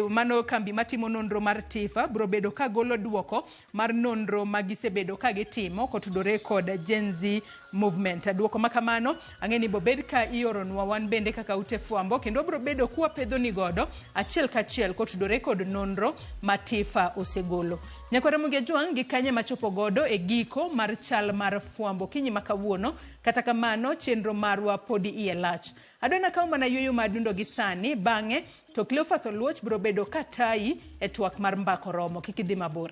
Mano kambi matimo nonro mar TIFA biro bedo kagolo duoko mar nonro ma gisebedo ka gitimo kotudore kod Gen Z movement. Duoko ma kamano ang'e ni bobed ka ioronwa wan bende kaka ute fwambo, kendo wabiro bedo kwapedho ni godo achiel kachiel kotudore kod nonro ma TIFA osegolo. Nyakwara Mugia Jwang' gi kanye machopo godo e giko mar chal mar fwambo kinyi ma kawuono. Kata kamano chenro marwa podi iye lach. Adwa kaw mana yueyo madundo gi sani, bang'e to Cleophas Oluoch biro bedo ka tayi e twak mar mbaka oromo. Kik idhi mabor.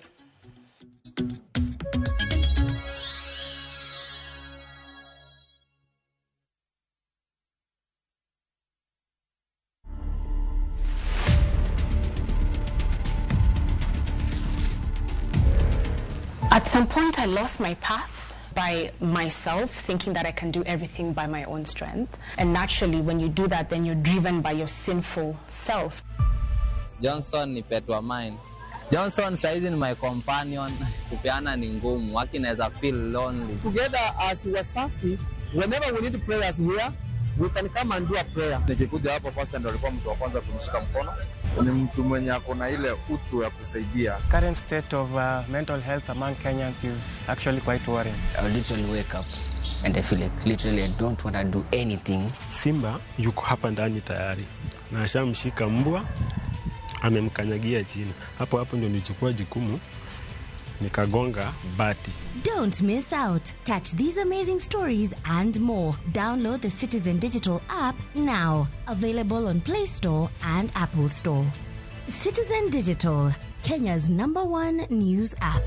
At some point, I lost my path by myself, thinking that I can do everything by my own strength. And naturally, when you do that, then you're driven by your sinful self. Johnson ni pet wa mine. Johnson saizi ni my companion. Kupeana ni ngumu, waki naweza feel lonely. Together as Wasafi, whenever we need prayers here, we can come and do a prayer. Nikikuja hapo pastor ndo alikuwa mtu wa kwanza kumshika mkono. Ni mtu mwenye ako na ile utu ya kusaidia. Current state of mental health among Kenyans is actually quite worrying. I literally wake up and I feel like literally I don't want to do anything. Simba yuko hapa ndani tayari na ashamshika mbwa, amemkanyagia chini. Hapo hapo ndio nilichukua jukumu nikagonga bati. Don't miss out. Catch these amazing stories and more. Download the Citizen Digital app now. Available on Play Store and Apple Store. Citizen Digital, Kenya's #1 news app.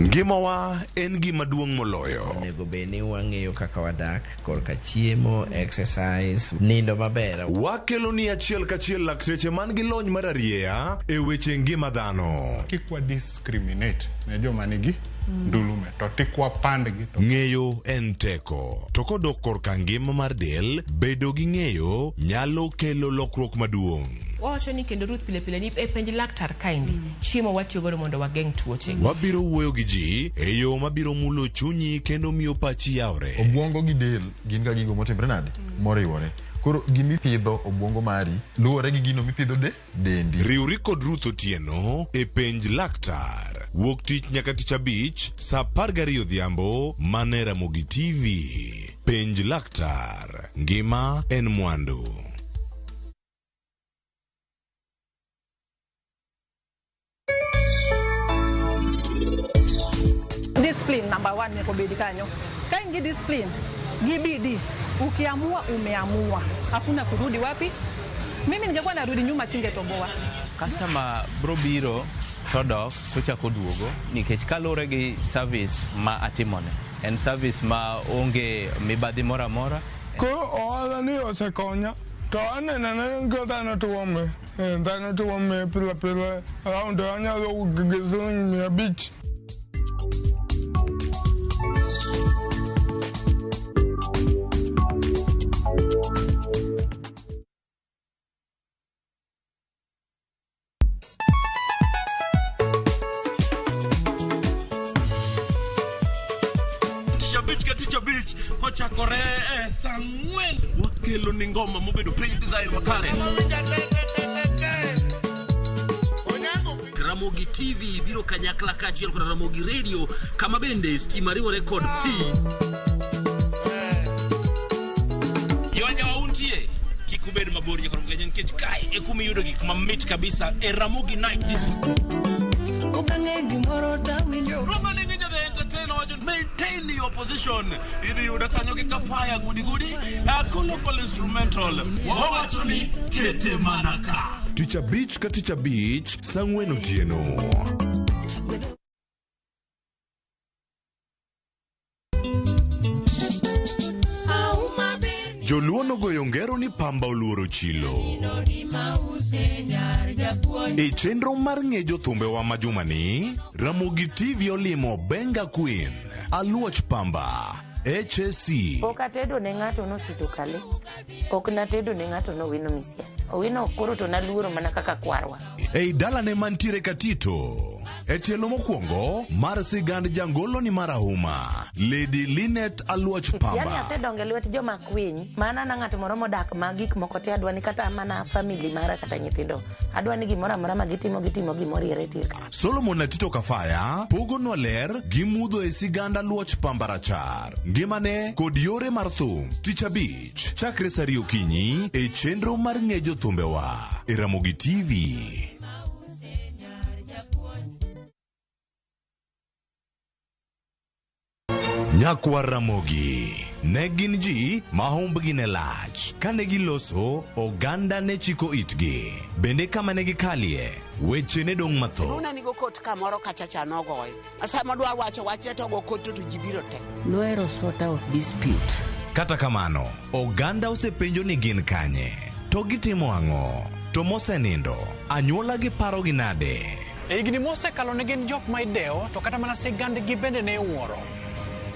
Ngimawa en gima duong' moloyo. Onego bed ni wang'eyo kaka wadak korka chiemo, exercise, nindo maber. Wakelo ni achiel kachiel lakteche man gi lony mar arieya e weche ngima dhano. Kik wa discriminate ne joma nigi ndulume to tik wapandgi. Ng'eyo en teko. To kodok korka ngima mar del, bedo gi ng'eyo nyalo kelo lokruok maduong'. Wawacho ni kendo Ruth pile pile ni e penj laktar kaendi chiemo watiyo godo mondo wageng' tuoche. Wabiro wuoyo gi ji e yo mabiro mulo chunyi kendo miyo pachi yawre. Obwongo gi del gin ga gigo motimre nade? Moriwore. Koro gimipidho obwongo mari luwore gi gino mipidho de dendi. Riwri kod Ruth Otieno e Penj Laktar. Wuok tich nyaka tich abich saa 12 odhiambo mana e Ramogi TV. Penj Laktar. Ngima en mwandu. Discipline number one nyaka obed kanyo. Ka in gi discipline gi bidii, ukiamua umeamua, hakuna kurudi wapi. Mimi ningekuwa narudi nyuma singetoboa. Customer bro biro todok tochako duogo nikech kaluwore gi service ma atimone en service ma onge mibadhi moro amora. Koro ohala ni osekonya to aneno ni ka dhano tuome, dhano tuome pile pile around anyalo wuok gi siling 500. Tich abich ka tich abich kochakore e saa ang'wen wakelo ni ngoma mobedo piny design makare. Ramogi TV biro kanyakla kaachiel kod Ramogi Radio kama bende stima riwore kod pi. Jowanjawa untie kik ubed mabor nyaka Kenya nikech kae e kuma iyudo gik mamit kabisa e Ramogi Night Disco. Okang'e gimoro tawinjo. Roma ni Ninja the Entertainer wacho maintain your position. Idhi yudo kanyo gi kafaya gudi gudi local instrumental. Wawacho ni kete mana ka. Tich abich ka tich abich saa ang'wen otieno. Joluo nogoyo ngero ni pamba oluoro chilo. E chenro mar ng'e jothumbewa ma jumani, Ramogi TV olimo Benga Queen, Aluoch Pamba, HSC. Pok atedo ne ng'ato nosito kale. Ok natedo ne ng'ato nowino misia. Owino koro to naluoro mana kaka kwarwa. Ei dalane mantiere Katito. E tielo mokwongo mar sigand jangolo ni marahuma, Lady Linet Aluoch Yani Pamba. asedongo e lwet joma kwiny. Mana na ng'at moro modak ma gik moko te adwa ni kata mana family mara kata nyithindo. Adwa ni gimoro amora ma gitimo gitimo gimoriere tir. Solomon Atito Kafaya pogonwa ler gi mudho e sigand Aluoch Pamba rachar, ngimane kod yore mar thum. Tich abich, chakre saa ariyo okinyi e chenro mar ng'e jothumbewa e Ramogi TV. Nyakwar Ramogi ne gin ji ma humbgi ne lach. Kane giloso, oganda ne chiko itgi. Bende kama ne gikalie, weche ne dong' mathoth. Luna nigo kot kamoro kacha cha nogoyo. Sama dwa wacho wachne to go kot to ji biro te. Nohero sort out dispute. Kata kamano, oganda osepenjo ni gin kanye, to gitimo ang'o, to mosenindo, anyuola gi parogi nade? E higni mosekalo ne gin jok ma idewo to kata mana sigandgi bende ne iwuoro.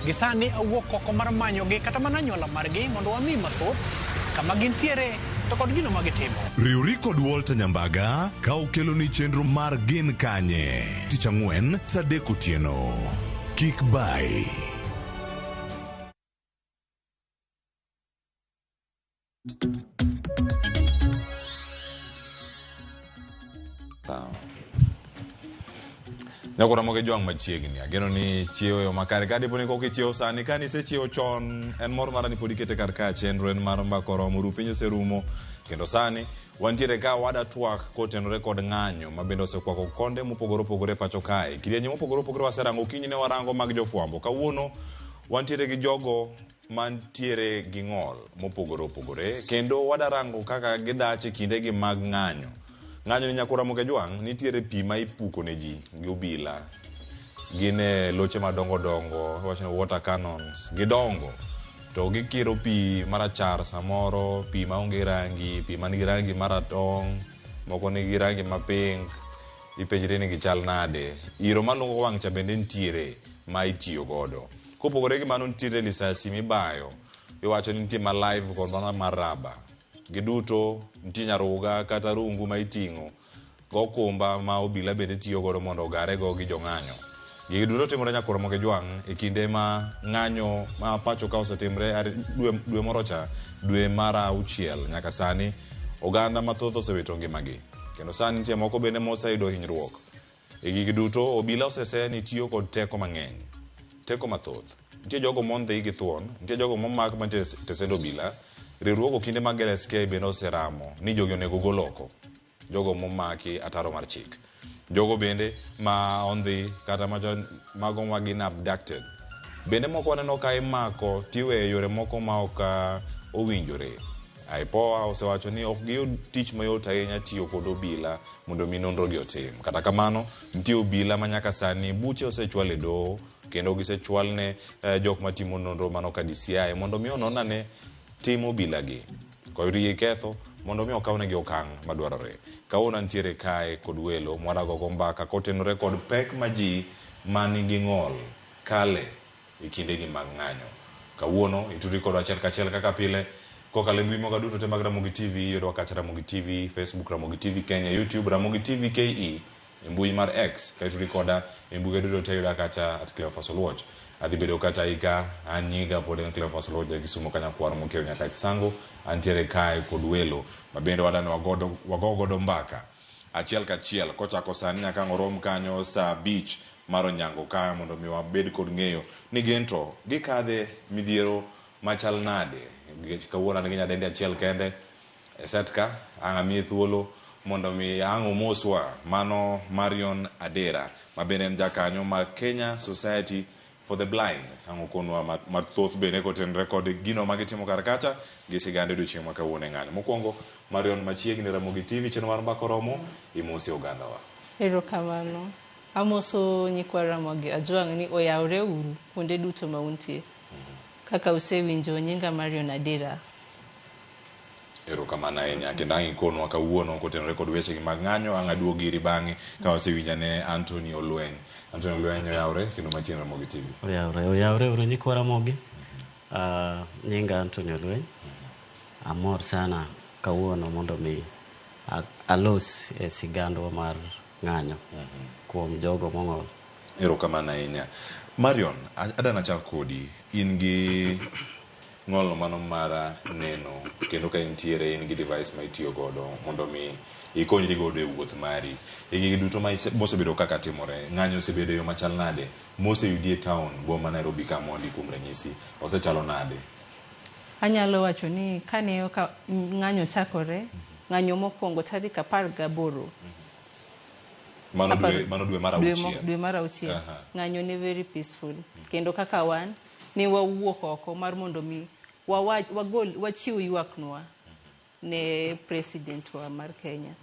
Gi sani awuok oko mar manyogi kata mana anyuola margi mondo wami mathoth kama gintiere to kod gino ma gitimo. Riwri kod Walter Nyambaga ka okeloni chenro mar Gin Kanye. Tich ang'wen, saa adek otieno. Kik bai. Sawa. Nyako Ramogi Jwang' machiegni. Ageno ni chiewo e yo makare. Ka dipo ni kok ichiewo sani, ka nisechiewo chon, en mor mara ni pod ikete kar ka chenro en mar mbaka oromo, ru piny oserumo. Kendo sani wantiere ka wada twak kotenore kod ng'anyo ma bende osekwako konde mopogore opogore e pacho kae. Kidienje mopogore opogore waserango, okinyi ne warango mag jofwambo. Kawuono wantiere gi jogo mantiere gi ng'ol mopogore opogore kendo wadarango kaka gidach e kindegi mag ng'anyo. Ng'anyo ni Nyakor Ramogi Ajwang' nitiere pi ma ipuko ne ji gi obila. Gin e loche madongo dongo, iwacho ni water cannons, gidongo to gikiro pi marachar samoro, pi maonge rangi, pi man gi rangi maratong', moko nigi rangi ma pink, ipenjri ni gichal nade. Iro malungo wang' cha bende nitiere ma itiyo godo. Kopogore gi mano nitiere lisasi mibayo, iwacho ni nitie ma live kod mano mar raba. Giduto nitie nyaruga kata rungu ma iting'o gokumba ma obila bende tiyo godo mondo ogare go gi jong'anyo. Gigi duto timore nyakwar Ramogi Jwang' e kinde ma ng'anyo ma pacho ka osetimre are dwe, dwe moro cha dwe mar auchiel nyaka sani oganda mathoth osewito ngimagi kendo sani nitie moko bende moseyudo hinyruok. E gigi duto obila osese ni tiyo kod teko mang'eny, teko mathoth. Nitie jogo mondhi gi thuon, nitie jogo momak mantie e tesend obila. Riwruog okinde mag LSK bende oseramo ni jogi onego gol oko. Jogo momaki ataro mar chik. Jogo bende ma ondhi kata macho mago ma gin abducted. Bende moko waneno ka imako tiweyo e yore moko ma ok owinjore. IPOA osewacho ni ok giyud tich mayot ahinya tiyo kod obila mondo mi nonro gi otim. Kata kamano, nitie obila ma nyaka sani buche osechwal e doho kendo gisechwal ne jok matimo nonro mano ka DCI mondo mi onon ane tim obila gi. Koyudgi gi ketho mondo mi okawnegi okang' madwarore. Kawuono antiere kae kod welo mwadagogo mbaka kotenore kod pek ma ji ma nigi ng'ol kale e kindegi mag ng'anyo. Kawuono itudri kodwa achiel kachiel kaka pile kokalo e mbui maga duto te mag Ramogi TV, iyudwa kacha Ramogi TV, Facebook Ramogi TV Kenya, YouTube Ramogi TV KE, e mbui mar X ka itudri koda e mbuga duto te yuda kacha at Cleophas Oluoch. Adhi bedo kata ika an nyiga pod en Cleophas Oluoch ja Kisumo ka nyakwar Mokeo nyaka Kisango. Antiere kae kod welo ma bende wadani wagodo wago godo mbaka achiel kachiel kochako sani nyaka ang' orom kanyo saa abich mar onyango ka mondo mi wabed kod ng'eyo ni gin to gikadhe midhiero machal nade nikech kawuono an gi nyadendi achiel kende E set ka, ang' amiye thuolo mondo mi ang' omoswa mano Marion Adera ma bende en jakanyo mar Kenya Society for the Blind. Ang' okonwa mathoth bende kotenore kod gino ma gitimo kar kacha gi sigand odiochieng' ma kawuono e ng'anyo. Mokwongo, Marion machiegni Ramogi TV chenro mar Mbaka Oromo, imosi ogandawa. Erokamano. Amoso nyikwa Ramogi Ajwang' ni oyawre uru kuonde duto ma untie. Kaka usewinjo nyinga Marion Adera. Erokamano ahinya kendo ang' ikonwa kawuono kotenore kod wechegi mag ng'anyo ang' aduog iri bang'e ka wasewinjo ane Anthony Olweny. Anthony Olweny oyawre kendo machiegni Ramogi TV. Oyawre, oyawre uru nyikwa Ramogi. Nyinga Anthony Olweny. Amor sana kawuono mondo mi alos e sigandwa mar ng'anyo kuom jogo mong'ol. Erokamano ahinya. Marion, adwa nachak kodi. In gi ng'olno mano mar neno kendo ka intiere in gi device ma itiyo godo mondo mi ikonyri godo e wuoth mari. E gigi duto ma mosebedo kaka timore, ng'anyo osebedo e yo machal nade? Moseyudi e town, boma ma Nairobi ka mondi kuom ranyisi, osechalo nade? Anyalo wacho ni kane ka ng'anyo chakore, ng'anyo mokwongo tarik 18. Mano dwe, mano dwe mar auchiel. Dwe mar auchiel. Ng'anyo ne very peaceful. Kendo kaka wan, ne wawuok oko mar mondo mi wawach, wagol, wachiw ywaknwa ne president wa mar Kenya.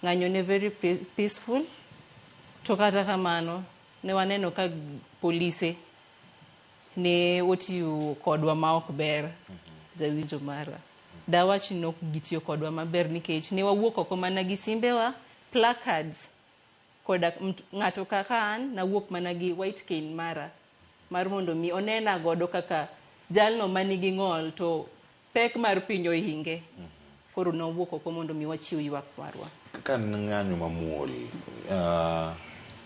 Ng'anyo ne very peaceful, to kata kamano ne waneno ka polise ne otiyo kodwa ma ok ber, jawinjo mara. Dawach ni ok gitiyo kodwa maber nikech ne wawuok oko mana gi simbewa, placards, koda ng'ato kaka an nawuok mana gi white cane mara mar mondo mi onena godo kaka jalno manigi ng'ol to pek mar piny ohinge. Koro nawuok oko mondo mi wachiw ywak marwa. Ka ng'anyo mamuol,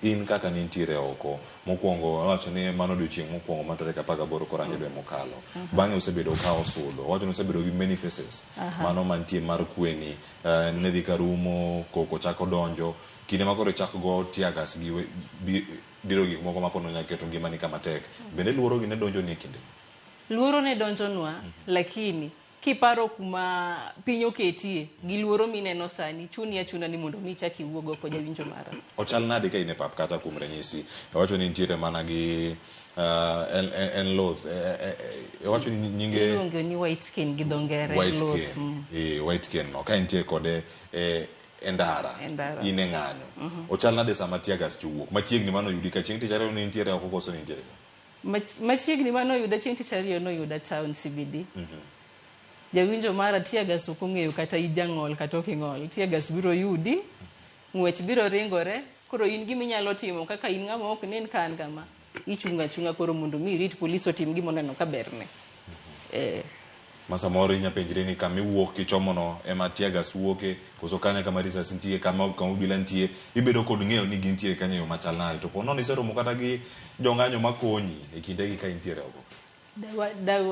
in kaka nintiere oko, mokwongo awacho ni mano odiochieng' mokwongo mar tarik 18 korange dwe mokalo. Bang'e osebedo ka osudo. Owacho ni osebedo gi many faces. Mano mantie mar kweni, ne dhi karumo, koko chako donjo. Kinde ma koro ichak go tear gas gi diro gik moko ma pono nyalo keto ngimani kama tek. Bende luoro gi ne donjoni e kinde? Luoro ne donjonwa, lakini kiparo kuma piny oketie gi luoro mineno sani, chuni achuna ni mondo mi ichak iwuog oko jawinjo mara. Ochal nade ka in e pap kata kuom ranyisi? Iwacho ni nitiere mana gi en loth. Iwacho ni nyinge Iluonge ni white skin gi dho ngere. White loth. cane. White cane no. Ka intie kode e ndara, E ndara. in e ng'anyo. Ochal nade sama tear gas chowuok? Machiegni mano oyudi ka chieng' tich ariyo ne nitiere oko koso nitiere? Machiegni mano oyuda chieng' tich ariyo noyuda town CBD. Jawinjo mara tear gas ok ong'eyo kata ijang'ol kata ok ing'ol. Tear gas biro yudi, ng'wech biro ringore, koro in gima inyalo timo kaka in ng'ama ok nen ka an kama, ichung' achung'a koro mondo mi irit polis otim gima oneno ka berne. Ma samoro inya penjri ni kama iwuok kichomo no ema teargas wuoke, koso kanyo e kama risasi nitie, kama kama obila nitie, ibedo kod ng'eyo ni gintiere kanyo e yo machal nade. To po nono iseromo kata gi jong'anyo makonyi e kindegi ka intiere oko.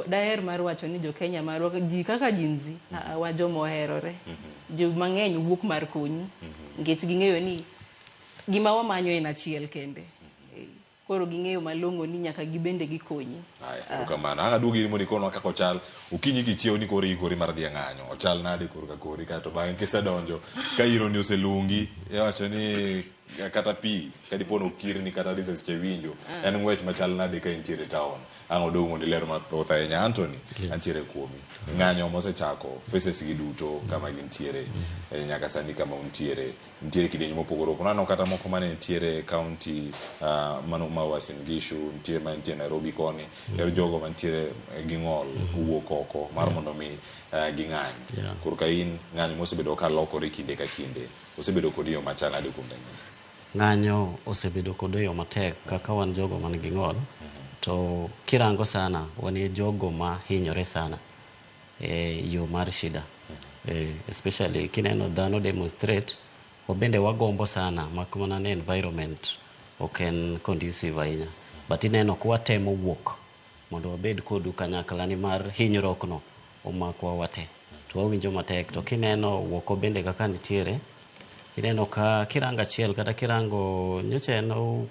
Daher mar wacho ni jo Kenya marwa ji kaka jinzi aa wan joma oherore. Ji mang'eny wuok mar konyi nikech ging'eyo ni gima wamanyo en achiel kende. Koro ging'eyo malong'o ni nyaka gibende gikonyi. Aya, erokamano. Ang' aduogi iri mondo ikonwa kaka ochal. Okinyi kichiew ni koro iikori mar dhi e ng'anyo. Ochal nade korka kori kaeto bang'e kisedonjo ka ironi oselungi iwacho ni kata pi ka dipo ni okirni kata risasi cha iwinjo en ng'wech machal nade ka intiere e town. Ang' odong' mondo iler mathoth ahinya. Anthony, antiere kuomi. Ng'anyo mosechako phases gi duto kama gintiere nyaka sani kama untiere. Nitiere kidienje mopogore opogore. Aneno kata moko mane nitiere e county mano ma Uasin Gishu, nitie ma nitie Nairobi koni. Er jogo mantiere gi ng'ol wuok oko mar mondo mi ging'any. Korka in ng'anyo mosebedo ka lokore kinde ka kinde, osebedo kod yo machal nade kuom ranyisi? Ng'anyo osebedo kod yo matek kaka wan jogo man gi ng'ol to kirango sana wan jogo ma hinyore sana e yo mar shida especially kineno dhano demonstrate wabende wagombo sana mak mana ni environment ok en conducive ahinya but ineno kwatemo wuok mondo wabed kodu kanyakla nimar hinyruok no omakwa wate to wawinjo matek to kineno woko bende kaka nitiere ineno ka kirango achiel kata kirango nyocha en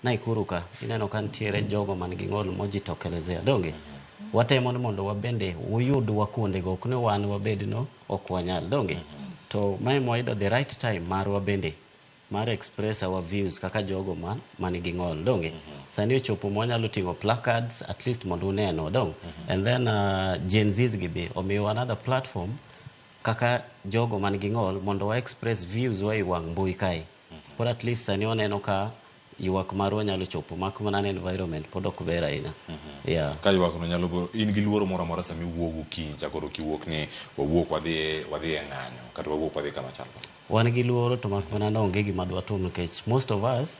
Nakuru ka ineno ka nitiere jogo man gi ng'ol mojitokelezea donge watemo ni mondo wabende uyudwa kuondego ok ni wan wabed no ok wanyal donge to mae mwayudo the right time marwa bende mar express our views kaka jogo ma man gi ng'ol donge sani ochopo mwanyalo ting'o placards at least mondo unenwa dong and then Gen Zs gi be omiyowa another platform kaka jogo man gi ng'ol mondo wa express views wa e wang' mbui kae koro at least sani waneno ka ywak marwa nyalo chopo mak mana ni environment pod ok ber ahinya yeah. Ka ywak no nyalo biro, in gi luoro moro amora sama iwuok gokinyi cha koro kiwuok ni wawuok wadhi wadhi e ng'anyo kata wawuok wadhi kama chal kama. Wan gi luoro to mak mana ni onge gima dwatim nikech most of us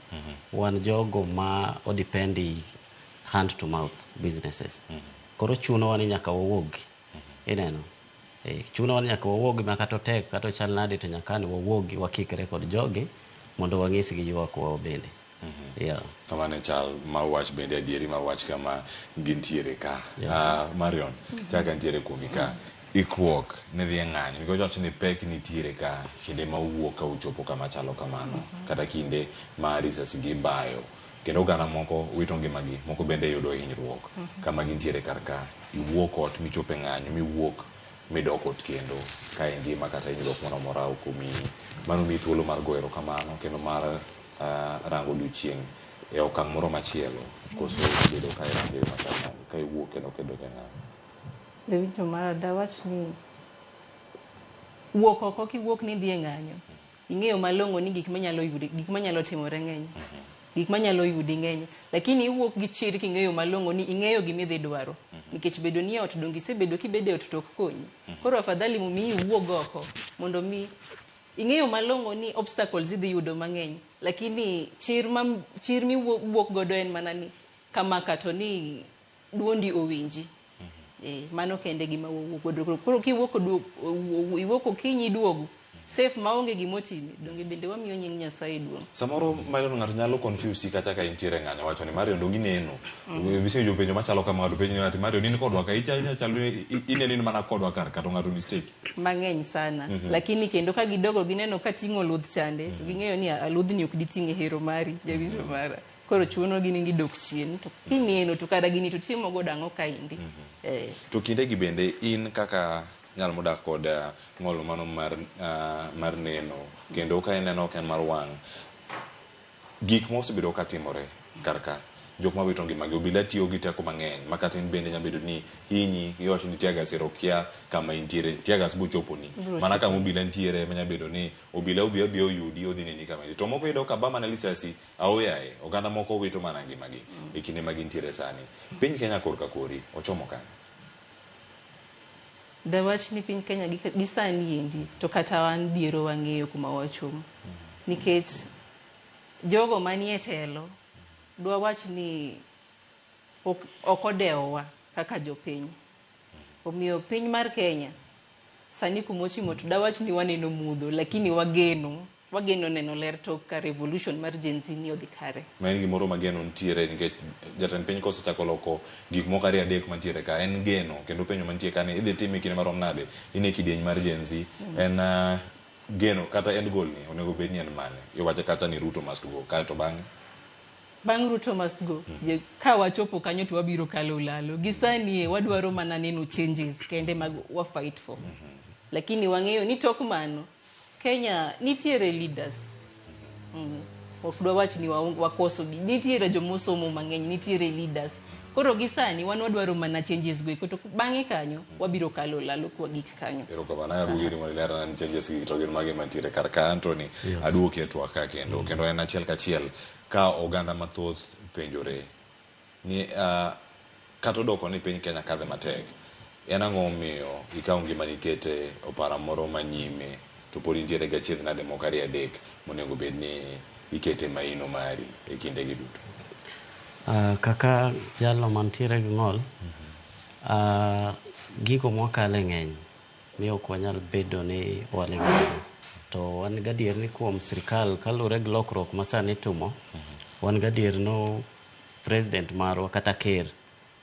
wan jogo ma o depend hand to mouth businesses koro chunowa ni nyaka wawuogi ineno chunowa ni nyaka wawuogi ma kata otek kata ochal nade to nyaka an wawuogi wakikre kod jogi mondo wanyisgi ywakwa bende yeah. Kamano e chal mar wach bende adieri mar wach kama gintiere ka. Marion, chaka ntiere kuomi ka. Ikruok ne dhi e ng'anyo nikech wacho ni pek nitiere ka kinde ma uwuok ka uchopo kama chalo kamano kata kinde ma risasi gi bayo kendo oganda moko wito ngimagi moko bende yudo hinyruok kama gintiere kar ka iwuok ot michopo e ng'anyo miwuok midok ot kendo ka ingima kata hinyruok moro amora ok omiyi. Mano miyi thuolo mar goyo erokamano kendo mar rango odiochieng' e okang' moro machielo koso ibedo ka irange e yo machal nade ka iwuok kendo kidok e ng'anyo. Jawinjo mara dawach ni wuok oko kiwuok ni idhi e ng'anyo ing'eyo malong'o ni gik manyalo yudi gik manyalo timore ng'eny gik manyalo yudi ng'eny lakini iwuok gi chir king'eyo malong'o ni ing'eyo gima idhi dwaro nikech bedo ni ot donge isebedo kibedo e ot to ok konyi koro afadhali mi iwuog oko mondo mi ing'eyo malong'o ni obstacles idhi yudo mang'eny lakini chir ma chir miwuok godo en mana ni kamaka to ni duondi owinji mano kende gima wawuok godo koro kiwuok iwuok okinyi iduogo safe maonge gimotimi donge bende wamiyo nying Nyasaye duong'. Samoro Marion ng'ato nyalo confuse kata ka intiere e ng'anyo wacho ni Marion donge ineno. Iwinjo penjo machalo kama ng'ato penjo ni ati Marion in kodwa ka ichal chal ineno in mana kodwa kar ka to ng'ato mistake. Mang'eny sana lakini kendo ka gidogo gineno ka ting'o luth chande to ging'eyo ni a ludhni ok diting' e hero mari jawinjo mara koro chuno gi ni gidok chien to kineno to kara gini to timo godo ang'o kaendi. To kindegi bende in kaka nyal modak kod ng'ol mano mar mar neno kendo ka ineno ok en mar wang' gik mosebedo ka timore kar ka jok mawito ngimagi obila tiyo gi teko mang'eny ma kata in bende nyalo bedo ni hinyi iwacho ni teargas ero okia kama intiere teargas bochoponi mana kama obila nitiere ema nyalo bedo ni obila obi abiya oyudi odhi neni kama intie to moko iyudo ka ba mana lisasi aoyaye oganda moko wito mana ngimagi e kinde ma gintiere sani piny Kenya korka kori ochomo kanye? Dawach ni piny Kenya gi sani endi to kata wan diero wang'eyo kuma wachomo nikech jogo manie telo dwawach ni ok odewowa kaka jopiny. Omiyo piny mar Kenya sani kumochimo to dawach ni waneno mudho, lakini wageno wageno neno ler tok ka revolution mar Gen Z ni odhi kare. Ma en gimoro ma geno nitiere nikech jatend piny kosechako loko gik moko ariyo adek mantiere ka en geno kendo penjo mantie ka ni idhi time kinde marom nade in e kidieny mar Gen Z en geno kata end goal ni onego bed ni en mane iwacho kacha ni Ruto must go kae to bang'e Bang' Ruto must go, je, ka wachopo kanyo to wabiro kalo ulalo. Gi sani e wadwaro mana neno changes kende mag wa fight for. Lakini wang'eyo ni tok mano, Kenya nitiere leaders. Ok dwawach ni wakoso, nitiere jomosomo mang'eny, nitiere leaders. Koro gi sani wan wadwaro mana changes go eko to bang'e kanyo wabiro kalo ulalo kwa gik kanyo. Erokamano aduogi iri mondo ilerna ni changes gi to gin mage mantiere kar ka Anthony. Aduoki e twak ka kendo kendo en achiel kachiel ka oganda mathoth penjore ni kata odoko ni piny Kenya kadhe matek, en ang'o momiyo ikawo ngimani ikete opara moro manyime to pod intiere gi achiedh nade moko ariyo adek monego bed ni ikete maino mari e kindegi duto? Kaka jalno mantiere gi ng'ol, gigo mwakale ng'eny miyo ok wanyal bedo ni waling' nono. To wan gadier ni kuom sirikal kaluwore gi lokruok ma sani itimo, wan gadier no president marwa kata ker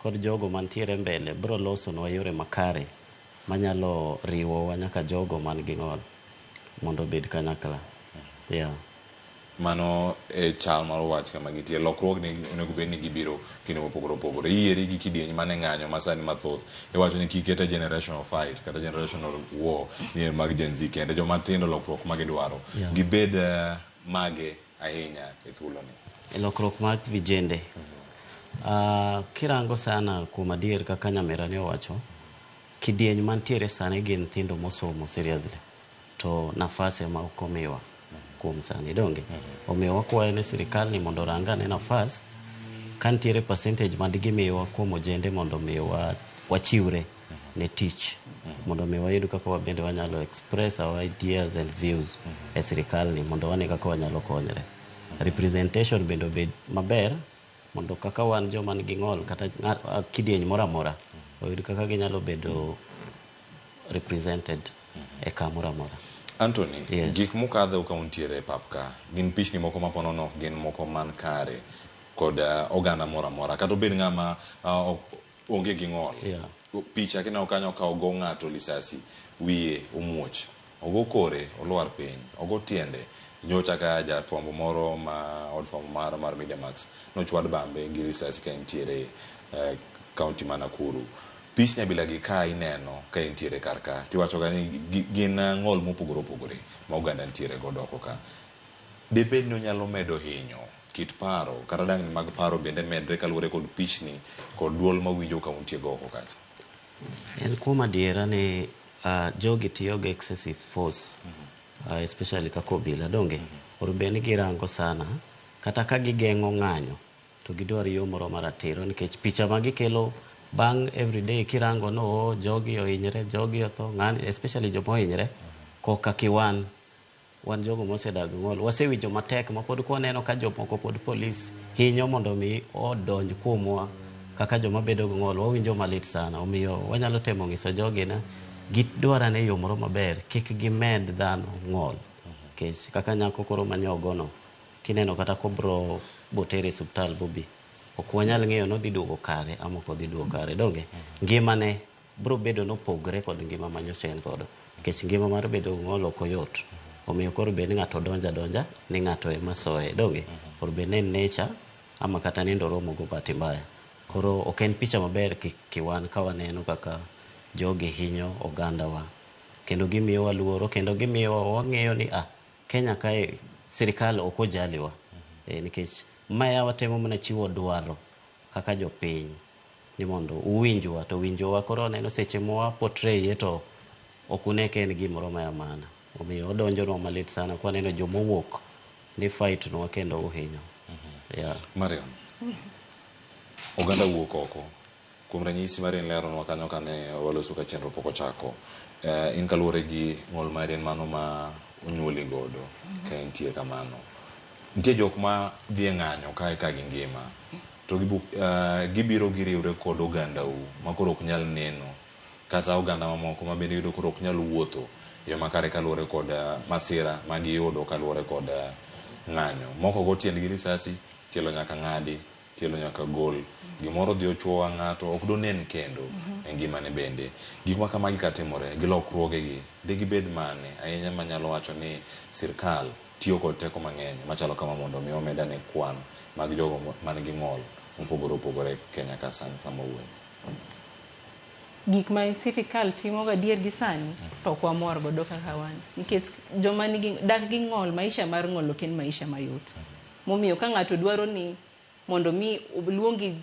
kod jogo mantiere mbele biro losonwa yore makare manyalo riwowa nyaka jogo man gi ng'ol mondo obed kanyakla. Yeah. Mano e chal mar wach kama gintie. Lokruogni onego bed ni gibiro kinde mopogore opogore. Iyieri gi kidieny mane ng'anyo ma sani mathoth. Iwacho ni kik kete generational fight kata generational war ni en mag Gen Z kende. Joma tindo lokruok ma gidwaro. Gibed mage ahinya e thuoloni. Lokruok mar vijende. Kirango sana kuom adier kaka nyamera ne owacho, kidieny mantiere sani gin nyithindo mosomo seriously. To nafas ema ok omiwa kuom sani donge. Omiyo wakwayo ne sirikal ni mondo orang ane nafas ka nitiere percentage ma digimiwa kuom ojende mondo mi wachiwre ne tich mondo mi wayud kaka wabende wanyalo express our ideas and views e sirikal ni mondo wane kaka wanyalo konyre. Representation bende obed maber mondo kaka wan joma nigi ng'ol kata kidieny moro amora oyud kaka ginyalo bedo represented e kamoro amora. Anthony, gik mukadho ka untiere e pap ka gin pichni moko ma ponono ok gin moko man kare kod oganda moro amora kata obed ng'ama onge gi ng'ol. Picha kineno kanyo ka ogo ng'ato lisasi, wiye omuoch, ogo kore olwar piny, ogo tiende. Nyocha ka jafwambo moro ma od fwambo mar Mediamax nochwad bambe gi risasi ka entiere county ma Nakuru. Pichni abila gi ka ineno ka entiere kar ka tiwacho ga ni gin ng'ol mopogore opogore ma oganda nitiere godo oko ka. Debed ni onyalo medo hinyo kit paro kata dangni mag paro bende medre kaluwore kod pichni kod duol mawinjo ka untie go oko kacha. En kuom adiera ni jogi tiyo gi excessive force, especially kaka obila donge. Onego bed ni girango sana kata ka gigeng'o ng'anyo to gidwar yo moro maratiro nikech picha ma gikelo bang' everyday kirango no oh, jogi ohinyre, jogi otho, ng'ani especially joma ohinyre koka kiwan wan jogo mosedak ng'ol wasewinjo matek ma pod kwaneno ka jomoko pod polis hinyo mondo mi odonj kuomwa kaka joma bedo gi ng'ol wawinjo malit sana. Omiyo wanyalo temo nyiso jogi na gidwar ane yo moro maber kik gimed dhano ng'ol nikech kaka nyako koro manyogono kineno kata kobro botere e osiptal bobi ok wanyal ng'eyo nodhi duogo kare ama ok odhi duogo kare donge. Ngimane bro bedo nopogre kod ngima manyocha en godo nikech ngima mar bedo gi ng'ol ok oyot. Omiyo koro bed ni ng'ato donja donja ni ng'ato ema soye donge. Koro bed ni en nature ama kata nindo romo go bahati mbaya. Koro ok en picha maber kiwan ka waneno kaka jogi hinyo ogandawa kendo gimiyowa luoro kendo gimiyowa wang'eyo ni Kenya kae sirikal ok ojaliwa nikech maya watemo mana chiwo dwaro kaka jopiny ni mondo uwinjwa to winjowa koro waneno seche mwa portray to ok une ka en gimoro ma ya maana. Omiyo odonjonwa malit sana kwaneno jomowuok ni fight nwa kendo uhinyo. Yeah. Marion, oganda wuok oko. Kuom ranyisi Marion leronwa kanyo kane waloso ka chenro pok ochako. In kaluwore gi ng'ol mari en mano ma onyuoli godo ka entie kamano. Nitie jok ma dhi e ng'anyo kae ka gingima to gibiro giriwre kod ogandau ma koro ok nyal neno kata oganda mamoko ma bende iyudo koro ok nyal wuotho e yo makare kaluwore kod masira ma giyudo kaluwore kod ng'anyo. Moko go tiendgi risasi, tielo nyaka ng'adi, tielo nyaka gol, gimoro odhi ochuo wang' ng'ato ok donen kendo e ngimane bende. Gik ma kamagi katimore gi lokruogegi de gibed mane ahinya manyalo wacho ni sirkal tiyo kod teko mang'eny machalo kama mondo mi omed ane kwan mag jogo man gi ng'ol mopogore opogore Kenya ka sani sama wawuoyo. Gik ma sirikal timo gadier gi sani to ok wamor godo kaka wan nikech joma nigi dak gi ng'ol maisha mar ng'ol ok en maisha mayot. Momiyo ka ng'ato dwaro ni mondo mi oluongi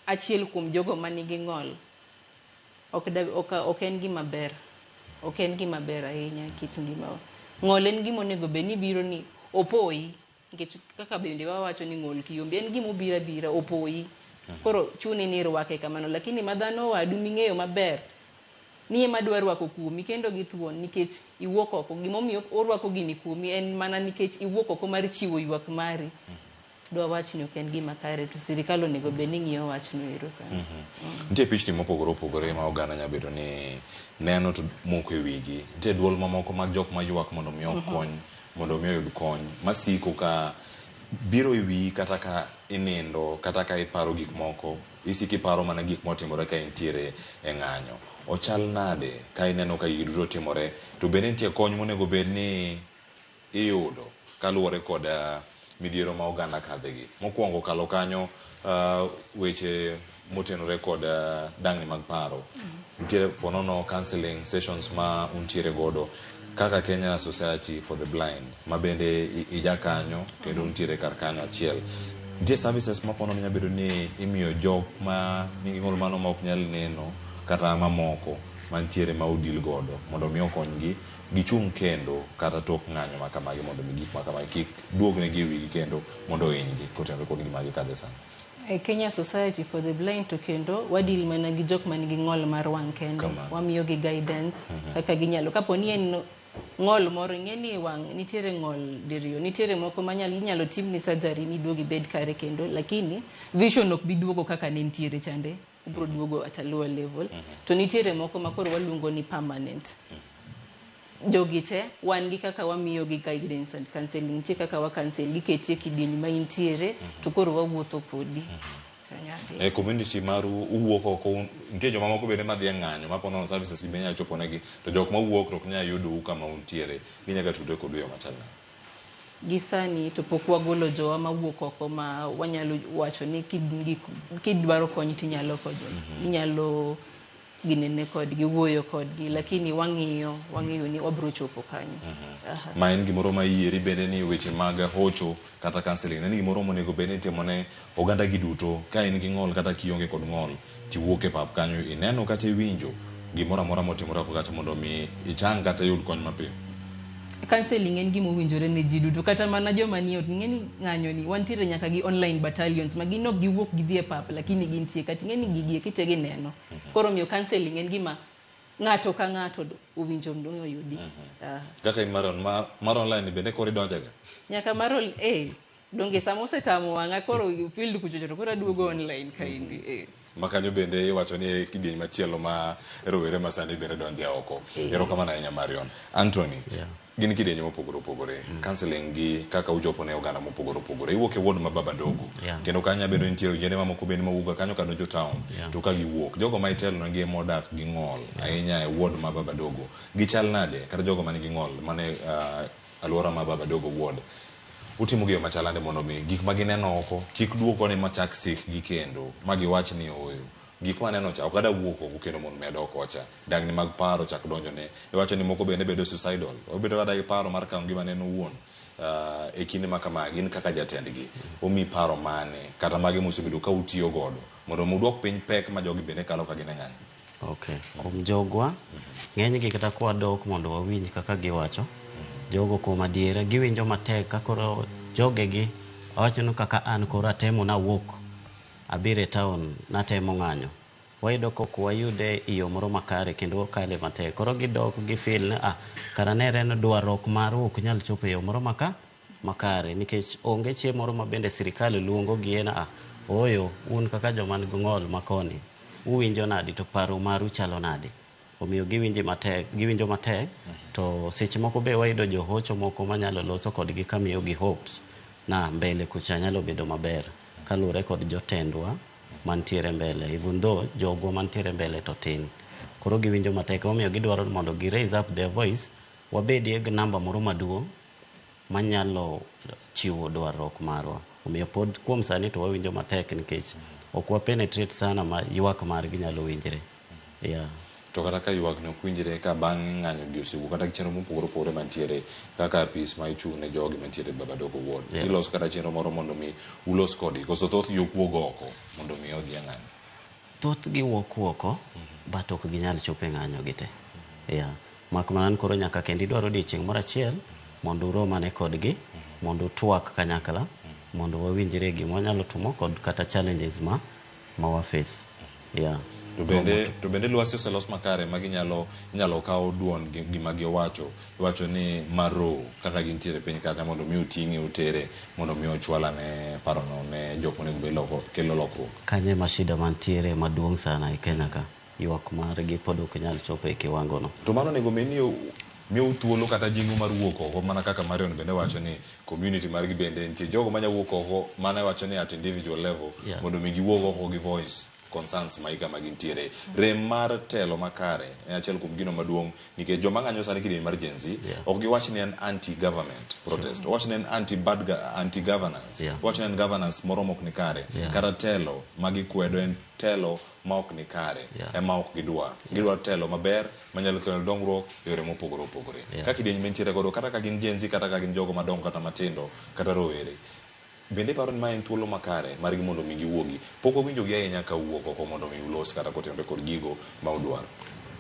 achiel kuom jogo manigi ng'ol ok, da, ok, ok en gima ber. Ok en gima ber ahinya kit ngimawa. Ng'ol en gima onego bed ni biro ni opoyi nikech kaka bende wawacho ni ng'ol kiyombi en gima obiro abira opoyi. Koro chuni ni irwake kamano lakini ma dhano wadu ming'eyo maber ni ema dwa rwako kuomi kendo gi thuon nikech iwuok oko. Gimomiyo orwako gini kuomi en mana nikech iwuok oko mar chiwo ywak mari. Dwa wach ni ok en gima kare to sirikal onego bed ni ng'iyo wachno ero sana. Nitie pichni mopogore opogore ma oganda nyalo bedo ni neno to moko e wigi. Nitie duol mamoko mag jok maywak mondo mi okony, mondo mi oyud kony masiko ka biro e wiyi kata ka inindo kata ka iparo gik moko, isiko iparo mana gik motimore ka intiere e ng'anyo. Ochal nade ka ineno ka gigi duto timore to bende nitie kony monego bed ni iyudo kaluwore kod midhiero ma oganda kadhe gi. Mokwongo kalo kanyo weche motenore kod dangni mag paro. Nitiere ponono counseling sessions ma untiere godo kaka Kenya Society for the Blind ma bende ija kanyo kendo untiere kar kanyo achiel. Nitie services ma ponono nyalo bedo ni imiyo jok ma nigi ng'ol mano ma ok nyal neno kata mamoko mantiere ma udil godo mondo mi okonygi gichung' kendo kata tok ng'anyo ma kamagi mondo mi gik ma kamagi kik duognegi e wigi kendo mondo ohinygi kotenore kod gima gikadhe sani. E Kenya Society for the Blind to kendo wadil mana gi jok man gi ng'ol mar wang' kende. Kamano. Wamiyogi guidance kaka ginyalo. Kapo ni en ng'ol moro, ing'e ni wang' nitiere ng'ol diriyo. Nitiere moko manyalo inyalo timni surgery miduog ibed kare kendo, lakini vision ok bi duogo kaka ne nitiere chande. Obro duogo at a lower level. To nitiere moko ma koro waluongo ni permanent. Jogi te wan gi kaka wamiyogi guidance and counseling. Nitie kaka wa counsel giketi e kidieny ma intiere to koro wawuotho kodi. E community maru uwuok oko, nitie joma moko bende madhi e ng'anyo ma ponono services gi bende nyalo choponegi to jok mawuok to ok nyal yudou kama untiere, ginyalo tudre kodu e yo machal nade? Gi sani to pok wagolo jowa mawuok oko ma wanyalo wacho ni kidwaro kony tinyalo konyo. Inyalo ginene kodgi, wuoyo kodgi, lakini wang'iyo, wang'iyo ni wabro chopo kanyo. Aha. Ma en gimoro ma iyieri bende ni weche mag hocho kata counseling en gimoro monego bed ni itimo ne oganda gi duto ka in gi ng'ol kata kionge kod ng'ol tiwuok e pap kanyo ineno kata iwinjo gimoro amora motimore oko kacha mondo mi ichang kata iyud kony mapiyo. Counseling en gima owinjore ne ji duto kata mana joma nie ot. Ing'e ni ng'anyo ni wantiere nyaka gi online battalions ma gin ok giwuok gidhi e pap lakini gintie kata ing'e ni gigi eki te gineno. Koro omiyo counseling en gima ng'ato ka ng'ato owinjo oyudi. Kaka in mar, mar online bende koro idonjega? Nyaka mar donge sama osetamo wang'a koro field kuchocho to koro aduogo online kaendi. Ma kanyo bende iwacho ni e kidieny machielo ma rowere ma sani bende donje oko. Erokamano ahinya Marion. Anthony, gin kidienje mopogore opogore. Counseling gi kaka uchopo ne oganda mopogore opogore. Iwuok e ward ma Baba Dogo. Kendo kanyo bende nitie ojende mamoko bende mawuok kanyo kadonjo town. To ka giwuok, jogo ma itelonegi modak gi ng'ol ahinya e ward ma Baba Dogo. Gichal nade kata jogo man gi ng'ol mane alwora ma Baba Dogo ward. Utimo gi yo machal nade mondo mi gik ma gineno oko kik duog koni machak sik gi kendo ma giwach ni ooyo. Gik maneno cha ok ada wuok oko kendo mondo mi adog kocha. Dangni mag paro chak donjone. Iwacho ni moko bende bedo suicidal. Obedo kata gi paro mar kawo ngimane en owuon. E kinde ma kamagi, in kaka jatendgi, omiyi paro mane kata mage musebedo ka utiyo godo mondo mi uduok piny pek ma jogi bende kalo ka gin e ng'anyo? Okay. Kuom jogwa, ng'enygi kata kwadok mondo wawinj kaka giwacho, jogo kuom adiera giwinjo matek ka koro jogegi, awacho ni kaka an koro atemo nawuok abiro e town natemo ng'anyo. Wayudo ka ok wayude e yo moro makare kendo wakale matek. Koro gidok gi feel ni ah, kara nere ni dwarruok marwa ok nyal chopo e yo moro makare nikech onge chieng' moro ma bende sirikal luongo gi ni ah, ooyo un kaka joma nigi ng'ol makoni uwinjo nadi to paro maru chalo nade. Omiyo giwinji matek, giwinjo matek to seche moko be wayudo johocho moko manyalo loso kodgi kamiyogi hopes na mbele kucha nyalo bedo maber kaluwore kod jotendwa mantiere mbele even though jogwa mantiere mbele to tin. Koro giwinjo matek emomiyo gidwaro ni mondo gi raise up their voice wabedie gi namba moro maduong' manyalo chiwo dwarruok marwa. Omiyo pod kuom sani to wawinjo matek nikech ok wa penetrate sana ma ywak margi nyalo winjre. Yeah. To kata ka ywak ni ok winjre ka bang'e ng'anyo gi osewuok kata gi chenro mopogore opogore mantiere kaka apis ma ichung' ne jogi mantiere Babadoko Ward. Yeah. Iloso kata chenro moro mondo mi ulos kodgi koso thothgi ok wuog oko mondo mi odhi e ng'anyo. Thothgi wuok oko but ok ginyal chopo e ng'anyo gi te. Yeah. Mak mana ni koro nyaka kendo idwar odiochieng' moro achiel mondo urom ane kodgi mondo utwak kanyakla mondo wawinjre gima wanyalo timo kod kata challenges ma ma wa face. Yeah. To bende to bende lwasi oselos makare ma ginyalo inyalo kaw duond gi gima giwacho iwacho ni maro kaka gintiere piny kacha mondo mi oting'e otere mondo mi ochwal ane parono ne jok monego bed loko kelo lokruok. Kanyo ema shida mantiere maduong' sana e Kenya ka. Ywak margi pod ok nyal chopo e kiwango no. To mano onego bed ni miyou thuolo kata jingo mar wuok oko mana kaka Marion bende wacho ni community margi bende nitie jogo manya wuok oko mana wacho ni at individual level mondo mi giwuog oko gi voice concerns ma kama gintiere. Rem mar telo makare en achiel kuom gino maduong' nikech joma ng'anyo sani kidieny mar Gen Z ok giwach ni en anti government protest, owach ni en anti bad anti governance, owach ni en governance moro mok ni kare kata telo ma gikwedo en telo ma ok ni kare ema ok gidwar. Gidwaro telo maber manyalo kelo dongruok e yore mopogore opogore. Ka kidieny mintiere godo kata ka gin Gen Z kata ka gin jogo madongo kata matindo kata rowere. Bende iparo ni ma en thuolo makare margi mondo mi giwuogi? Pok wawinjogi ahinya ka wuok oko mondo mi ulos kata kotenore kod gigo ma udwaro.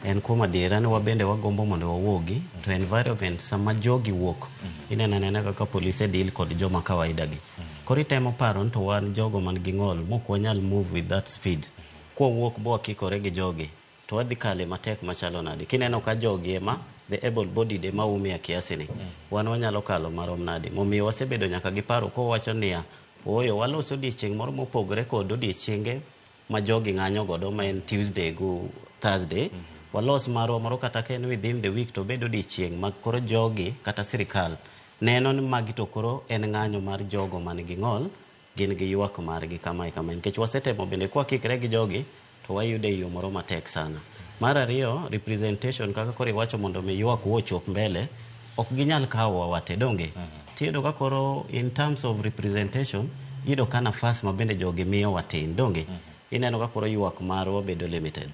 En kuom adiera ni wabende wagombo mondo wawuogi to environment sama jogi wuok ineno anena kaka polise deal kod joma kawaida gi. Koro itemo paro ni to wan jogo man gi ng'ol mok wanyal move with that speed. Kwawuok bwakikore gi jogi to wadhi kale matek machalo nade? Kineno ka jogi ema the able bodied ema umia kiasi ni. Wan wanyalo kalo marom nade? Momiyo wasebedo nyaka gi paro kowacho niya, ooyo walos odiechieng' moro mopogore kod odiechienge ma jogi ng'anyo godo ma en Tuesday go Thursday. Walos marwa moro kata ka en within the week to obed odiechieng' ma koro jogi kata sirikal neno ni magi to koro en ng'anyo mar jogo man gi ng'ol gin gi ywak margi kamae kamae nikech wasetemo bende kwakikre gi jogi to wayude e yo moro matek sana. Mar ariyo, representation kaka koro iwacho mondo mi ywak wa ochop mbele, ok ginyal kawowa wate, donge? Tiyudo ka koro in terms of representation, iyudo ka nafas ma bende jogi miyowa tin, donge? Ineno ka koro ywak marwa bedo limited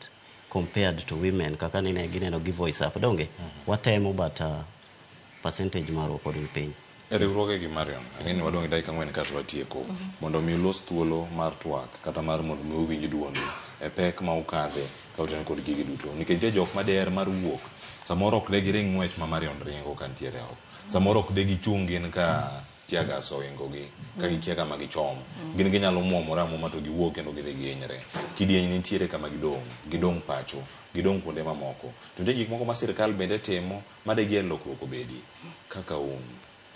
compared to women kaka nine gineno gi voice up, donge? Watemo but percentage marwa pod ni piny. E riwruoge gi Marion, ang'e ni wadong' gi dakika ang'wen kato watieko. Mondo mi ulos thuolo mar twak kata mar mondo mi uwinj duondu e pek ma ukadhe ka utenore kod gigi duto. Nikech nitie jok ma diher mar wuok, samoro ok de giring ng'wech ma Marion ringo ka nitiere oko. Samoro ok de gichung' gin ka tear gas ohingo gi, ka gikia kama gichom. Gin ginyalo muomore amuoma to giwuog kendo gidhi gihinyre. Kidieny nitiere kama gidong', gidong' pacho, gidong' kuonde mamoko. To nitie gik moko ma sirkal bende timo ma de giher lokruok obedi kaka un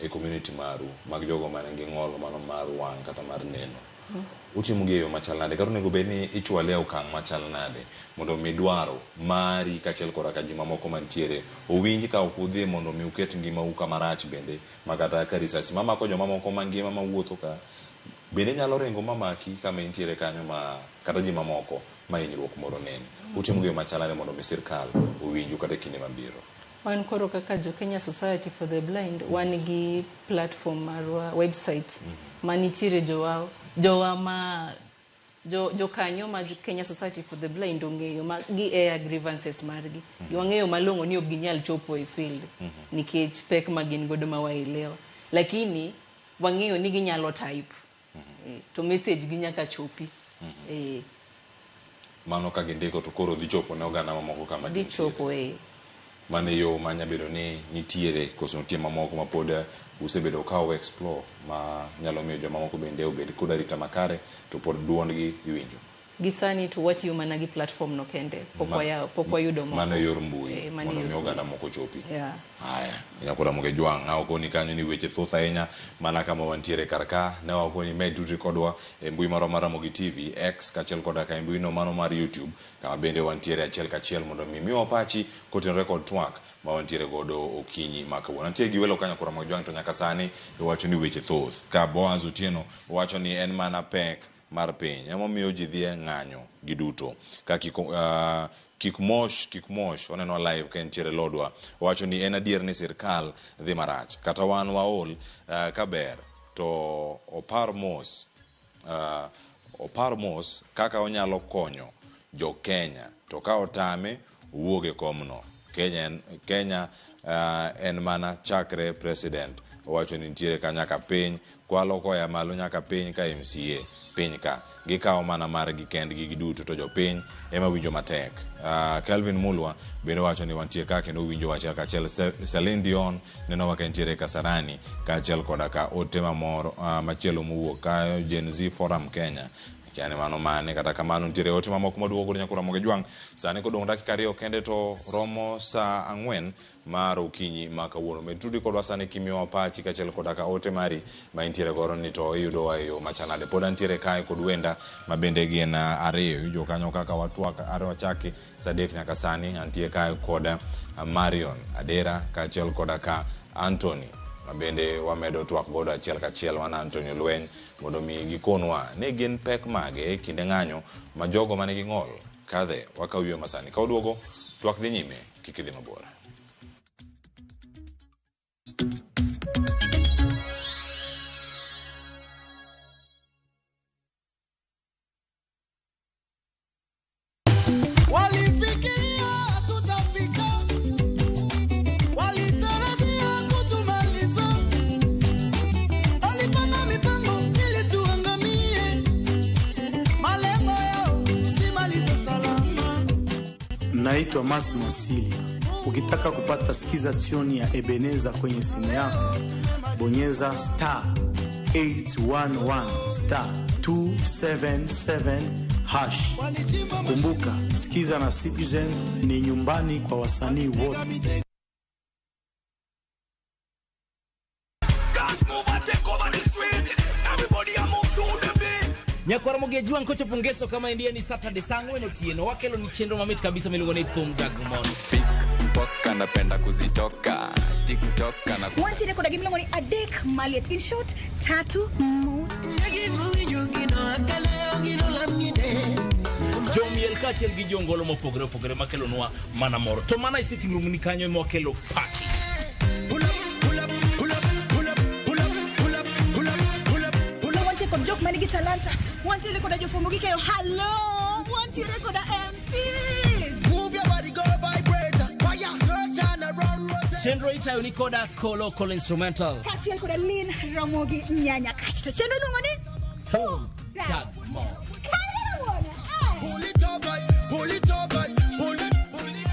e community maru mag jogo man gi ng'ol mano mar wang' kata mar neno. Utimo gi e yo machal nade kata onego bed ni ichwale e okang' machal nade mondo mi dwaro mari kaachiel koda ka ji mamoko mantiere owinj ka ok udhi mondo mi uket ngimau kama rach bende ma kata ka risasi mamako jomamoko mangima mawuotho ka bende nyalo ringo mamaki kama intiere kanyo ma kata ji mamoko ma hinyruok moro nen. Utimo gi e yo machal nade mondo mi sirkal owinju kata e kinde mabiro? Wan koro kaka jo Kenya Society for the Blind wan gi platform marwa website ma nitiere jowa jowa ma jo jokanyo ma Kenya Society for the Blind ong'eyo ma gi air grievances margi. Wang'eyo malong'o ni ok ginyal chopo e field nikech pek ma gin godo ma waelewa. Lakini wang'eyo ni ginyalo type to message gi nyaka chopi. Mano ka gindiko to koro dhi chopo ne oganda mamoko kama Dhi chopo e. Mano e yo ma nyabedo ni nitiere koso nitie mamoko ma pod usebedo ka u explore ma nyalo miyo jomamoko bende obed kod arita makare to pod duondgi iwinjo. Gi sani to watiyo mana gi platform no kende, pok pok wayudo moko. Mano e yor mbui Eh, mano e mondo yor mi mbui. oganda moko chopi. Yeah. Haya, nyakora Ramogi Jwang', awakoni kanyo ni weche thoth ahinya mana kama wantiere kar ka. Ne wawakoni med tudri kodwa e mbui marwa mar Ramogi TV, X kaachiel koda ka e mbui no mano mar YouTube, kama bende wantiere achiel kachiel mondo mi miwa pachi kotenore kod twak ma wantiere godo okinyi ma kawuono. Antie gi welo ka nyakora Ramogi Jwang' to nyaka sani iwacho ni weche thoth. Ka Boaz Otieno wacho ni en mana pek mar piny emomiyo ji dhi e ng'anyo giduto. Ka kik, kik mosh, kik mosh, onenowa live ka entiere Lodwa, owacho ni en adier ni sirkal dhi marach. Kata wan waol, ka ber to opar mos, opar mos kaka onyalo konyo jo Kenya to ka otame owuog e komno. Kenya en, Kenya en mana chakre president owacho ni nitiere ka nyaka piny kwalo koya malo nyaka piny ka MCA piny ka gikawo mana margi kendgi giduto to jopiny ema winjo matek. Kelvin Mulwa bende wacho ni wantie ka kendo winjo achiel kachiel. Celine Dion nenowa ka entiere Kasarani kaachiel koda ka ote mamoro machielo mowuok ka Gen Z Forum Kenya. Akia ni mano mane, kata kamano nitiere ote mamoko maduogo godo nyakora Ramogi Jwang'. Sani kodong' dakika 2 kende to romo saa 4 mar okinyi ma kawuono. Med tudi kodwa sani kimiyowa pachi kaachiel koda ka ote mari ma intiere godo ni to iyudowa e yo machalnade. Pod antiere kae kod wenda ma bende gin ariyo. Iwinjo kanyo kaka watwak are wachaki saa 3 nyaka sani. Antie kae kod Marion Adera kaachiel koda ka Anthony ma bende wamedo twak godo achiel kachiel. Wan Anthony Lweny mondo mi gikonwa ni gin pek mage e kinde ng'anyo ma jogo manigi ng'ol kadhe. Wakaw yweyo masani. Ka waduogo, twak dhi nyime, kik idhi mabor. Walifikiria tutafika, walitarajia kutumaliza, walipanga mipango ili tuangamie, malengo yao tusimalize salama. Naitwa Masi Mwasilia. Ukitaka kupata sikiza tune ya Ebeneza kwenye simu yako, bonyeza star 811 star 277 hash. Kumbuka, Sikiza na Citizen ni nyumbani kwa wasanii wote. Dance move and take over the street. Everybody a move to the beat. Nyakwar Ramogi Ajwang' kochopo ngeso kama endi en Saturday saa 4 otieno wakelo ni chenro mamit kabisa miluongo ni Thum Dag Mon. Pickpocket anapenda kuzitoka TikTok ana Wantiere koda gimiluongo ni adek maliet. In short, tatu mut. Jomiel kaachiel gi jongolo mopogore opogore makelonwa mana mor. To mana e sitting room ni kanyo ema wakelo party. Wantiere kod jok manigi talanta, wantiere koda jofwambo gi keyo. Hello, wantiere koda MCs. Move your body, go vibrate. Fire, girl, turn around, rotate. Chenro itayo ni koda Kolo Kolo Instrumental. Kaachiel koda Lynn Ramogi Nyanya kasto chenro iluongo ni Thum Dag Mon. Pull it up, like, pull it up, like, pull it, pull it.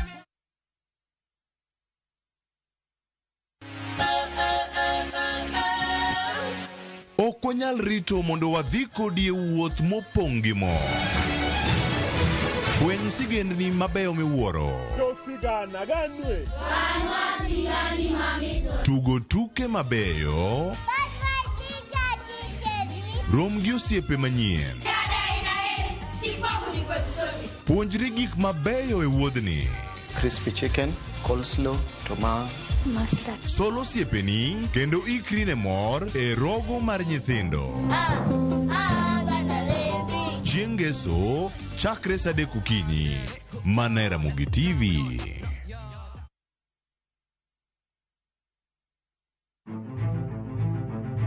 Ok wanyal rito mondo wadhi kodi e wuoth mopong' gi mor. Fweny sigendni mabeyo miwuoro. Tugo tuke mabeyo. Rom gi osiepe manyien. Puonjri gik mabeyo e wuodhni. Crispy chicken, coleslaw, tomato. Mustard. Sol osiepeni kendo ikri ne mor e rogo mar nyithindo. Chieng' Ngeso, chakre saa 3 okinyi. Mana e Ramogi TV.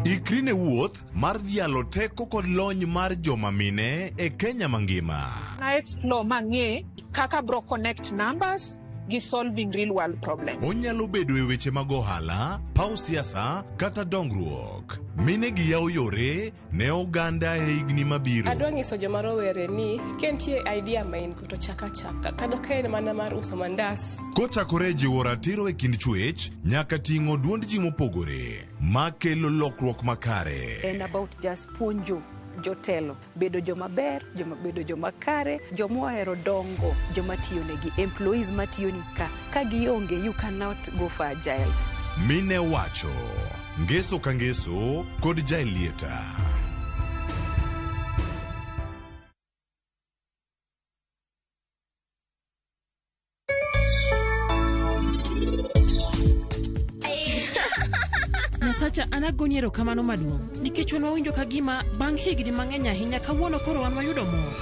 Ikri ne wuoth mar dhialo teko kod lony mar joma mine e Kenya mangima. Na explore mang'e kaka bro connect numbers gi solving real world problems. Onyalo bedo e weche mag ohala, paw siasa kata dongruok. Mine gi yawo yore ne oganda e higni mabiro. Adwa nyiso joma rowere ni ka nitie idea ma in go to chak achaka kata ka en mana mar uso mandas. Kochakore e jiwo ratiro e kind chwech nyaka ting'o duond ji mopogore makelo lokruok makare. En about just puonjo jotelo bedo joma ber, joma bedo joma kare, joma ohero dongo joma tiyonegi, employees matiyoni ka. Ka gionge, you cannot go for agile. Mine wacho, Ngeso ka Ngeso kod Jaelieta. Nyasacha an agoni erokamano maduong' nikech wan wawinjo ka gima bang' higni mang'eny ahinya kawuono koro wan wayudo mor.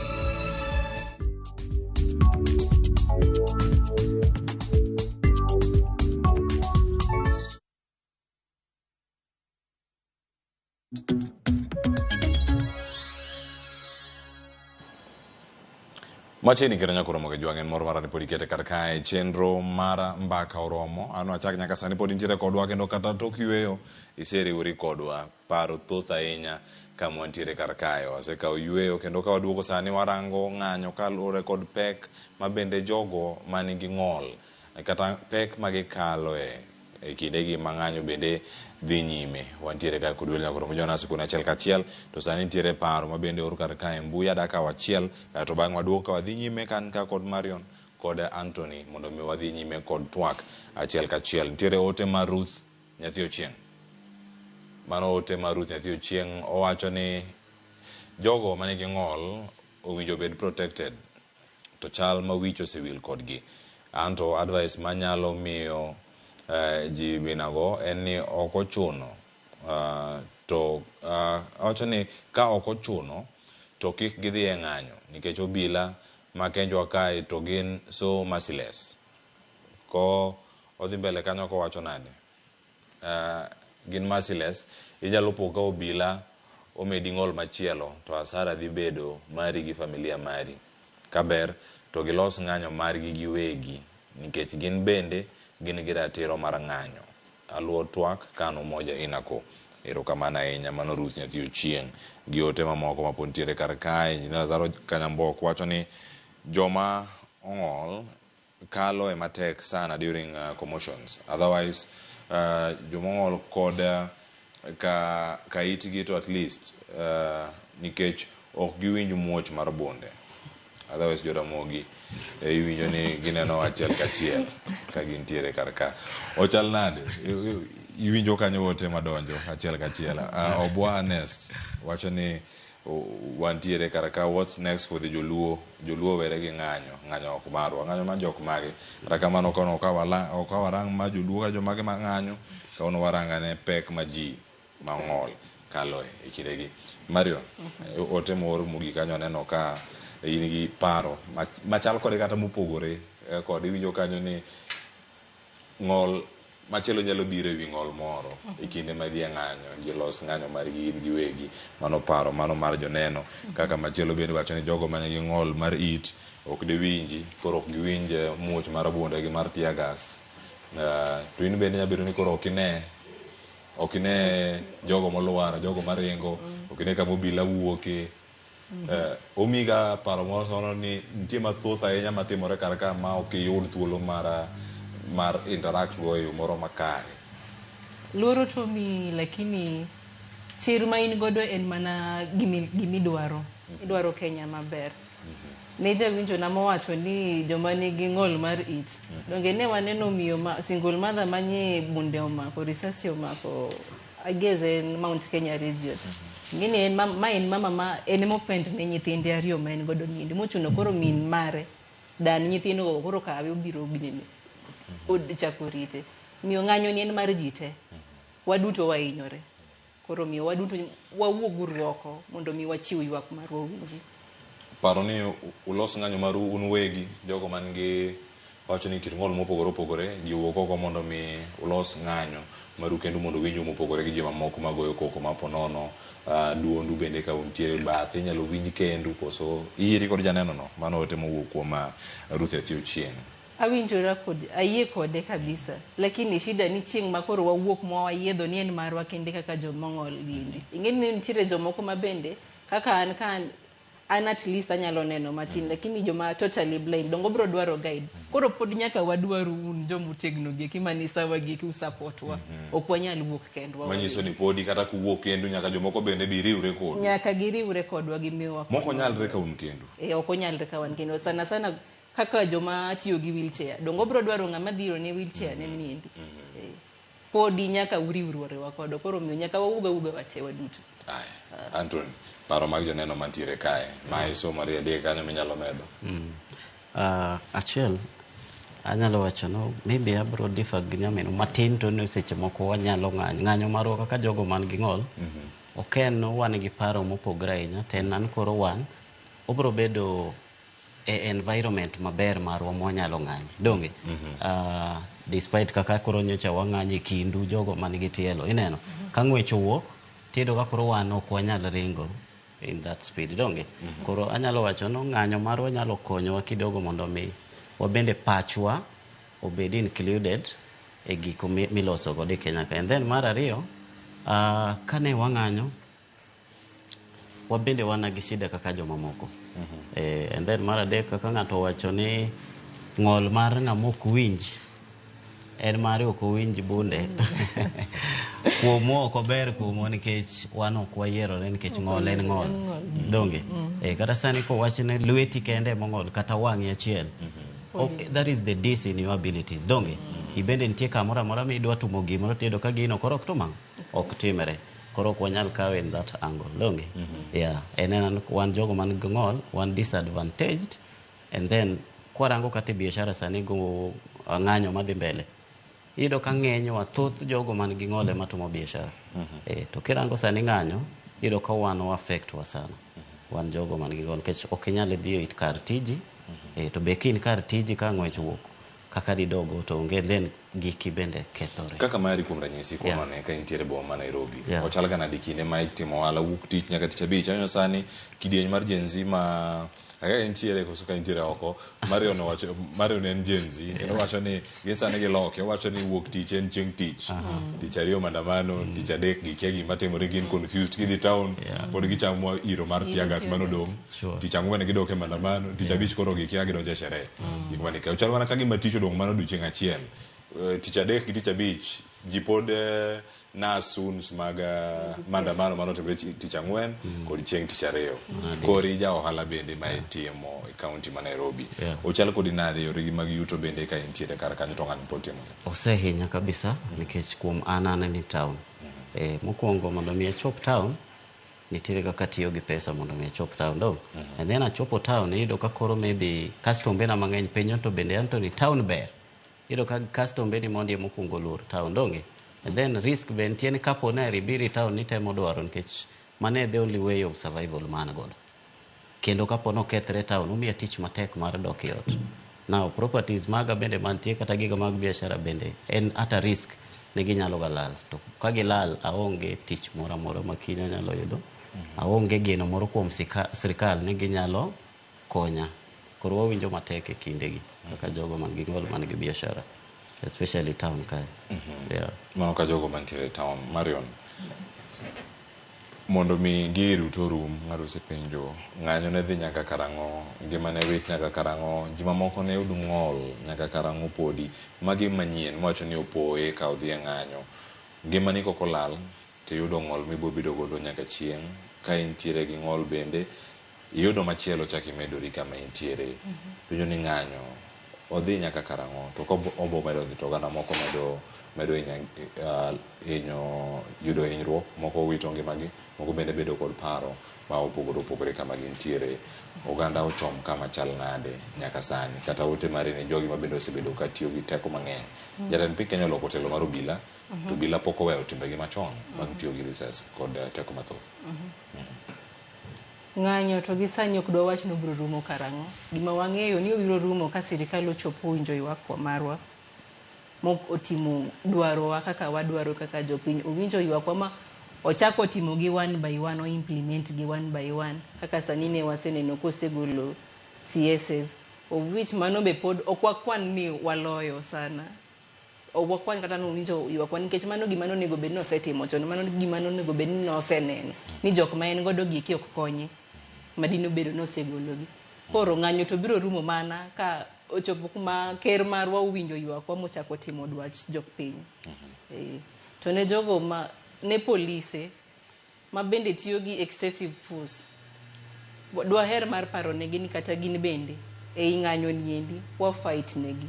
Machiegni kendo nyaka oromo gi jwang' en mor mara ni pod ikete kar kae chenro mar mbaka oromo. An achak nyaka sani pod intiere kodwa kendo kata tok yueyo iseriwori kodwa. Paro thoth ahinya kama wantiere kar kae. Wasekawo yueyo kendo ka waduogo sani warango ng'anyo kaluwore kod pek ma bende jogo manigi ng'ol kata pek ma gikaloe e kindegi ma ng'anyo bende dhi nyime. Wantiere ka kod welo nyaka oromo Jonas koni achiel kachiel to sani nitiere paro ma bende or kar kae e mbui adakawo achiel kaeto bang'e waduogo ka wadhi nyime ka an ka kod Marion kod Anthony mondo mi wadhi nyime kod twak achiel kachiel. Nitiere ote mar Ruth Nyathi Ochieng'. Mano ote mar Ruth Nyathi Ochieng' owacho ni jogo manigi ng'ol owinjo obed protected to chal ma wich osewil kodgi. Anto advice manyalo miyo ji minago en ni ok ochuno to owacho ni ka ok ochuno to kik gidhi e ng'anyo nikech obila ma Kenjwa kae to gin so merciless. Ko odhi mbele kanyo kowacho nade? Gin merciless, inyalo po ka obila omedi ng'ol machielo to hasara dhi bedo mari gi familia mari. Kaber to gilos ng'anyo margi giwegi nikech gin bende gin gi ratiro mar ng'anyo. Aluwo twak ka an Umoja Inako. Erokamano ahinya. Mano Ruth Nyathi Ochieng' gi ote mamoko ma pod nitiere kar kae. Engineer Lazaro Kanyambok wacho ni joma ong'ol kalo e matek sana during commotions. Otherwise jomong'ol kod ka ka itgi to at least nikech ok giwinj muoch mar bunde. Otherwise joramogi iwinjo ni gineno achiel kachiel ka gintiere kar ka. Ochal nade? Iwinjo kanyo ote madonjo achiel kachiel. Obwa Ernest wacho ni wantiere kar ka what's next for the Joluo? Joluo owere gi ng'anyo. Ng'anyo ok marwa. Ng'anyo mar jok mage? Kata kamano kono ok warang ma Joluo ka jomage ma ng'anyo, kawuono warang ane pek ma ji ma ong'ol kaloe e kindegi. Marion, ote moor mogik kanyo aneno ka in gi paro machal kode kata mopogore kode. Iwinjo kanyo ni ng'ol machielo nyalo biro e wi ng'ol moro e kinde ma idhi e ng'anyo, ji los ng'anyo margi gin giwegi. Mano paro mano mar joneno. Kaka machielo bende wacho ni jogo manigi ng'ol mar it ok diwinji, koro ok giwinj muoch mar bunde gi mar tear gas. To in bende nyalo bedo ni koro ok ine ok ine jogo molwar, jogo maringo, ok ine kama obila wuoke. Omiga paro moro ni nitie mathoth ahinya matimore kar ka ma ok iyud thuolo mar interact go e yo moro makare. Luoro to mi lakini chir ma in godo en mana gimidwaro. Idwaro Kenya maber. Ne jawinjo na mowacho ni joma nigi ng'ol mar it. Donge ne waneno miyo ma single mother manye bunde omako, risasi omako, I guess en Mount Kenya region. Ng'eni en ma en mama ma en ema ofend ne nyithinde ariyo ma en godo niendi. Mochuno koro min mare dan nyithindo go koro kawe obiro ginene. Od chako rite. Miyo ng'anyo ni en mar ji te. Waduto wahinyore. Koro miyo waduto wawuog uru oko mondo mi wachiw ywak marwa owinji. Paro ni ulos ng'anyo maru un wegi, jogo man gi wacho ni kit ng'ol mopogore opogore, ji owuok oko mondo mi ulos ng'anyo maru kendu mondo winju mopogore gi jomamoko magoyo koko ma ponono. Duondu bende ka untiere bathe inyalo winj kendu koso iyieri kod janeno no. Mano ote mowuok kuom Ruth Athio Ochieng'. Awinjora kod, ayie kode kabisa. Lakini shida ni chieng' ma koro wawuok ma wayiedho ni en marwa kende kaka jomong'ol gini. Ing'e ni nitiere jomoko ma bende kaka an ka an An at least anyalo neno matin, lakini joma totally blind dongo bro dwaro guide. Koro pod nyaka wadwaru un jomotegno gi eki mani sawa gi eki usupport wa. Ok wanyal wuok kendwa. Manyiso ni podi kata kuwuok kendu nyaka jomoko bende bi riwre kodu. Nyaka giriwre kodwa gimiwa. Moko nyalre ka un kendu. E, ok onyalre ka wan kendo. Sana sana kaka joma tiyo gi wheelchair. Dongo bro dwaro ng'ama dhiro ne wheelchair ne niendi. E, podi nyaka uriwruorewa kodwa. Koro omiyo nyaka wawuog awuoga wate waduto. Anthony, paro mag joneno mantiere kae ma isomo ariyo adek kanyo minyalo medo. Achiel anyalo wacho no maybe abro differ gi nyaminu matin to ni seche moko wanyalo ng'anyo ng'anyo marwa kaka jogo man gi ng'ol ok en wan gi paro mopogore ahinya to en an koro wan obro bedo e environment maber marwa mwanyalo ng'anyo donge. Despite kaka koro nyocha wang'anyo e kindu jogo man gi tielo ineno ka ng'wech owuok tiyudo ka koro wan ok wanyal ringo in that speed donge. Koro anyalo wacho no ng'anyo marwa nyalo konyowa kidogo mondo mi wabende pachwa obed included e giko miloso godo e Kenya ka. And then mar ariyo, kane wang'anyo wabende wan gi shida kaka jomamoko. And then mar adek, kaka ng'ato owacho ni ng'ol mar ng'ama ok winj en mare ok owinj bunde kuomwa ok ober kuomwa nikech wan ok wayierore nikech ng'ol en ng'ol donge. Kata sani kowach ni lweti kende emong'ol kata wang'i achiel, that is the dis in your abilities donge. Ibende nitie kamoro amora midwa timo gimoro tiyudo ka gino koro ok tim ang'o ok timre koro ok wanyal kawe in that angle donge. Yeah, en en wan jogo man gi ng'ol wan disadvantaged. And then kwarango kata e biashara sani go ng'anyo madhi mbele iyudo ka ng'enywa thoth jogo man gi ng'ol ema timo biashara. To kirango sani ng'anyo iyudo ka wan o affect wa sana wan jogo man gi ng'ol nikech ok inyal dhi e kar tiji. To be ka in kar tiji ka ng'wech owuok kaka didogo to onge then giki bende kethore. Kaka mari kuom ranyisi kono ka intiere boma ma Nairobi ochal ga nade kinde ma itimo ohala wuok tich nyaka tich abich aneno sani kidieny mar Gen Z ma kaka intiere koso ka intiere oko Marion owacho Marion en Gen Z kendo wacho ni gin sani giloke owacho ni wuok tich en chieng' tich tich ariyo maandamano tich adek gikia gima timore gin confused gidhi town pod gichamo iro mar tear gas manodong' tich ang'wen gidok e maandamano tich abich koro gikia gidonjo e sherehe gik mani ka ochal mana ka gima tich odong' mana odiochieng' achiel tich adek gi tich abich ji pod nasuns mag maandamano manotimore tich ang'wen kod chieng' tich ariyo. Kori ja ohala bende ma itimo e kaunti ma Nairobi ochal kodi nade yoregi mag yuto bende ka intiere kar kanyo to ng'anyo pod timore? Osehinya kabisa nikech kuom an an ni town. Mokwongo mondo mi achop town nitiere kaka tiyo gi pesa mondo mi achop town dong. And then achopo town iyudo ka koro maybe custombe na mang'eny penjo to bende Anthony town ber. Iyudo ka custombe ni mondi mokwongo luor town donge. And then risk be nitie ni kapo ni ibiro e town nitemo dwaro nikech mano e the only way of survival ma an godo. Kendo kapo nokethre town omiya tich matek mar dok e ot. Now properties maga bende mantie kata giga mag biashara bende en at a risk ni ginyalo ga lal. To ka gilal aonge tich moro amora ma kiny anyalo yudo. Aonge geno moro kuom sirikal ni ginyalo konya. Koro wawinjo matek e kindegi kaka jogo man gi ng'ol man gi biashara especially town kae. Yeah. Mano ka jogo mantiere e town Marion mondo mi gigi duto orum ng'ato osepenjo ng'anyo ne dhi nyaka karang'o ngima ne wit nyaka karang'o ji mamoko ne yud ng'ol nyaka karang'o podi magi manyien mwacho ni opoye ka odhi e ng'anyo ngimani kok olal tiyudo ng'ol mibobedo godo nyaka chieng' ka intiere gi ng'ol bende iyudo machielo chak imedori kama intiere penjo ni ng'anyo odhi nyaka karang'o to ka obo medo dhi to oganda moko medo hinyo yudo hinyruok moko wito ngimagi moko bende bedo kod paro ma opogore opogore kama gintiere oganda ochom kama chal nade nyaka sani kata ote mari ne jogi ma bende osebedo ka tiyo gi teko mang'eny. Jatend piny Kenya oloko telo mar obila to obila pok oweyo timbegi machon mag tiyo gi risas kod teko mathoth. Ng'anyo to gi sani ok dwa wach ni obiro rumo karang'o. Gima wang'eyo ni obiro rumo ka sirikal ochopo winjo ywak marwa mok otimo dwarowa kaka wadwaro kaka jopiny. Owinjo ywakwa ma ochako timo gi one by one, o implement gi one by one. Kaka sani ne waseneno kosegolo CSs of which mano be pod ok wakwan ni waloyo sana. Ok wakwan kata ni owinjo ywakwa nikech mano gima nonego bed ni osetimo chon, mano gima nonego bed ni noseneno ni jok ma en godo gi eki ok konye. madine obedo ni osegologi. Koro ng'anyo to biro rumo mana ka ochopo kuma ker marwa owinjo ywakwa mochako timo dwach jopiny. To ne jogo ma ne polise ma bende tiyo gi excessive force, dwaher mar paro negi ni kata gin bende ei ng'anyo niendi wa fight negi.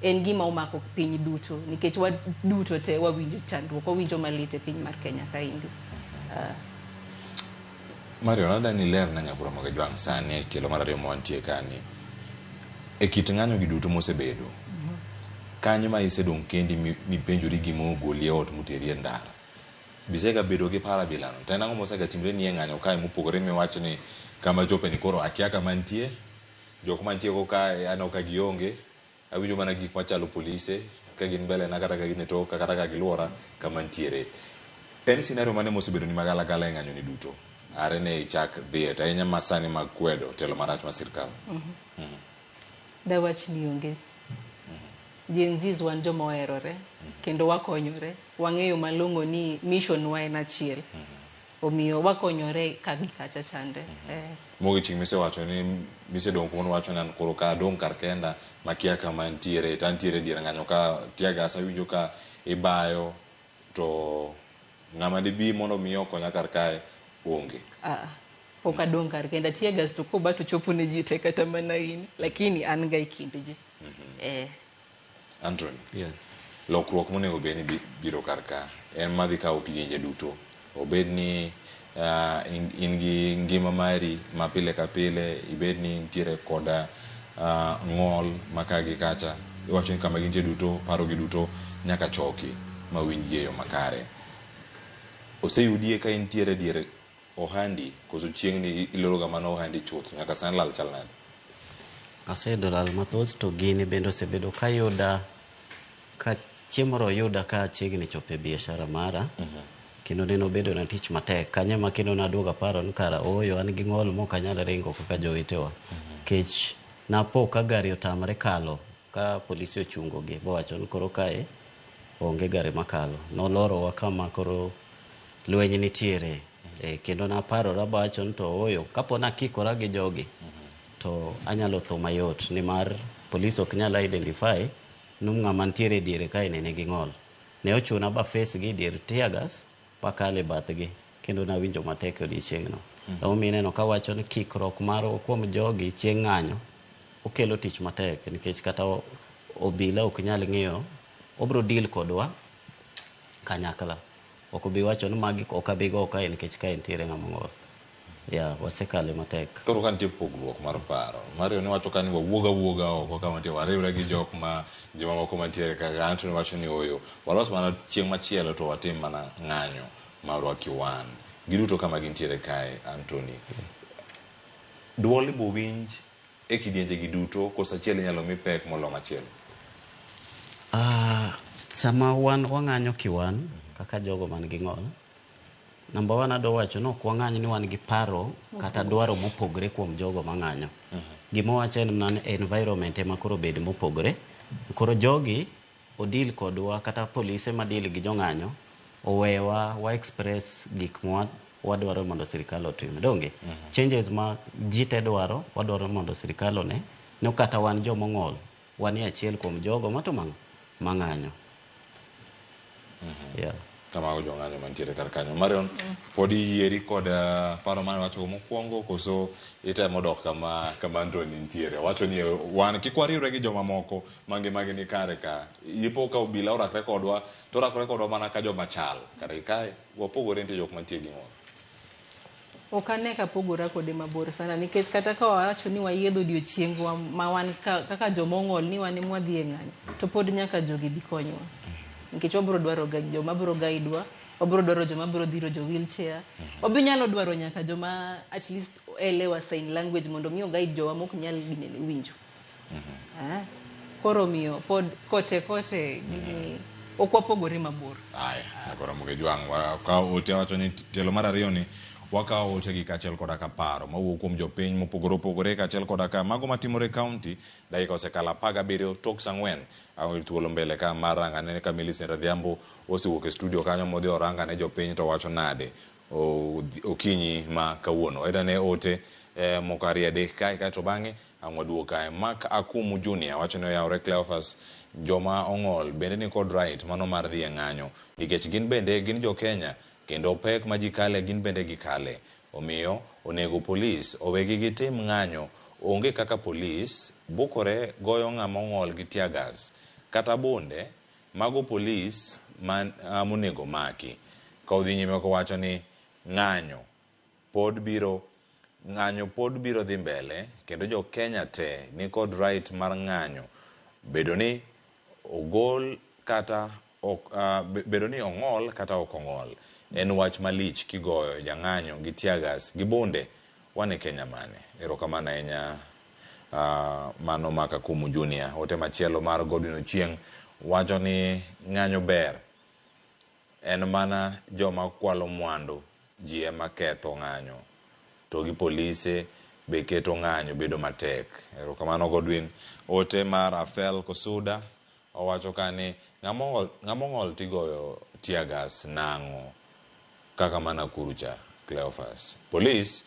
En gima omako piny duto nikech waduto te wawinjo chandruok, wawinjo malit e piny mar Kenya kaendi. Marion, adwa ni ilerna Nyakuro Magajwang' sani e tielo mar ariyo ma wantie kani. E kit ng'anyo gi duto mosebedo, kanyo ma isedong' kendi mipenjori gima ogoli e ot moteri e ndara. Bisega bedo gi paro abilano. To en ang'o mosega timre ni e ng'anyo kae mopogore miwach ni kama chope ni koro akia kama nitie, jok mantie go kae aneno ka gionge, awinjo mana gik machalo polise ka gin mbele na kata ka gin e toka kata ka giluora kama nitiere. En scenario mane mosebedo ni magalagala e ng'anyo ni duto? Are ne ichak dhiye to ahinya ma sani mag kwedo telo marach mar sirkal. Dawach ni onge. Gen Zs wan joma oherore kendo wakonyore. Wang'eyo malong'o ni mission wa en achiel. Omiyo wakonyore ka gi kacha chande. Mogik chieng' misewacho ni misedong' kumoro wacho ni an koro ka adong' kar kenda makia kama antiere to antiere e dier ng'anyo ka tear gas awinjo ka ibayo to ng'ama dibi mondo mi okonya kar kae onge. Pok adong' kar kenda. Tear gas to koba to chopo ne ji te kata mana in. Lakini an ga e kind ji. Anthony. Yes. Lokruok monego bed ni biro kar ka en madhi kawo kidienje duto. Obed ni in gi ngima mari ma pile ka pile, ibed ni nitiere koda ng'ol ma ka gi kacha. Iwacho ni kama gintie duto, paro gi duto nyaka choki ma winjgi e yo makare. Oseyudie ka intiere dier ohandi koso chieng' ni iloro ga mana ohandi chuth nyaka sani lal chal nade? Aseyudo lal mathoth to gini bende osebedo kayuda ka chieng' moro oyuda ka achiegni chopo e biashara mara. Kendo nene obedo na tich matek. Kanyo ema kendo naduogo aparo ni kara ooyo an gi ng'ol mok anyal ringo kaka jowetewa. Kech napo ka gari otamre kalo ka polisi ochungo gi bowacho ni koro kae onge gari makalo. Nolorowa kama koro lweny nitiere. Kendo naparora bawacho ni to ooyo kapo nakikora gi jogi to anyalo tho mayot nimar polis ok nyal identify ni ng'ama nitiere e diere kae ne nigi ng'ol. Ne ochuna ba face gi dier tear gas bakalo e bathgi kendo nawinjo matek e odiechieng'no. Emomiyo ineno kawacho ni kikruok marwa kuom jogi chieng' ng'anyo okelo tich matek nikech kata obila ok nyal ng'iyo obro deal kodwa kanyakla. Ok obi wacho ni magi ok abi go kae nikech kae nitiere ng'ama ong'ol. Yeah, wasekale matek. Koro ka nitie pogruok mar paro, Mario ne wacho ka ni wawuog awuoga oko kama nitie wariwre gi jok ma jomamoko mantiere kaka Anthony wacho ni oyo walos mana chieng' machielo to watim mana ng'anyo marwa kiwan. Giduto kama gintiere kae Anthony. Duol ibo winj e kidienje gi duto koso achiel inyalo mi pek molo machielo? Sama wan wang'anyo kiwan kaka jogo man gi ng'ol, number one adwa wacho ni ok wang'any ni wan gi paro kata dwaro mopogre kuom jogo mang'anyo. Gima wacho en mana ni environment ema koro obed mopogre. Koro jogi odil kodwa kata polise madil gi jong'anyo owewa wa express gik ma wadwaro mondo sirikal otim. Donge? Changes ma ji te dwaro, wadwaro mondo sirikal one no kata wan jomong'ol, wan e achiel kuom jogo matimo ang'o? Mang'anyo. Yeah. Kamago jong'anyo mantiere kar kanyo. Marion, pod iyieri kod paro mane wacho mokwongo koso itemo dok kama Anthony nitiere? Owacho ni wan kik wariwre gi jomamoko ma ngimagi ni kare ka. Ipo ka obila orakre kodwa, to orakre kodwa mana ka joma chal. Kare kae wapogore nitie jok mantie gi ng'ol. Ok ane ka pogora kode mabor sana nikech kata ka wawacho ni wayiedho odiochiengwa ma wan kaka joma ong'ol ni wan ema wadhi e ng'anyo, to pod nyaka jogi bi konywa. Nikech wabro dwaro ga joma bro guide wa, wabro dwaro joma bro dhiro jo wheelchair, wabinyalo dwaro nyaka joma at least elewa sign language mondo mi oguide jowa mok nyal ginene winjo. Koro omiyo pod kote kote gini ok wapogore mabor. Aya, nyakoro Mugejwang' wakawo ote wacho ni tielo mar ariyo ni wakawo ote gi kaachiel koda ka paro mawuok kuom jopiny mopogore opogore kaachiel koda ka mago matimore e kaunti. Dakika osekalo 17 tok saa 4. Aonge thuolo mbele ka mar rangane ka Millicent Adhiambo osewuok e studio kanyo modhi orangane jopiny to wacho nade okinyi ma kawuono. Eda ne ote moko ariyo adek kae kaeto bang'e ang' waduog kae. Mark Akumu Junior wacho ni oyawore Cleophas joma ong'ol bende ni kod right mano mar dhi e ng'anyo nikech gin bende gin jo Kenya kendo pek ma ji kale gin bende gikale. Omiyo onego polis owegi gitim ng'anyo onge kaka polis bukore goyo ng'ama ong'ol gi tear gas kata bunde mago polis man, monego maki. Ka odhi nyime kowacho ni ng'anyo pod biro ng'anyo pod biro dhi mbele kendo jo Kenya te nikod right mar ng'anyo bedo ni ogol kata ok, bedo ni ong'ol kata ok ong'ol. En wach malich kigoyo jang'anyo gi tear gas gi bunde wan e Kenya mane? Erokamano ahinya mano Mark Akumu Junior. Ote machielo mar Godwin Ochieng' wacho ni ng'anyo ber en mana joma kwalo mwandu ji ema ketho ng'anyo to gi polise be keto ng'anyo bedo matek. Erokamano Godwin. Ote mar Afel Kosuda owacho ka ni ng'ama ong'ol tigoyo tear gas nang'o kaka mana Nakuru cha Cleophas. Polis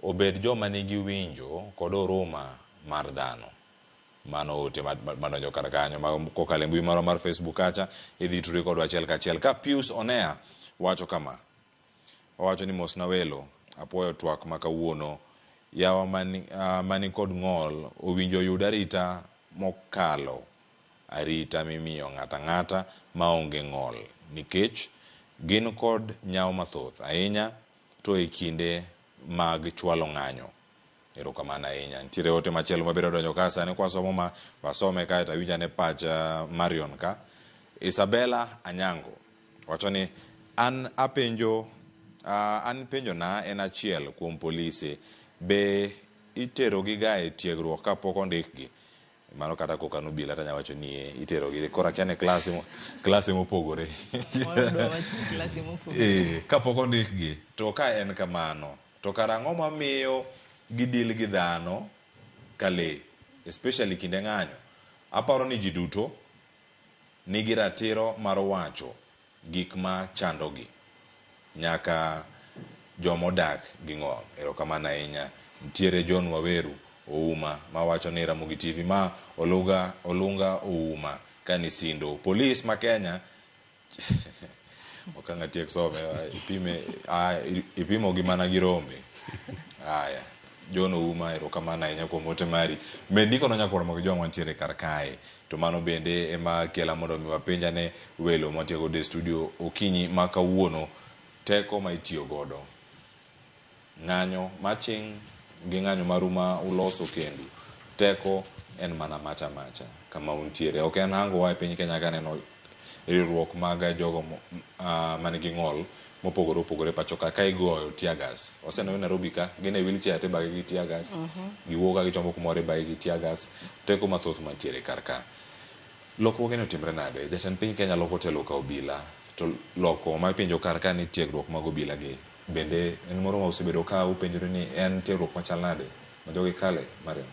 obed joma nigi winjo kod huruma mar dhano. Mano ote madonjo kar kanyo ma kokalo e mbui marwa mar Facebook kacha idhi tudri kodwa achiel kachiel. Ka Pius Onea wacho kama, owacho ni mosna welo, apuoyo twak ma kawuono, yawa mani kod ng'ol owinjo oyud arita mokalo arita mimiyo ng'ata ng'ata maonge ng'ol nikech gin kod nyawo mathoth ahinya to e kinde mag chwalo ng'anyo. Erokamano ahinya. Nitiere ote machielo mabiro donjo ka sani kwasomo ma wasome kae to awinj ane pach Marion ka. Isabella Anyango wacho ni an apenjo an penjo na en achiel kuom polise be iterogi ga e tiegruok kapok ondikgi? Mano kata koka nobila tanya wacho ni iterogi koro akia ni klase mopogore. Kapok ondikgi to ka en kamano to kara ang'o mamiyo gidil gi dhano ka lee especially kinde ng'anyo? Aparo ni ji duto nigi ratiro mar wacho gik ma chandogi nyaka jomodak gi ng'ol. Erokamano ahinya. Nitiere John Waweru Ouma mawacho ni Ramogi TV ma Olunga Ouma kanisindo. Polis ma Kenya ok ang' atiek some ipime ipimo gi mana gi rombe. Aya, John Ouma erokamano ahinya kuom ote mari. Med ndikono nyakwar Ramogi Jwang' wantiere kar kae. To mano bende ema kela mondo mi wapenjane welo mwantie godo e studio okinyi ma kawuono teko ma itiyo godo. Ng'anyo maching' gi ng'anyo maru ma uloso kendu. Teko en mana macha macha kama untiere. Ok en hango wa e piny Kenya kaneno riwruok mag jogo manigi ng'ol mopogore opogore pacho ka igoyo tear gas. Waseneno Nairobi ka gin e wheelchair to ibage gi tear gas. Giwuok ka gichomo kumoro ibage gi tear gas. Teko mathoth mantiere kar ka. Lokruoge ni otimre nade? Jatend piny Kenya loko telo ka obila to loko ma ipenjo kar ka ni tiegruok mag obila gi bende en moro ma osebedo ka upenjore ni en tiegruok machal nade ma jogi kale Mariam?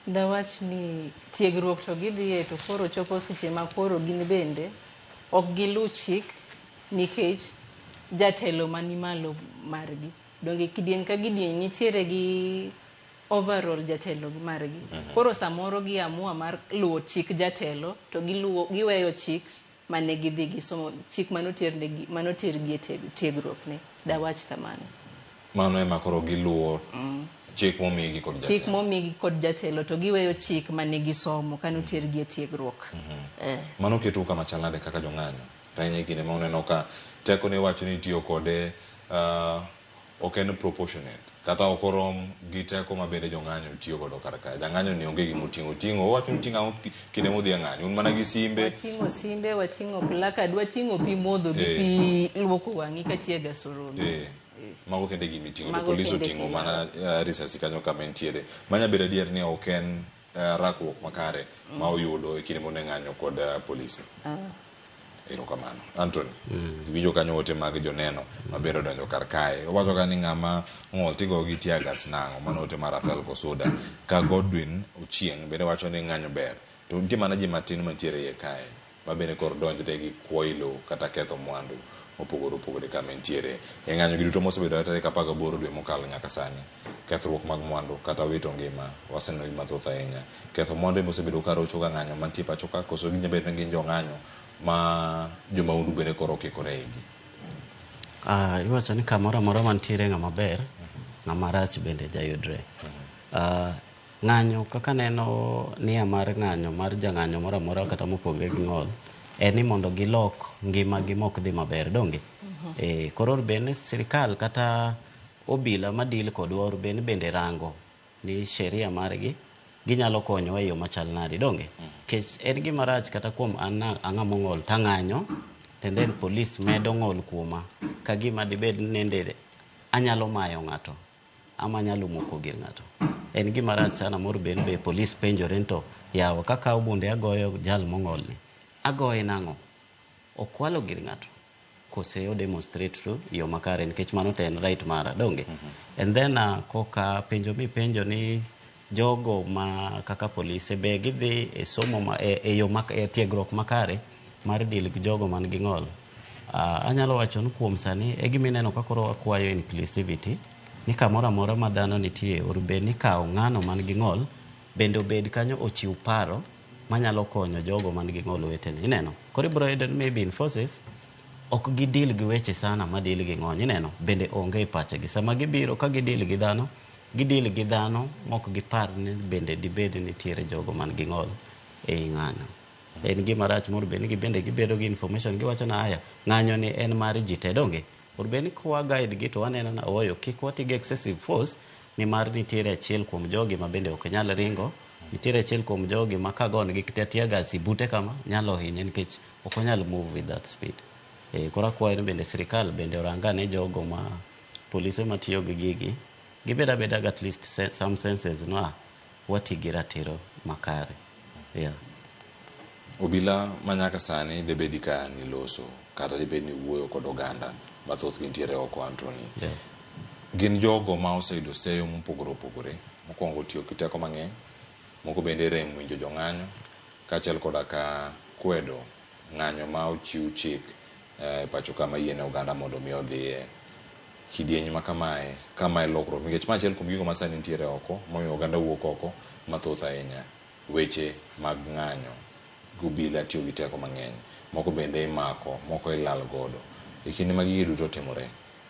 Dawach ni tiegruok to gidhiye to koro chopo seche ma koro gin bende ok giluw chik nikech jatelo mani malo margi. Donge kidieny ka kidieny nitiere gi overall jatelo margi. Koro samoro giamua mar luwo chik jatelo to giweyo chik mane gidhi gisomo, chik manotergi e tiegruok ne. Dawach kamano. Mano ema koro giluwo chik momigi kod jatelo. Chik momigi kod jatelo to giweyo chik mane gisomo kanotergi e tiegruok. Mano ketou kama chal nade kaka jong'anyo? To ahinya e kinde ma uneno ka teko ni iwacho ni itiyo kode ok en proportionate kata ok orom gi teko ma bende jong'anyo tiyo godo kar kae. Jang'anyo ni onge gima oting'o. Oting'o, owacho ni oting'o ang'o kinde modhi e ng'anyo? Un mana gi simbe. Wating'o simbe, wating'o placard, wating'o pi modho gi pi luoko wang'i ka tear gas oromi. Mago kende gima iting'o to polis oting'o mana risasi kanyo kama entiere. Manya bedo adier ni ok en rakruok makare ma oyudo e kinde mone ng'anyo kod polise. Erokamano. Anthony, iwinjo kanyo ote mag joneno mabende odonjo kar kae. Owacho ka ni ng'ama ong'ol tigoyo gi tear gas nang'o? Mano ote mar Rafael Kosuda. Ka Godwin Ochieng' bende wacho ni ng'anyo ber. To nitie mana ji matin mantiere iye kae ma bende koro donjre gi kuoilo kata ketho mwandu. mopogore opogore kama entiere. E ng'anyo gi duto mosebedo tarik 18 dwe mokalo nyaka sani, kethruok mag mwandu kata wito ngima waseneno gi mathoth ahinya. Ketho mwandu ema osebedo ka rocho ga ng'anyo mantie pacho ka koso ginya bedo ni gin jong'anyo ma jomahundu bende koro okikore eigi. Iwacho ni kamoro amora mantiere ng'ama ber, ng'ama rach bende jayudre. Ng'anyo kaka neno nia mar ng'anyo mar jang'anyo moro amora kata mopogre gi ng'ol en ni mondo gilok ngimagi mok dhi maber, donge? Koro bed ni sirikal kata obila madil kodwa or bed ni bende rango ni sheria margi ginyalo konyowa e yo machal nade, donge? Nikech en gima rach kata kuom an ang'ama ong'ol tang'anyo and then police medo ng'ol kuoma ka gima dibed ni nende anyalo mayo ng'ato ama anyalo moko gir ng'ato. En gima rach sana mor bed be police penjore ni to yawa kakawo bunde agoyo jal mong'ol ni, agoye nang'o? Okwalo gir ng'ato kose o demonstrate to yo makare nikech mano to en right mara, donge? And then koka penjo mipenjo ni jogo ma kaka polise be gidhi e somo ma, e yo ma, e tiegruok makare mar deal gi jogo man gi ng'ol. Anyalo wacho ni kuom sani e gima ineno ka koro wakwayo inclusivity ni kamoro amora ma dhano nitie or bed ni kawo ng'ano man gi ng'ol bende obed kanyo ochiw paro manyalo konyo jogo man gi ng'ol wetene. Ineno? Koro ibiro yudo ni maybe in forces ok gidil gi weche sana ma deal gi ng'ony. Ineno? Bende onge e pachgi. Sama gibiro ka gidil gi dhano, gidil gi dhano mok gipar ni bende dibed ni nitiere jogo man gi ng'ol ei ng'anyo. En gima rach moro bed ni gibende gibedo gi information giwacho na aya ng'anyo ni en mar ji te, donge? Or bed ni kwa guide gi to waneno na oyo kik wati gi excessive force nimar nitiere achiel kuom jogi ma bende ok nyal ringo, nitiere achiel kuom jogi ma kagon gi tear gas ibute kama nyalo hinye nikech ok onyal move with that speed. Koro akwayo ni bende sirikal bende orang ane jogo ma polise matiyo gi gigi gibed abeda gi at least some senses no wati gi ratiro makare. Yeah. Obila ma nyaka sani debedi ka niloso kata dibed ni wuoyo kod oganda mathoth gintiere oko Anthony. Yeah. Gin jogo ma oseyudo seyo mopogore opogore. Mokwongo tiyo gi teko mang'eny, moko bende rem winjo jong'anyo, kaachiel koda ka kwedo ng'anyo ma ochiw chik e pacho ka mayiene oganda mondo mi odhiye. Kidieny ma kamae, kamae lokruok nikech ma achiel kuom gigo ma sani nitiere oko momiyo oganda wuok oko mathoth ahinya. Weche mag ng'anyo gobila tiyo gi teko mang'eny, moko bende imako, moko ilal godo. E kinde ma gigi duto timore,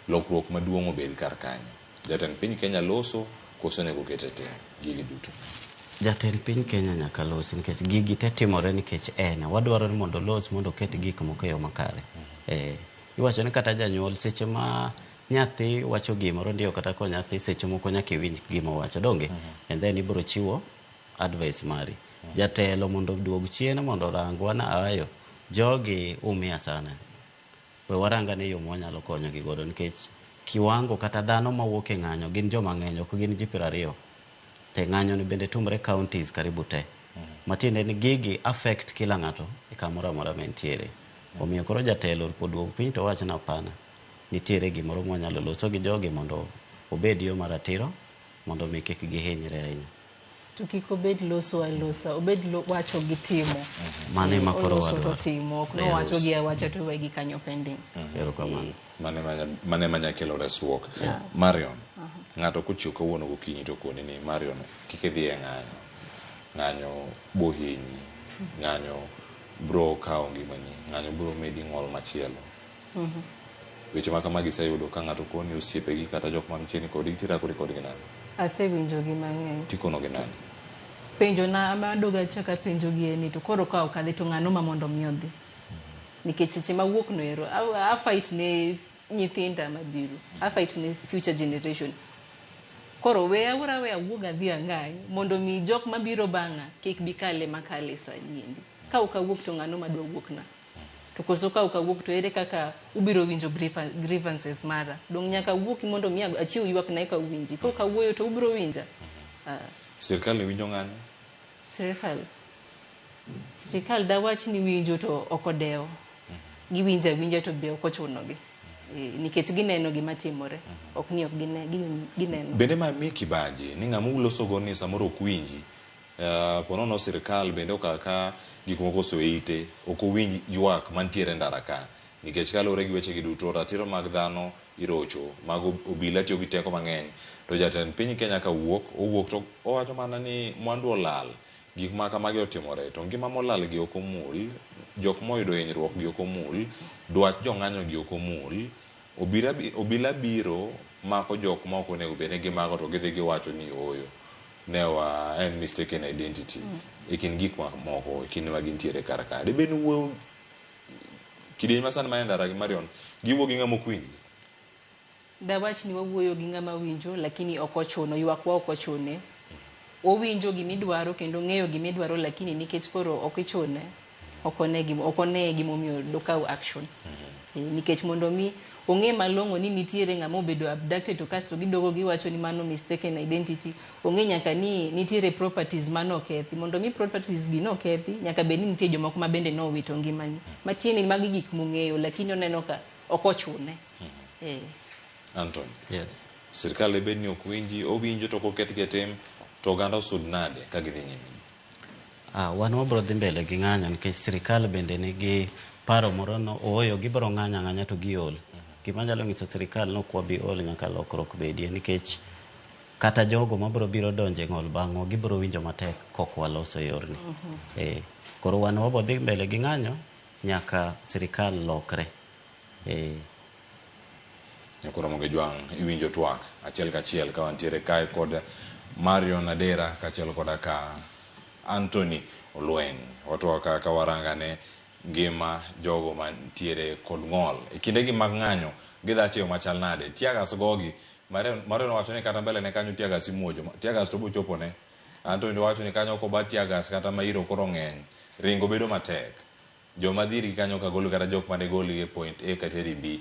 lokruok maduong' obed kar kanye? Jatend piny Kenya loso koso onego ket e tim gigi duto? Jatend piny Kenya nyaka losi nikech gigi te timore nikech en. Wadwaro ni mondo olos mondo oket gik moko e yo makare. Iwacho ni kata janyuol seche ma nyathi wacho gimoro ndio kata ko nyathi seche moko nyaka iwinj gima owacho, donge? And then ibiro chiwo advice mari. Jatelo mondo oduog chien mondo orangwa na ayo jogi umia sana. We warang ane yo mwanyalo konyogi godo nikech kiwango kata dhano mawuok e ng'anyo gin joma ng'eny ok gin ji 20. Te ng'anyo ni bende tumre counties karibu te. Matiende ni gigi affect kila ng'ato e kamoro amora ma entiere. Omiyo koro jatelo oduog piny to wach na hapana. Nitiere gimoro mwanyalo loso gi jogi mondo obed yo maratiro mondo mi kik gihinyre ahinya. To kik obed loso alosa, obed wacho gi timo. Mano ema koro Oloso to wadwaro. timo, ok nowacho gi awacha to wegi kanyo pending. Erokamano. Mane manya kelo resruok. Marion, ng'ato kochiew kawuono gokinyi to koni ni Marion kik idhi e ng'anyo. Ng'anyo bohinyi, ng'anyo bro kawo ngimani, ng'anyo bro medi ng'ol machielo. Weche ma kamagi iseyudo ka ng'ato koni osiepegi kata jok mantiere kodi tirakori kodgi nade? Asewinjo gi mang'eny. Tikono gi nade? Penjo na ama aduogo achako apenjo gi en ni to koro ka ok adhi to ng'ano ma mondo mi odhi? Nikech seche mawuok no ero, a fight ne nyithinda mabiro, a fight ne future generation. Koro we awuora we awuog adhi ang'any mondo mi jok mabiro bang'a kik bi kale makale sani endi. Ka ok awuok to ng'ano madwa wuok na? To koso ka ok awuok to ere kaka ubiro winjo grievances mara? Dong' nyaka awuoki mondo mi achiw ywak na eka uwinji. Ka ok awuoyo to ubiro winja? Sirkal ni winjo ng'anyo? Sirkal. Sirkal dawach ni winjo to ok odewo. Giwinjo awinja to be ok ochunogi. Nikech gineno gima timore. Ok ni ok gineno. Bende ma mi kibaji ni ng'ama ulosogo ni samoro ok winji. Po nono sirkal bende okawo ka gik moko osoyo ite, ok owinj ywak mantiere e ndara ka. Nikech kaluwore gi wechegi duto, ratiro mag dhano irocho, mag obila tiyo gi teko mang'eny. To jatend piny Kenya ka wuok, owuok to owacho mana ni mwandu olal, gik ma kamagi otimore, to ngima molal gi ok omul, jok moyudo hinyruok gi ok omul, dwach jong'anyo gi ok omul. Obila, obila biro mako jok ma ok onego bed ni gimako to gidhi giwacho ni ooyo. Ne wa en mistaken identity e kind gik moko e kinde ma gintiere kar ka. Dibed ni wuoyo kidieny ma sani ma e ndara gi Marion, giwuo gi ng'ama ok winjgi? Dawach ni wawuoyo gi ng'ama winjo lakini ok ochuno, ywakwa ok ochune. Owinjo gimidwaro kendo ong'eyo gimidwaro lakini nikech koro ok ichune, ok one gima ok one gimomiyo dokaw action. Nikech mondo mi ong'e malong'o ni nitiere ng'ama obedo abducted to kasto giduogo giwacho ni mano mistaken identity, ong'e nyaka ni nitiere properties manokethi. Mondo mi properties gi nokethi, nyaka bed ni nitie jomoko ma bende nowito ngimani. Matiende ni magi gik mong'eyo lakini oneno ka ok ochune. Anthony. Yes. Sirkal dibed ni ok winji, owinjo to ok oketgi e tim, to oganda osud nade ka gidhi nyime? Wan wabro dhi mbele gi ng'anyo nikech sirikal bende nigi paro moro no ooyo gibro ng'anyo ang'anya to giol. Gima anyalo nyiso sirikal ni ok wabi ol nyaka lokruok bedie nikech kata jogo mabro biro donjo e ng'ol bang'wa gibro winjo matek kok waloso yorni. Koro wan wabo dhi mbele gi ng'anyo nyaka sirikal lokre. Nyakoro Ramogi Jwang' iwinjo twak achiel kachiel ka wantiere kae kod Marion Adera kaachiel koda ka Anthony Olweny. Watwak ka ka warangane ngima jogo mantiere kod ng'ol. E kindegi mag ng'anyo gidhach e yo machal nade? Teargas gogi. Marion, Marion owacho ni kata mbele ne kanyo teargas imuojo. Teargas to bochopone. Anthony wacho ni kanyo ok oba teargas kata ma iro koro ng'eny. Ringo bedo matek. Joma dhiri kanyo ka golo kata jok mane gol e point A kateri B.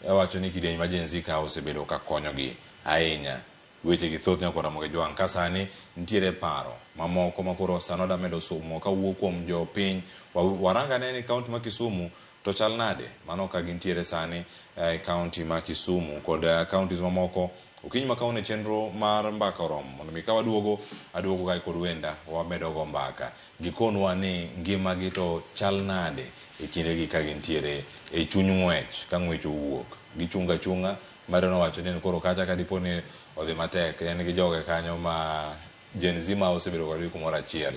Owacho ni kidieny ma Gen Z ka osebedo ka konyogi ahinya. Weche gi thoth nyakoro Ramogi Jwang' ka sani nitiere paro mamoko ma koro sani wada medo somo kawuok kuom jopiny. Warangane ni kaunti ma Kisumu to chal nade? Mano ka gintiere sani e kaunti ma Kisumu kod counties mamoko. Okinyi ma kawuono e chenro mar mbaka oromo mondo mi ka waduogo aduogo kae kod wenda wamedo go mbaka. Gikonwa ni ngimagi to chal nade e kindegi ka gintiere e chuny ng'wech ka ng'wech owuok. Gichungo achung'a. Marion owacho ni en koro kacha ka dipo ni odhi matek en gi joge kanyo ma Gen Z ma osebedo kodgi kumoro achiel.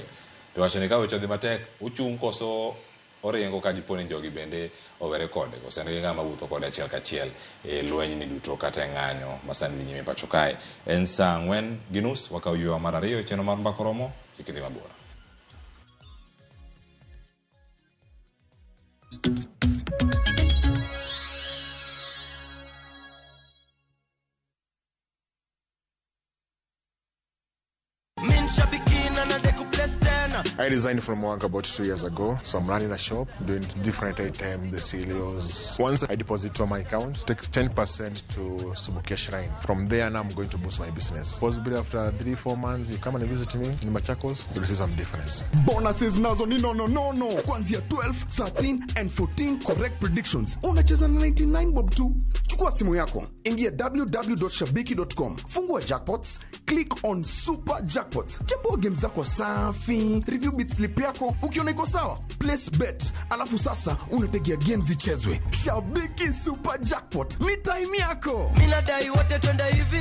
To wacho ni ka weche odhi matek ochung' koso oringo ka dipo ni jogi bende owere kode koso en gi ng'ama wuotho kode achiel kachiel e lweny ni duto kata e ng'anyo ma sani dhi nyime pacho kae. En saa 4:30 wakawo yweyo mar ariyo e chenro mar mbaka oromo kik idhi mabor. I resigned from work about 2 years ago, so I'm running a shop doing different items, the cereals. Once I deposit to my account, take 10% to Subukia Shrine. From there, now I'm going to boost my business. Possibly after 3-4 months, you come and visit me in Machakos, you'll see some difference. Bonuses nazo ni no no no no. Kuanzia 12, 13 and 14 correct predictions. Unacheza na 99 bob tu. Chukua simu yako, ingia www.shabiki.com, fungua jackpots, click on super jackpots, chambua game zako safi, review bet slip yako, ukiona iko sawa, place bet, alafu sasa unategea games zichezwe. Shabiki Super Jackpot ni time yako. Mimi nadai wote twende hivi.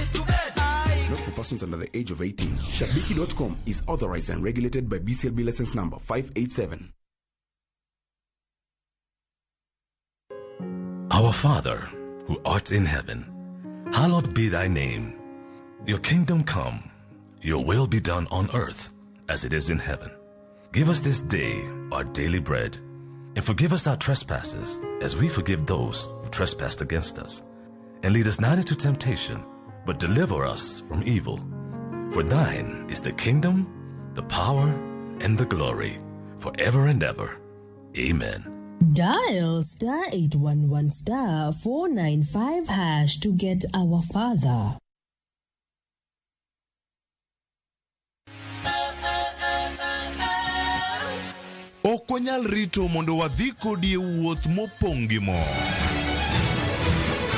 Not for persons under the age of 18. Shabiki.com is authorized and regulated by BCLB license number 587. Our Father, who art in heaven, hallowed be thy name. Your kingdom come, your will be done on earth as it is in heaven. Give us this day our daily bread, and forgive us our trespasses as we forgive those who trespass against us. And lead us not into temptation, but deliver us from evil. For thine is the kingdom, the power, and the glory, forever and ever. Amen. Dial star 811 star 495 hash to get our father. Ok wanyal rito mondo wadhi kodi e wuoth mopong' gi mor.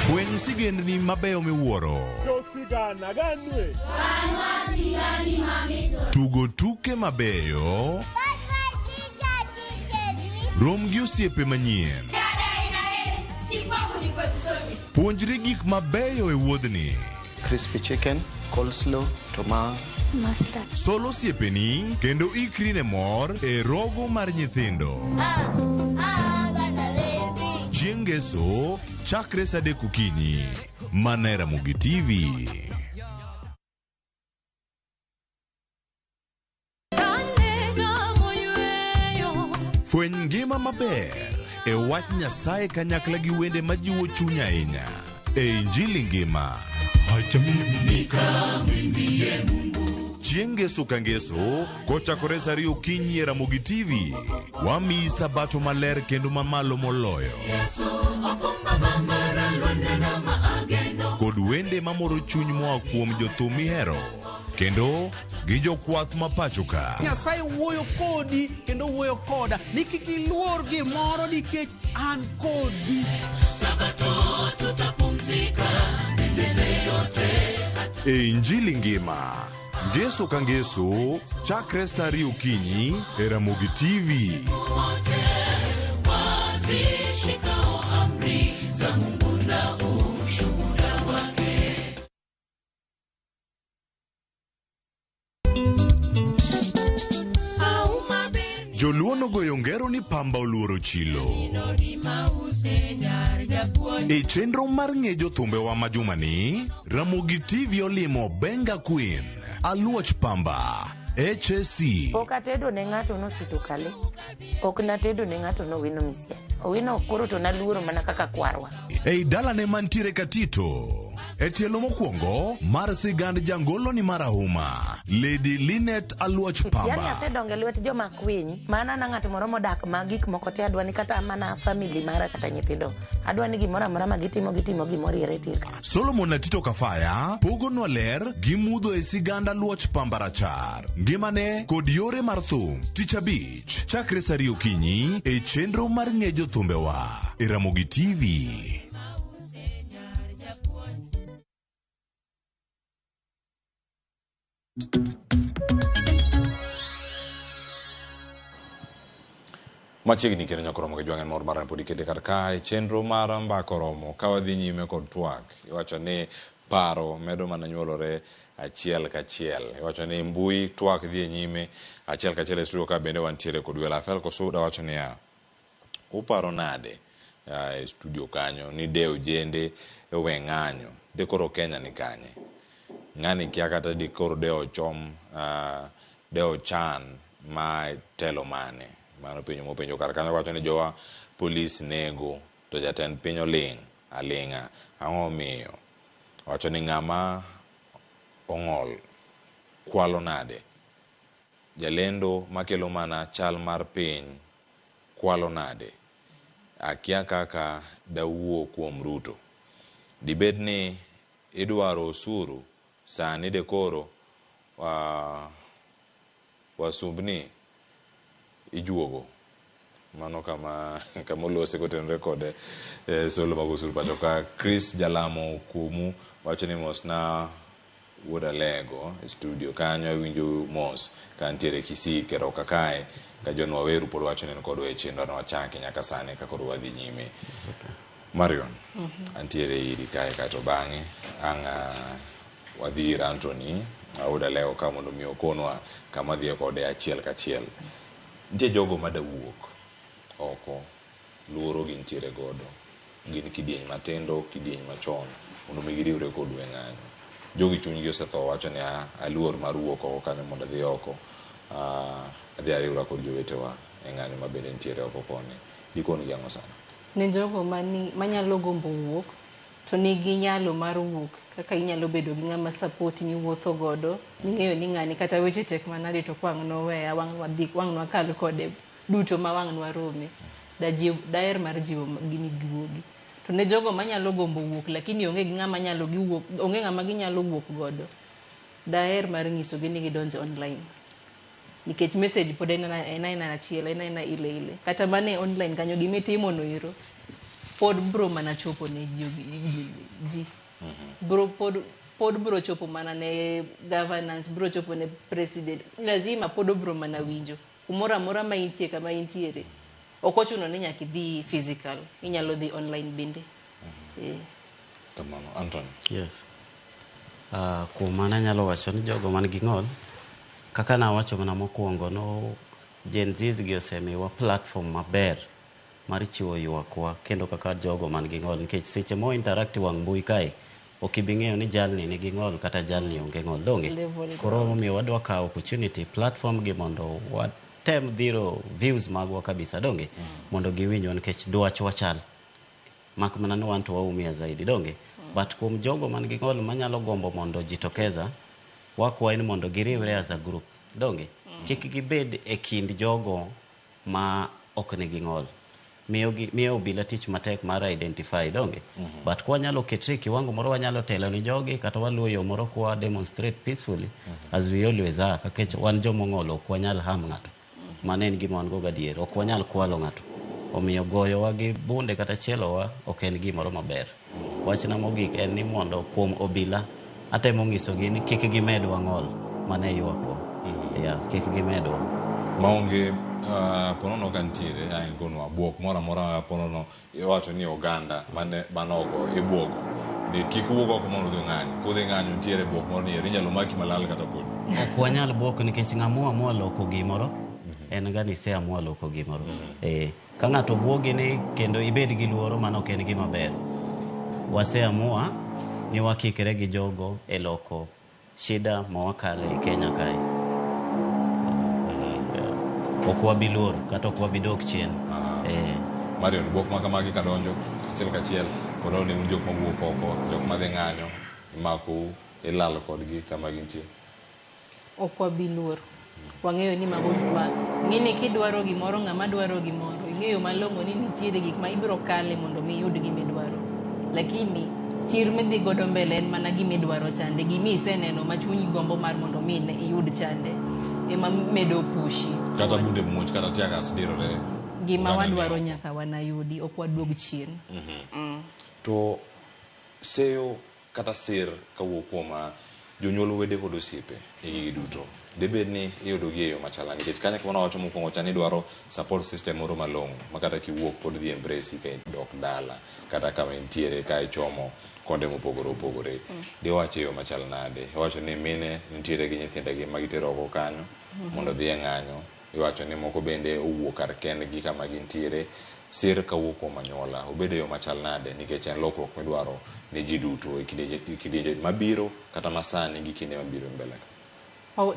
Fweny sigendni mabeyo miwuoro. Tugo tuke mabeyo. Rom gi osiepe manyien. Puonjri gik mabeyo e wuodhni. Crispy chicken, coleslaw, to ma Mustard. Sol osiepeni kendo ikri ne mor e rogo mar nyithindo. Chieng' Ngeso, chakre sa 3 okinyi. Mana e Ramogi TV. Fweny ngima maber e wach Nyasaye kanyakla gi wende majiwo chuny ahinya e Injili Ngima. Chieng' Ngeso ka Ngeso kochakore sa 2 okinyi e Ramogi TV, wamiyi sabato maler kendo mamalo moloyo. Kod wende mamoro chuny moa kuom jothum mihero kendo gi jokwath ma pacho ka. Nyasaye wuoyo kodi kendo wuoyo koda ni kik iluor gimoro nikech an kodi. Sabato tutapumzika milele yote. E Injili Ngima, Ngeso ka Ngeso, chakre sa 2 okinyi e Ramogi TV. Wote wazishikao amri za Mungu na ushuhuda wake. Joluo nogoyo ngero ni pamba oluoro chilo. E chenro mar ng'e jothumbewa ma jumani, Ramogi TV olimo Benga Queen, Aluoch Pamba, HSC. Pok atedo ne ng'ato nosito kale. Ok natedo ne ng'ato nowino misia. Owino koro to naluoro mana kaka kwarwa. Ei dalane mantiere Katito. E tielo mokwongo mar sigand jangolo ni marahuma, Lady Linet Aluoch Yaani Pamba. asedongo e lwet joma kwiny. Mana na ng'at moro modak ma gik moko te adwa ni kata mana family mara kata nyithindo. Adwa ni gimoro amora ma gitimo gitimo gimoriere tir. Solomon Atito Kafaya pogonwa ler gi mudho e sigand Aluoch Pamba rachar, ngimane kod yore mar thum. Tich Abich, chakre sa 2 okinyi e chenro mar ng'e jothumbewa e Ramogi TV. Machiegni kendo nyaka romo gi jwang'en mor mar pod ikete kar kae chenro mar mbaka oromo ka wadhi nyime kod twak iwacho ni paro medo mana nyuolore achiel kachiel iwacho ni mbui twak dhi e nyime achiel kachiel e studio ka bende wantiere kod welo Afelko Suda wacho niya uparo nade e studio kanyo ni de ojende owe ng'anyo de koro Kenya ni kanye ng'ani kia kata di koro de ochom de ochan ma telo mane mano penjo mopenjo kar kanyo wacho ni jowa polis nego to jatend piny oling' aling'a ang'o omiyo wacho ni ng'ama ong'ol kwalo nade jalendo makelo mana chal mar piny kwalo nade akia kaka dawuo kuom Ruto dibed ni idwaro osuru sani de koro wasumbni ijuogo mano kama kama olose kotenore kod solo mag osuru pacho ka Chris Jalamo kuomu wacho ni mosna wuod Alego e studio kanyo awinjo mos ka ntiere Kisii Keroka kae ka John Waweru pod wacho ni en kodwa e chenro no wachaki nyaka sani ka koro wadhi nyime Marion antiere iri kae kaeto bang'e ang' wadhi ir Anthony wuod Alego ka mondo mi okonwa kama dhiye kode achiel kachiel nitie jogo madawuok oko luoro gintiere godo gin kidieny matindo kidieny machon mondo mi giriwre kodu e ng'anyo jogi chunygi osetho wacho ni aluor mar wuok oko kanyo mondo adhi oko adhi ariwra kod jowetewa e ng'anyo ma bende nitiere oko koni dikon gi ang'o sani Ne jogo manyalo gombo wuok to nigi nyalo mar wuok kaka inyalo bedo gi ng'ama support miwuotho godo ming'eyo ni ng'ani kata weche tek manade to kwang' noweya wang' wadhi wang' nwakal kode duto ma wang' nwarome daher mar jiwo gi ni giwuogi to ne jogo manyalo gombo wuok lakini onge gi ng'ama nyalo giwuok onge ng'ama ginyalo wuok godo daher mar nyisogi ni gidonj online nikech message pod en aena achiel en aena ile ile kata mana e online kanyo gimitimo no ero pod bro mana chopo ne ji bro pod bro chopo mana ne governance bro chopo ne president lazima pod obro mana winjo kumoro amora ma intie kama intiere ok ochuno ni nyaka idhi physical inyalo dhi online bende. Kamano. Anthony. Yes. Kuom mano anyalo wacho ni jogo man gi ng'ol, kaka nawacho mana mokwongo no Gen Zs gi osemiwa platform maber mar chiwo ywakwa kendo kaka jogo man gi ng'ol nikech seche mo interact wang' mbui kae ok ibi ng'eyo ni jalni nigi ng'ol kata jalni onge ng'ol donge Level koro omiyo wadwa kawo opportunity platform gi mondo watem dhiro views magwa kabisa donge mondo giwinjwa nikech dwachwa chal mak mana ni wan to waumia zaidi donge but kuom jogo man gi ng'ol manyalo gombo mondo jitokeza wakwayi ni mondo giriwre as a group donge kik gibed e kind jogo ma ok nigi ng'ol miyo gi miyo obila tich matek mar identify donge but kwanyalo ketre e kiwango moro wanyalo telo ni jogi kata waluwo yo moro kwa demonstrate peacefully as we always are nikech wan jomong'ol ok wanyal harm ng'ato mano en gima wan go gadier ok wanyal kwalo ng'ato omiyo goyowa gi bunde kata chielowa ok en gimoro maber wachna mogik en ni mondo kuom obila atemo nyisogi ni kik gimedwa ng'ol mano e ywakwa yeah, kik gimedwa Maonge ponono ka nitiere ae konwa buok moro amora ponono iwacho ni oganda mane manogo ibuogo ni kik uwuog oko mondo udhi ung'any. Kudhi ng'anyo nitiere buok moro ni eri inyalo maki malal kata kodi. ok wanyal buok nikech ng'ama oamua loko gimoro en ga ni iseamua loko gimoro eh, ka ng'ato buogi ni kendo ibed gi luoro mano ok en gima ber waseamua ni wakikre gi jogo e loko shida ma wakale e Kenya kae yeah. ok wabi luor kata ok wabi dok chien eh. Marion, buok ma kamagi kadonjo achiel kachiel kod ne un jok mawuok oko, jok madhi ng'anyo, imakou, ilal kodgi kama gintie. ok wabi luor wang'eyo ni mago gik ma ng'eni kidwaro gimoro ng'ama dwaro gimoro ing'eyo malong'o ni nitiere gik ma ibiro kale mondo mi iyud gima idwaro lakini chir midhi godo mbele en mana gima idwaro chande gimi iseneno ma chunyi gombo mar mondo mi iyud chande ema medo pushi Kata bunde muoch kata teargas dirore. gima oganda ni wadwaro oko. nyaka wanayudi ok waduog chien To seyo kata sir kawuok kuom jonyuol wede kod osiepe e gigi duto debed ni iyudogi e yo machala nikech kanyo kama nawacho mokwongo cha ni idwaro support system moro malong'o ma kata kiwuok pod dhi embrace ka idok dala kata kama intiere ka ichomo konde mopogore opogore diwach e yo machal nade iwacho ni mine nitiere gi nyithindegi ma gitero oko kanyo mondo odhi e ng'anyo iwacho ni moko bende owuok kar kendgi kama gintiere sir kawuok kuom anyuola obedo e yo machal nade nikech en lokruok midwaro ne ji duto e kidienje mabiro kata masani gi kinde mabiro mbele ka.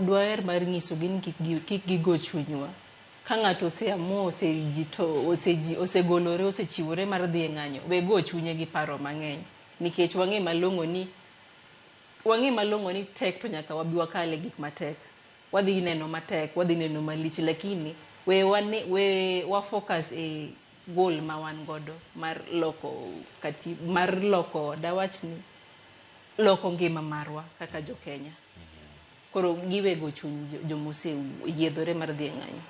Dwaher mar nyisogi ni kik gigo chunywa ka ng'ato oseamua osegolore osechiwore mar dhi e ng'anyo we go chunye gi paro mang'eny nikech wang'e malong'o ni tek to nyaka wabi wakale gik matek wadhi neno matek wadhi neno malich lakini we we wa focus e goal ma wan godo mar loko kati mar loko dawach ni loko ngima marwa kaka jo Kenya koro giwego chuny jomose yiedhore mar dhi e ng'anyo.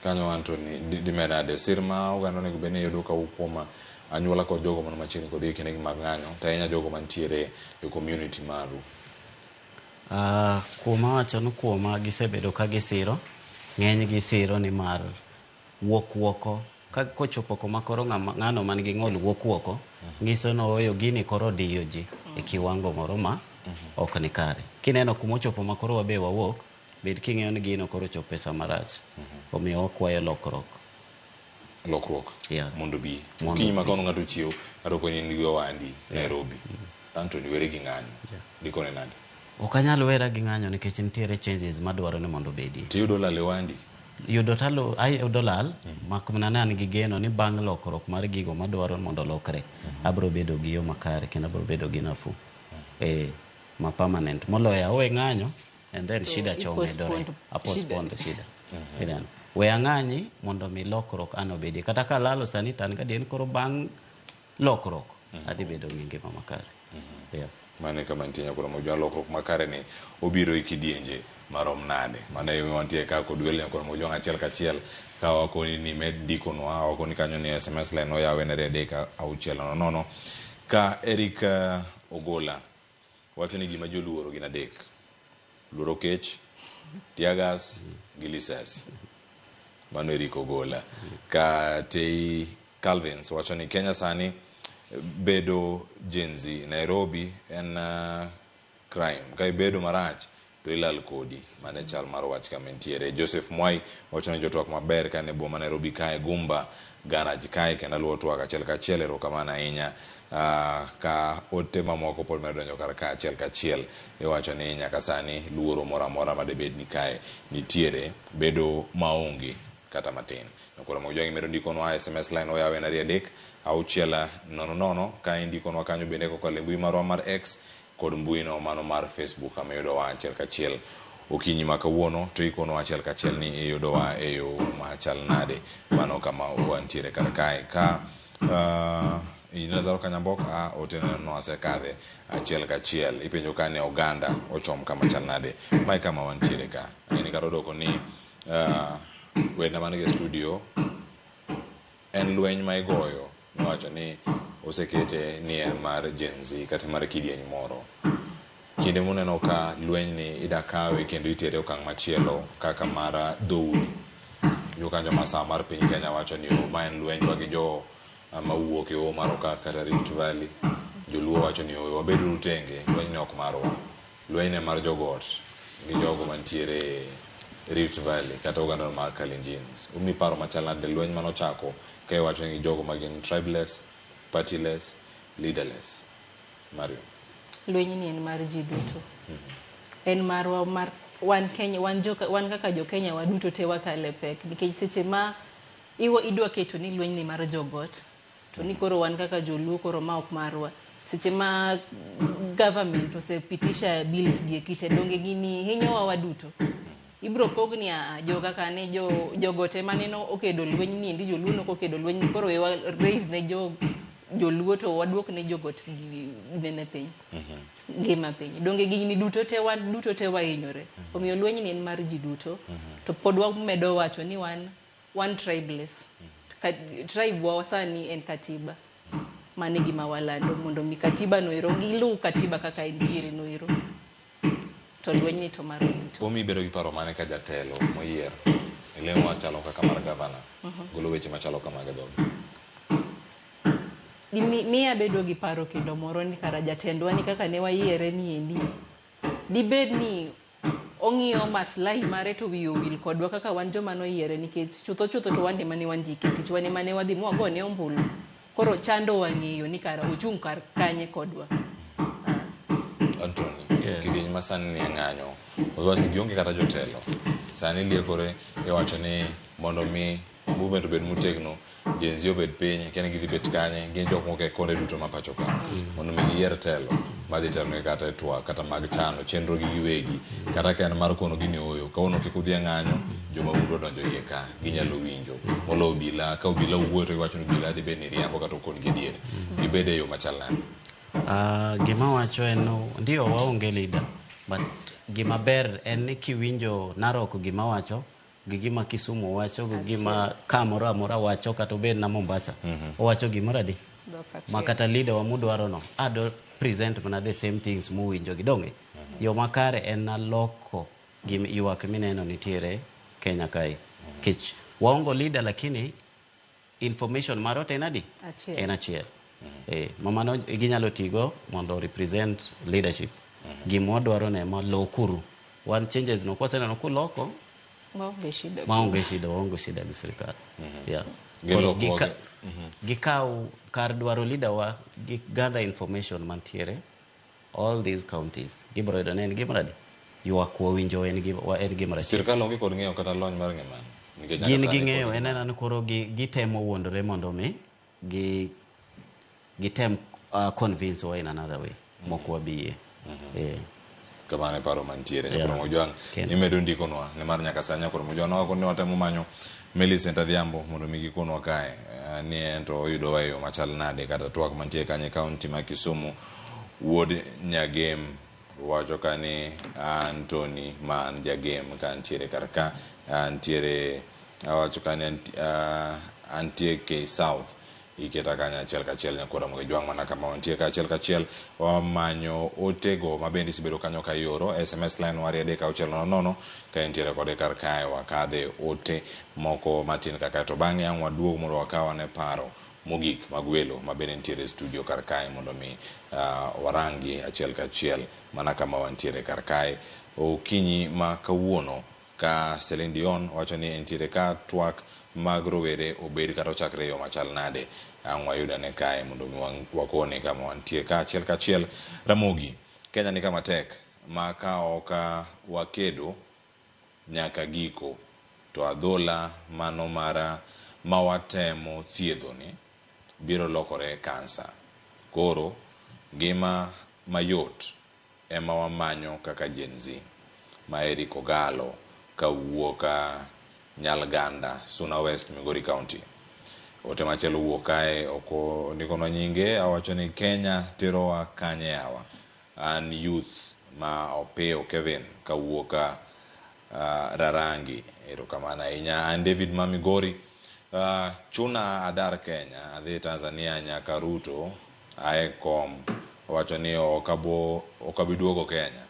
Kanyo Anthony dimed nade sir ma oganda onego bed ni yudo kawuok kuom anyuola kod jogo man machiegni kod e kindegi mag ng'anyo to ahinya jogo mantiere e community maru. Kuoma wacho ni kuoma gisebedo ka gisiro ng'eny gisiro ni mar wuok woko ka kochopo kuma koro ng'ano man gi ng'ol wuok woko nyiso ni ooyo gini koro diyo ji e kiwango moro ma ok ni kare kineno kuma ochopo ma koro wabe wawuok bed king'eyo ni gino koro ochopo e sama rach omiyo wakwayo lokruok Lokruok yeah. mondo bi Mondo okinyi ma bi. kono ng'ato ochiew ng'ato okoni in gi owandi Nairobi Anthony were gi ng'anyo dikone nade ok anyal wera gi ng'anyo nikech nitiere changes madwaro ni mondo obedie tiyudo lal e wandi yudo talo ayudo lal mak mana ni an gi geno ni bang' lokruok mar gigo madwaro mondo olokre abiro bedo gi yo makare kendo abiro bedo gi nafuu ma permanent moloyo awe ng'anyo and then To shida cha omedore i-postpone a postpone shida Ineno? we ang'anyi mondo mi lokruok an obedie kata ka alalo sani to an gadier ni koro bang' lokruok adhi bedo gi ngima makare yeah. Mano e kama nitie nyakoro mojwa lokruok makare ni obiro e kidienje marom nade. Mano e wantie ka kod welo nyakoro mojwang' achiel kachiel ka wakoni ni med ndikonwa wakoni kanyo ni SMS line oyawe ne 3 6 0 0 ka Eric Ogola wacho ni gima joluoro gin adek. Luoro kech, tear gas gi lisasi. Mano Eric Ogola. Ka Tei Calvins wacho ni Kenya sani Bedo Gen Z Nairobi en crime. Ka ibedo marach to ilal kodi. Mano e chal mar wach kama entiere. Joseph Mwai wacho ni jotwak maber ka en e boma Nairobi kae Gumba garage kae kendo aluwo twak achiel kachiel erokamano ahinya. Ka ote mamoko pod medo donjo kar ka achiel kachiel iwacho ni nyaka sani luoro moro amora madebed ni kae nitiere bedo maonge kata matin. Nyakoro Mojwang' imedo ndikonwa SMS line oyaw en 2 3 6 0 0 ka indikonwa kanyo bende kokalo e mbui marwa mar X kod mbui no mano mar Facebook kama iyudowa achiel kachiel okinyi ma kawuono to ikonwa achiel kachiel ni iyudowa e yo machal nade mano kama wantiere kar kae ka Lazaro Kanyambok a ote no asekadhe achiel kachiel ipenjo ka ne oganda ochom kama chal nade mae kama wantiere ka ang'eni kata odoko ni wenda man e studio en lweny ma igoyo miwacho ni osekete ni en mar Gen Z kata mar kidieny moro. Kinde muneno ka lweny ni ida kawe kendo itere okang' machielo kaka mar dhoudi. Jokanyo masawa mar piny Kenya wacho ni ma en lwenjwa gi jo mawuok e Hoho mar Okak kata Rift Valley. Joluo wacho ni ooyo wabeduru tenge, lweny ni ok marwa. Lweny ni mar jogot gi jogo mantiere Rift Valley kata oganda mar Kalenjins. Umi paro machal nade lweny manochako ka iwacho ni jogo ma gin tribeless, partyless, leaderless. Mario. Lweny ni en mar ji duto. En marwa mar wan Kenya, wan joka, wan kaka jo Kenya waduto te wakale pek nikech seche ma iwo idwa keto ni lweny ni mar jogot to ni koro wan kaka joluo koro ma ok marwa seche ma government osepitisha bills gi ekite donge gini hinyowa waduto ibro pog ni a joga kane jo jogot ema neno okedo lweny ni endi joluo nok okedo lweny ni koro we wa raise ne jo joluo to waduok ne jogot nene piny ngima piny donge gini duto te wan duto te wahinyore omiyo lweny ni en mar ji duto to pod wamedo wacho ni wan tribeless. Tribe wa sani en katiba mano e gima walando mondo mi katiba no ero giluw katiba kaka entiere no ero to lweny ni to marwa duto. Omi bedo gi paro mane ka jatelo moyier e lemo machalo kaka mar gavana golo weche machalo kamago e dhoge? Miya bedo gi paro kendo moro ni kara jatendwa ni kaka ne wayiere ni endi dibed ni ong'iyo maslahi mare to wiye owil kodwa kaka wan joma noyiere nikech chutho chutho to wan ema ne wandike tich wan ema ne wadhi mwagone ombulu koro chando wang'eyo ni kara ochung' kar kanye kodwa. Anthony, kidieny ma sani ni e ng'anyo owach ni gionge kata jotelo sani liekore iwacho ni mondo mi movement obed motegno Gen Z obed piny kia ni gidhi bet kanye gin jok moko e konde duto ma pacho ka mondo mi giyier telo madhi telonegi kata e twak kata mag chano chenro gi giwegi kata ka en mar konogi ni ooyo kawuono kik udhi e ng'anyo jomahundu odonjo iye ka ginyalo winjo molo obila ka obila owuoyo to giwacho ni obila dibed ni riambo kata okon gi adier gibed e yo machal nade? Gima wacho en ndio waonge leader but gima ber en ni kiwinjo Narok gima wacho gi gima Kisumu wacho gi gima kamoro amora wacho kata obed na Mombasa owacho gimoro adi ma kata leader wa mudwaro no ado present mana the same things muwinjo gi donge yo makare en na loko gim ywak mineno nitiere Kenya kae kech waongo leader lakini information mare to en adi Achiel. en achiel ma mano ginyalo tigo mondo represent leadership gima wadwaro ne ma lokuru wan changes no kwaseneno kuloko Maonge shida. Maonge shida, waonge shida gi sirikal. Yeah. Gi Koro lokruoge. Gikaw kar dwaro leader wa gi gather information mantiere all these counties gibiro yudo ni en gimoro adi ywak wawinjo en gima en gimoro achiel. Sirkal onge kod ng'eyo kata lony mar ng'e mano. Nikech nyaka Gin sani ging'eyo pod en ena ni koro gitemo wuondore mondo mi gitem convince wa in another way mok wabiyie. Kamano e paro mantiere. Nyakoro Mojwang' imedo ndikonwa nimar nyaka sani Nyakoro Mojwang' nowako ni watemo manyo Millicent Adhiambo mondo mi gikonwa kae ni en to oyudowa e yo machal nade kata twak mantie kanyo e kaunti ma Kisumu. Wuod Nyagem wacho ka ni Anthony man Jagem ka ntiere kar ka ntiere awacho ka ni antie K South iketa kanyo achiel kachiel Nyakoro Mojwang' mana kama wantie ka achiel kachiel wamanyo otego ma bende isebedo kanyo ka ioro SMS line wari 3 6 0 0 ka intiere kode kar kae wakadhe ote moko matin kaka to bang'e ang' waduog mondo wakaw ane paro mogik mag welo ma bende nitiere e studio kar kae mondo mi warangi achiel kachiel mana kama wantiere kar kae okinyi ma kawuono ka Celine Dion wacho ni entiere ka twak mag rowere obed kata ochakre e yo machal nade ang' wayudane kae mondo mi wakone kama wantie ka achiel kachiel. Ramogi, Kenya ni kama tek ma ka ok wakedo nyaka giko to adhola mano mara ma watemo thiedhoni biro lokore kansa. Koro ngima mayot ema wamanyo kaka Gen Z. Ma Eric Ogalo kawuok Nyalganda, Suna West, Migori County. Ote machielo wuok kae ok ondikonwa nyinge, awacho ni Kenya terowa kanye yawa. An youth ma Opiyo Kevin kawuok Rarangi. Erokamano ahinya. An David ma Migori. Chuna adar Kenya adhi Tanzania nyaka Ruto ae kom. Owacho ni ok abi duogo Kenya.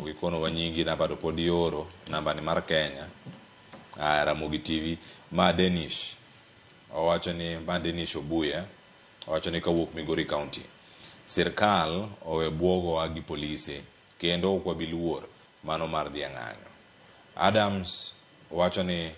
Ok ikonowa nyingi namba to pod ioro namba ni mar Kenya. Ramogi TV ma Danish. Owacho ni ma Danish Obuya. Owacho ni kawuok Migori County. Sirkal owe buogowa gi polise kendo ok wabi luor mano mar dhi e ng'anyo. Adams wacho ni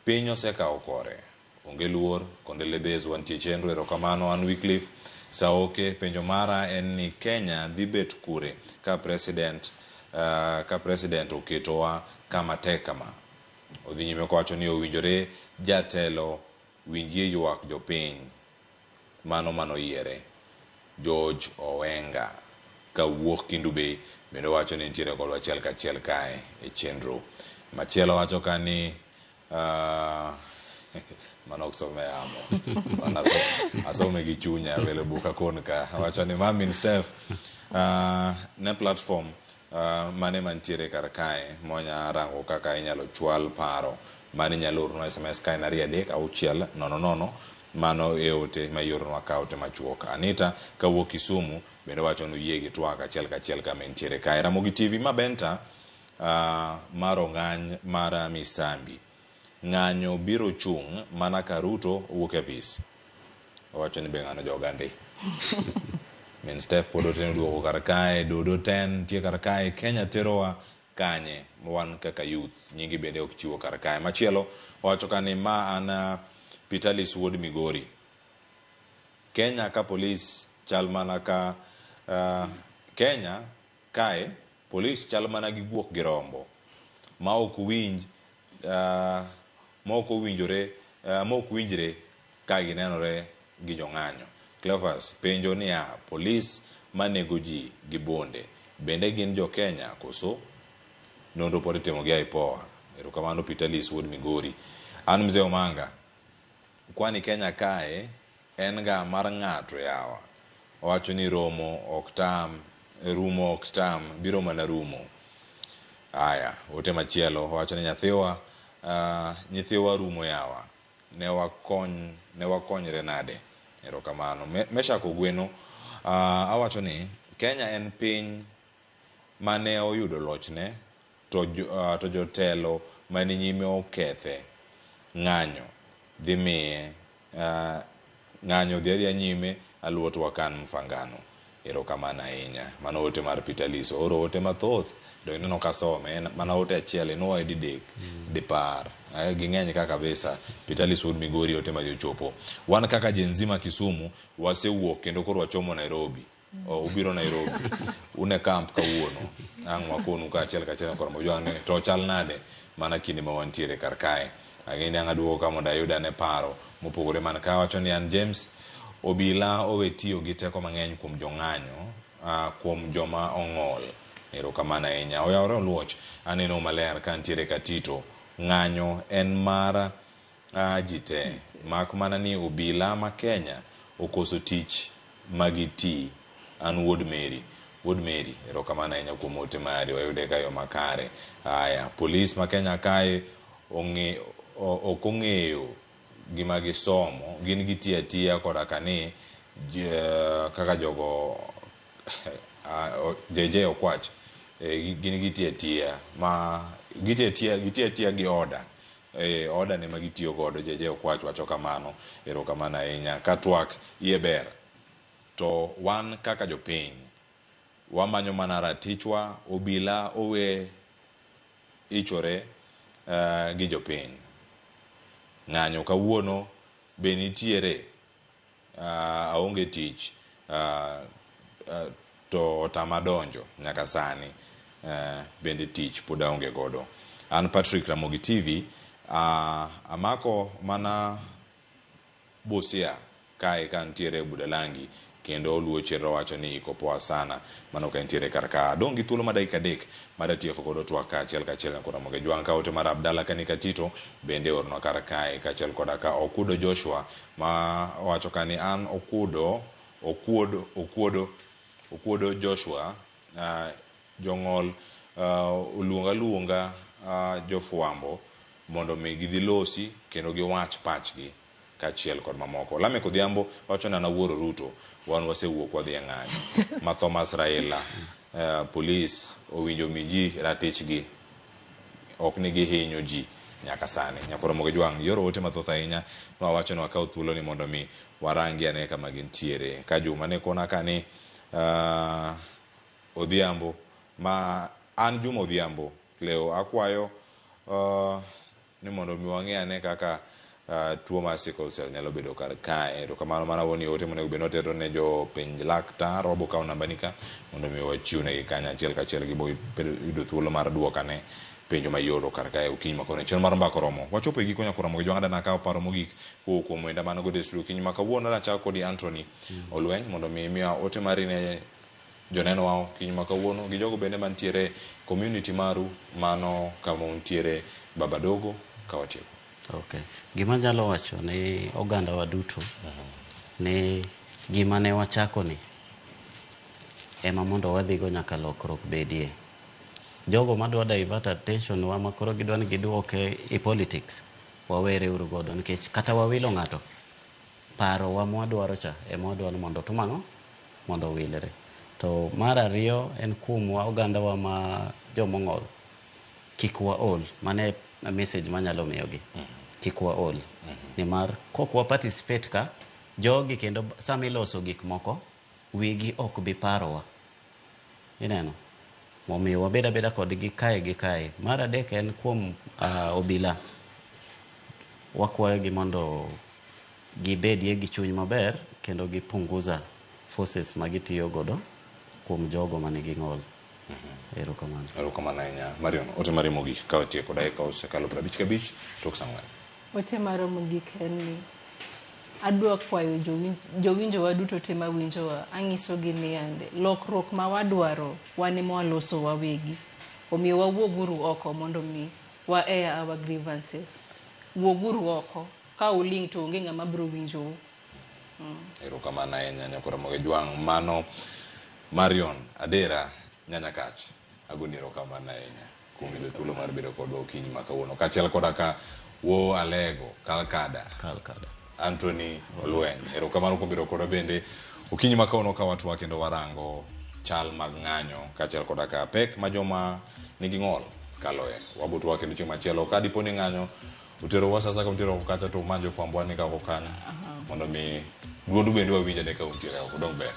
piny osekawo kore. Onge luor, Kondele Base wantie chenro, erokamano. An Wycliffe Saoke, penjo mara en ni Kenya dhi bet kure ka president ka president oketowa kama tek kama. Odhi nyime kowacho ni owinjore jatelo winjie ywak jopiny mano manoyiere. George Owenga kawuok Kendu Bay bende wacho ni nitiere kodwa achiel kachiel kae e chenro. Machielo wacho ka ni mano ok some yamo. Mano asome gi chunya welo buka kon ka. Wacho ni Mamin Steph ne platform mane mantiere kar kae monya rango kaka inyalo chwal paro mane inyalo ornwa SMS ka en 2 3 6 0 0 mano e ote ma ioronwa ka ote machuok. Anita kawuok Kisumu bende wacho ni oyie gi twak achiel kachiel kama entiere kae. Ramogi TV ma Benta mar ong'any mar Misambi. Ng'anyo biro chung' mana ka Ruto owuok e apis. Owacho ni be ng'ano jogandi. Min Steph pod oteno duoko kar kae, Dodo ten nitie kar kae, Kenya terowa kanye wan kaka youth, nyingi bende ok chiwo kar kae. Machielo owacho ka ni ma an Pitalis wuod Migori. Kenya ka polis chal mana ka Kenya kae polis chal mana gi guok gi rombo ma ok winj ma ok owinjore ma ok winjre ka ginenore gi jong'anyo. Cleophas penjo niya, polis manego ji gi bunde bende gin jo Kenya koso? Nonro pod itimo gi IPOA. Erokamano Pitalis wuod Migori. An Mzee Omanga. Kwani Kenya kae en ga mar ng'ato yawa. Owacho ni romo ok tam, rumo ok tam, biro mana rumo. Aya, ote machielo owacho ni nyathiwa, nyithiwa rumo yawa. Ne wakonyre nade? Erokamano. Meshak Ogweno, awacho ni Kenya en piny mane oyudo lochne to jotelo mane nyime okethe. Ng'anyo dhi miye, ng'anyo dhi adhiya nyime aluwo twak an Mfangano. Erokamano ahinya. Mano ote mar Peter Liso. Oro ote mathoth. Do ineno ka some, mana ote achiel inuoye didek, dipar. Ging'eny ka kabisa. Peter Liso wuod Migori ote madhi ochopo. Wan kaka Gen Z ma Kisumu wasewuok kendo koro wachomo Nairobi. Ubiro Nairobi. Une camp kawuono. Ang' wakonu ka achiel kachiel koro mojwang' ni to chal nade mana kinde ma wantiere kar kae. Ang'e ni ang' aduogo ka mondo ayud ane paro mopogore man ka. Awacho ni an James Obila owe tiyo gi teko mang'eny kuom jong'anyo, kuom joma ong'ol. Erokamano ahinya. Oyawore Oluoch, aneno maler ka ntiere Katito. Ng'anyo en mar ji te. Mak mana ni obila ma Kenya okoso tich magiti. An wuod Mary. Wuod Mary, erokamano ahinya kuom ote mari. Wayude ka yo makare. Aya, polis ma Kenya kae ok ong'eyo gima gisomo, gin gitiyo atiya koda ka ni kaka jogo JJ Okwach, gin gitiyo atiya ma gitiyo atiya gi order. Eh, order ne ma gitiyo godo JJ Okwach wacho kamano. Erokamano ahinya. Ka twak iye ber to wan kaka jopiny wamanyo mana ratichwa, obila owe ichore gi jopiny. Ng'anyo kawuono be nitiere aonge tich to otama donjo nyaka sani bende tich pod aonge godo. An Patrick Ramogi TV amako mana Busia kae ka ntiere Budalangi kendo oluo chenro wacho ni iko poa sana mano ka entiere kar ka. Adong' gi thuolo ma dakika 3 madatieko godo twak kaachiel kachiel nyakor Ramogi Jwang' ka ote mar Abdalla Kanika Tito bende ornwa kar kae kaachiel koda ka Okudo Joshua ma wacho ka ni an Okudo Okuodo Okuodo Okuodo Joshua jong'ol oluong aluonga jofwambo mondo mi gidhi losi kendo giwach pachgi kaachiel kod mamoko. Lameck Odhiambo wacho ni an awuoro Ruto, wan wasewuok wadhi e ng'anyo. Ma Thomas Raila, polis owinjo mi ji ratichgi, ok ni gihinyo ji nyaka sani. Nyakoro Ramogi Jwang' yoro ote mathoth ahinya ma wawacho ni wakaw thuolo ni mondo mi warangi ane kama gintiere. Ka Juma ne kona ka ni Odhiambo ma an Juma Odhiambo Cleo akwayo ni mondo mi wang'e ane kaka tuo mar sickle cell nyalo bedo kar kae. To kamano mana woni ote monego bed ni watero ne jopenj laktar, wabo kawo namba ni ka mondo mi wachiw negi kanyo achiel kachiel gibo yudo thuolo mar duokane penjo mayoro kar kae okinyi ma kawuono. Chenro mar mbaka oromo. Wachopo e giko nyakor Ramogi Jwang' adana kawo paro mogik kowuok kuom wenda man godo e studio okinyi ma kawuono. Adachako kodi Anthony Olweny mondo mi imiwa ote mari ne joneno wa okinyi ma kawuono gi jogo bende mantiere community maru mano kama untiere Baba Dogo ka watieko. Okay. Gima anyalo wacho ni oganda wa duto ni gima ne wachako ni ema mondo wadhigo nyaka lokruok bedie. Jogo madwa divert attention wa makoro gidwa ni giduoke e politics, wawere uru godo nikech kata wawilo ng'ato, paro wa mwadwaro cha ema wadwaro ni mondo otim ang'o? Mondo owilre. To mar ariyo en kuomwa oganda wa ma jomong'ol, kik waol. Mano e message manyalo miyogi. Kik waol. Nimar kok wa participate ka, jogi kendo sama iloso gik moko, wigi ok bi parowa. Ineno? Omiyo wabed abeda kodgi kae gi kae. Mar adek en kuom obila. Wakwayogi mondo gibedie gi chuny maber kendo gipunguza forces ma gitiyo godo kuom jogo manigi ng'ol. Erokamano. Erokamano ahinya. Marion, ote mari mogik ka watieko dakika osekalo 55 tok saa 4. Ote mara mogik en ni adwa kwayo jowinjowa duto te mawinjowa, ang'isogi ni yande lokruok ma wadwaro wan ema waloso wawegi. Omiyo wawuoguru oko mondo mi wa air our grievances. Wuoguru oko, ka uling' to onge ng'ama biro winjou. Erokamano ahinya nyakor Ramogi Jwang'. Mano Marion Adera Nyanyakach. Agoni erokamano ahinya kuom yudo thuolo mar bedo kodwa okinyi ma kawuono. Kaachiel koda ka Wo Alego Kalkada. Kalkada. Anthony Olweny. Erokamano kuom bedo kodwa bende okinyi ma kawuono ka watwa kendo warango chal mag ng'anyo kaachiel koda ka pek ma joma nigi ng'ol kaloe. Wabotwa kendo chieng' machielo ka dipo ni ng'anyo oterowa sasa ka untiere oko kacha to umanj jofwambo ane ka oko kanyo mondo mi duondu bende wawinj ane ka untiere oko dong ber.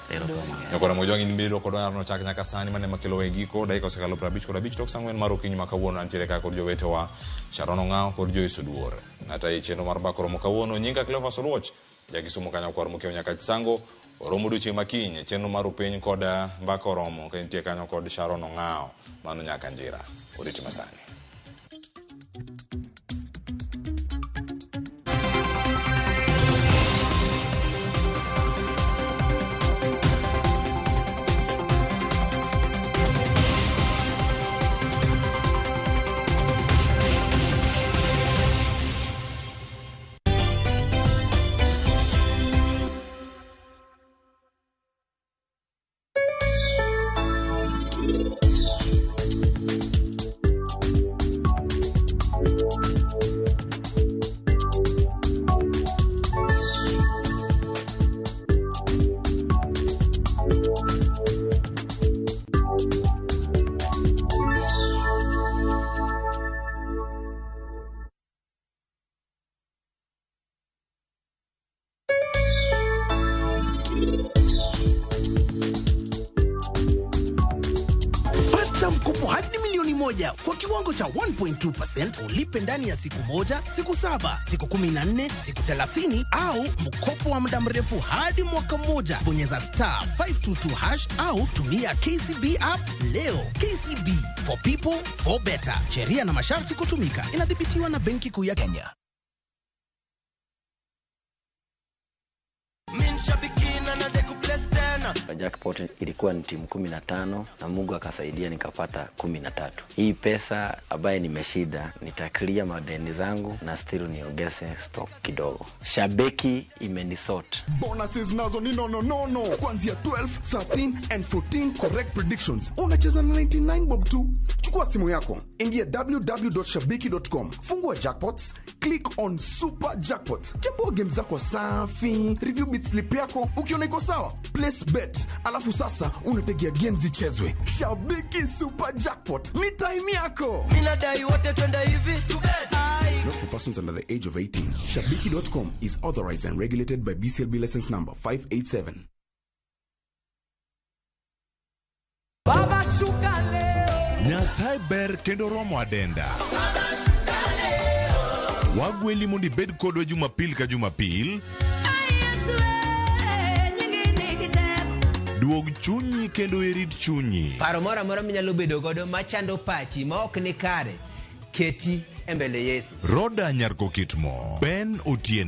Nyakwar Ramogi Jwang' in bedo kodwa nochak nyaka sani mane makelo e giko dakika osekalo 55 tok saa 4 mar okinyi ma kawuono antiere ka kod jowetewa Sharon Ong'awo kod Joyce Oduor. Natayi chenro mar mbaka oromo kawuono nyinga Cleophas Oluoch Jakisumo kanyo kwar mokiewo nyaka Chisango oromo odiochieng' ma kiny chenro mar upiny kod mbaka oromo ka intie kanyo kod Sharon Ong'awo mano nyaka Njira oriti masani. moja kwa kiwango cha 1.2% ulipe ndani ya siku moja, siku 7, siku 14, siku 30 au mkopo wa muda mrefu hadi mwaka mmoja. Bonyeza star 522 hash au tumia KCB app leo. KCB for people for better. Sheria na masharti kutumika. Inadhibitiwa na Benki Kuu ya Kenya. Jackpot ilikuwa ni timu 15 na Mungu akasaidia nikapata 13. Hii pesa ambaye nimeshinda nitaclear madeni zangu na still niongeze stock kidogo. Shabiki imenisort. Bonuses nazo ni nononono kuanzia 12, 13 and 14 correct predictions. Unacheza na 99 bob tu. Chukua simu yako, ingia www.shabiki.com, fungua jackpots, click on super jackpots, chambua game zako safi, review bit slip yako, ukiona iko sawa, place bet, alafu sasa unategea game zichezwe. Shabiki Super Jackpot ni time yako. Minadai wote twende hivi. Not for persons under the age of 18. Shabiki.com is authorized and regulated by BCLB license number 587. Baba shuka leo. Nyasaye ber kendo romo adenda. Wagweli mondo ibed kodwa Jumapil ka Jumapil. Duog chunyi kendo irit chunyi. Paro moro amora minyalo bedo godo machando pachi ma ok ni kare, keti e mbele Yesu. Roda Nyarkokitmo, Ben Otieno.